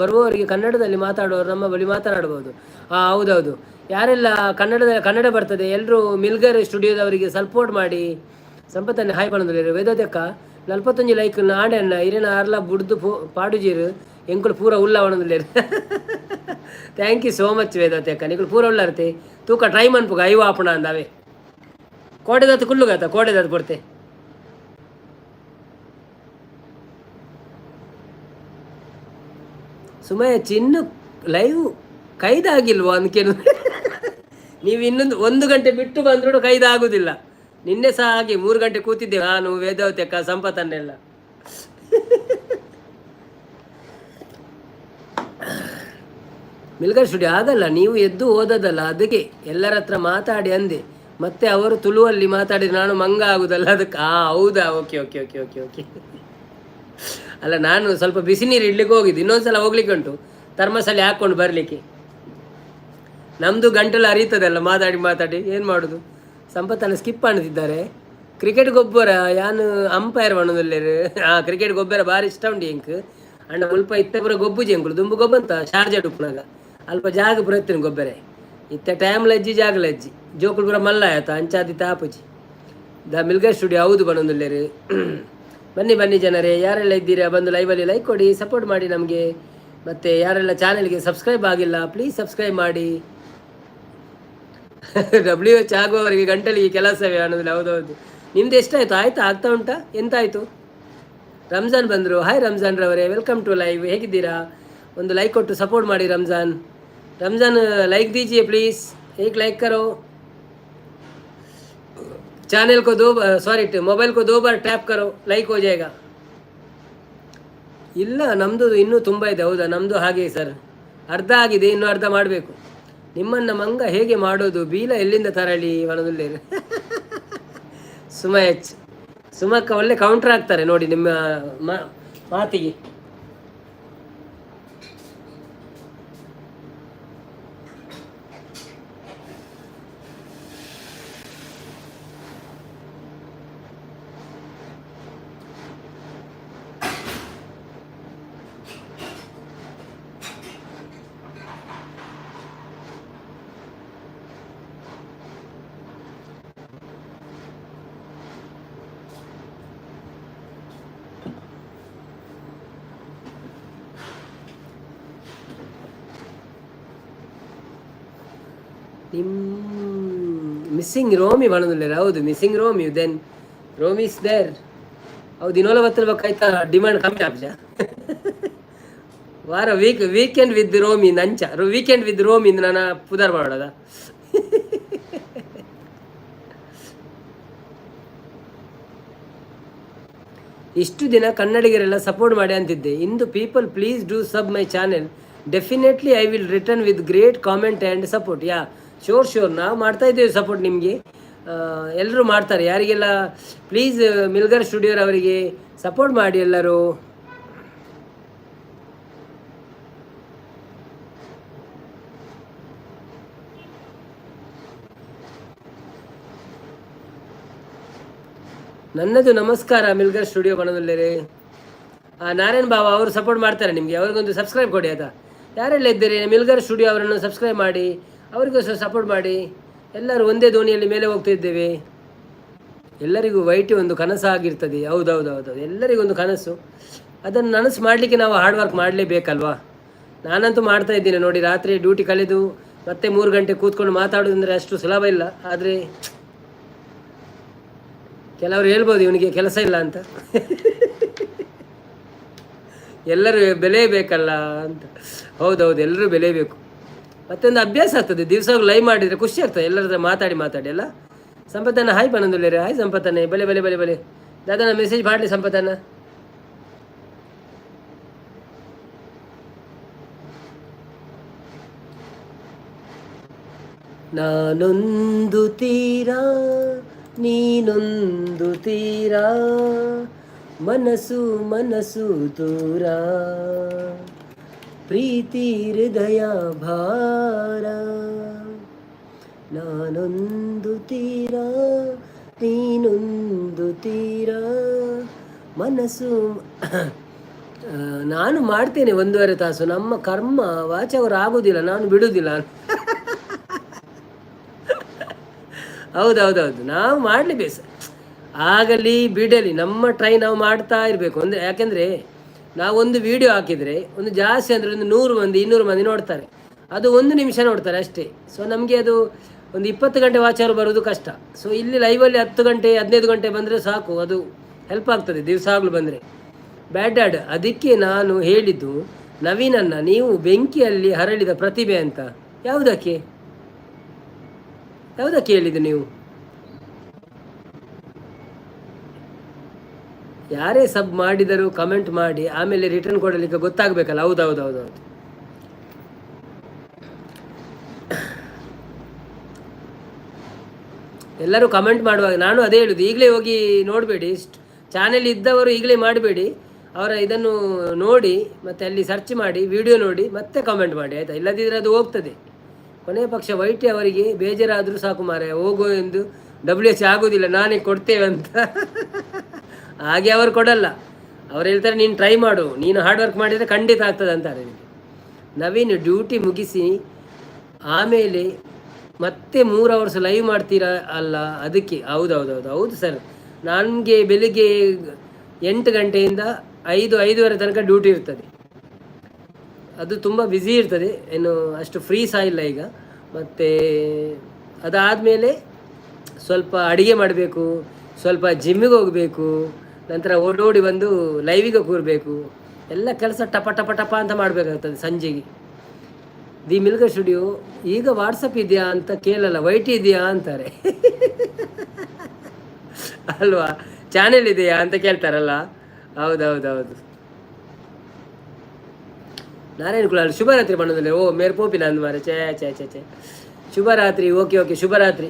ಬರುವವರಿಗೆ ಕನ್ನಡದಲ್ಲಿ ಮಾತಾಡುವವರು ನಮ್ಮ ಬಳಿ ಮಾತನಾಡ್ಬೋದು. ಹಾಂ ಹೌದೌದು, ಯಾರೆಲ್ಲ ಕನ್ನಡ ಬರ್ತದೆ ಎಲ್ಲರೂ ಮಿಲ್ಗರ್ ಸ್ಟುಡಿಯೋದವರಿಗೆ ಸಪೋರ್ಟ್ ಮಾಡಿ. ಸಂಪತ್ತನ್ನು ಹಾಯ್ ಪಣಂದುಲ್ಲೆರ್ ವೇದೋದಕ್ಕ 41 ಲೈಕ್ ನಾಡೆಣ್ಣ ಇರೇನ ಅರ್ಲ ಬುಡ್ದು ಪಾಡುಜೀರು ಎಂಕುಲು ಪೂರ ಉಲ್ಲ ಪಣೊಂದುಲ್ಲೆರ್. Thank you so much Vedavati ಅಕ್ಕ, ನಿಕುಲು ಪೂರ ಉಳ್ಳಾರ್ತೆ ತೂಕ ಟ್ರೈ ಮನ್ಪುಗ ಐವ ಆಪುಣ ಅಂದಾವೆ ಕೋಡೆದಾತ್ ಕುಲ್ಲುಗಾತ ಕೋಡೆದಾತ್ ಪೊರ್ತೆ. ಸುಮಯ ಚಿನ್ನು ಲೈವ್ ಕೈದಾಗಿಲ್ವಾ ಅಂದ್ಕೇನು? ನೀವು ಇನ್ನೊಂದು 1 ಗಂಟೆ ಬಿಟ್ಟು ಬಂದರೂ ಕೈದಾಗುದಿಲ್ಲ. ನಿನ್ನೆ ಸಹ ಹಾಗೆ 3 ಗಂಟೆ ಕೂತಿದ್ದೆ ನಾನು, ವೇದಾವತಿ ಅಕ್ಕ, ಸಂಪತ್ತನ್ನೆಲ್ಲ. ಮಿಲ್ಗರ್ ಸ್ಟುಡಿಯೋ ಆಗಲ್ಲ, ನೀವು ಎದ್ದು ಓದೋದಲ್ಲ, ಅದಕ್ಕೆ ಎಲ್ಲರ ಹತ್ರ ಮಾತಾಡಿ ಅಂದೆ. ಮತ್ತೆ ಅವರು ತುಳುವಲ್ಲಿ ಮಾತಾಡಿದ್ರೆ ನಾನು ಮಂಗ ಆಗುದಲ್ಲ ಅದಕ್ಕೆ. ಹೌದಾ? Okay okay okay okay okay. ಅಲ್ಲ, ನಾನು ಸ್ವಲ್ಪ ಬಿಸಿ ನೀರು ಇಡ್ಲಿಕ್ಕೆ ಹೋಗಿದ್ದು, ಇನ್ನೊಂದ್ಸಲ ಹೋಗ್ಲಿಕ್ಕೆ ಉಂಟು ಥರ್ಮಸಲ್ಲಿ ಹಾಕ್ಕೊಂಡು ಬರಲಿಕ್ಕೆ. ನಮ್ಮದು ಗಂಟಲು ಅರಿತದಲ್ಲ ಮಾತಾಡಿ ಮಾತಾಡಿ, ಏನು ಮಾಡೋದು. ಸಂಪತ್ತನ್ನು ಸ್ಕಿಪ್ ಅನ್ನುತ್ತಿದ್ದಾರೆ. ಕ್ರಿಕೆಟ್ ಗೊಬ್ಬರ ಯಾನು ಅಂಪೈರ್ ಪಣೊಂದುಲ್ಲೆರ್. ಕ್ರಿಕೆಟ್ ಗೊಬ್ಬರ ಭಾರಿ ಇಷ್ಟ ಉಂಡು ಎಂಕ್. ಅಂಡ ಮುಲ್ಪ ಇತ್ತೆ ಪೂರ ಗೊಬ್ಬುಜಿ ಎಂಕುಲು, ದುಂಬು ಗೊಬ್ಬಂತ ಶಾರ್ಜಾ ಉಪ್ಪುನಾಗ ಅಲ್ಪ ಜಾಗ ಪೂರ ಇತ್ತಿನ ಗೊಬ್ಬರೆ. ಇತ್ತೆ ಟೈಮ್ ಲಜ್ಜಿ ಜಾಗ ಲಜ್ಜಿ, ಜೋಕುಲು ಪೂರ ಮಲ್ಲ ಆಯ್ತ ಅಂಚಾದಿ ತಾಪುಜಿ. The ಮಿಲ್ಗರ್ ಸ್ಟುಡಿಯೋ ಹೌದು ಪಣೊಂದುಲ್ಲೆರ್. ಬನ್ನಿ ಬನ್ನಿ ಜನರೇ, ಯಾರೆಲ್ಲ ಇದ್ದೀರಾ ಬಂದು ಲೈವಲ್ಲಿ ಲೈಕ್ ಕೊಡಿ, ಸಪೋರ್ಟ್ ಮಾಡಿ ನಮಗೆ. ಮತ್ತು ಯಾರೆಲ್ಲ ಚಾನೆಲ್ಗೆ ಸಬ್ಸ್ಕ್ರೈಬ್ ಆಗಿಲ್ಲ ಪ್ಲೀಸ್ ಸಬ್ಸ್ಕ್ರೈಬ್ ಮಾಡಿ. WH ಆಗುವವರಿಗೆ ಗಂಟಲಿಗೆ ಕೆಲಸವೇ ಅನ್ನೋದಿಲ್ಲ. ಹೌದೌದು. ನಿಮ್ದು ಎಷ್ಟಾಯಿತು? ಆಯ್ತಾ? ಆಗ್ತಾ ಉಂಟಾ? ಎಂತಾಯಿತು? ರಂಜಾನ್ ಬಂದರು. ಹಾಯ್ ರಂಜಾನ್ ರವರೇ, welcome to live. ಹೇಗಿದ್ದೀರಾ? ಒಂದು ಲೈಕ್ ಕೊಟ್ಟು ಸಪೋರ್ಟ್ ಮಾಡಿ ರಂಜಾನ್. ರಂಜಾನ್ ಲೈಕ್ दीजिए प्लीज़, एक लाइक करो. चैनल को दो, सॉरी, मोबाइल को 2 बार टैप करो, ಲೈಕ್ हो जाएगा. ಇಲ್ಲ, ನಮ್ಮದು ಇನ್ನೂ ತುಂಬ ಇದೆ. ಹೌದಾ? ನಮ್ಮದು ಹಾಗೆ ಸರ್, ಅರ್ಧ ಆಗಿದೆ, ಇನ್ನೂ ಅರ್ಧ ಮಾಡಬೇಕು. ನಿಮ್ಮನ್ನು ಮಂಗ ಹೇಗೆ ಮಾಡೋದು? ಬೀಲ ಎಲ್ಲಿಂದ ತರಲಿ ಒಣದುಲ್ಲೇರು. ಸುಮ ಎಚ್ ಸುಮಕ್ಕ ಒಳ್ಳೆ ಕೌಂಟರ್ ಆಗ್ತಾರೆ ನೋಡಿ ನಿಮ್ಮ ಮಾತಿಗೆ. ನಿಮ್ಮ ಮಿಸ್ಸಿಂಗ್ ರೋಮಿ ಪಣೊಂದುಲ್ಲೆರ್. ಹೌದು, missing Romi, then Romi is there. ಹೌದು, ಇನ್ನೊಲ ಬತ್ತಲ್ ಡಿಮಾಂಡ್ ಕಮ್ಮಿ ಆಪುಜ. ವಾರ ವೀಕೆಂಡ್ ವಿತ್ ರೋಮಿ ನಂಚ ವೀಕೆಂಡ್ ವಿತ್ ರೋಮಿ ನಾನು ಪುದರ್ ಮಾಡೋದ. ಇಷ್ಟು ದಿನ ಕನ್ನಡಿಗರೆಲ್ಲ ಸಪೋರ್ಟ್ ಮಾಡಿ ಅಂತಿದ್ದೆ, ಇಂದು people please do sub my channel, definitely I will return with great comment and support. Yeah sure sure, ನಾವು ಮಾಡ್ತಾ ಇದ್ದೇವೆ ಸಪೋರ್ಟ್ ನಿಮಗೆ. ಎಲ್ಲರೂ ಮಾಡ್ತಾರೆ. ಯಾರಿಗೆಲ್ಲ ಪ್ಲೀಸ್ ಮಿಲ್ಗರ್ ಸ್ಟುಡಿಯೋರವರಿಗೆ ಸಪೋರ್ಟ್ ಮಾಡಿ ಎಲ್ಲರೂ. ನನ್ನದು ನಮಸ್ಕಾರ ಮಿಲ್ಗರ್ ಸ್ಟುಡಿಯೋ ಬಣದಲ್ಲೇರಿ. ನಾರಾಯಣ್ ಬಾಬಾ ಅವರು ಸಪೋರ್ಟ್ ಮಾಡ್ತಾರೆ ನಿಮಗೆ, ಅವ್ರಿಗೊಂದು ಸಬ್ಸ್ಕ್ರೈಬ್ ಕೊಡಿ ಆಯಿತಾ. ಯಾರೆಲ್ಲ ಇದ್ದೀರಿ ಮಿಲ್ಗರ್ ಸ್ಟುಡಿಯೋ ಅವರನ್ನು ಸಬ್ಸ್ಕ್ರೈಬ್ ಮಾಡಿ, ಅವರಿಗೂ ಸಹ ಸಪೋರ್ಟ್ ಮಾಡಿ. ಎಲ್ಲರೂ ಒಂದೇ ದೋಣಿಯಲ್ಲಿ ಮೇಲೆ ಹೋಗ್ತಿದ್ದೇವೆ. ಎಲ್ಲರಿಗೂ ವೈಟಿ ಒಂದು ಕನಸಾಗಿರ್ತದೆ. ಹೌದೌದು ಹೌದು, ಎಲ್ಲರಿಗೂ ಒಂದು ಕನಸು. ಅದನ್ನು ನನಸು ಮಾಡಲಿಕ್ಕೆ ನಾವು ಹಾರ್ಡ್ ವರ್ಕ್ ಮಾಡಲೇಬೇಕಲ್ವಾ. ನಾನಂತೂ ಮಾಡ್ತಾ ಇದ್ದೇನೆ ನೋಡಿ. ರಾತ್ರಿ ಡ್ಯೂಟಿ ಕಳೆದು ಮತ್ತೆ 3 ಗಂಟೆ ಕೂತ್ಕೊಂಡು ಮಾತಾಡೋದಂದರೆ ಅಷ್ಟು ಸುಲಭ ಇಲ್ಲ. ಆದರೆ ಕೆಲವರು ಹೇಳ್ಬೋದು ಇವನಿಗೆ ಕೆಲಸ ಇಲ್ಲ ಅಂತ. ಎಲ್ಲರೂ ಬೆಲೆ ಬೇಕಲ್ಲ ಅಂತ. ಹೌದೌದು, ಎಲ್ಲರೂ ಬೆಲೆ ಬೇಕು. ಮತ್ತೆ ಒಂದು ಅಭ್ಯಾಸ ಆಗ್ತದೆ, ದಿವಸ ಲೈವ್ ಮಾಡಿದರೆ ಖುಷಿ ಆಗ್ತದೆ ಎಲ್ಲರ ಹತ್ರ ಮಾತಾಡಿ ಮಾತಾಡಿ ಅಲ್ಲ. ಸಂಪತ್ತನ್ನ ಹಾಯ್ ಪನೊಂದುಲ್ಲೇರು. ಹಾಯ್ ಸಂಪತ್ತನ್ನೇ, ಬಲೆ ಬಲೆ ಬಲೆ ಬಲೆ ದಾದನ ಮೆಸೇಜ್ ಮಾಡಲಿ ಸಂಪತ್ತನ್ನ. ನಾನೊಂದು ತೀರಾ ನೀನೊಂದು ತೀರಾ, ಮನಸ್ಸು ಮನಸ್ಸು ದೂರ, ಪ್ರೀತಿ ಹೃದಯ ಭಾರ. ನಾನೊಂದು ತೀರಾ ನೀನೊಂದು ತೀರಾ, ಮನಸ್ಸು. ನಾನು ಮಾಡ್ತೇನೆ 1.5 ತಾಸು. ನಮ್ಮ ಕರ್ಮ ವಾಚವರು ಆಗುವುದಿಲ್ಲ, ನಾನು ಬಿಡುವುದಿಲ್ಲ. ಹೌದೌದೌದು, ನಾವು ಮಾಡಲೇಬೇಕು, ಆಗಲಿ ಬಿಡಲಿ, ನಮ್ಮ ಟ್ರೈ ನಾವು ಮಾಡ್ತಾ ಇರಬೇಕು. ಅಂದರೆ ಯಾಕೆಂದರೆ ನಾವೊಂದು ವಿಡಿಯೋ ಹಾಕಿದರೆ ಒಂದು ಜಾಸ್ತಿ ಅಂದರೆ ಒಂದು 100 ಮಂದಿ 200 ಮಂದಿ ನೋಡ್ತಾರೆ, ಅದು 1 ನಿಮಿಷ ನೋಡ್ತಾರೆ ಅಷ್ಟೇ. ಸೊ ನಮಗೆ ಅದು ಒಂದು 20 ಗಂಟೆ ವಾಚಾರು ಬರೋದು ಕಷ್ಟ. ಸೊ ಇಲ್ಲಿ ಲೈವಲ್ಲಿ 10 ಗಂಟೆ 15 ಗಂಟೆ ಬಂದರೆ ಸಾಕು, ಅದು ಹೆಲ್ಪ್ ಆಗ್ತದೆ ದಿವಸ ಆಗಲು ಬಂದರೆ. ಬ್ಯಾಡ್ ಆಡ್, ಅದಕ್ಕೆ ನಾನು ಹೇಳಿದ್ದು ನವೀನನ್ನ ನೀವು ಬೆಂಕಿಯಲ್ಲಿ ಹರಳಿದ ಪ್ರತಿಭೆ ಅಂತ. ಯಾವುದಕ್ಕೆ ಯಾವುದಕ್ಕೆ ಹೇಳಿದ್ದು ನೀವು? ಯಾರೇ ಸಬ್ ಮಾಡಿದರೂ ಕಮೆಂಟ್ ಮಾಡಿ ಆಮೇಲೆ ರಿಟರ್ನ್ ಕೊಡಲಿಕ್ಕೆ ಗೊತ್ತಾಗಬೇಕಲ್ಲ. ಹೌದೌದೌದೌದು. ಎಲ್ಲರೂ ಕಮೆಂಟ್ ಮಾಡುವಾಗ ನಾನು ಅದೇ ಹೇಳುದು, ಈಗಲೇ ಹೋಗಿ ನೋಡಬೇಡಿ, ಚಾನೆಲ್ ಇದ್ದವರು ಈಗಲೇ ಮಾಡಬೇಡಿ, ಅವರ ಇದನ್ನು ನೋಡಿ ಮತ್ತು ಅಲ್ಲಿ ಸರ್ಚ್ ಮಾಡಿ ವಿಡಿಯೋ ನೋಡಿ ಮತ್ತೆ ಕಮೆಂಟ್ ಮಾಡಿ ಆಯಿತಾ, ಇಲ್ಲದಿದ್ದರೆ ಅದು ಹೋಗ್ತದೆ. ಕೊನೆಯ ಪಕ್ಷ ವೈಟಿ ಅವರಿಗೆ ಬೇಜಾರಾದರೂ ಸಾಕು ಮಾರಾಯ, ಹೋಗು ಎಂದು ಡಬ್ಲ್ಯೂ ಎಚ್ ಆಗೋದಿಲ್ಲ, ನಾನೇ ಕೊಡ್ತೇವೆ ಅಂತ. ಹಾಗೆ ಅವರು ಕೊಡಲ್ಲ, ಅವ್ರು ಹೇಳ್ತಾರೆ ನೀನು ಟ್ರೈ ಮಾಡು, ನೀನು ಹಾರ್ಡ್ ವರ್ಕ್ ಮಾಡಿದರೆ ಖಂಡಿತ ಆಗ್ತದೆ ಅಂತಾರೆ ನಿನಗೆ. ನವೀನ್ ಡ್ಯೂಟಿ ಮುಗಿಸಿ ಆಮೇಲೆ ಮತ್ತೆ 3 ಅವರ್ಸ್ ಲೈವ್ ಮಾಡ್ತೀರಾ ಅಲ್ಲ, ಅದಕ್ಕೆ. ಹೌದೌದೌದು ಹೌದು ಸರ್, ನನಗೆ ಬೆಳಿಗ್ಗೆ 8 ಗಂಟೆಯಿಂದ 5, 5:30 ತನಕ ಡ್ಯೂಟಿ ಇರ್ತದೆ, ಅದು ತುಂಬ ಬ್ಯುಸಿ ಇರ್ತದೆ, ಏನು ಅಷ್ಟು ಫ್ರೀ ಸಹ ಇಲ್ಲ ಈಗ. ಮತ್ತು ಅದಾದಮೇಲೆ ಸ್ವಲ್ಪ ಅಡುಗೆ ಮಾಡಬೇಕು, ಸ್ವಲ್ಪ ಜಿಮ್ಮಿಗೆ ಹೋಗಬೇಕು, ನಂತರ ಓಡೋಡಿ ಬಂದು ಲೈವಿಗೆ ಕೂರಬೇಕು, ಎಲ್ಲ ಕೆಲಸ ಟಪ ಟಪ ಟಪ ಅಂತ ಮಾಡಬೇಕಾಗ್ತದೆ ಸಂಜೆಗೆ. The ಮಿಲ್ಗ ಸ್ಟುಡಿಯೋ ಈಗ ವಾಟ್ಸಪ್ ಇದೆಯಾ ಅಂತ ಕೇಳಲ್ಲ, ವೈಟ್ ಇದೆಯಾ ಅಂತಾರೆ ಅಲ್ವಾ, ಚಾನೆಲ್ ಇದೆಯಾ ಅಂತ ಕೇಳ್ತಾರಲ್ಲ. ಹೌದೌದೌದು. ನಾರಾಯಣ ಕುಲಾಲ್ ಶುಭರಾತ್ರಿ ಬಣ್ಣದಲ್ಲಿ. ಓ ಮೇರ್ ಪೋಪಿನ ಅಂದ್ ಮಾರೆ, ಛೇ ಛೇ ಛೇ ಛೇ. ಶುಭರಾತ್ರಿ, ಓಕೆ ಓಕೆ, ಶುಭರಾತ್ರಿ.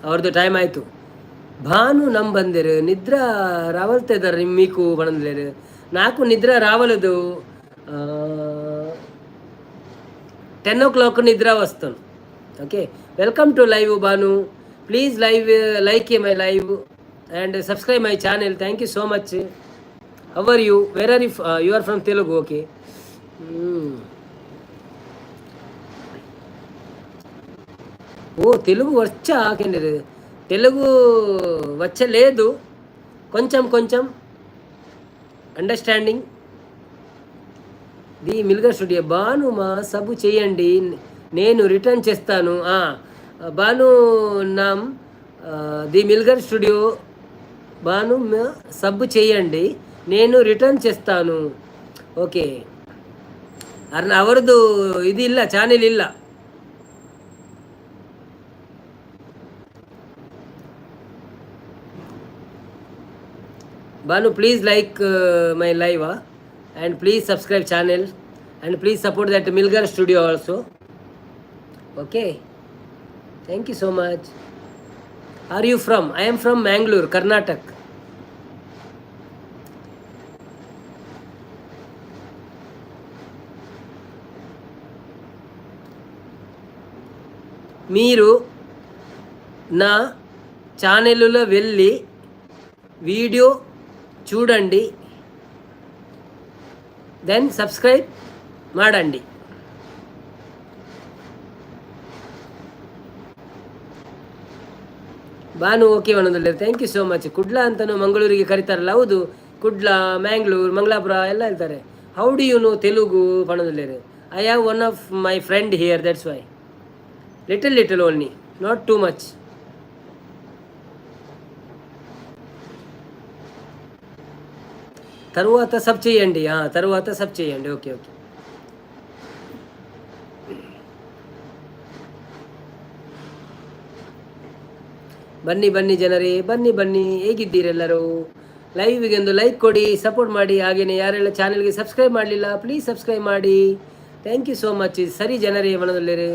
ಅವ್ರದ್ದು ಟೈಮ್ ಆಯಿತು. ಭಾನು ನಮ್ ಬಂದಿರು ನಿದ್ರಾ ರಾವಲ್ತಿದ್ದಾರೆ మీకు ಬಂದಿರು నాకు నిద్ర రావలేదు. 10 o'clock నిద్ర వస్తాను. Okay, welcome to live Bhanu. Please live like my live and subscribe my channel. Thank you so much. How are you? Where are you? You are from Telugu? Okay. Oh Telugu వచ్చా? తెలుగు వచ్చలేదు, కొంచెం కొంచెం understanding. The మిల్గర్ studio Banu మా సబు చేయండి, నేను return చేస్తాను. బాను నామ్ the మిల్గర్ studio Banu మా సబ్బు చేయండి, నేను రిటర్న్ చేస్తాను. ఓకే. ಅವರದ್ದು ಇದು ಇಲ್ಲ, ಚಾನೆಲ್ ಇಲ್ಲ. Banu, please like my live and please subscribe channel and please support that Milgar studio also. Okay, thank you so much. Are you from? I am from Mangalore, Karnataka. మీరు నా ఛానల్లో వెళ్ళి video చూడండి, then subscribe మాడండి. Banu okay ಒಂದೊಂದು, thank you so much. Kudla ಅಂತಲೂ ಮಂಗಳೂರಿಗೆ ಕರೀತಾರಲ್ಲ, ಹೌದು, ಕುಡ್ಲ, ಮ್ಯಾಂಗ್ಳೂರ್, ಮಂಗಳಾಪುರ ಎಲ್ಲ ಹೇಳ್ತಾರೆ. How do you know Telugu ಪಣದಲ್ಲೇರು? I have one of my friend here, that's why. Little little only, not too much. తరువాత సబ్ చేయండి, తరువాత సబ్ చేయండి. Okay okay. ಬನ್ನಿ ಬನ್ನಿ ಜನರೇ, ಬನ್ನಿ ಬನ್ನಿ. ಹೇಗಿದ್ದೀರೆಲ್ಲರೂ? ಲೈವ್ಗೆ ಒಂದು ಲೈಕ್ ಕೊಡಿ, ಸಪೋರ್ಟ್ ಮಾಡಿ. ಹಾಗೆಯೇ ಯಾರೆಲ್ಲ ಚಾನೆಲ್ಗೆ ಸಬ್ಸ್ಕ್ರೈಬ್ ಮಾಡಲಿಲ್ಲ, ಪ್ಲೀಸ್ ಸಬ್ಸ್ಕ್ರೈಬ್ ಮಾಡಿ. Thank you so much. ಸರಿ ಜನರೇ, ಮನದಲ್ಲಿರಿ.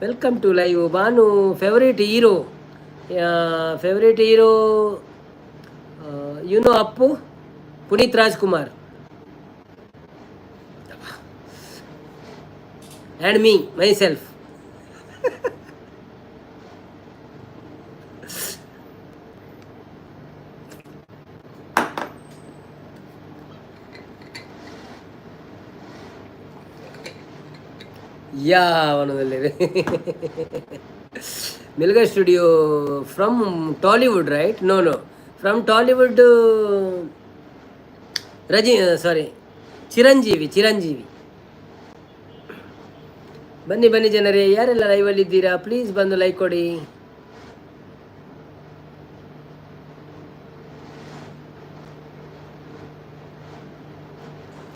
Welcome to live. Banu, favourite hero, favourite hero, you know Appu, Puneeth Rajkumar and me, myself. ಯಾವನದಲ್ಲಿ Milga studio from Tollywood, right? No, no, from Tollywood. ರಜಿ ಸಾರಿ, ಚಿರಂಜೀವಿ, ಚಿರಂಜೀವಿ. ಬನ್ನಿ ಬನ್ನಿ ಜನರೇ, ಯಾರೆಲ್ಲ ಲೈವಲ್ಲಿ ಇದ್ದೀರಾ please ಬಂದು like ಕೊಡಿ.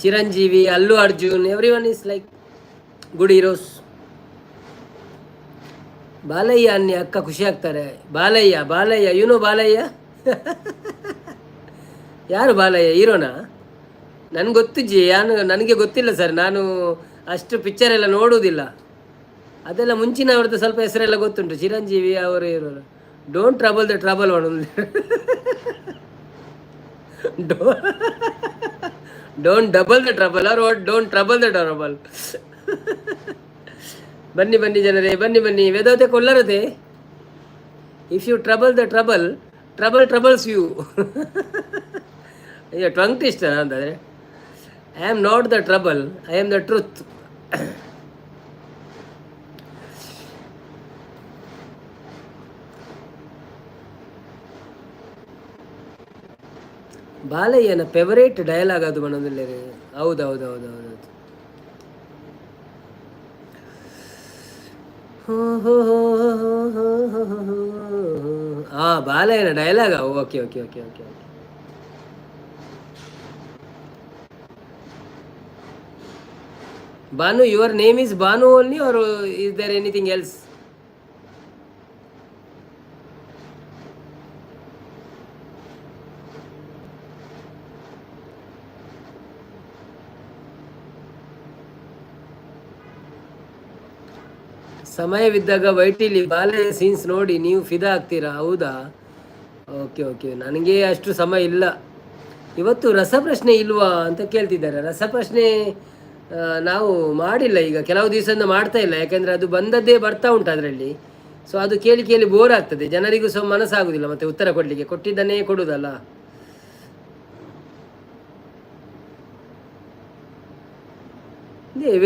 Chiranjeevi, Allu Arjun, everyone is like good heroes. Balayya ಅನ್ನಿ ಅಕ್ಕ, ಖುಷಿ ಆಗ್ತಾರೆ. Balayya, Balayya, you know Balayya? ಯಾರು ಬಾಲಯ್ಯ? ಹೀರೋನಾ? ನನಗೆ ಗೊತ್ತು ಜಿ, ನಾನು ನನಗೆ ಗೊತ್ತಿಲ್ಲ ಸರ್, ನಾನು ಅಷ್ಟು ಪಿಕ್ಚರ್ ಎಲ್ಲ ನೋಡುವುದಿಲ್ಲ. ಅದೆಲ್ಲ ಮುಂಚಿನವ್ರದ್ದು ಸ್ವಲ್ಪ ಹೆಸರೆಲ್ಲ ಗೊತ್ತುಂಟು. ಚಿರಂಜೀವಿ ಅವರು ಇರೋರು. Don't trouble the trouble one, don't double the trouble or what? Don't trouble the trouble. ಬನ್ನಿ ಬನ್ನಿ ಜನರೇ, ಬನ್ನಿ ಬನ್ನಿ. ವೇದಾವತೆ ಕೊಲ್ಲರದೆ. If you trouble the trouble, trouble troubles you. ಅಯ್ಯೋ, ಟಂಗ್ ಟ್ವಿಸ್ಟ್ ಅಂತಂದರೆ. I am not the trouble, I am the truth. ಬಾಲಯ್ಯನ favourite dialogue ಅದು ಮನದಲ್ಲಿ. ಹೌದು ಹೌದು ಹೌದು ಹೌದು. ಹಾಂ, ಬಾಲಯ್ಯನ dialogue. Okay okay okay okay okay. Banu, your name is Banu only or is there anything else? ಸಮಯವಿದ್ದಾಗ ವೈಟಿಲಿ ಬಾಲಯ್ಯ ಸೀನ್ಸ್ ನೋಡಿ, ನೀವು ಫಿದಾ ಆಗ್ತೀರಾ. ಹೌದಾ? ಓಕೆ ಓಕೆ, ನನಗೆ ಅಷ್ಟು ಸಮಯ ಇಲ್ಲ. ಇವತ್ತು ರಸಪ್ರಶ್ನೆ ಇಲ್ವಾ ಅಂತ ಕೇಳ್ತಿದ್ದಾರೆ. ರಸಪ್ರಶ್ನೆ ನಾವು ಮಾಡಿಲ್ಲ, ಈಗ ಕೆಲವು ದಿವಸದಿಂದ ಮಾಡ್ತಾ ಇಲ್ಲ. ಯಾಕೆಂದರೆ ಅದು ಬಂದದ್ದೇ ಬರ್ತಾ ಉಂಟು ಅದರಲ್ಲಿ. ಸೊ ಅದು ಕೇಳಿ ಕೇಳಿ ಬೋರ್ ಆಗ್ತದೆ, ಜನರಿಗೂ ಸಹ ಮನಸ್ಸಾಗುವುದಿಲ್ಲ ಮತ್ತೆ ಉತ್ತರ ಕೊಡಲಿಕ್ಕೆ. ಕೊಟ್ಟಿದ್ದನ್ನೇ ಕೊಡುವುದಲ್ಲ.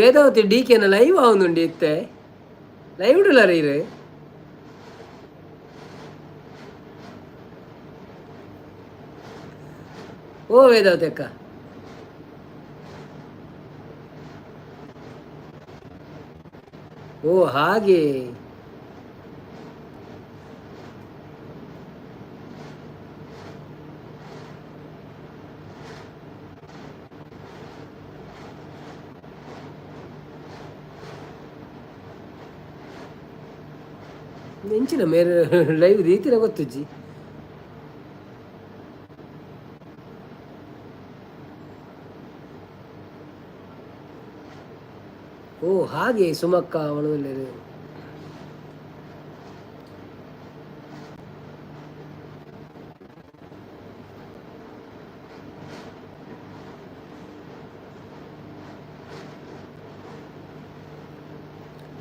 ವೇದಾವತಿ ಡಿ ಕೆನ ಲೈವ್ ಆವೊಂದುಂಡು ಇತ್ತೆ. ಲೈವ್ ಉಡಲಾರ ಇರು. ಓ ವೇದಾವತಿ ಅಕ್ಕ, ಓ ಹಾಗೆ. ಎಂಚಿನ ಮೇರೆ ಲೈವ್ ರೀತಿನ ಗೊತ್ತುಜ್ಜಿ. ಓ ಹಾಗೆ ಸುಮಕ್ಕ ಅವಳು.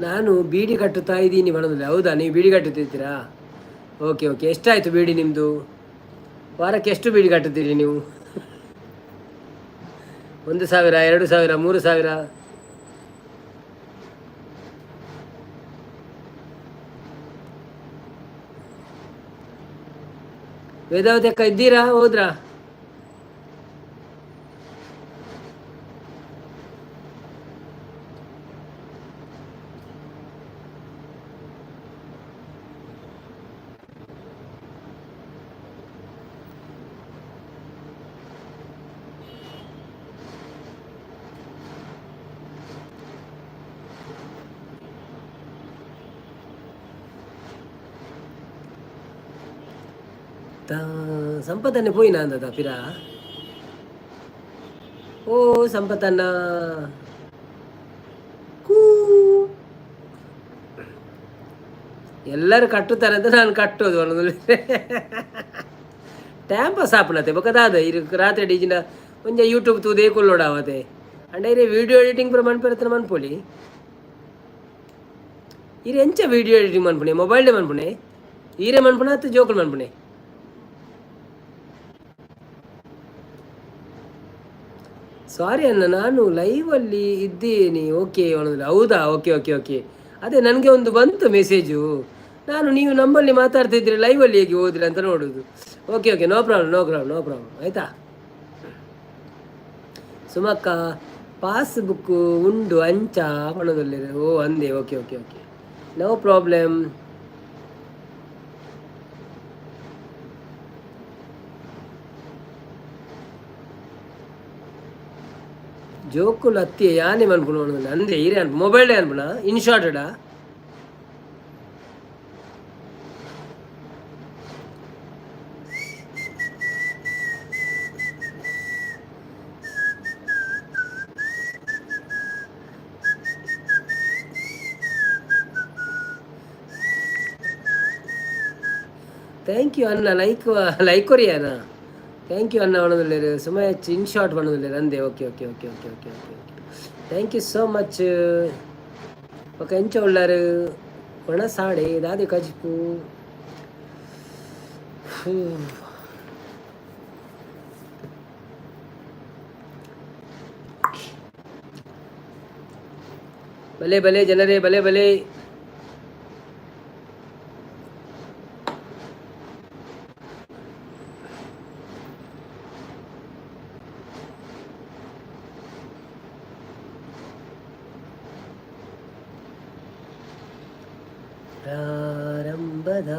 ನಾನು ಬೀಡಿ ಕಟ್ಟುತ್ತಾ ಇದ್ದೀನಿ ಬಣದಲ್ಲಿ. ಹೌದಾ, ನೀವು ಬೀಡಿ ಕಟ್ಟುತ್ತಿದ್ದೀರಾ? Okay okay. ಎಷ್ಟಾಯಿತು ಬೀಡಿ ನಿಮ್ಮದು? ವಾರಕ್ಕೆ ಎಷ್ಟು ಬೀಡಿ ಕಟ್ಟುತ್ತೀರಿ ನೀವು? 1000, 2000, 3000? ವೇದಾವತಿ ಅಕ್ಕ ಇದ್ದೀರಾ, ಹೋದ್ರಾ? ತಾ ಸಂಪತ್ತನ್ನೇ ಪೋಯಿನ ಅಂದದ ಪಿರ. ಓ ಸಂಪತ್ತಣ್ಣ ಕೂ. ಎಲ್ಲರೂ ಕಟ್ಟುತ್ತಾರೆ ಅಂತ ನಾನು ಕಟ್ಟೋದು. ಒಂದೊಂದು ಟೈಮ್ ಪಾಸ್ ಆಪುನತೆ. ಬೊಕ ದಾದ ಇರು ರಾತ್ರಿ ಡಿಜಿನ ಒಂಜ ಯೂಟ್ಯೂಬ್ ತೂದೇ ಕುಲ್ಲೋಡಾವತೆ. ಅಂಡ ಇರೆ ವೀಡಿಯೋ ಎಡಿಟಿಂಗ್ ಪೂರ ಮನ್ಪೆರತ್ರ ಮನ್ಪೊಲಿ. ಇರೆ ಎಂಚ ವೀಡಿಯೋ ಎಡಿಟಿಂಗ್ ಮನ್ಪುನೆ? ಮೊಬೈಲ್ ಮನ್ಪುನೆ? ಈರೆ ಮನ್ಪುನ ಅತ್ತ ಜೋಕುಲು ಮನ್ಪುನೆ? ಸಾರಿ ಅಣ್ಣ, ನಾನು ಲೈವಲ್ಲಿ ಇದ್ದೀನಿ. ಓಕೆ. ಹೌದಾ? Okay okay okay. ಅದೇ ನನಗೆ ಒಂದು ಬಂತು ಮೆಸೇಜು. ನಾನು ನೀವು ನಮ್ಮಲ್ಲಿ ಮಾತಾಡ್ತಿದ್ರಿ, ಲೈವಲ್ಲಿ ಹೇಗೆ ಹೋದ್ರಿ ಅಂತ ನೋಡೋದು. Okay okay, no problem, no problem, no problem. ಆಯಿತಾ ಸುಮಕ್ಕ? ಪಾಸ್ಬುಕ್ಕು ಉಂಡು ಅಂಚ ಪಣದಲ್ಲಿ. ಓ ಅಂದೆ. Okay okay okay, no problem. ಜೋಕುಲು ಅತ್ತಿ ಯಾನೆ ಮನ್ಪುಣ ಅಂದೆ. ಇರೇ ಅನ್ಪು ಮೊಬೈಲ್ ಅನ್ಪುಣ ಇನ್ ಶಾರ್ಟೆಡಾ. Thank you ಅಣ್ಣ. ಲೈಕ್ ಲೈಕ್ ಕೊರಿಯಾನ. Thank you ಅಣ್ಣ. ಪಣೊಂದುಲ್ಲೆರ್ ಸುಮಯ ಇನ್ ಶಾರ್ಟ್ ಪಣೊಂದುಲ್ಲೆರ್ ಅಂದೆ. Okay okay okay okay okay okay okay, thank you so much. ಬೊಕ ಎಂಚ ಉಳ್ಳಾರು? ಒಣಸಾಡೆ ದಾದೆ ಕಜಿಪು? ಬಲೆ ಬಲೆ ಜನರೇ, ಬಲೆ ಬಲೆ. ಪ್ರಾರಂಭದ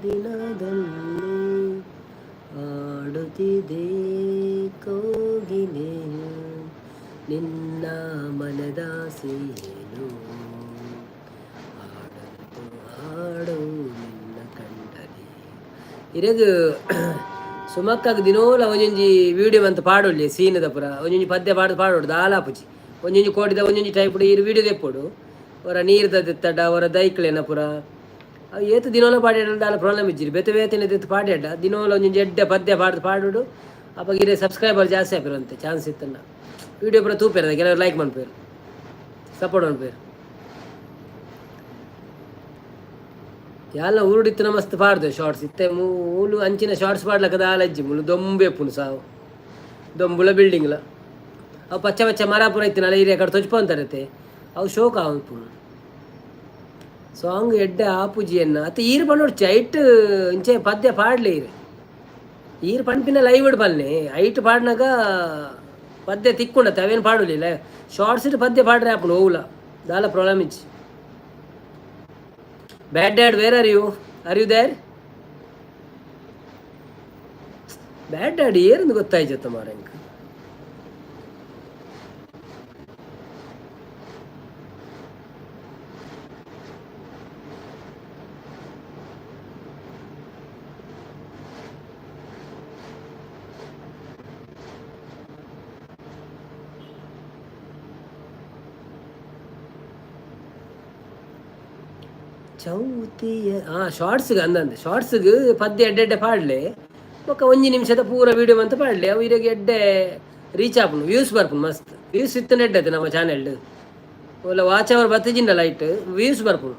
ದಿನದಲ್ಲಿ ಹಾಡುತ್ತಿದೆ ಕೋಗಿಲೆ, ನಿನ್ನ ಮನದಾಸೆಯೇನು? ಹಾಡಂತು ಹಾಡು ನಿನ್ನ ಕಂಡಲಿ. ಇರೆಗ್ ಸುಮಕ್ಕಾಗ ದಿನೋಲ ಒಂಜೊಂಜಿ ವೀಡಿಯೋ ಅಂತ ಪಾಡೊಲ್ಲಿ. ಸೀನದ ಪುರ ಒಂಜೊಂಜಿ ಪದ್ಯ ಪಾಡ್ ಪಾಡೋಡು. ದಾಲಾಪುಜಿ. ಒಂಜೊಂಜಿ ಕೋಡಿದ ಒಂಜೊಂಜಿ ಟೈಪ್ ಇರು ವೀಡಿಯೋ ದೆಪ್ಪೊಡು. ಅವರ ನೀರ್ದ ದೆತ್ತಡ, ಅವರ ದೈಕ್ಲೆನ ಪುರ ಅವು ಏತ್ ದಿನೋಲ ಪಾಡ್ಯಾಡ ದಾಲ ಪ್ರಾಬ್ಲಮ್ ಇಜ್ಜಿರಿ. ಬೇತೆ ಬೇತೆನೆ ದೆತ್ತು ಪಾಡ್ಯಾಡ ದಿನೋಲ ಒಂಜೊಂಜಿ ಎಡ್ಡೆ ಪದ್ಯ ಪಾಡ್ದು ಪಾಡೋಡು. ಅಪಗ ಇರೆ ಸಬ್ಸ್ಕ್ರೈಬರ್ ಜಾಸ್ತಿ ಆಪಿರಂತೆ ಚಾನ್ಸ್ ಇತ್ತನ್ನ. ವೀಡಿಯೋ ಪೂರ ತೂಪೇರು, ಕೆಲವರು ಲೈಕ್ ಮನ್ಪೇರು, ಸಪೋರ್ಟ್ ಮನ್ಪೇರು. ಯಾಲ ಊರುಡಿತ್ತಿನ ಮಸ್ತ್ ಪಾಡ್ದೆ ಶಾರ್ಟ್ಸ್ ಇತ್ತೆ. ಮೂಲು ಅಂಚಿನ ಶಾರ್ಟ್ಸ್ ಪಾಡ್ಲಕ್ಕ ದಾಲ ಇಜ್ಜಿ. ಮೂಲು ದೊಂಬೆ ಉಪ್ಪುಂಡು ಸಾವು, ದೊಂಬುಲ ಬಿಲ್ಡಿಂಗ್ಲ. ಅವು ಪಚ್ಚ ಪಚ್ಚ ಮರ ಪೂರ ಇತ್ತಿನಲ್ಲ ಏರಿಯಾ ಕಡೆ ತೊಜ್ಪೊಂತಾರತ್ತೆ, ಅವು ಶೋಕ ಆಪುಂಡು. ಸಾಂಗ್ ಎಡ್ಡೆ ಆಪುಜಿಯನ್ನ ಅತ್ತ ಈರ್ ಪನೊಡ್ಚಿ. ಐಟ್ ಇಂಚೆ ಪದ್ಯ ಪಾಡ್ಲೆ ಈರ್. ಈರ್ ಪನ್ಪಿನ ಲೈವ್ ಪನ್ನೆ. ಐಟ್ ಪಾಡ್ನಾಗ ಪದ್ಯ ತಿಕ್ಕೊಂಡತ್ತೆ, ಅವೇನು ಪಾಡಲಿಲ್ಲ. ಶಾರ್ಟ್ಸ್ ಪದ್ಯ ಪಾಡ್ರೆ ಆಪುಂಡು ಓವುಲ, ದಾಲ ಪ್ರಾಬ್ಲಮ್ ಇಜ್ಜಿ. Bad dad, where are you? Are you there? Bad dad ಏರಂದು ಗೊತ್ತಾಯ್ತು ಮಾರ ಎಂಕ್. ಚೌತಿಯ ಶಾರ್ಟ್ಸ್ಗೆ ಅಂದಂದೆ. ಶಾರ್ಟ್ಸ್ಗೆ ಪದ್ಯ ಎಡ್ಡೆ ಎಡ್ಡೆ ಪಾಡ್ಲೆ. ಬೊಕ್ಕ ಒಂಜಿ ನಿಮಿಷದ ಪೂರ ವೀಡಿಯೋ ಅಂತ ಪಾಡ್ಲೆ. ಅವು ಇರೆಗ್ ಎಡ್ಡೆ ರೀಚ್ ಆಪುಂಡು, ವ್ಯೂಸ್ ಬರ್ಪುಂಡು. ಮಸ್ತ್ ವ್ಯೂಸ್ ಇತ್ತಂಡ ಎಡ್ಡೆ ನಮ್ಮ ಚಾನೆಲ್. ಓಲ ವಾಚ್ ಅವರ್ ಬತ್ತಿಜಿಂಡ ಲೈಟ್ ವ್ಯೂಸ್ ಬರ್ಪುಂಡು.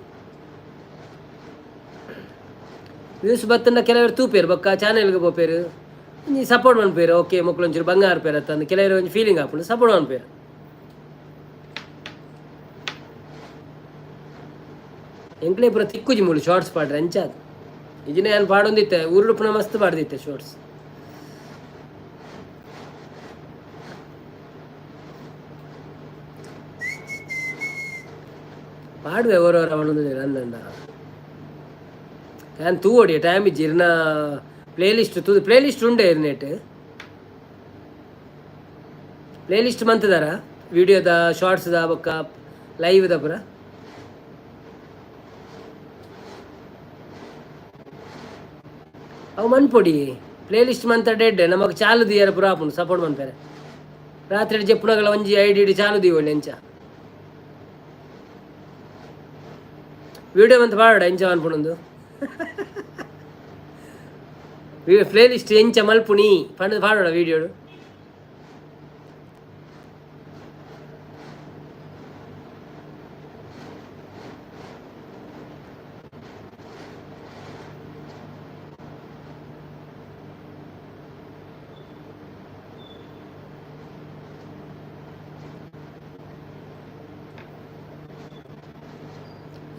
ವ್ಯೂಸ್ ಬತ್ತಂಡ ಕೆಲವರು ತೂಪೇರು, ಬೊಕ್ಕ ಚಾನೆಲ್ಗೆ ಪೋಪೇರು, ಒಂಜಿ ಸಪೋರ್ಟ್ ಮನ್ಪೇರು. ಓಕೆ, ಮೊಕ್ಲು ಒಂಚೂರು ಬಂಗಾರ ಪೇರು ಅತ್ತಂದು ಕೆಲವರು ಒಂಜಿ ಫೀಲಿಂಗ್ ಆಪುಂಡು, ಸಪೋರ್ಟ್ ಮನ್ಪೇರು. ಎಂಕ್ಲೆ ಪೂರ ತಿಕ್ಕುಜಿ ಮೂಲು ಶಾರ್ಟ್ಸ್ ಪಾಡ್ರೆ. ಅಂಚಾದ್ ಇಜಿನ ಯಾನ್ ಪಾಡೊಂದಿತ್ತೆ. ಊರುಡು ಮಸ್ತ್ ಪಾಡ್ದಿತ್ತೆ ಶಾರ್ಟ್ಸ್. ಪಾಡುವೆ ಓರೋರ ಅವನೊಂದು ಅಂದಂಡ. ಯಾನ್ ತೂವೊಡಿ, ಟೈಮ್ ಇಜ್ಜಿ. ಇರ್ನ ಪ್ಲೇ ಲಿಸ್ಟ್ ತೂ, ಪ್ಲೇ ಲಿಸ್ಟ್ ಉಂಡೆ ಇರ್ನೆಟ್. ಪ್ಲೇ ಲಿಸ್ಟ್ ಮಂತದಾರ ವಿಡಿಯೋದ, ಶಾರ್ಟ್ಸ್ದ, ಬೊಕ್ಕ ಲೈವ್ದ ಪೂರ. ಅವು ಮನ್ಪೊಡಿ ಪ್ಲೇ ಲಿಸ್ಟ್ ಮಂತ ಡೆಡ್ ನಮಕ್ ಚಾಲು ದಿಯರ ಪೂರ ಆಪುಂಡು ಸಪೋರ್ಟ್ ಮನ್ಪೆರೆ. ರಾತ್ರಿ ಜೆಪ್ಪುನಗಲ ಒಂಜಿ ಐಡಿ ಇಡಿ ಚಾಲು ದೀವೊಲಿ ಅಂಚ ವಿಡಿಯೋ ಮಂತ್ ಪಾಡ ಎಂಚ ಮನ್ಪುನೊಂದು ಪ್ಲೇ ಲಿಸ್ಟ್ ಎಂಚ ಮಲ್ಪುನಿ ಪಂಡ ಪಾಡೋಡ ವಿಡಿಯೋಡು.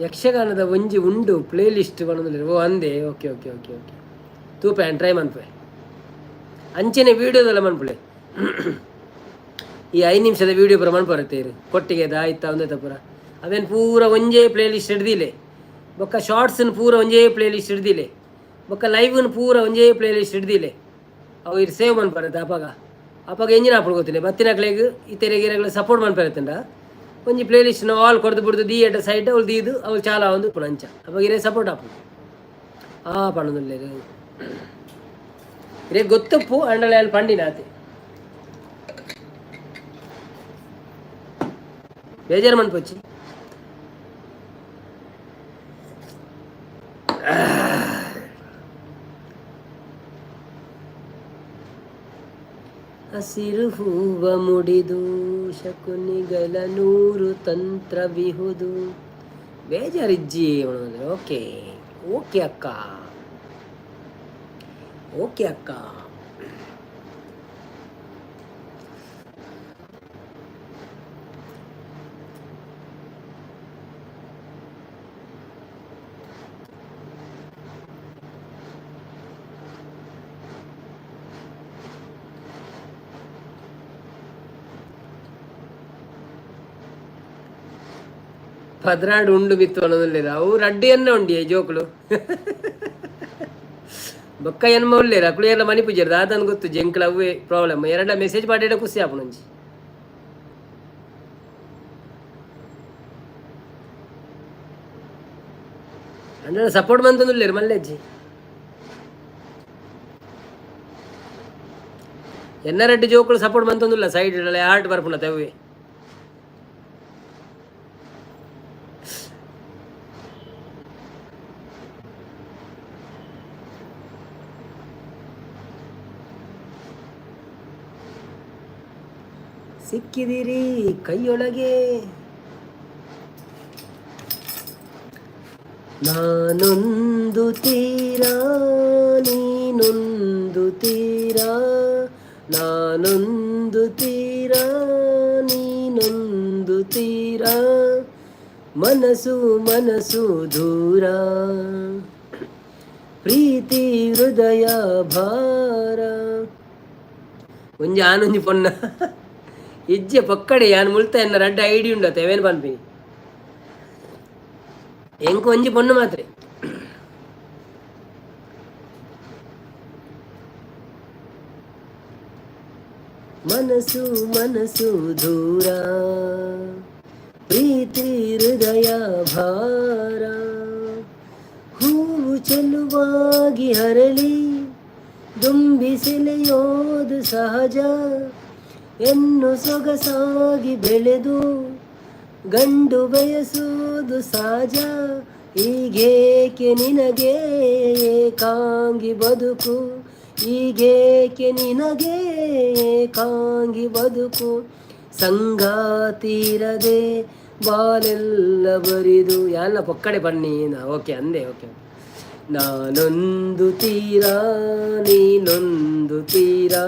ಯಕ್ಷಗಾನದ ಒಂಜಿ ಉಂಡು ಪ್ಲೇ ಲಿಸ್ಟ್ ಪನೊಂದುಲ್ಲೆರ್. ಓ ಅಂದೆ, ಓಕೆ ಓಕೆ ಓಕೆ ಓಕೆ. ತೂಪೆ ಟ್ರೈ ಮನ್ಪುವೆ. ಅಂಚನೆ ವೀಡಿಯೋದೆಲ್ಲ ಮನ್ಪುಲೆ. ಈ 5 ನಿಮಿಷದ ವೀಡಿಯೋ ಪೂರ ಮನ್ಪುವರತ್ತೆ ಕೊಟ್ಟಿಗೆದ ಆಯ್ತಾ ಒಂದೇ ಪೂರ ಅವೇನು ಪೂರ ಒಂಜೇ ಪ್ಲೇ ಲಿಸ್ಟ್ ಹಿಡ್ದಿಲೆ. ಬೊಕ್ಕ ಶಾರ್ಟ್ಸ್ನ ಪೂರ ಒಂಜೇ ಪ್ಲೇ ಲಿಸ್ಟ್ ಹಿಡ್ದಿಲೆ. ಬೊಕ್ಕ ಲೈವ್ನ ಪೂರ ಒಂಜೇ ಪ್ಲೇ ಲಿಸ್ಟ್ ಹಿಡ್ದಿಲೆ. ಅವು ಇರ್ ಸೇವ್ ಮನ್ಪರತ್ತೆ ಅಪಗ. ಅಪಗ ಎಂಜಿನ ಆಪುಂಡು ಗೊತ್ತಿಲ್ಲ ಬತ್ತಿನಕ್ಲೆಗ್ ಇತ್ತೆರೆಗ್ ಸಪೋರ್ಟ್ ಮನ್ಪರತ್ತಂಡ ಒಂಜಿ ಪ್ಲೇ ಲಿಸ್ಟ್ ಆಲ್ ಕೊರ್ದು ಬುಡ್ದು ದೀ ಎಡ್ಡ ಸೈಡ್ ಅವಳು ದೀದು ಅವಳು ಚಾಲ ಒಂದು ಉಪ್ಪುಂಡು ಅಂಚ ಅಪಗ ಇರೇ ಸಪೋರ್ಟ್ ಆಪುಂಡು. ಆ ಪನೊಂದುಲ್ಲೆರ್ ಇರೆಗ್ ಗೊತ್ತುಪ್ಪು ಅಂಡಲ ಯಾನ್ ಪಂಡಿನ ಆತೆ. ಬೇಜಾರು ಮನ್ಪೊಚ್ಚಿ. ಹಸಿರು ಹೂವ ಮುಡಿದು ಶಕುನಿಗಳ ನೂರು ತಂತ್ರವಿಹುದು. ಬೇಜಾರಿಜ್ಜಿ. ಓಕೆ ಓಕೆ ಅಕ್ಕ, ಓಕೆ ಅಕ್ಕ. 12 ಉಂಡು ಮಿತ್ತು ಪನೊಂದುಲ್ಲೆರ್. ಅವು ರಡ್ಡ್ ಎನ್ನ ಉಂಡಿ ಜೋಕುಲು. ಬೊಕ್ಕ ಎನ್ಮ ಉಲ್ಲೆರ್ ಅಕುಲು ಏರ್ಲ ಮನಿಪುಜೆರ್ ದಾದನ್ ಗೊತ್ತು ಜೆಂಕ್ಲ ಅವ್ವೇ ಪ್ರಾಬ್ಲಮ್. ಎರಡ ಮೆಸೇಜ್ ಪಾಡಿಡ ಖುಷಿ ಆಪುಂಡು ಒಂಜಿ. ಅಂಡ ಸಪೋರ್ಟ್ ಮಂತೊಂದುಲ್ಲೆರ್ ಮಲ್ಲೆಜ್ಜಿ. ಎನ್ನ ರಡ್ಡ್ ಜೋಕುಲು ಸಪೋರ್ಟ್ ಮಂತೊಂದುಲ್ಲ ಸೈಡ್ ಆರ್ಟ್ ಬರ್ಪುಂಡತೆ ಅವ್ವೇ. ಸಿಕ್ಕಿದಿರಿ ಕೈಯೊಳಗೆ ನಾನೊಂದು ತೀರಾ ನೀನೊಂದು ತೀರಾ, ನಾನೊಂದು ತೀರಾ ನೀನೊಂದು ತೀರಾ, ಮನಸ್ಸು ಮನಸ್ಸು ದೂರ, ಪ್ರೀತಿ ಹೃದಯ ಭಾರ. ಒಂಜಿ ಆನೊಂಜಿ ಪೊನ್ನ ಇಜ್ಜೆ ಪೊಕ್ಕಡೆ ಯಾನ್ ಮುಲ್ತ ಎನ್ನ ರಡ್ಡ ಐಡಿ ಉಂಡತೆ ಅವೇನು ಪನ್ಪಿನಿ ಎಂಕ್ ಒಂಜಿ ಪೊಣ್ಣು ಮಾತ್ರೆ. ಮನಸ್ಸು ಮನಸ್ಸು ದೂರ, ಪ್ರೀತಿ ಹೃದಯ ಭಾರ, ಹೂವು ಚೆಲುವಾಗಿ ಹರಳಿ ದುಂಬಿಸೆಲೆಯೋದು ಸಹಜ, ಎನ್ನು ಸೊಗಸಾಗಿ ಬೆಳೆದು ಗಂಡು ಬಯಸುವುದು ಸಹಜ, ಈಗೇಕೆ ನಿನಗೆ ಏಕಾಂಗಿ ಬದುಕು, ಈಗೇಕೆ ನಿನಗೆ ಏಕಾಂಗಿ ಬದುಕು, ಸಂಗಾತಿರದೆ ಬಾಲೆಲ್ಲ ಬರಿದು. ಯಾನ ಪೊಕ್ಕಡೆ ಬನ್ನಿ ನಾ ಓಕೆ ಅಂದೆ ಓಕೆ. ನಾನೊಂದು ತೀರಾ ನೀನೊಂದು ತೀರಾ,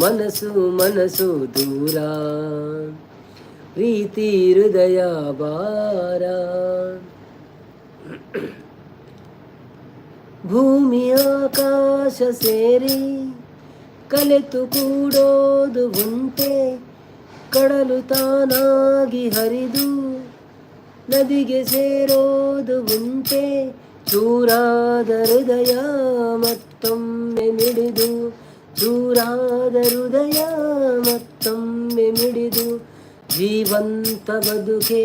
ಮನಸ್ಸು ಮನಸ್ಸು ದೂರ, ಪ್ರೀತಿ ಹೃದಯ ಭಾರ, ಭೂಮಿ ಆಕಾಶ ಸೇರಿ ಕಲೆತು ಕೂಡೋದು ಉಂಟೆ, ಕಡಲು ತಾನಾಗಿ ಹರಿದು ನದಿಗೆ ಸೇರೋದು ಉಂಟೆ, ಚೂರಾದ ಹೃದಯ ಮತ್ತೊಮ್ಮೆ ಮಿಡಿದು, ಚೂರಾದ ಹೃದಯ ಮತ್ತೊಮ್ಮೆ ಮಿಡಿದು, ಜೀವಂತ ಬದುಕೆ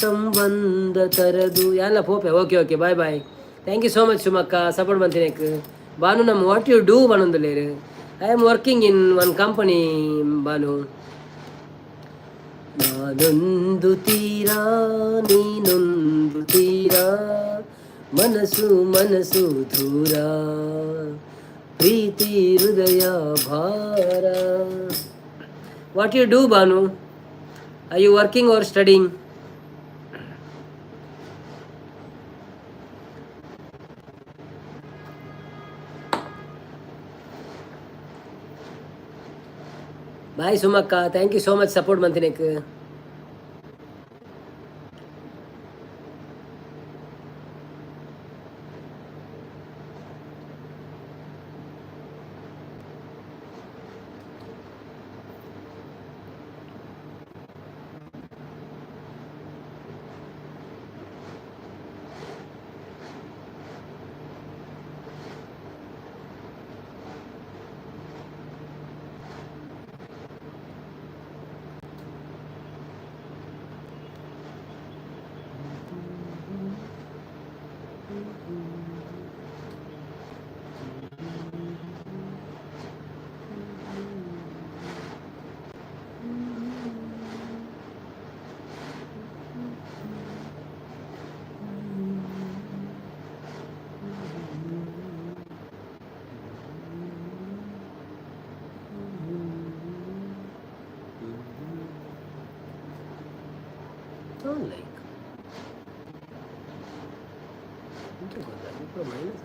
ಸಂಬಂಧ ತರದು. ಎಲ್ಲ ಪೋಪೆ. Okay okay, bye bye. Thank you so much ಸುಮಕ್ಕ, support ಮಂತಿನಕ್. Banu ನಮ್ಮ what you do ಪನೊಂದುಲ್ಲೇರು. I am working in one company Banu. ನಾನೊಂದು ತೀರಾ ನೀನೊಂದು ತೀರಾ, ಮನಸ್ಸು ಮನಸ್ಸು ದೂರ, ಪ್ರೀತಿ ಹೃದಯ ಭಾರ. What you do Banu? Are you working or studying? Bye ಸುಮಕ್ಕ, thank you so much support ಮಂತಿನೇಕ್. Like minus.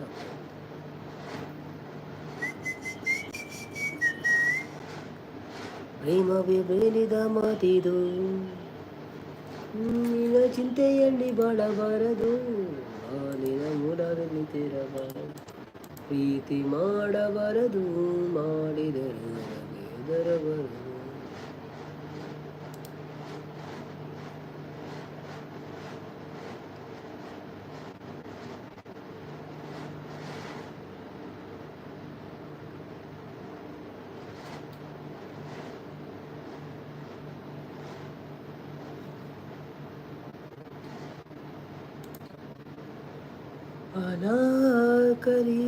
ಪ್ರೇಮವೇ ಬೇಲಿದ ಮಾತಿದು, ನಿನ್ನ ಚಿಂತೆಯಲ್ಲಿ ಬಾಳಬಾರದು, ನಿನ್ನ ಮೂಲದಲ್ಲಿ ತಿರಬಾರದು, ಪ್ರೀತಿ ಮಾಡಬಾರದು, ಮಾಡಿದರು ಎದರಬಾರದು. ಅನಾಕಲಿ.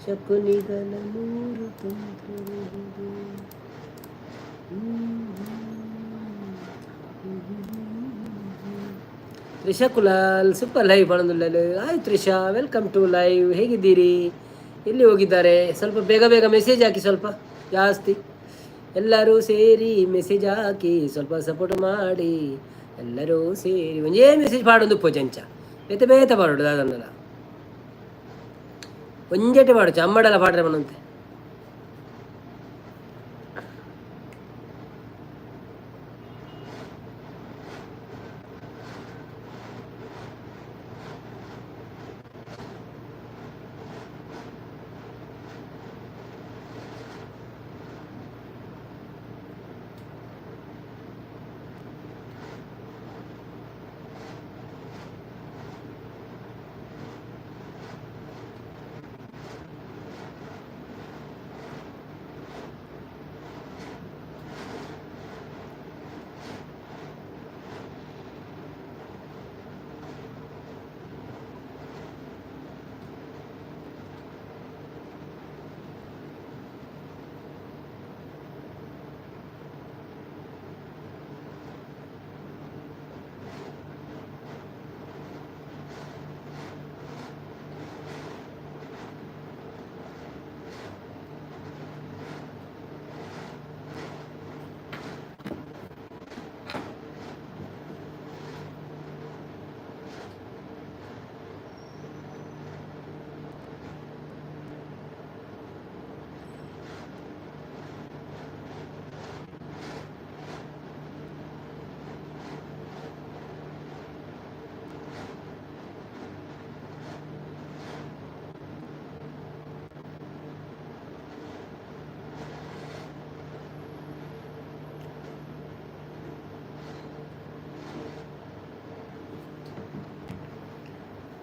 ಶಕುನಿಗಳ ನೂರು ತಂತ್ರವಿಹುದು. ತ್ರಿಷಾ ಕುಲಾಲ್ ಸೂಪರ್ ಲೈವ್ ಪಣಂದುಲ್ಲಲು. Hi Trisha, welcome to live. ಹೇಗಿದ್ದೀರಿ? ಎಲ್ಲಿ ಹೋಗಿದ್ದಾರೆ? ಸ್ವಲ್ಪ ಬೇಗ ಬೇಗ ಮೆಸೇಜ್ ಹಾಕಿ, ಸ್ವಲ್ಪ ಜಾಸ್ತಿ ಎಲ್ಲರೂ ಸೇರಿ ಮೆಸೇಜ್ ಹಾಕಿ, ಸ್ವಲ್ಪ ಸಪೋರ್ಟ್ ಮಾಡಿ ಎಲ್ಲರೂ ಸೇರಿ. ಒಂದೇ ಮೆಸೇಜ್ ಪಾಡೊಂದು ಉಪ್ಪು ಚಂಚ ಬೇತೆ ಬೇತೆ ಪಾಡೋಡು ದಾದನ್ನಲ ಒಂಜೆಟೆ ಪಾಡು ಅಮ್ಮಡಲ ಪಾಡ್ರೆ ಮನಂತೆ.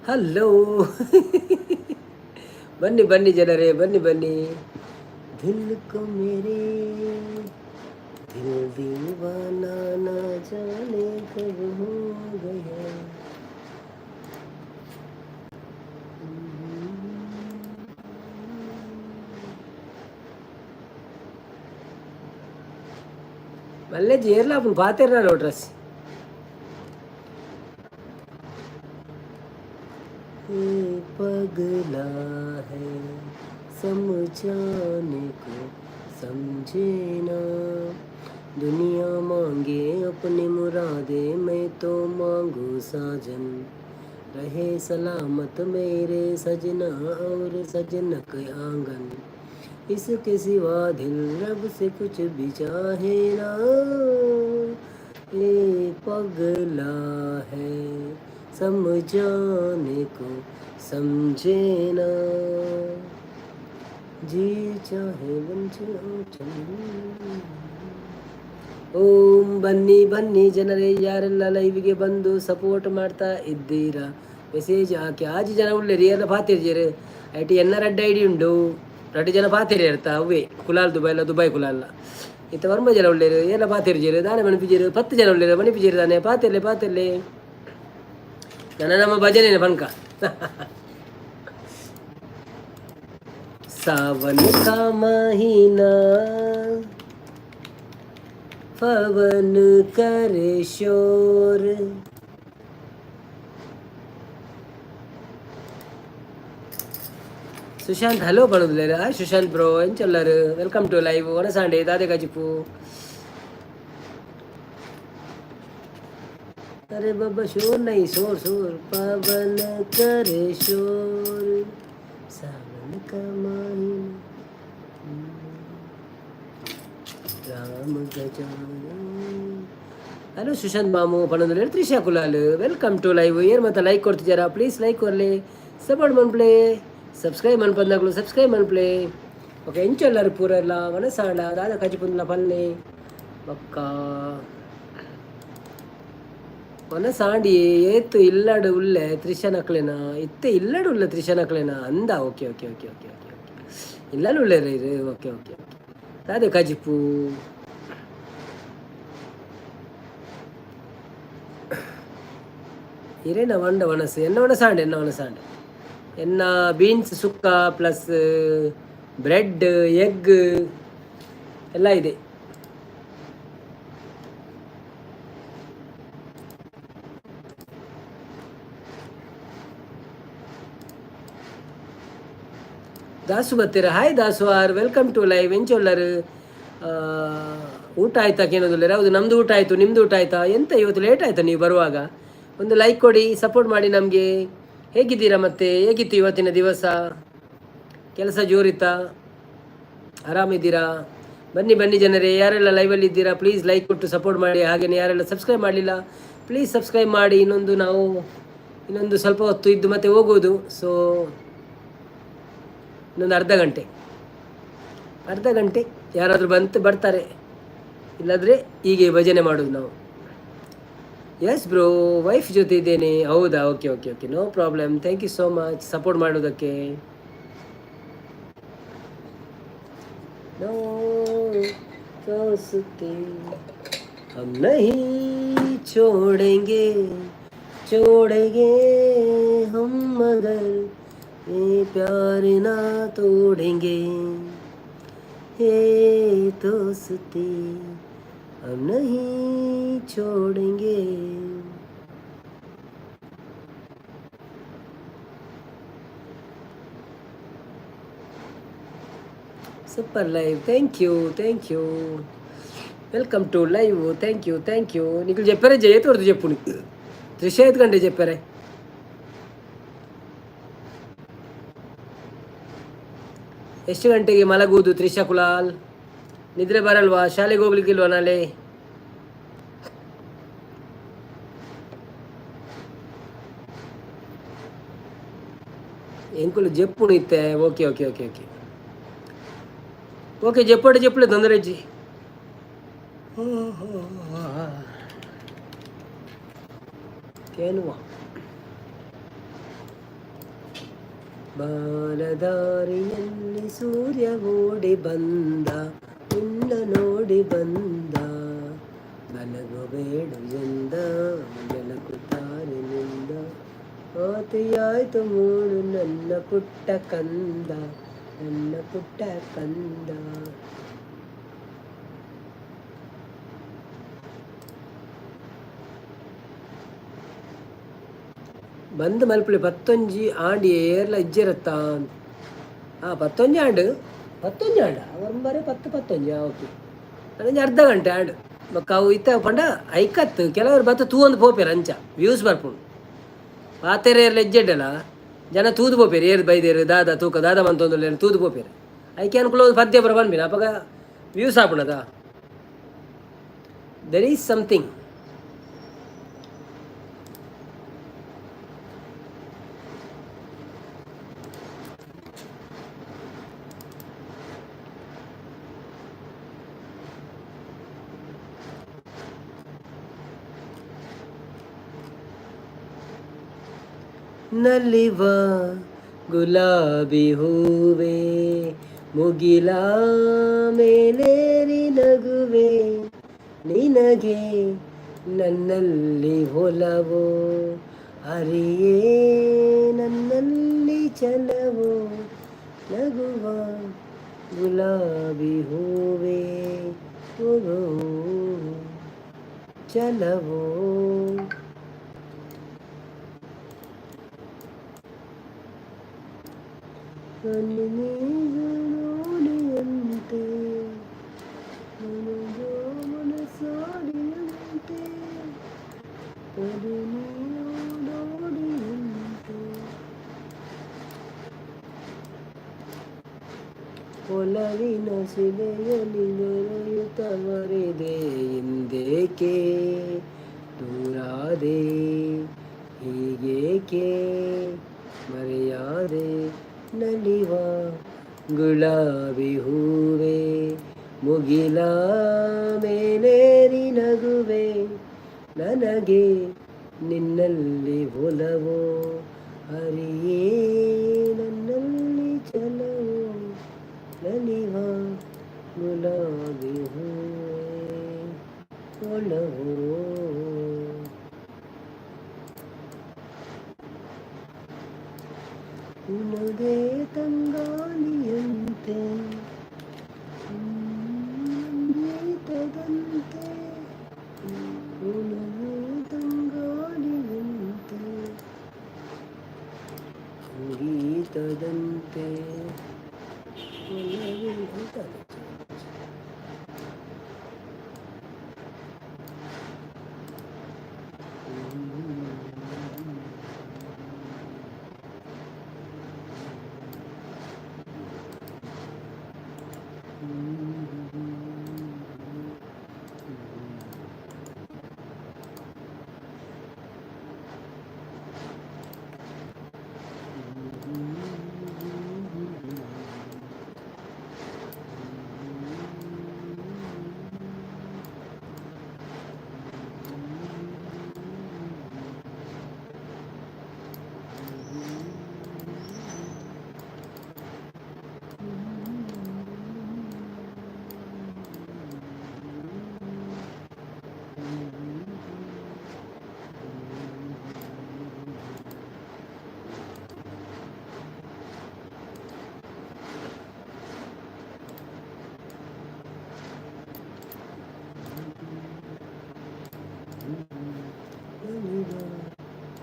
ಹಲೋ, ಬನ್ನಿ ಬನ್ನಿ ಜನರೇ, ಬನ್ನಿ ಬನ್ನಿ. दिल को मेरे दिल दीवाना ना जाने कब हो गया. ಮಲ್ಲೆ ಜೇರ್ಲ ಅಪ್ಪನ ಪಾತೆರ್ನ ಡ್ರೆಸ್. ये पगला है, समझाने को समझे ना. दुनिया मांगे अपनी मुरादे, मैं तो मांगू साजन रहे सलामत मेरे सजना और सजन के आंगन. इसके सिवा दिल रब से कुछ भी चाहे ना. ये पगला है, समझाने को समझे ना. जी चाहे बन जाऊं. ಓಂ, ಬನ್ನಿ ಬನ್ನಿ ಜನರೇ. ಯಾರೆಲ್ಲ ಲೈವ್ಗೆ ಬಂದು ಸಪೋರ್ಟ್ ಮಾಡ್ತಾ ಇದ್ದೀರಾ, ಮೆಸೇಜ್ ಹಾಕಿ. ಆಜಿ ಜನ ಉಳ್ಳೇರಿ ಎಲ್ಲ ಪಾತಿರ್ಜೇರು. IT ಎನ್ನ ರಡ್ಡ್ ಐಡಿ ಉಂಡು, ರಡ್ಡು ಜನ ಪಾತೆರಿ ಇರ್ತ ಅವೇ ಕುಲಾಲ್ ದುಬೈ ಅಲ್ಲ, ದುಬೈ ಕುಲಾಲ್ಲ. ಇತ್ತ ವರ್ಮ ಜನ ಉಳ್ಳೇರು ಎಲ್ಲ ಪಾತಿರ್ಜೇರು. ದಾನೆ ಮಣಿಪಿಜೇರು? 10 ಜನ ಉಳ್ಳೇರು, ಮಣಿಪಿಜೇರು ದಾನೆ? ಪಾತಿರ್ಲೆ ಪಾತಿರ್ಲೆ. ನನ್ನ ನಮ್ಮ ಭಜನೆ ಪನ್ಕ. सावन का महीना, पवन करे शोर. ಸುಶಾಂತ್ ಹಲೋ ಪಣೊಂದುಲ್ಲೆರ್. ಹಾಯ್ ಸುಶಾಂತ್ ಬ್ರೋ, ಎಂಚೊಲ್ಲರ್? Welcome to live. ಒನಸಾಂಡೆ ದಾದೆ ಕಜಿಪು? अरे बाबा, शोर नहीं, शोर शोर. पवन करे शोर, सावन का महीना, ರಾಮ ಗಜಾನ. ಹಲೋ ಸುಶಾಂತ್ ಮಾಮು ಪಣೊಂದುಲ್ಲೆರ್ Trisha Kulal. Welcome to live. ಏರ್ ಮತ್ತೆ ಲೈಕ್ ಕೊಡ್ತಿದ್ದಾರಾ? ಪ್ಲೀಸ್ ಲೈಕ್ ಕೊರ್ಲೆ, ಸಪೋರ್ಟ್ ಮನ್ಪ್ಲೆ. ಸಬ್ಸ್ಕ್ರೈಬ್ ಮನ್ಪಂದಾಗ್ಲು ಸಬ್ಸ್ಕ್ರೈಬ್ ಮನ್ಪ್ಲೆ. ಓಕೆ, ಎಂಚೊಲ್ಲರು ಪೂರೆಲ್ಲ? ವನಸಾಂಡ ದಾದ ಕಜಿಪುಂದ್ಲ ಪನ್ನೆ ಬೊಕ್ಕ. ವನಸಾಂಡಿ ಏತು ಇಲ್ಲಡು ಉಲ್ಲೆ ತ್ರಿಷನಕ್ಲೆನ? ಇತ್ತೆ ಇಲ್ಲಡು ಉಲ್ಲೆ ತ್ರಿಷನಕ್ಲೆನ ಅಂದ. Okay okay okay okay okay okay. ಇಲ್ಲಲು ಉಲ್ಲೆರ ಇರು. Okay okay okay. ದಾದೆ ಕಜಿಪು? ಇರೇನ ವಂಡ ವನಸು ಎನ್ನ ವನಸಾಂಡೆ, ಎನ್ನ ವನಸಾಂಡೆ. ಎನ್ನ beans sukka plus bread, egg ಎಲ್ಲ ಇದೆ. ದಾಸು ಬತ್ತೀರ? Hi Dasu are, welcome to live. ಎಂಚೊಲ್ಲರು? ಊಟ ಆಯ್ತಾ ಕೇಳೋದಿಲ್ಲ. ಹೌದು, ನಮ್ಮದು ಊಟ ಆಯಿತು, ನಿಮ್ಮದು ಊಟ ಆಯ್ತಾ? ಎಂತ ಇವತ್ತು ಲೇಟ್ ಆಯ್ತಾ ನೀವು ಬರುವಾಗ? ಒಂದು ಲೈಕ್ ಕೊಡಿ, ಸಪೋರ್ಟ್ ಮಾಡಿ ನಮಗೆ. ಹೇಗಿದ್ದೀರಾ ಮತ್ತೆ? ಹೇಗಿತ್ತು ಇವತ್ತಿನ ದಿವಸ? ಕೆಲಸ ಜೋರಿತ್ತಾ? ಆರಾಮಿದ್ದೀರಾ? ಬನ್ನಿ ಬನ್ನಿ ಜನರೇ. ಯಾರೆಲ್ಲ ಲೈವಲ್ಲಿ ಇದ್ದೀರಾ, ಪ್ಲೀಸ್ ಲೈಕ್ ಕೊಟ್ಟು ಸಪೋರ್ಟ್ ಮಾಡಿ. ಹಾಗೆಯೇ ಯಾರೆಲ್ಲ ಸಬ್ಸ್ಕ್ರೈಬ್ ಮಾಡಲಿಲ್ಲ, ಪ್ಲೀಸ್ ಸಬ್ಸ್ಕ್ರೈಬ್ ಮಾಡಿ. ಇನ್ನೊಂದು ನಾವು ಇನ್ನೊಂದು ಸ್ವಲ್ಪ ಹೊತ್ತು ಇದ್ದು ಮತ್ತೆ ಹೋಗೋದು. ಸೊ ಇನ್ನೊಂದು ಅರ್ಧ ಗಂಟೆ, ಅರ್ಧ ಗಂಟೆ. ಯಾರಾದರೂ ಬಂತು ಬರ್ತಾರೆ, ಇಲ್ಲಾಂದರೆ ಹೀಗೆ ಭಜನೆ ಮಾಡೋದು ನಾವು. ಎಸ್ ಬ್ರೋ, ವೈಫ್ ಜೊತೆ ಇದ್ದೇನೆ. ಹೌದಾ? Okay okay okay, no problem. Thank you so much support ಮಾಡೋದಕ್ಕೆ. नो दोस्ती हम नहीं छोड़ेंगे, छोड़ेंगे हम मगर ये प्यार ना तोड़ेंगे. ये दोस्ती हम नहीं छोड़ेंगे. Super live, thank you, thank you. Welcome to live. Thank you, thank you. నీకు చెప్పారే జయతోడు చెప్పు నీకు. త్రిష కంటే చెప్పారే. ಎಷ್ಟು ಗಂಟೆಗೆ ಮಲಗುವುದು ತ್ರಿಷಾ ಕುಲಾಲ್? ನಿದ್ರೆ ಬರಲ್ವಾ? ಶಾಲೆಗೆ ಹೋಗ್ಲಿಕ್ಕಿಲ್ವಾ ನಾಳೆ? ಎಂಕುಲು ಜೆಪ್ಪುನು ಇತ್ತೆ. Okay okay okay okay okay. ಜೆಪ್ಪಡು ಜೆಪ್ಪುಲೆ, ತೊಂದರೆ ಇಜ್ಜಿ. ಕೇನುವ. ಬಾಲದಾರಿಯಲ್ಲಿ ಸೂರ್ಯ ಓಡಿ ಬಂದ, ನಿನ್ನ ನೋಡಿ ಬಂದ. ನನಗು ಬೇಡ ಎಂದ, ಬೆಳಕು ತಾರಿನಿಂದ ಆತಿಯಾಯ್ತು ಮೂಡು ನನ್ನ ಪುಟ್ಟ ಕಂದ, ನನ್ನ ಪುಟ್ಟ ಕಂದ. ಬಂದ್ ಮಲ್ಪುಲೆ ಪತ್ತೊಂಜಿ ಆಂಡ್ ಏರ್ಲ ಇಜ್ಜೆರತ್ತ. ಹಾಂ, ಪತ್ತೊಂಜಿ ಆಂಡ್, ಪತ್ತೊಂಜಿ ಆಂಡ ಒರಂಬರೆ ಪತ್ತು ಪತ್ತೊಂಜಿ. ಓಕೆ, ಅದೊಂಜಿ ಅರ್ಧ ಗಂಟೆ ಆಂಡ್. ಬೊಕ್ಕ ಅವು ಇತ್ತ ಪಂಡ ಐಕತ್ ಕೆಲವರು ಬತ್ತ ತೂವೊಂದು ಪೋಪೆರ್, ಅಂಚ ವ್ಯೂಸ್ ಬರ್ಪುಂಡು. ಪಾತೆರ ಏರ್ಲ ಇಜ್ಜೆಡ್ಡಲ ಜನ ತೂದು ಪೋಪೆರ್, ಏರ್ ಬೈದೇರು ದಾದ ತೂಕ ದಾದ ಮಂತೊಂದುಲ್ಲೆರ್ ತೂದು ಪೋಪೆರ್. ಐಕೆ ಅನುಕೂಲ ಒಂದು ಪದ್ಯ ಪೂರ ಪನ್ಪಿನ ಅಪಗ ವ್ಯೂಸ್ ಆಪುಂಡದ. There is something. ನಲಿವ ಗುಲಾಬಿ ಹೂವೆ, ಮುಗಿಲ ಮೇಲೇರಿ ನಗುವೆ, ನಿನಗೆ ನನ್ನಲ್ಲಿ ಒಲವೋ, ಅರಿಯೇ ನನ್ನಲ್ಲಿ ಛಲವೋ, ನಗುವ ಗುಲಾಬಿ ಹೂವೆ, ಛಲವೋ. ನೋಡಿಯಂತೆ ನನಗೋ ಮನಸಾಡಿಯಂತೆ ನೋಡಿಯಂತೆ ಒಲವಿನ ಶಿಲೆಯಲ್ಲಿ ದೊರೆಯುತ್ತ ಮರೆದೆ, ಹಿಂದೇಕೆ ದೂರಾದೆ, ಹೀಗೇಕೆ ಮರೆಯಾದೆ? ನಲಿವ ಗುಲಾಬಿ ಹೂವೆ, ಮುಗಿಲ ಮೇಲೇರಿ ನಗುವೆ, ನನಗೆ ನಿನ್ನಲ್ಲಿ ಒಲವೋ, ಹರಿಯೇ ನನ್ನಲ್ಲಿ ಛಲವೋ, ನಲಿವ ಗುಲಾಬಿ ಹೂವೆ, ಒಲವೋ. ಉನದೇ ತಂಗಾಳಿಯಂತೆ, ಸಂಗೀತದಂತೆ, ಉನದೇ ತಂಗಾಳಿಯಂತೆ, ಸಂಗೀತದಂತೆ ಒಲವಿನ.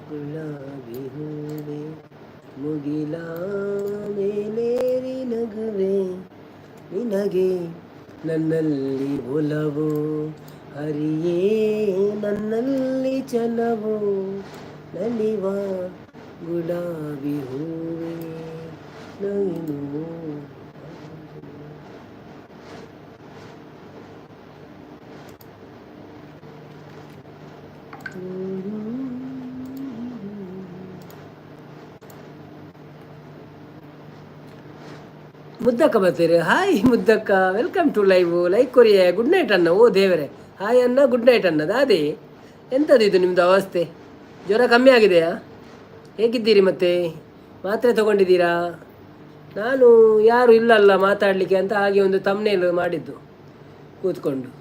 ಗುಲಾಬಿ ಹೂವೆ, ಮುಗಿಲ ಮೇಲೇರಿ ನಗುವೆ, ನಿನಗೆ ನನ್ನಲ್ಲಿ ಒಲವೋ, ಹರಿಯೇ ನನ್ನಲ್ಲಿ ಛಲವೋ, ನಲಿವ ಗುಲಾಬಿ ಹೂವೆ, ನಗಿನು. ಮುದ್ದಕ್ಕ ಬರ್ತೀರಿ. ಹಾಯ್ ಮುದ್ದಕ್ಕ, welcome to live. Like ಕೊರಿಯೇ. Good night ಅನ್ನ. ಓ ದೇವರೇ, ಹಾಯ್ ಅನ್ನ, ಗುಡ್ ನೈಟ್ ಅನ್ನದ ಅದೇ ಎಂಥದ್ದು ಇದು ನಿಮ್ಮದು ಅವಸ್ಥೆ? ಜ್ವರ ಕಮ್ಮಿ ಆಗಿದೆಯಾ? ಹೇಗಿದ್ದೀರಿ ಮತ್ತೆ? ಮಾತ್ರೆ ತಗೊಂಡಿದ್ದೀರಾ? ನಾನು ಯಾರು ಇಲ್ಲಲ್ಲ ಮಾತಾಡಲಿಕ್ಕೆ ಅಂತ ಹಾಗೆ ಒಂದು ತಮ್ನೇಲ್ ಮಾಡಿದ್ದು ಕೂತ್ಕೊಂಡು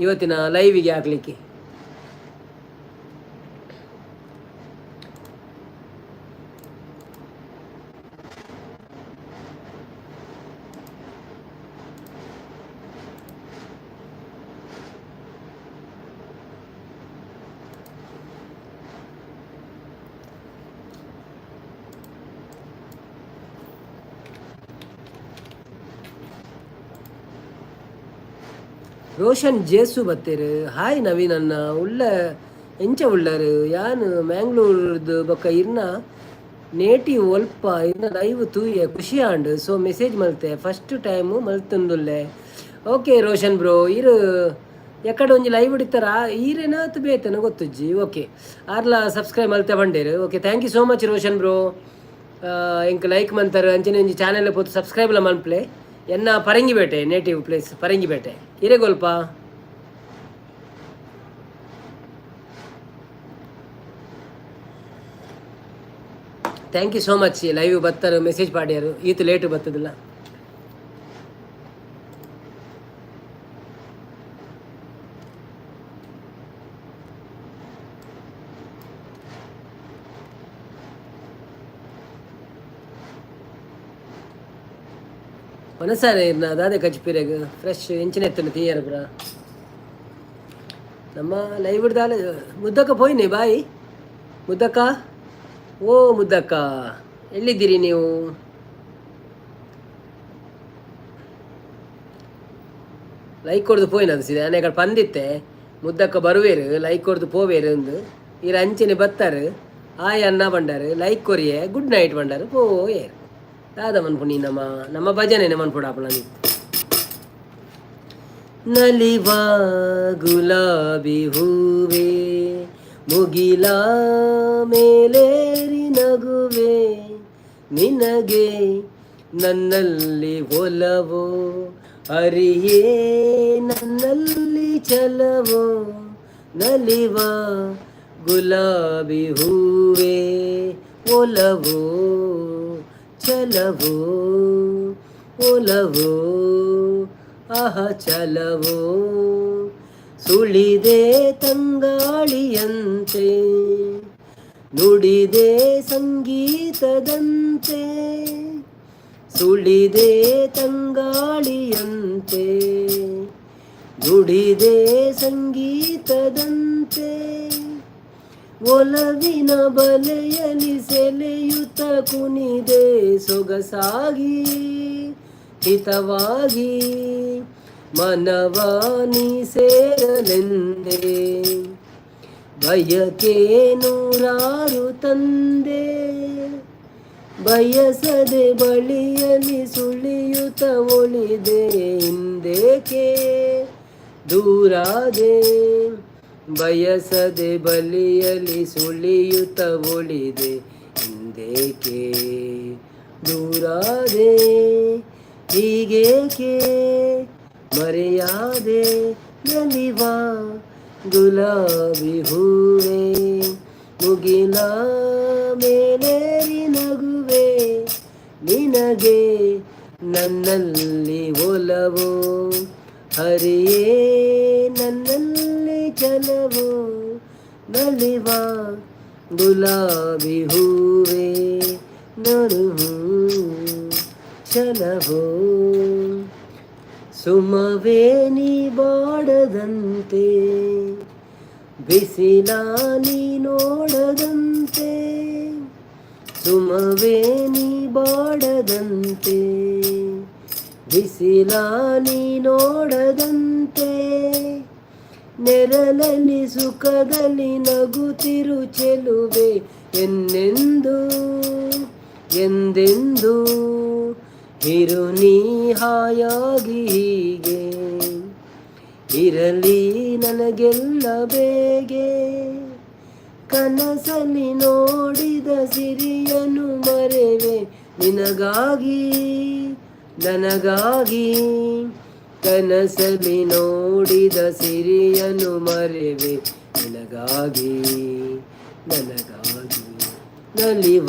ಇವತ್ತಿನ ಲೈವಿಗೆ ಹಾಕ್ಲಿಕ್ಕೆ. ರೋಷನ್ ಜೇಸು ಬತ್ತೇರು. ಹಾಯ್ ನವೀನ್ ಅಣ್ಣ, ಉಳ್ಳ ಎಂಚ ಉಳ್ಳರು? ಯಾನ್ ಮ್ಯಾಂಗ್ಳೂರ್ದು ಬೊಕ್ಕ ಇರ್ನ ನೇಟಿವ್ ಒಲ್ಪ. ಇರ್ನ ಲೈವ್ ತೂಯೆ ಖುಷಿ ಆಂಡ್, ಸೊ ಮೆಸೇಜ್ ಮಲ್ತೆ. ಫಸ್ಟ್ ಟೈಮು ಮಲ್ತೊಂದುಲ್ಲೆ. ಓಕೆ ರೋಷನ್ ಬ್ರೋ, ಇರು ಎಕಡೆ ಒಂಜಿ ಲೈವ್ ಇಡ್ತಾರ ಈರೇನಾತ್ ಬೇತನ ಗೊತ್ತುಜ್ಜಿ. ಓಕೆ, ಆರ್ಲ ಸಬ್ಸ್ಕ್ರೈಬ್ ಮಲ್ತೆ ಬಂಡೇರು. Okay, thank you so much Roshan bro. ಎಂಕ್ ಲೈಕ್ ಮಂತಾರೆ ಅಂಚನೆ ಒಂಜಿ ಚಾನೆಲ್ ಪೋತು ಸಬ್ಸ್ಕ್ರೈಬ್ಲ ಮನ್ಪ್ಲೆ. ಎನ್ನ ಪರಂಗಿಪೇಟೆ, ನೇಟಿವ್ ಪ್ಲೇಸ್ ಪರಂಗಿಪೇಟೆ. ಇರೆಗೊಲ್ಪ? Thank you so much. Live ಬತ್ತಾರೆ message ಪಾಡ್ಯಾರು, ಈತ ಲೇಟು ಬತ್ತದಿಲ್ಲ. ಒನಸಾರೆ ಇರ್ನ ದಾದೆ ಕಜ್ಪಿರೆಗ್ ಫ್ರೆಶ್ ಎಂಚಿನ ಎತ್ತನ ತೀಯರ ಪುರ ನಮ್ಮ ಲೈವ್ ದಾಲ. ಮುದ್ದಕ್ಕ ಪೋಯಿನಿ ಬಾಯಿ. ಮುದ್ದಕ್ಕ, ಓ ಮುದ್ದಕ್ಕ, ಎಲ್ಲಿದ್ದೀರಿ ನೀವು? ಲೈಕ್ ಕೊಡ್ದು ಪೋಯಿನ ಅನ್ಸಿದೆ. ಅನೇಕ ಪಂದಿತ್ತೆ ಮುದ್ದಕ್ಕ ಬರುವೇರು, ಲೈಕ್ ಕೊಡ್ದು ಪೋವೇರು ಅಂದು. ಈರ ಅಂಚನೆ ಬತ್ತಾರೆ. ಆಯ್ ಅನ್ನ ಬಂಡಾರು, ಲೈಕ್ ಕೊರಿಯೆ, ಗುಡ್ ನೈಟ್ ಬಂಡಾರು, ಪೋಯೇರು. ದಾದ ಮನ್ಪುಣಿ ನಮ್ಮ ನಮ್ಮ ಭಜನೆ ಮನ್ಪುಡಾಪಣ. ನಲಿವ ಗುಲಾಬಿ ಹೂವೆ, ಮುಗಿಲ ಮೇಲೇರಿ ನಗುವೆ, ನಿನಗೆ ನನ್ನಲ್ಲಿ ಒಲವೋ, ಅರಿಯೇ ನನ್ನಲ್ಲಿ ಛಲವೋ, ನಲಿವ ಗುಲಾಬಿ ಹೂವೆ, ಒಲವೋ ಛಲವೋ, ಒಲವೋ ಅಹ ಛಲವೋ, ಸುಳಿದೆ ತಂಗಾಳಿಯಂತೆ, ನುಡಿದೆ ಸಂಗೀತದಂತೆ, ಸುಳಿದೆ ತಂಗಾಳಿಯಂತೆ, ನುಡಿದೆ ಸಂಗೀತದಂತೆ, ಒಲವಿನ ಬಲೆಯಲಿ ಸೆಲೆಯುತ ಕುಣಿದೆ ಸೊಗಸಾಗಿ ಹಿತವಾಗಿ, ಮನವಾನಿ ಸೇರಲೆಂದೇ ಬಯಕೆ ನೂರಾರು ತಂದೆ, ಬಯಸದೆ ಬಳಿಯಲಿ ಸುಳಿಯುತ ಒಳಿದೆ, ಹಿಂದೇಕೆ ದೂರಾದೆ, ಬಯಸದೆ ಬಲಿಯಲಿ ಸುಳಿಯುತ ಒಳಿದೆ, ಹಿಂದೇಕೆ ದೂರಾದೆ, ಹೀಗೇಕೆ ಮರೆಯಾದೆ, ನಲಿವ ಗುಲಾಬಿ ಹೂವೆ, ಮುಗಿಲ ಮೇಲೇರಿ ನಗುವೆ, ನಿನಗೆ ನನ್ನಲ್ಲಿ ಒಲವು, ಹರಿಯೇ ನನ್ನಲ್ಲಿ ಛಲವೋ, ನಲಿವ ಗುಲಾಬಿ ಹೂವೆ, ನರುಹು ಛಲವೋ, ಸುಮವೇ ನೀ ಬಾಡದಂತೆ, ಬಿಸಿಲ ನೀ ನೋಡದಂತೆ, ಸುಮವೇ ನೀ ಬಾಡದಂತೆ, ಬಿಸಿಲ ನೀ ನೋಡದಂತೆ, ನೆರಳಲ್ಲಿ ಸುಖದಲ್ಲಿ ನಗುತ್ತಿರು ಚೆಲುವೆ, ಎನ್ನೆಂದು ಎಂದೆಂದು ಇರು ನೀ ಹಾಯಾಗಿ ಹೀಗೆ, ಇರಲಿ ನನಗೆಲ್ಲ ಬೇಗೆ, ಕನಸಲ್ಲಿ ನೋಡಿದ ಸಿರಿಯನು ಮರೆವೆ, ನಿನಗಾಗಿ ನನಗಾಗಿ, ಕನಸಲ್ಲಿ ನೋಡಿದ ಸಿರಿಯನು ಮರೆವೆ, ನಿನಗಾಗಿ ನನಗಾಗಿ, ನಲಿವ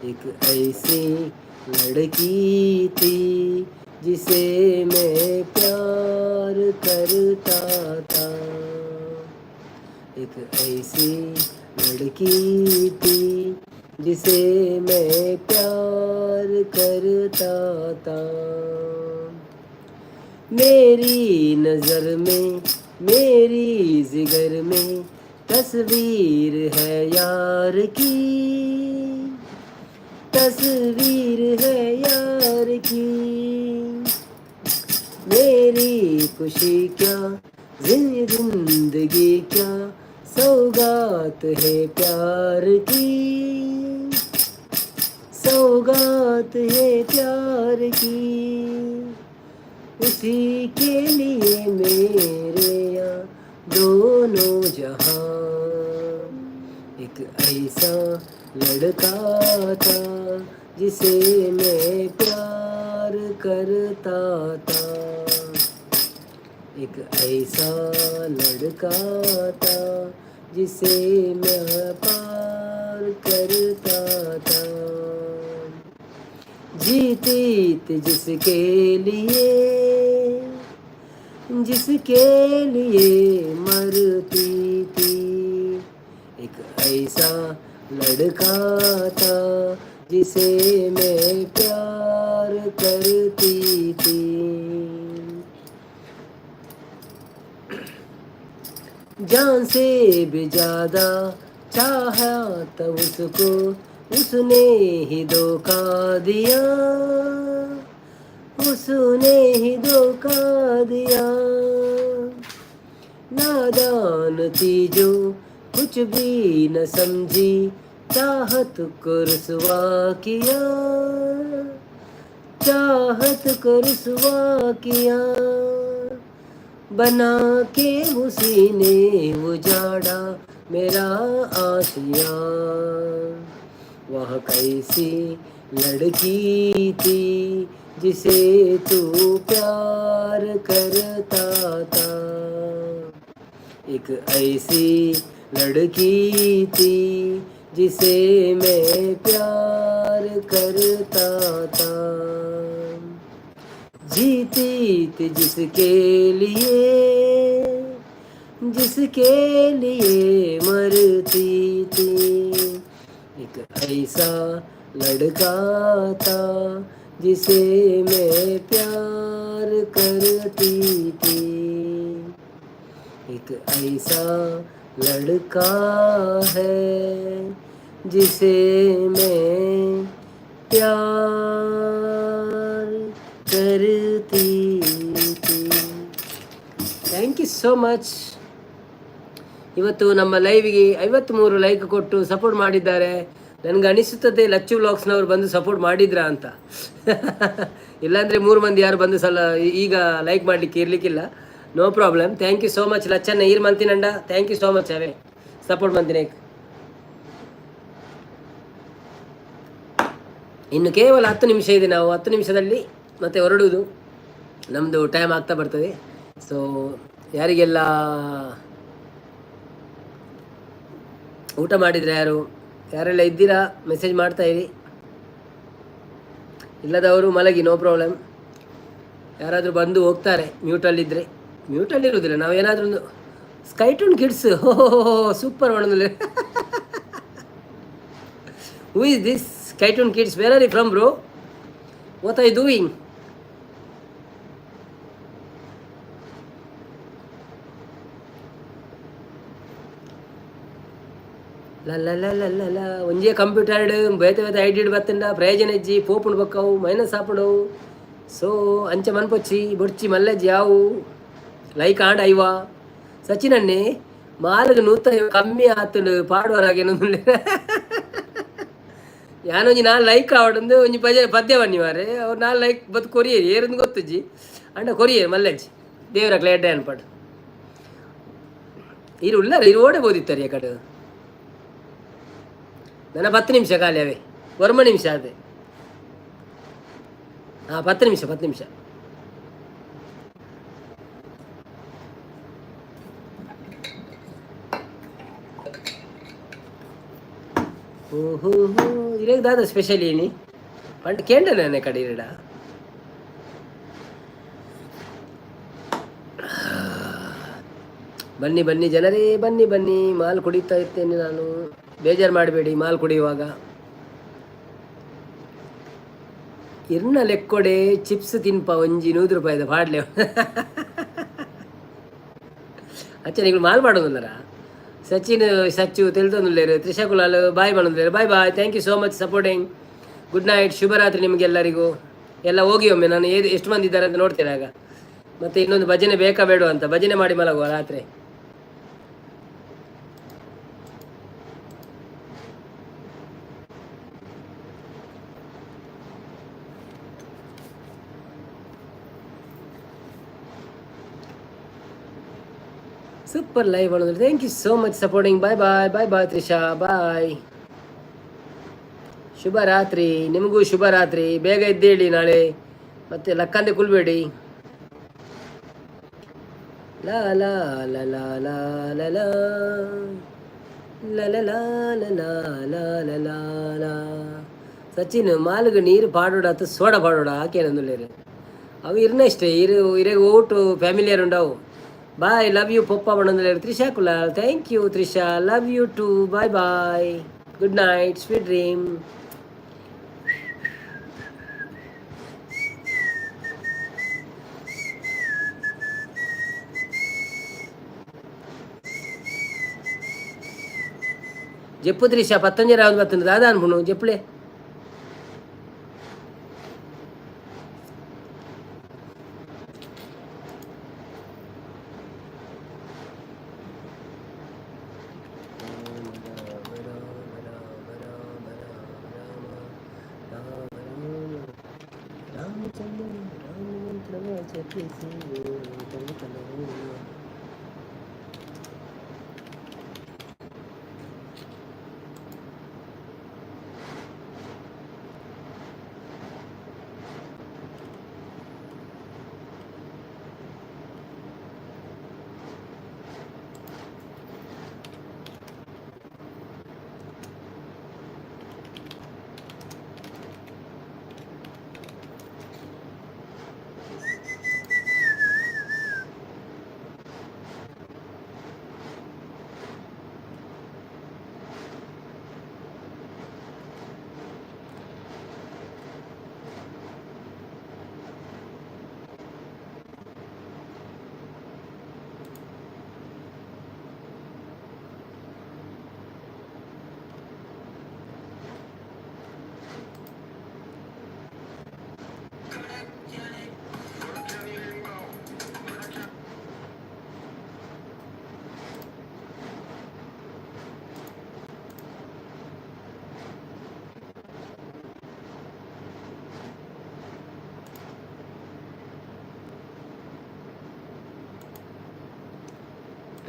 एक ऐसी लड़की थी जिसे मैं प्यार करता था। एक ऐसी लड़की थी जिसे मैं प्यार करता था। मेरी नज़र में, मेरी जिगर में तस्वीर है यार की, तस्वीर है यार की। मेरी खुशी क्या, जिंदगी क्या, सौगात है प्यार की, सौगात है प्यार की। उसी के लिए मेरे यहाँ दोनों जहां। एक ऐसा लड़का था जिसे मैं प्यार करता था। एक ऐसा लड़का था जिसे मैं प्यार करता था। जीती थी जिसके लिए, जिसके लिए मरती थी। एक ऐसा लड़का था जिसे मैं प्यार करती थी। जान से भी ज्यादा चाहा था उसको, उसने ही धोखा दिया, उसने ही धोखा दिया। नादान थी जो कुछ भी न समझी, चाहत को रुसवा किया, चाहत को रुसवा किया। बना के उसी ने उजाड़ा मेरा आशियाँ। वह कैसी लड़की थी जिसे तू प्यार करता था। एक ऐसी लड़की थी जिसे मैं प्यार करता था। जीती थी जिसके लिए, जिसके लिए मरती थी। एक ऐसा लड़का था जिसे मैं प्यार करती थी। एक ऐसा लड़का है जिसे मैं प्यार करती थी। Thank you so much. ಇವತ್ತು ನಮ್ಮ ಲೈವಿಗೆ 53 ಲೈಕ್ ಕೊಟ್ಟು ಸಪೋರ್ಟ್ ಮಾಡಿದ್ದಾರೆ. ನನಗೆ ಅನಿಸುತ್ತದೆ, ಲಚ್ಚು ವ್ಲಾಗ್ಸ್ನವರು ಬಂದು ಸಪೋರ್ಟ್ ಮಾಡಿದ್ರಾ ಅಂತ. ಇಲ್ಲಾಂದರೆ ಮೂರು ಮಂದಿ ಯಾರು ಬಂದು ಸಲ ಈಗ ಲೈಕ್ ಮಾಡಲಿಕ್ಕೆ ಇರಲಿಕ್ಕಿಲ್ಲ. No problem, thank you so much. Lachanna ಈರ್ ಮಂತಿನಂಡ, thank you so much. ಅವೇ ಸಪೋರ್ಟ್ ಮಂತಿನ. ಇನ್ನು ಕೇವಲ 10 ನಿಮಿಷ ಇದೆ. ನಾವು 10 ನಿಮಿಷದಲ್ಲಿ ಮತ್ತೆ ಹೊರಡುವುದು. ನಮ್ಮದು ಟೈಮ್ ಆಗ್ತಾ ಬರ್ತದೆ. ಸೊ ಯಾರಿಗೆಲ್ಲ ಊಟ ಮಾಡಿದರೆ, ಯಾರು ಯಾರೆಲ್ಲ ಇದ್ದೀರಾ, ಮೆಸೇಜ್ ಮಾಡ್ತಾ ಇರಿ. ಇಲ್ಲದವರು ಮಲಗಿ, ನೋ ಪ್ರಾಬ್ಲಮ್. ಯಾರಾದರೂ ಬಂದು ಹೋಗ್ತಾರೆ ಮ್ಯೂಟಲ್ಲಿದ್ದರೆ. ಮ್ಯೂಟಲ್ಲಿ ಇರುವುದಿಲ್ಲ ನಾವು ಏನಾದರೂ ಒಂದು. ಸ್ಕೈಟೂನ್ ಕಿಡ್ಸ್, ಸೂಪರ್ ಮಾಡೋದಿಲ್ಲ. Who is this Skytoon Kids? Where are you from, bro? What are you doing? ಲ ಲ ಲ ಲ ಲ, ಒಂಜೇ ಕಂಪ್ಯೂಟರ್ ಬೇತೆ ಬೇತೆ ಐಡಿ ಬತ್ತಂಡ ಪ್ರಯೋಜನ ಇಜ್ಜಿ. ಪೋಪುಂಡು ಬೊಕ್ಕವು ಮೈನಸ್ ಆಪುಂಡು. ಸೊ ಅಂಚ ಮನ್ಪೊಚ್ಚಿ, ಬೊಡ್ಚಿ, ಮಲ್ಲಜ್ಜಿ. ಯಾವು ಲೈಕ್ ಆಂಡ ಐವಾ. ಸಚಿನ್ ಅಣ್ಣೆ, ಮಾಲಗ ನೂತ ಕಮ್ಮಿ ಆತುಂಡು ಪಾಡುವರಾಗೆ. ಯಾನೊಂಜಿ ನಾಲ್ ಲೈಕ್ ಆವಡಂದು ಒಂಜಿ ಪಜ ಪದ್ಯ ಬನ್ನಿ ಮಾರೆ. ಅವ್ರು ನಾಲ್ ಲೈಕ್ ಬತ್ತು ಕೊರಿಯರ್ ಏರಂದು ಗೊತ್ತುಜ್ಜಿ ಅಂಡ ಕೊರಿಯರ್ ಮಲ್ಲಜ್ಜಿ. ದೇವರ ಎಡ್ಡೆ ಅನ್ಪಾಡು. ಇರು ಉಳ್ಳಾರ ಇರು ಓಡೆ ಬೋದಿತ್ತಾರೆ ಆ ಕಡೆ. ನನ್ನ 10 ನಿಮಿಷ ಖಾಲಿ ಅವೇ. 9 ನಿಮಿಷ ಅದೇ. ಹಾಂ, 10 ನಿಮಿಷ, 10 ನಿಮಿಷ. ಓಹೋ ಹೋ, ಇರೇಗ ದಾದ ಸ್ಪೆಷಲ್ ಏನಿ ಪಂಡ ಕೇಂದ್ರ ನಾನೇ ಕಡೆ ಇರಡ. ಬನ್ನಿ ಬನ್ನಿ ಜನರೇ, ಬನ್ನಿ ಬನ್ನಿ. ಮಾಲ್ ಕುಡಿತಾ ಇರ್ತೇನೆ ನಾನು, ಬೇಜಾರು ಮಾಡಬೇಡಿ ಮಾಲ್ ಕುಡಿಯುವಾಗ. ಇರ್ನ ಲೆಕ್ಕೊಡೆ ಚಿಪ್ಸ್ ತಿನ್ಪ ಒಂಜಿ 100 ರೂಪಾಯಿದ ಪಾಡ್ಲೆ. ಅಚ್ಚ, ನೀವು ಮಾಲ್ ಮಾಡೋದಂದರ? ಸಚಿನ್ ಸಚ್ಚು ತೆಲ್ತೊಂದುಲ್ಲೇರು. ತ್ರಿಷಾ ಕುಲಾಲ್ ಬಾಯ್ ಮಾಡೋದಿಲ್ಲ. Bye bye, thank you so much supporting. Good night, ಶುಭರಾತ್ರಿ ನಿಮಗೆಲ್ಲರಿಗೂ. ಎಲ್ಲ ಹೋಗಿ ಒಮ್ಮೆ, ನಾನು ಎಷ್ಟು ಮಂದಿ ಇದ್ದಾರೆ ಅಂತ ನೋಡ್ತೇನೆ ಆಗ. ಮತ್ತೆ ಇನ್ನೊಂದು ಭಜನೆ ಬೇಕಾ ಬೇಡ ಅಂತ ಭಜನೆ ಮಾಡಿ ಮಲಗುವ ರಾತ್ರಿ. ಸೂಪರ್ ಲೈವ್ ಅನ್ನೋದು. Thank you so much supporting. Bye bye, bye bye Trisha, bye. ಶುಭರಾತ್ರಿ ನಿಮಗೂ, ಶುಭರಾತ್ರಿ. ಬೇಗ ಎದ್ದೇಳಿ ನಾಳೆ, ಮತ್ತೆ ಲಕ್ಕಂದೆ ಕುಲ್ಬೇಡಿ. ಲಾ ಲಾ ಲಾ ಲಾ ಲಾ ಲಾ ಲಾ ಲಾ ಲಾ ಲಾ ಲಾ ಲಾ ಲಾ ಲಾ. ಸಚಿನ್, ಮಾಲ್ಗ್ ನೀರು ಪಾಡೋಡ ಅಥವಾ ಸೋಡಾ ಪಾಡೋಡ ಆಕೇನಂದುಲ್ಲೇರು. ಅವು ಇರ್ನ ಇಷ್ಟೇ ಇರು, ಇರೆಗ್ ಓಟು ಫ್ಯಾಮಿಲಿಯರ್ ಉಂಡವು. ಬಾಯ್, ಲವ್ you ಪೊಪ್ಪ ಪಂಡೊಂದುಲ್ಲೇರು Trisha Kulal. Thank you Trisha, love you too. Bye bye, good night, sweet dream. ಜೆಪ್ಪು ತ್ರಿಷಾ, ಪತ್ತೊಂಜಿ ರಾವನ್ ಬತ್ತುಂಡು ದಾದ ಅನ್ಪುಂಡು ಜೆಪ್ಪುಲೆ. ರಾಮಚಂದ್ರ ರಾಮ ಮಂತ್ರವ ಜಪಿಸಿ.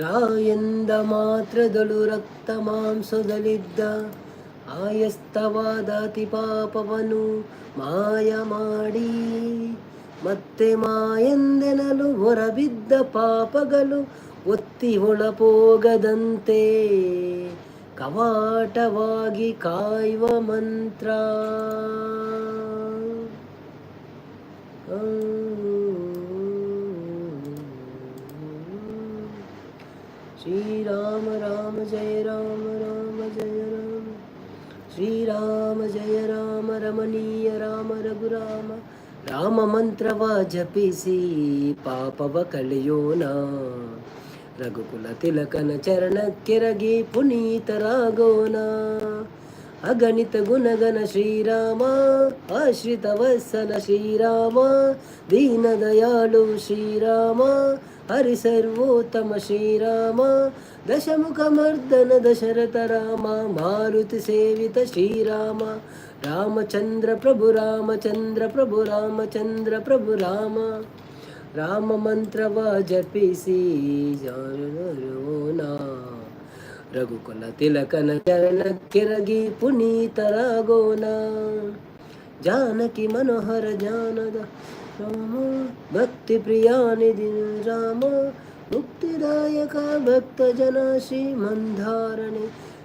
ರಾಯೆಂದ ಮಾತ್ರದಳು ರಕ್ತ ಮಾಂಸದಲ್ಲಿದ್ದ ಆಯಸ್ತವಾದ ಅತಿ ಪಾಪವನು ಮಾಯ ಮಾಡಿ, ಮತ್ತೆ ಮಾಯೆಂದೆನಲು ಹೊರಬಿದ್ದ ಪಾಪಗಳು ಒತ್ತಿ ಒಳಪೋಗದಂತೆ ಕವಾಟವಾಗಿ ಕಾಯುವ ಮಂತ್ರ. ಶ್ರೀರಾಮ ರಾಮ ಜಯ ರಾಮ ರಾಮ ಜಯ ರಾಮ, ಶ್ರೀರಾಮ ಜಯ ರಾಮ ರಮಣೀಯ ರಾಮ ರಘುರಾಮ. ರಾಮ ಮಂತ್ರವ ಜಪಿಸಿ ಪಾಪವ ಕಳೆಯೋಣ, ರಘುಕುಲ ತಿಲಕನ ಚರಣಕ್ಕೆರಗಿ ಪುನೀತರಾಗೋಣ. ಅಗಣಿತ ಗುಣಗಣ ಶ್ರೀರಾಮ, ಆಶ್ರಿತ ವತ್ಸಲ ಶ್ರೀರಾಮ, ದೀನ ದಯಾಳು ಶ್ರೀರಾಮ, ಹರಿ ಸರ್ವೋತ್ತಮ ಶ್ರೀರಾಮ, ದಶಮುಖ ಮರ್ದನ ದಶರಥ ರಾಮ, ಮಾರುತಿ ಸೇವಿತ ಶ್ರೀರಾಮ, ರಾಮಚಂದ್ರ ಪ್ರಭು ರಾಮಚಂದ್ರ ಪ್ರಭು ರಾಮಚಂದ್ರ ಪ್ರಭು ರಾಮ. ರಾಮ ಮಂತ್ರವ ಜಪಿಸಿ ಜಾರೋಣ, ರಘುಕುಲ ತಿಲಕನ ಚರಣಕ್ಕೆರಗಿ ಪುನೀತರಾಗೋಣ. ಜಾನಕಿ ಮನೋಹರ ಜಾನದ ರಾಮ, ಭಕ್ತಿ ಪ್ರಿಯಾನಿಧಿ ರಾಮ, ಮುಕ್ತಿದಾಯಕ ಭಕ್ತ ಜನ ಶ್ರೀ ಮಂದಾರಣೆ.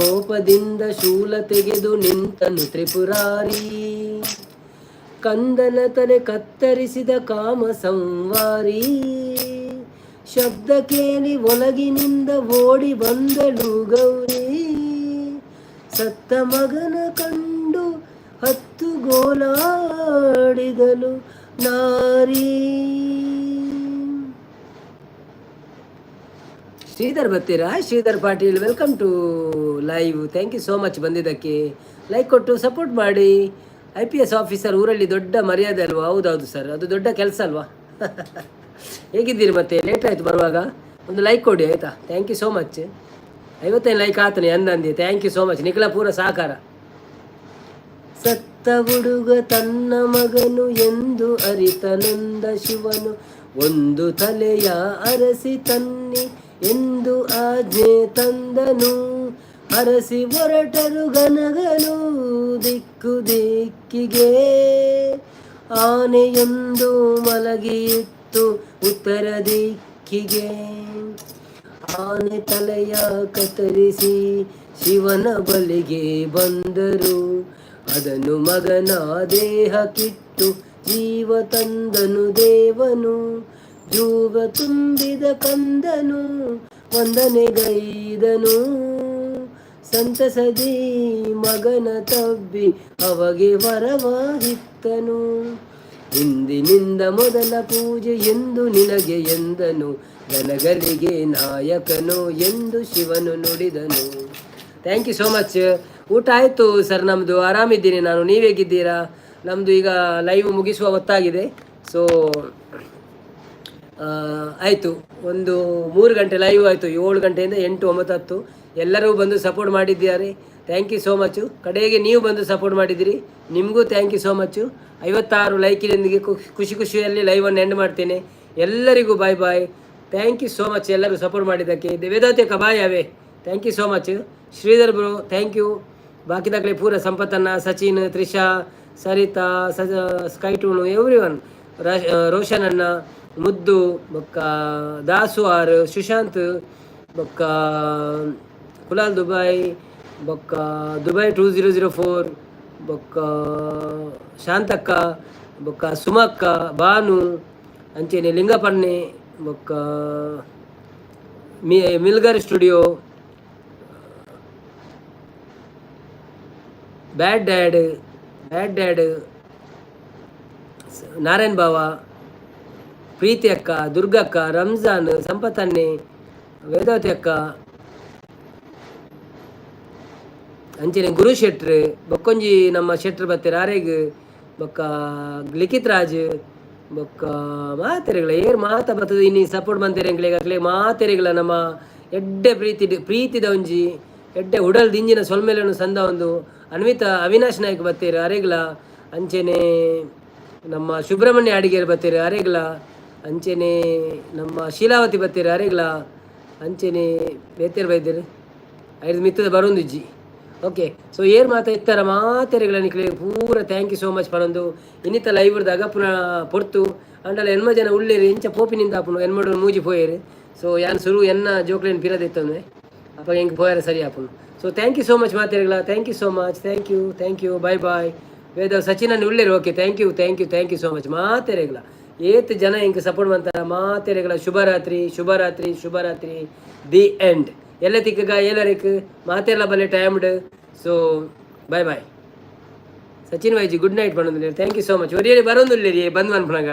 ಕೋಪದಿಂದ ಶೂಲ ತೆಗೆದು ನಿಂತನು ತ್ರಿಪುರಾರಿ. ಕಂದನ ತಲೆ ಕತ್ತರಿಸಿದ ಕಾಮ ಸಂವಾರಿ. ಶಬ್ದ ಕೇಳಿ ಒಳಗಿನಿಂದ ಓಡಿ ಬಂದಳು ಗೌರಿ. ಸತ್ತ ಮಗನ ಕಂಡು ಅತ್ತು ಗೋಳಾಡಿದಳು ನಾರಿ. ಶ್ರೀಧರ್ ಬರ್ತೀರಾ? Shridhar Patil, welcome to live. Thank you so much ಬಂದಿದ್ದಕ್ಕೆ. ಲೈಕ್ ಕೊಟ್ಟು ಸಪೋರ್ಟ್ ಮಾಡಿ. ಐಪಿಎಸ್ ಆಫೀಸರ್ ಊರಲ್ಲಿ ದೊಡ್ಡ ಮರ್ಯಾದೆ ಅಲ್ವಾ? ಹೌದೌದು ಸರ್, ಅದು ದೊಡ್ಡ ಕೆಲಸ ಅಲ್ವಾ? ಹೇಗಿದ್ದೀರಿ ಮತ್ತೆ? ಲೇಟ್ ಆಯಿತು ಬರುವಾಗ. ಒಂದು ಲೈಕ್ ಕೊಡಿ ಆಯಿತಾ? Thank you so much. 55 like ಆತನೆ ಅಂದಂದಿ. Thank you so much, ನಿಖಿಲ ಪೂರ ಸಹಕಾರ. ಸತ್ತ ಹುಡುಗ ತನ್ನ ಮಗನು ಎಂದು ಅರಿತನಂದ ಶಿವನು. ಒಂದು ತಲೆಯ ಅರಸಿ ತನ್ನಿ ಎಂದು ಆಜ್ಞೆ ತಂದನು. ಅರಸಿ ಹೊರಟರು ಗಣಗಳು ದಿಕ್ಕು ದಿಕ್ಕಿಗೆ. ಆನೆಯೊಂದು ಮಲಗಿತ್ತು ಉತ್ತರ ದಿಕ್ಕಿಗೆ. ಆನೆ ತಲೆಯ ಕತ್ತರಿಸಿ ಶಿವನ ಬಳಿಗೆ ಬಂದರು. ಅದನ್ನು ಮಗನ ದೇಹಕ್ಕಿಟ್ಟು ಜೀವ ತಂದನು ದೇವನು. ಜೀವ ತುಂಬಿದ ಕಂದನು ವಂದನೆಗೈದನು. ಸಂತಸದಿ ಮಗನ ತಬ್ಬಿ ಅವಗೆ ವರವಾಗಿತ್ತನು. ಇಂದಿನಿಂದ ಮೊದಲ ಪೂಜೆ ಎಂದು ನಿನಗೆ ಎಂದನು. ಗಣಗಳಿಗೆ ನಾಯಕನು ಎಂದು ಶಿವನು ನುಡಿದನು. Thank you so much. ಊಟ ಆಯಿತು ಸರ್ ನಮ್ಮದು. ಆರಾಮಿದ್ದೀನಿ ನಾನು, ನೀವು ಹೇಗಿದ್ದೀರಾ? ನಮ್ಮದು ಈಗ ಲೈವ್ ಮುಗಿಸುವ ಹೊತ್ತಾಗಿದೆ. ಸೊ ಆಯಿತು, ಒಂದು 3 ಗಂಟೆ ಲೈವ್ ಆಯಿತು. 7 ಗಂಟೆಯಿಂದ 8, 9, 10 ಎಲ್ಲರೂ ಬಂದು ಸಪೋರ್ಟ್ ಮಾಡಿದ್ದಾರೆ. Thank you so much. ಕಡೆಗೆ ನೀವು ಬಂದು ಸಪೋರ್ಟ್ ಮಾಡಿದ್ದೀರಿ, ನಿಮಗೂ thank you so much. 56 ಲೈಕಿನೊಂದಿಗೆ ಖುಷಿ ಖುಷಿಯಲ್ಲಿ ಲೈವನ್ನು ಎಂಡ್ ಮಾಡ್ತೇನೆ. ಎಲ್ಲರಿಗೂ bye bye. Thank you so much ಎಲ್ಲರೂ ಸಪೋರ್ಟ್ ಮಾಡಿದ್ದಕ್ಕೆ. ವೇದಾವತಿ ಅಕ್ಕ, ಬಾಯ್ ಅವೇ. Thank you so much. Sridhar bro, thank you. ಬಾಕಿದಾಗಲೇ ಪೂರ ಸಂಪತ್ತನ್ನ, ಸಚಿನ್, ತ್ರಿಷಾ, ಸರಿತಾ, ಸಜ, ಸ್ಕೈಟೂನು, ಎವ್ರಿ ಒನ್, ರೋಷನ್ ಅಣ್ಣ, ಮುದ್ದು ಬೊಕ್ಕ, ದಾಸು ಆರ್, ಸುಶಾಂತ್ ಬೊಕ್ಕ, ಕುಲಾಲ್ ದುಬೈ ಬೊಕ್ಕ, ದುಬೈ 2004 ಬೊಕ್ಕ, ಶಾಂತಕ್ಕ ಬೊಕ್ಕ, ಸುಮಕ್ಕ, ಬಾನು, ಅಂಚೆನೆ ಲಿಂಗಪನ್ನೆ ಬೊಕ್ಕ, ಮಿಲ್ಗರ್ ಸ್ಟುಡಿಯೋ, ಬ್ಯಾಡ್ ಡ್ಯಾಡ್, ಬ್ಯಾಡ್ ಡ್ಯಾಡ್, ನಾರಾಯಣ್ ಬಾವ, ಪ್ರೀತಿ ಅಕ್ಕ, ದುರ್ಗಕ್ಕ, ರಂಜಾನ್, ಸಂಪತ್ತನ್ನೆ, ವೇದಾವತಿ ಅಕ್ಕ, ಅಂಚನೆ ಗುರು ಶೆಟ್ರು, ಬೊಕ್ಕೊಂಜಿ ನಮ್ಮ ಶೆಟ್ರು ಬತ್ತೆರ್ ಆರೆಗ್ ಬೊಕ್ಕ, ಲಿಖಿತ್ ರಾಜ್ ಬೊಕ್ಕ, ಮಾತೆರೆಗಳ ಏರ್ ಮಾತ ಬತ್ತದ ಇನಿ ಸಪೋರ್ಟ್ ಮಂತೆರ್ ಎಂಕ್ಲೆಗ್ ಅಕ್ಲೆ ಮಾತೆರೆಗಳ ನಮ್ಮ ಎಡ್ಡೆ ಪ್ರೀತಿ ಪ್ರೀತಿದ ಒಂಜಿ ಎಡ್ಡೆ ಉಡಲ್ ದಿಂಜಿನ ಸೊಲ್ಮೆಲೆನು ಸಂದ ಒಂದು. ಅನ್ವಿತಾ ಅವಿನಾಶ್ ನಾಯ್ಕ್ ಬತ್ತೆರ್ ಅರೆಗ್ಲ. ಅಂಚೆನೆ ನಮ್ಮ ಸುಬ್ರಹ್ಮಣ್ಯ ಅಡಿಗೇರ್ ಬತ್ತೆರ್ ಅರೆಗ್ಲ. ಅಂಚೆನೆ ನಮ್ಮ ಶೀಲಾವತಿ ಬತ್ತೆರ್ ಅರೆಗ್ಲ. ಅಂಚೆನೆ ಬೇತೆರ್ ಬೈದೆರ್, ಐದು ಮಿತ್ತದ ಬರೋಂದಿಜ್ಜಿ. ಓಕೆ, ಸೊ ಏರ್ ಮಾತ ಇತ್ತರ ಮಾತೆರೆಗಳ ನಿಕ್ಲೆ ಪೂರ thank you so much ಪನೊಂದು. ಇನ್ನಿತ ಲೈವ್ದ ಅಗಪುನ ಪೊರ್ತು ಅಂಡಲ 80 ಜನ ಉಳ್ಳೇರು. ಇಂಚ ಪೋಪಿನಿಂದ ಆಪುನು ಎನ್ಮಡು ಮೂಜಿ ಪೋಯೇರು. ಸೊ ಯಾನ್ ಸುರು ಎನ್ನ ಜೋಕ್ಲೇನ್ ಪಿರದಿತ್ತಂದೆ ಅಪ್ಪ ಎಂಕ್ ಪೋಯರ ಸರಿ ಆಪುನು. So thank you so much ಮಾತೆರೆಗಳ. Thank you so much, thank you, thank you, bye bye. ವೇದ Sachin ಉಳ್ಳೇರು. Okay, thank you, thank you, thank you so much ಮಾತೆರೆಗಳ. ಏತ್ ಜನ ಎಂಕ್ ಸಪೋರ್ಟ್ ಮಾಡ್ತಾರ ಮಾತೆರೆಗಳ. ಶುಭರಾತ್ರಿ, ಶುಭರಾತ್ರಿ, ಶುಭರಾತ್ರಿ. The end. ಎಲ್ಲ ತಿಕ್ಕಗ ಏಲರಿಕ್ ಮಾತೆರ್ಲ ಬಲ್ಲೆ ಟೈಮ್ಡ್. So bye bye. ಸಚಿನ್ ವೈಜಿ ಗುಡ್ ನೈಟ್ ಪನೊಂದುಲ್ಲೆರ್. Thank you so much. ಒರಿಯರಿ ಬರೋಂದುಲ್ಲೆರಿ ಬಂದ್ ಮನ್ಪುನಗ.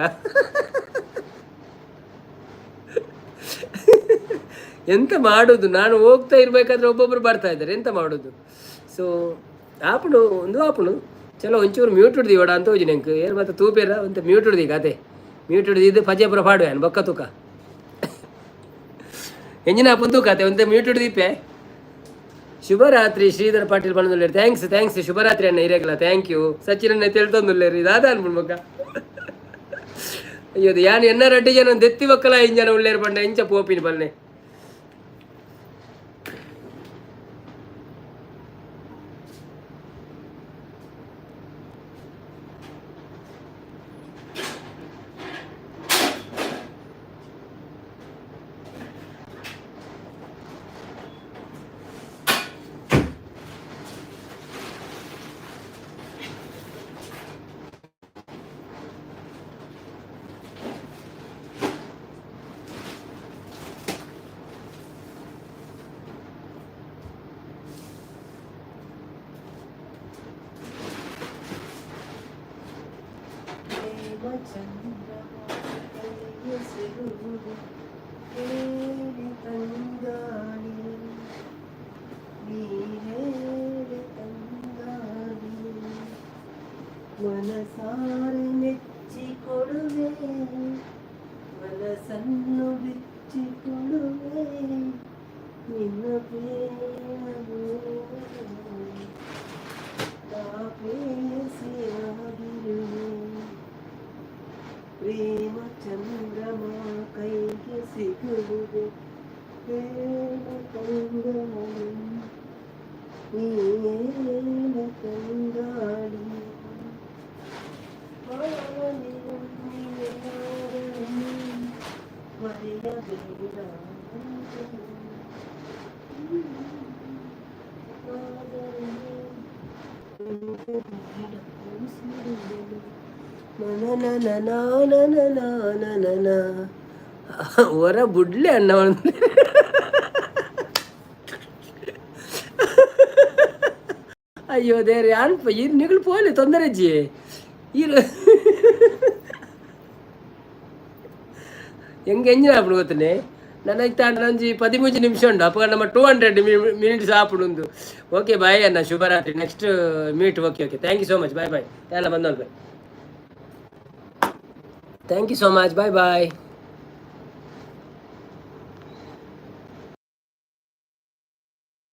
ಎಂತ ಮಾಡೋದು? ನಾನು ಹೋಗ್ತಾ ಇರಬೇಕಾದ್ರೆ ಒಬ್ಬೊಬ್ಬರು ಬರ್ತಾ ಇದ್ದಾರೆ, ಎಂತ ಮಾಡೋದು? ಸೊ ಆಪುಂಡು ಒಂದು ಆಪುಂಡು. ಚಲೋ, ಒಂಚೂರು ಮ್ಯೂಟ್ ಹಿಡ್ದು ಅಂತ ಹೋಜಿ ನಂಗೆ ಏರ್ ಮತ್ತೆ ತೂಪೇರ ಅಂತ ಮ್ಯೂಟ್ ಹಿಡ್ದು ಈಗ ಅದೇ ಮ್ಯೂಟ್ ಹಿಡ್ದು ಇದು ಪಜೆಪುರ ಪಾಡುವೆ ಬೊಕ್ಕ ತೂಕ ಎಂಜಿನ ಆಪುನ್ ತೂಕತೆ ಒಂತೆ ಮ್ಯೂಟ್ ಹಿಡ್ದಿಪ್ಪೆ. ಶುಭರಾತ್ರಿ ಶ್ರೀಧರ್ ಪಾಟೀಲ್ ಪನೊಂದುಲ್ಲೆರ್. Thanks, thanks. ಶುಭರಾತ್ರಿ ಅಣ್ಣ ಇರೆಗ್ಲ. Thank you. Sachin ಅಣ್ಣ ತೆಳ್ತೊಂದುಲ್ಲೆರ್. ಇದಾದ ಅನ್ಪುಂಡು ಬೊಕ್ಕ. ಅಯ್ಯೋ, ಯಾನ್ ಎನ್ನ ರಡ್ಡಿ ಜನ ದೆತ್ತಿ ಬೊಕ್ಕಲ ಇಂಜನ ಉಳ್ಳೇರು ಪಂಡ ಇಂಚ ಪೋಪಿನಿ ಪಲ್ಲೆ. ಮನಸಾರೆ ಮೆಚ್ಚಿಕೊಡುವೆ, ಮನಸ್ಸನ್ನು ಬಿಚ್ಚಿಕೊಡುವೆ. ನಿನ್ನ ಪ್ರೇಮವು ನಾ ಪ್ರೇಯಸಿಯಾಗಿರುವೆ. ಪ್ರೇಮ ಚಂದ್ರಮ ಕೈಗೆ ಸಿಗುವುದೇ? ಪ್ರೇಮ ತಂಗಾಳಿ, ನೀಯೇನ ತಂಗಾಳಿ. ಬಾಳಲಿ ಒಮ್ಮೆಯಾದರೂ ಮರೆಯಬೇಡ. ಆದರೆ ಬೇಡ. ನನ ನನ ನನ ನನ ನನ. ಒರ ಬುಡ್ಲೆ ಅಣ್ಣ. ಒಂದು ಅಯ್ಯೋ ದೇವ್ರೆ, ಅನ್ಪ ಇರ್ ನಿಗಳು ಪೋಲೆ ತೊಂದರೆ ಜಿ ಇರು. ಹೆಂಗೆ ಎಂಜಿನ ಆಪುಂಡು ಗೊತ್ತನೆ? ನನ್ನ ಇತ್ತ ಒಂಜಿ 13 ನಿಮಿಷ ಉಂಡು. ಅಪ್ಪಗ ನಮ್ಮ 200 ಮಿನಿಟ್ಸ್ ಆಪುಂಡು. ಓಕೆ, ಬಾಯ್ ಅಣ್ಣ, ಶುಭರಾತ್ರಿ. Next meet. Okay okay thank you so much. Bye bye. ಎಲ್ಲ ಬಂದೋಲ್. Bye, thank you so much. Bye bye.